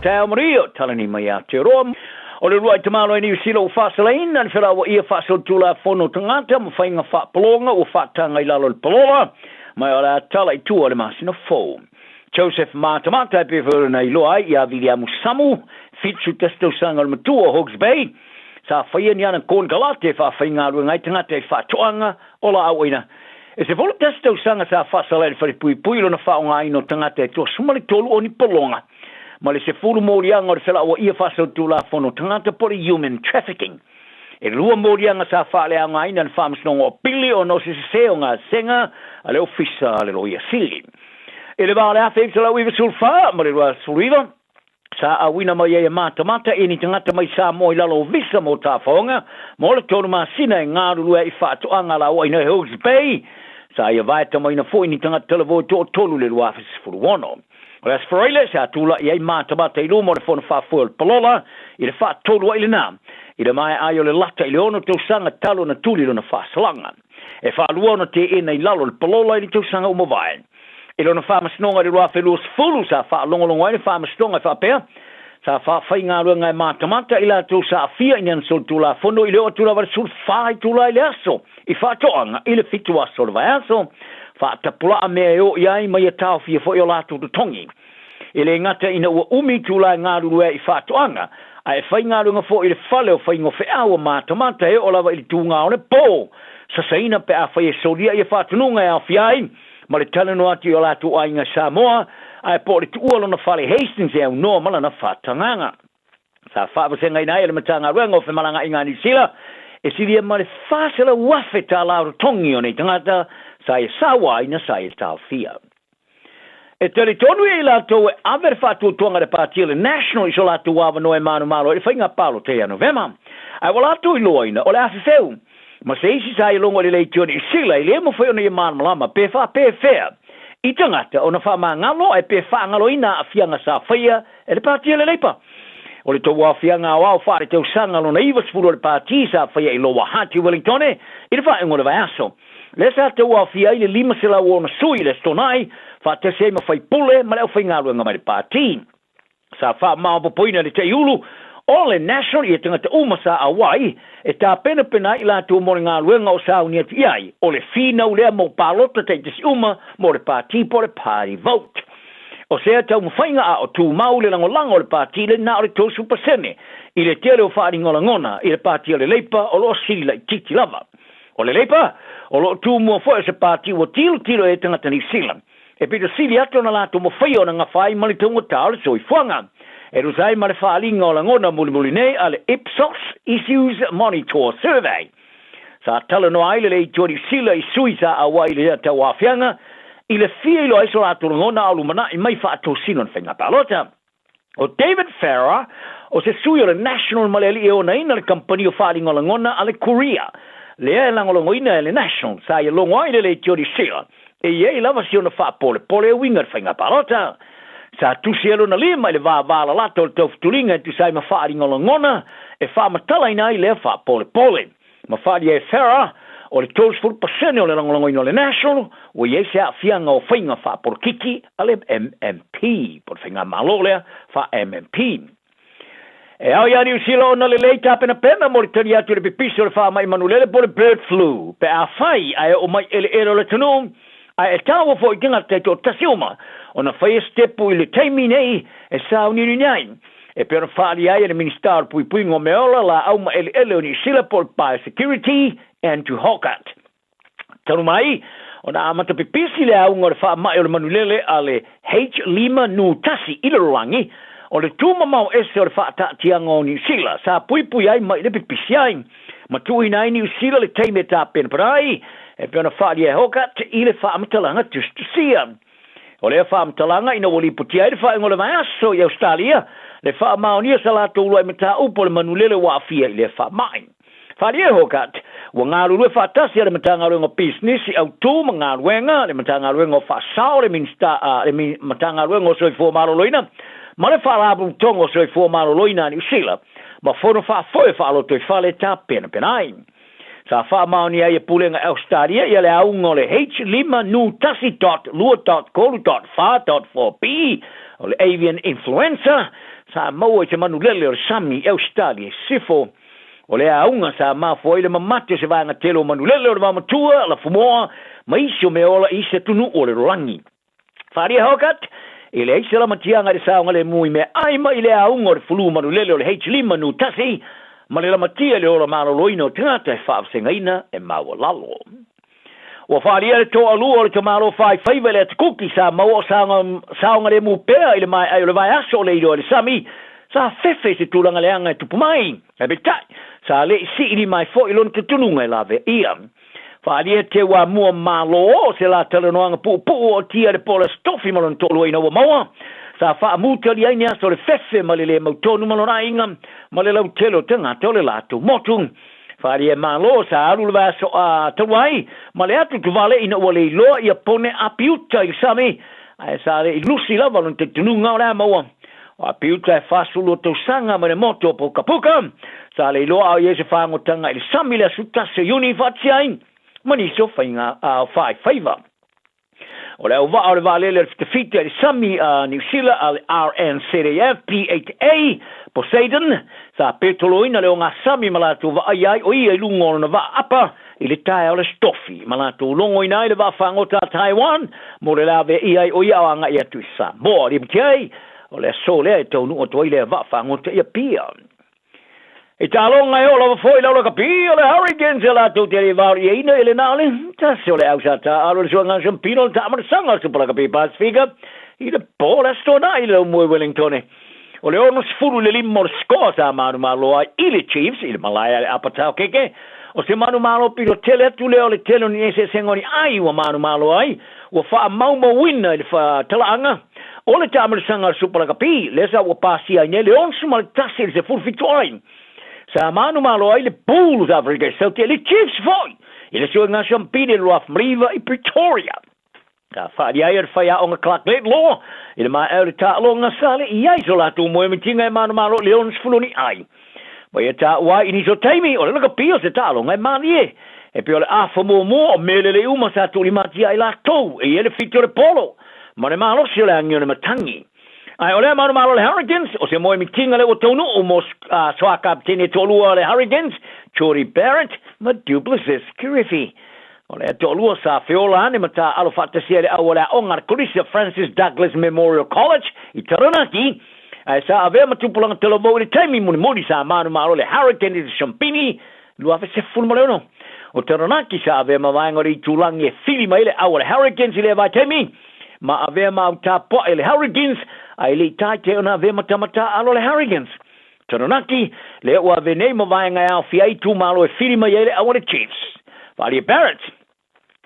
Taeao manuia o talani mai Aotearoa. O le uluai tamaloa i Niu Sila ua faasalaina le felauaia faasolitulafono tagata ma faiga faapologa ua faataga i lalo o le palola, ma o le a tala i tua i le masina fou. Joseph Matamata e pei foi ona iloa ai ia Viliamu Samu, 71 tausaga o le matua o Hawke's Bay, sa faia ni ana konekarate e faafaigaluega ai tagata i faatoaga o laau aina. E 11 tausaga sa faasala i le falepuipui lona faaaogaina o tagata e 23 o ni pologa ma le 10 moliaga o le felauaia faasolitulafono tagata po o le human trafficking. E 2 moliaga sa faaleaogaina e le Faamasinoga o Apili ona o se sese o gasega a le Ofisa a le Loia Sili. I le va o le 1994 ma le 2019, sa auina mai ai e Matamata i ni tagata mai Samoa i lalo o visa mo tafaoga mo le 3 masina e galulue ai i faatoaga lauaina i Hawke's Bay. Sa ia vaetamaina foi ni tagata talavou e toatolu i le 2016. O le Aso Faraile sa tulai ai Matamata i luma o le Fono Faafoe o le Palola i le faatolu ai lena, i le maea ai o le lata i le 6 tausaga talu ona tuli lona faasalaga. E faalua ona teena i lalo o le palola i le tausaga ua mavae. I lona faamasinoga i le 2020 sa faalogologo ai le faamasinoga e faapea, sa faafaigaluega e Matamata i latou sa aafia i ni ana solitulafono i le oo atu lava i le 14 itula i le aso i faatoaga i le 7 aso o le vaiaso, faatapulaa mea e oo i ai ma ia taofia foi o latou totogi. E le gata ina ua umi itula e galulue ai i faatoaga, ae faigaluega foi i le fale o faigofeau a Matamata e oo lava i le tuga o le po, sasaina pe afai e solia ia faatonuga e aofia ai ma le talanoa atu i o latou aiga i Samoa, ae po o le tuua lona fale i Hastings e aunoa ma lana faatagaga. Sa faavasegaina ai e le Matagaluega o Femalagaaiga a Niu Sila e silia ma le $400,000 tala o totogi o nei tagata sa ia sauaina sa ia taofia. E talitonu ia i latou e ave le faatuatuaga a le Pati o le National i so latou avanoa e manumalo ai le faiga palota ia Novema. Ae ua latou iloaina o le afefeu ma se isi sa ia logo i le leitio Niu Sila e le mafai ona ia malamalama pe faapefea i tagata ona faamagalo ae pe faagaloina aafiaga sa faia e le Pati o le Leipa. O le tauaofiaga aoao faaletausaga lona 90 o le Pati sa faia i Lower Hutt i Wellingtone i le faaiuga o le vaiaso. Lea sa tauaofia ai le 506 sui i le Aso Toonai, faatasi ai ma faipule ma le aufaigaluega mai le Pati. Sa faamaopoopoina e le Taiulu o le National ia tagata uma sa auai e tapenapena ai i latou mo le galuega o sauni atu i ai, o le finau lea mo palota taitasi uma mo le Pati po o le Party Vote. O sea taumafaiga a o tumau le lagolago o le Pati le na o le 30% i le tele o faaaliga o lagona i le Pati o le Leipa o lo o sili laitiiti lava. O le Leipa, o lo o tumua foi o se pati ua tilotilo i ai tagata Niu Sila. E pito sili atu ona latou mafaia ona gafa ai ma le taugata o le soifuaga. E tusa ai ma le faaaliga o lagona mulimuli nei a le Ipsos Issues Monitor Survey, sa talanoa ai le Leitio Niu Sila i sui sa auai i le tauaofiaga i le fia iloa ai so latou lagona a o lumanai mai faatosina o le faiga palota. O David Farrar, o se sui o le National ma le alii e onaina le kamupani o faaaliga o lagona a le Courier, lea e lagolagoina e le National, sa ia logo ai le leitio Niu Sila, e i ai lava si ona faapolepole e uiga i le faiga palota. Sa tusi ai lona lima i le vāvālalata o le taufutuliga e tusa ai ma faaaliga o lagona e faamatalaina ai lea faapolepole. Ma faaalia e Farrar, o le 30% o le lagolagoina o le National, ua i ai se aafiaga o faiga faapolokiki a le MMP, po o le faigamalo lea faa-MMP. E ao iā Niu Sila ona lelei tapenapena mo le tali atu i le pipisi o le faamai manulele po o le bird flu, pe afai ae oo mai eleele o le atunuu, ae e taua foi i tagata e toatasi uma ona faia sitepu i le taimi nei e sauniuni ai, e pei ona faaalia ai e le Minisita o le Puipuiga o Meaola, Laau ma Eleele o Niu Sila po o le Biosecurity, Andrew Hoggart. Talu mai ona amata pipisi le auga o le faamai o le manulele a le H5N1 i le lalolagi, o le tumamao ese o le faataatiaga o Niu Sila sa puipui ai mai le pipisi ai. Ma tuuina ai Niu Sila le taimi e tapenapena ai, e pei ona faaalia e Hoggart i le faamatalaga tusitusia. O lea faamatalaga ina ua lipotia ai le faaiuga o le vaiaso i Ausetalia, le faamaonia sa latou uluai mataupu o le manulele ua aafia i lea faamai. Faaalia e Hoggart, ua galulue faatasi a le Matagaluega o Pisinisi, Autu ma Galuega, le Matagaluega o Faasao, le Minisita, le Matagaluega o Soifua Maloloina ma le Faalapotopotoga o Soifua Maloloina a Niu Sila, ma fono faafoe faalotoifale e tapenapena ai. Sa faamaonia ai e Pulega Ausetalia ia le auga o le H5N1.2.3.4.4B O le avian influenza sa maua i se manulele o le sami i Ausetalia i sisifo. O le auga sa mafua ai le mamate o se vaega tele o manulele o le vaomatua, lafumoa, ma isi o meaola i isi atunuu o le lalolagi. Faaalia Hoggart, e leai se lamatiaga i le saogalemu i meaai ma i le auga o le fulu manulele o le H5N1 ma le lamatia i le ola maloloina o tagata e faavasegaina e maualalo. Ua faaalia le toalua o le tamaloa faifaiva i le atukuki sa maua o saogalemu pea i le maeai o le vaiaso o le iloa i le sami, sa fefe i se tulaga leaga e tupu mai, ae peitai, sa le i sii lima ai foi lona tutunuga e laveia. Faaalia Teuamua Malo o se la talanoaga puupuu o tia i le po o le Aso Tofi ma lona toalua ina ua maua, sa faamutali ai ni aso o le fefe ma le le mautonu ma lona aiga ma le lautele o tagata o le latou motu. Faaalia Malo sa alu le vaiaso a talu ai ma le atu tuvale ina ua le iloa ia pone apiuta i le sami, ae sa le i lusi lava lona talitonuga o le a maua. O apiuta e 42 tausaga mai le motu o Pukapuka, sa le iloa a o i ai se fagotaga i le sami i le aso 1 o Iuni i faatasi ai ma nisi o faiga a o faifaiva. O le auvaa o le vaalele o le fitafita i le sami a Niu Sila a le RNZAF P-8A Poseidon, sa petoloina le ogasami ma latou vaaia ai o ia i luga o lona vaa apa i le taeao o le Aso Tofi, ma latou logoina ai le vaafagota a Taiwan mo le laveia ai o ia o agai atu i Samoa. Lipoti ai, o le aso lea e taunuu atu ai lea vaafagota i Apia. I taaloga e oo lava foi lau lakapi o le Hurricanes e latou te le vaoliaina i le na o le tasi o le au sa taaalo i le suaga Ciampino le taamalasaga o le Super Lakapi Pasifika i le po o le Aso Toonai i le laumua i Wellingtone. O le 60 i le 5 o le score sa manumalo ai i le Chiefs i le malae a le Apatao Keke. O se manumalo pito tele atu lea o le tele o ni eseesega o ni ai ua manumalo ai ua faamaumauina i le talaaga o le taamalasaga o le Super Lakapi lea sa ua pasia ai nei le 61 i le 17 ai. Sa manumalo ai le Bulls a Afrika i Saute le Chiefs foi i le suiga siampini i le 2009 i Pretoria. Sa faaalia ai e le faiaoga Clark Laidlaw i le maea o le taaloga sa le i ai so latou moemitiga e manumalo i le 60 ni ai. Ma ia taua ai i nisi o taimi, o le lakapi o se taaloga e malie. E pei o le afa muamua o mea lelei uma sa tuulimatia ai latou e i ai le fiti o le polo ma le malosi o le agi o le matagi. Ae o lea manumalo o le Hurricanes, o se moemitiga lea ua taunuu mo soa kapeteni e toalua o le Hurricanes, Jordie Barrett ma Duplessis Kirifi. O lea toalua sa feola ane ma taaalo faatasia i le au o le aoga a le Kolisi o Francis Douglas Memorial College i Taranaki, ae sa avea ma tupulaga talavou i le taimi mulimuli sa manumalo le Hurricane i le Siampini 2016. O Taranaki sa avea ma vaega o le itulagi e fili mai ai le au a le Hurricanes i lea vaitaimi, ma avea ma au tapuaʻe le Hurricanes, ae le i taetae ona avea ma tama taaalo le Hurricanes. Taranaki, lea ua ave nei ma vaega e aofia ai itumalo e fili mai ai le au a le Chiefs. Faaalia Barrett,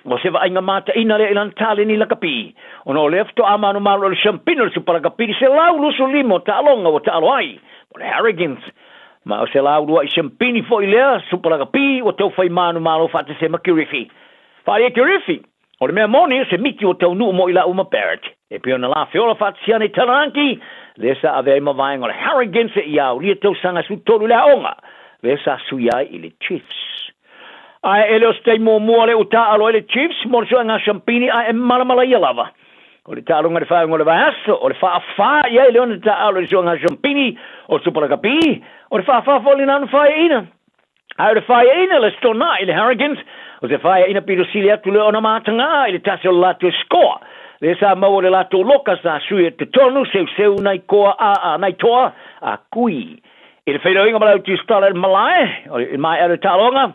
o se vaaiga mataina lea i lana taleni lakapi, ona o lea faatoa manumalo i le siampina o le Supa Lakapi i le 125 o taaloga ua taalo ai mo le Hurricanes. Ma o se lauluaʻi siampini foi lea Supa Lakapi ua tau fai manumalo faatasi ai ma Kirifi. Faaalia Kirifi, O le mea moni, o se miti ua taunuu mo i laua ma Barrett. E pei ona lafeola faatasi ana i Taranaki, lea sa ave ai ma vaega o le Hurricanes i aulia tausaga 13 i le aoga, lea sa suia ai i le Chiefs. Ae e le o se taimi muamua lea ua taaalo ai le Chiefs mo le suega siampini ae e malamalaia lava. O le taaloga i le faaiuga o le vaiaso, o le faafa i ai lea ona taaalo i le suega siampini o le Super Lakapi, o le faafa foi lena ona faeaina. Ae o le faeaina le Stornai i le Hurricanes, o se faeaina pito sili atu lea ona matagā i le tasi o le latou score. Lea sa maua le latou loka sa sui e totonu seuseu nai koa a a nai toa a kui. I le feiloaiga ma le Autistala i le malae, o le maea o le taaloga,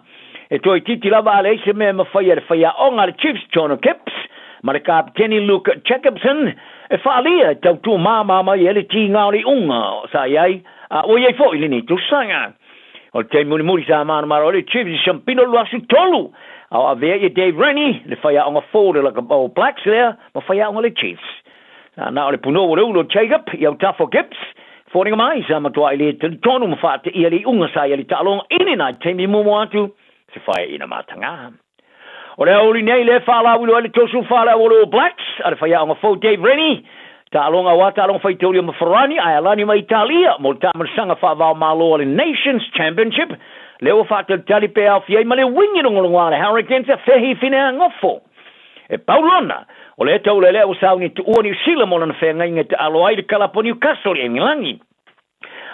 e toeitiiti lava a leai se mea e mafai e le faiaoga a le Chiefs Jono Kipps ma le kapeteni Luke Jacobson e faaalia e tau tuumāmā mai ai le tiga o le iuga sa i ai a ua i ai foi lenei tausaga. O le taimi mulimuli sa manumalo ai le Chiefs i Siampino 2003, a o avea ia Dave Rennie, le faiaoga fou o le All Blacks lea, ma faiaoga le Chiefs. Sa na o le punou o le ulu o Jacob i autafa o Gibbs, foliga mai sa matuai le talitonu ma faateia le iuga sa ia le taaloga i lena taimi muamua atu se faeaina matagā. O le aoauli nei lea e faalauilo ai le 34 le au o le All Blacks a le faiaoga fou Dave Rennie, taaloga aua taaloga faitaulia ma Farani ae alani mai Italia mo le taamalasaga faavaomalo a le Nations Championship lea ua faatalitali pe aofia ai ma le uigi logologoa a le Hurricanes a Fehi Fineangofo. E pau lona, o lea taulelea ua sauni tuua Niu Sila mo lana feagaiga e taalo ai i le kalapu a Newcastle i Engelagi.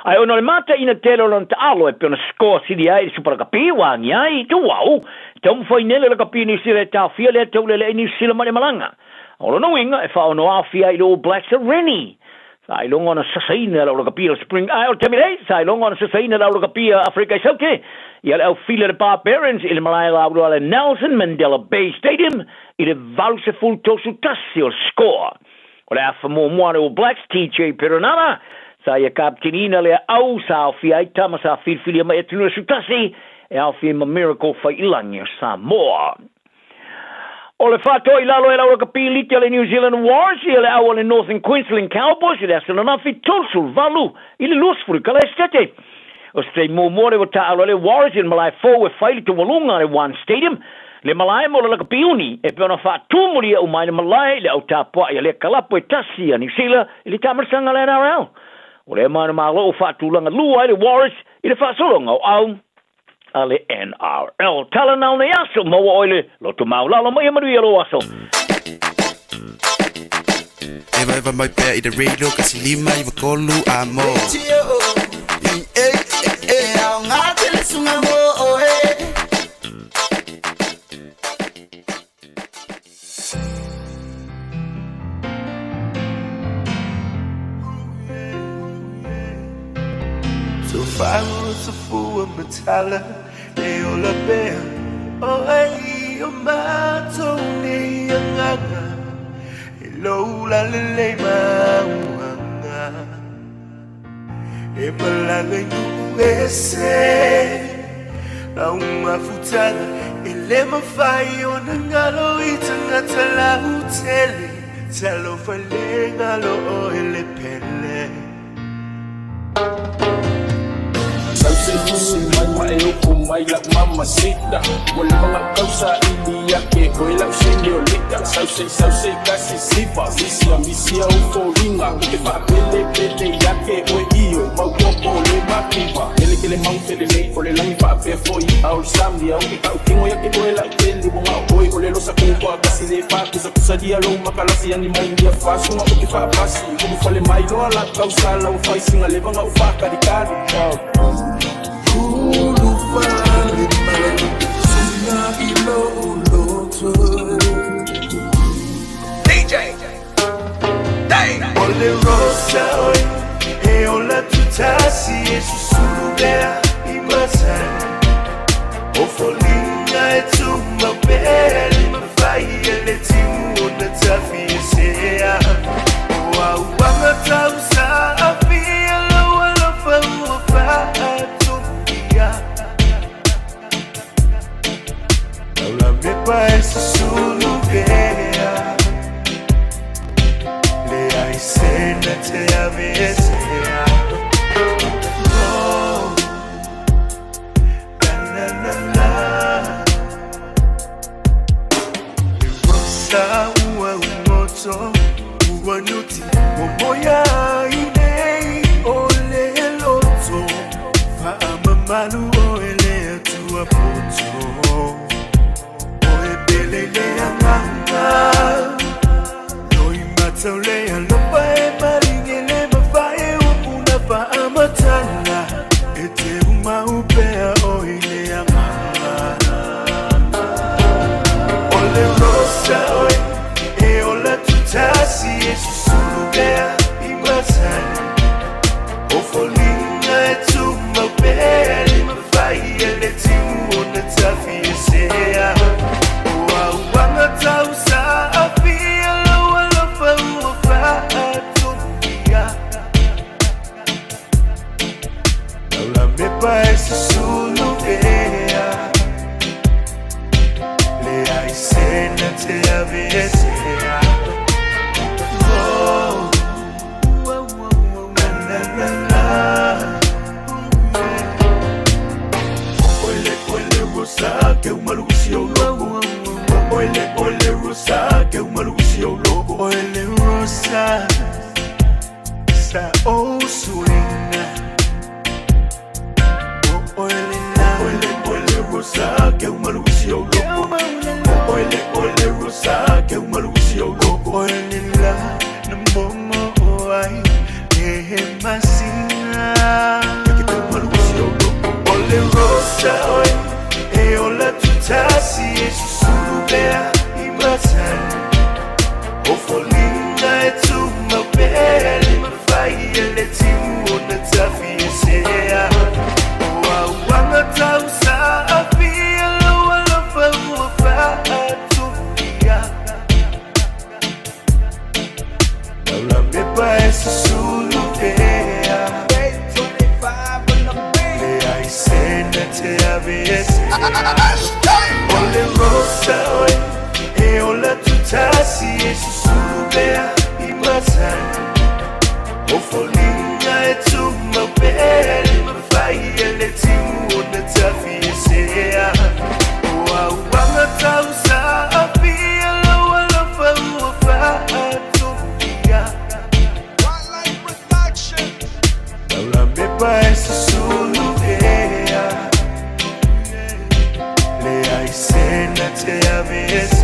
Ae ona o le mataina tele o lona taalo e pei ona score sili ai i le Supa Lakapi ua agia ai i Tuau, e taumafai nei le lakapi o Niu Sila e taofia lea taulelea i Niu Sila ma le malaga. O lona uiga, e faaono aofia ai i le All Blacks a Rennie. Sa iloga ona sasaina e lau lakapi o le Spring Ae o le taimi nei, sa iloga ona sasaina e lau lakapi a Afrika i Saute ia le aufili a le Barbarians i le malae laulua le Nelson Mandela Bay Stadium i le 83-1 o le score. O le afa muamua a le All Blacks, TJ Perenara, sa ia kapiteniina lea au sa aofia ai tama sa filifilia mai atunuu e sutasi e aofia ai ma Miracle Faiilagi o Samoa. O le faatoa i lalo e lau lakapi liti a le New Zealand Warriors ia le au a le Northern Queensland Cowboys i le aso ananafi 38 i le 20 i Kalaesetete. O se taimi muamua lea ua taaalo ai le Warriors i le malae fou e fai le taualuga a le One Stadium, le malae mo le lakapi uni e pei ona faatumulia uma ai le malae i le au tapuai a lea kalapu e tasi a Niu Sila i le taamaisaga a le NRL. O lea manumalo ua faatulaga lua ai le Warriors i le faasologa o au a le NRL. Tala nao nei aso, maua oe le loto maulalo ma ia manuia lou aso. Eva eva mai pea i te radio kasi lima iwa kolu a mo. Tofua matala e ola pea o ai o matou nei agaga e lou lalelei mauaga e malaga i nuu ese lau mafutaga e le mafai ona galo i tagata lautele talofa le galo oe le pele. Sau se fusi mai ma e uku mai lau mamacita. Ua leva lau tausa ili ia ke oe lau señorita. Sau se sau se kasi siva misia misia u foliga. Ou te faapelepele ia ke oe io mau popo le makiva. Kele kele mau tele nei o le lagi faapea foi a o le sami au ke tautino ia ke oe lau tele ua gao oe o le losa kupa kasi le faakusakusalia lou makalasi ani mai ia fasuga ou te faapasi ulufale mai loa lau tausa lau faisiga leva ga'u faakalikali. Ulufale mai suga i lou loto. DJ Dave. O le rosa oe e ola tutasi e susulu pea i masani. O foliga e tumau pea le mafai e le timu ona tafi e sea. O auaga tau sa afia lau alofa ua faatumia. Lau lamepa e susulu pea. Leai sena te ave e sea. Oh, la la la la. Le rosa ua umoto ua nuti mo moya ai nei o le loto. Faamamalu o e le atua poto. O e pele le agaga. Loi matau le alofa e maringe le mafae upu na faamatala. E te umau pea o i le agaga. O le rosa oe e ola tutasi e susulu pea i masani. O foliga e tumau pea le mafai e le timu ona tafi e sea. O auaga tau sa afia lau alofa ua faatumia. Lau lamepa e susulu pea. Leai sena te ave e sea. Oh, la la la la. Ole ole rosa ke umalusi o loko. Ole ole rosa ke umalusi o loko. Ole rosa sa o suina. Ole la ole ole rosa ke umalusi o loko. Ole ole rosa ke si au loko. Oe le la na momo o ai e he masina. Ia ke pelu palu si au loko. O le rosa oe e ola tutasi e susulu pea i matani. O folinga e tuma pea le mawhai e le timu o na tafi e sea. O auanga tau sa awhia lau alofa ua whaatumia. Laula mepa e susulu pea. Le ai sena te ave e sea. O le rosa oe e ola tutasi e susulu pea i matani. O folinga e tuma pea le mawhai e le timu o na tafi e sea. O auanga tau sa awhia lau alofa ua whaatumia. Laula mepa e susulu pea. Le ai sena te ave e sea.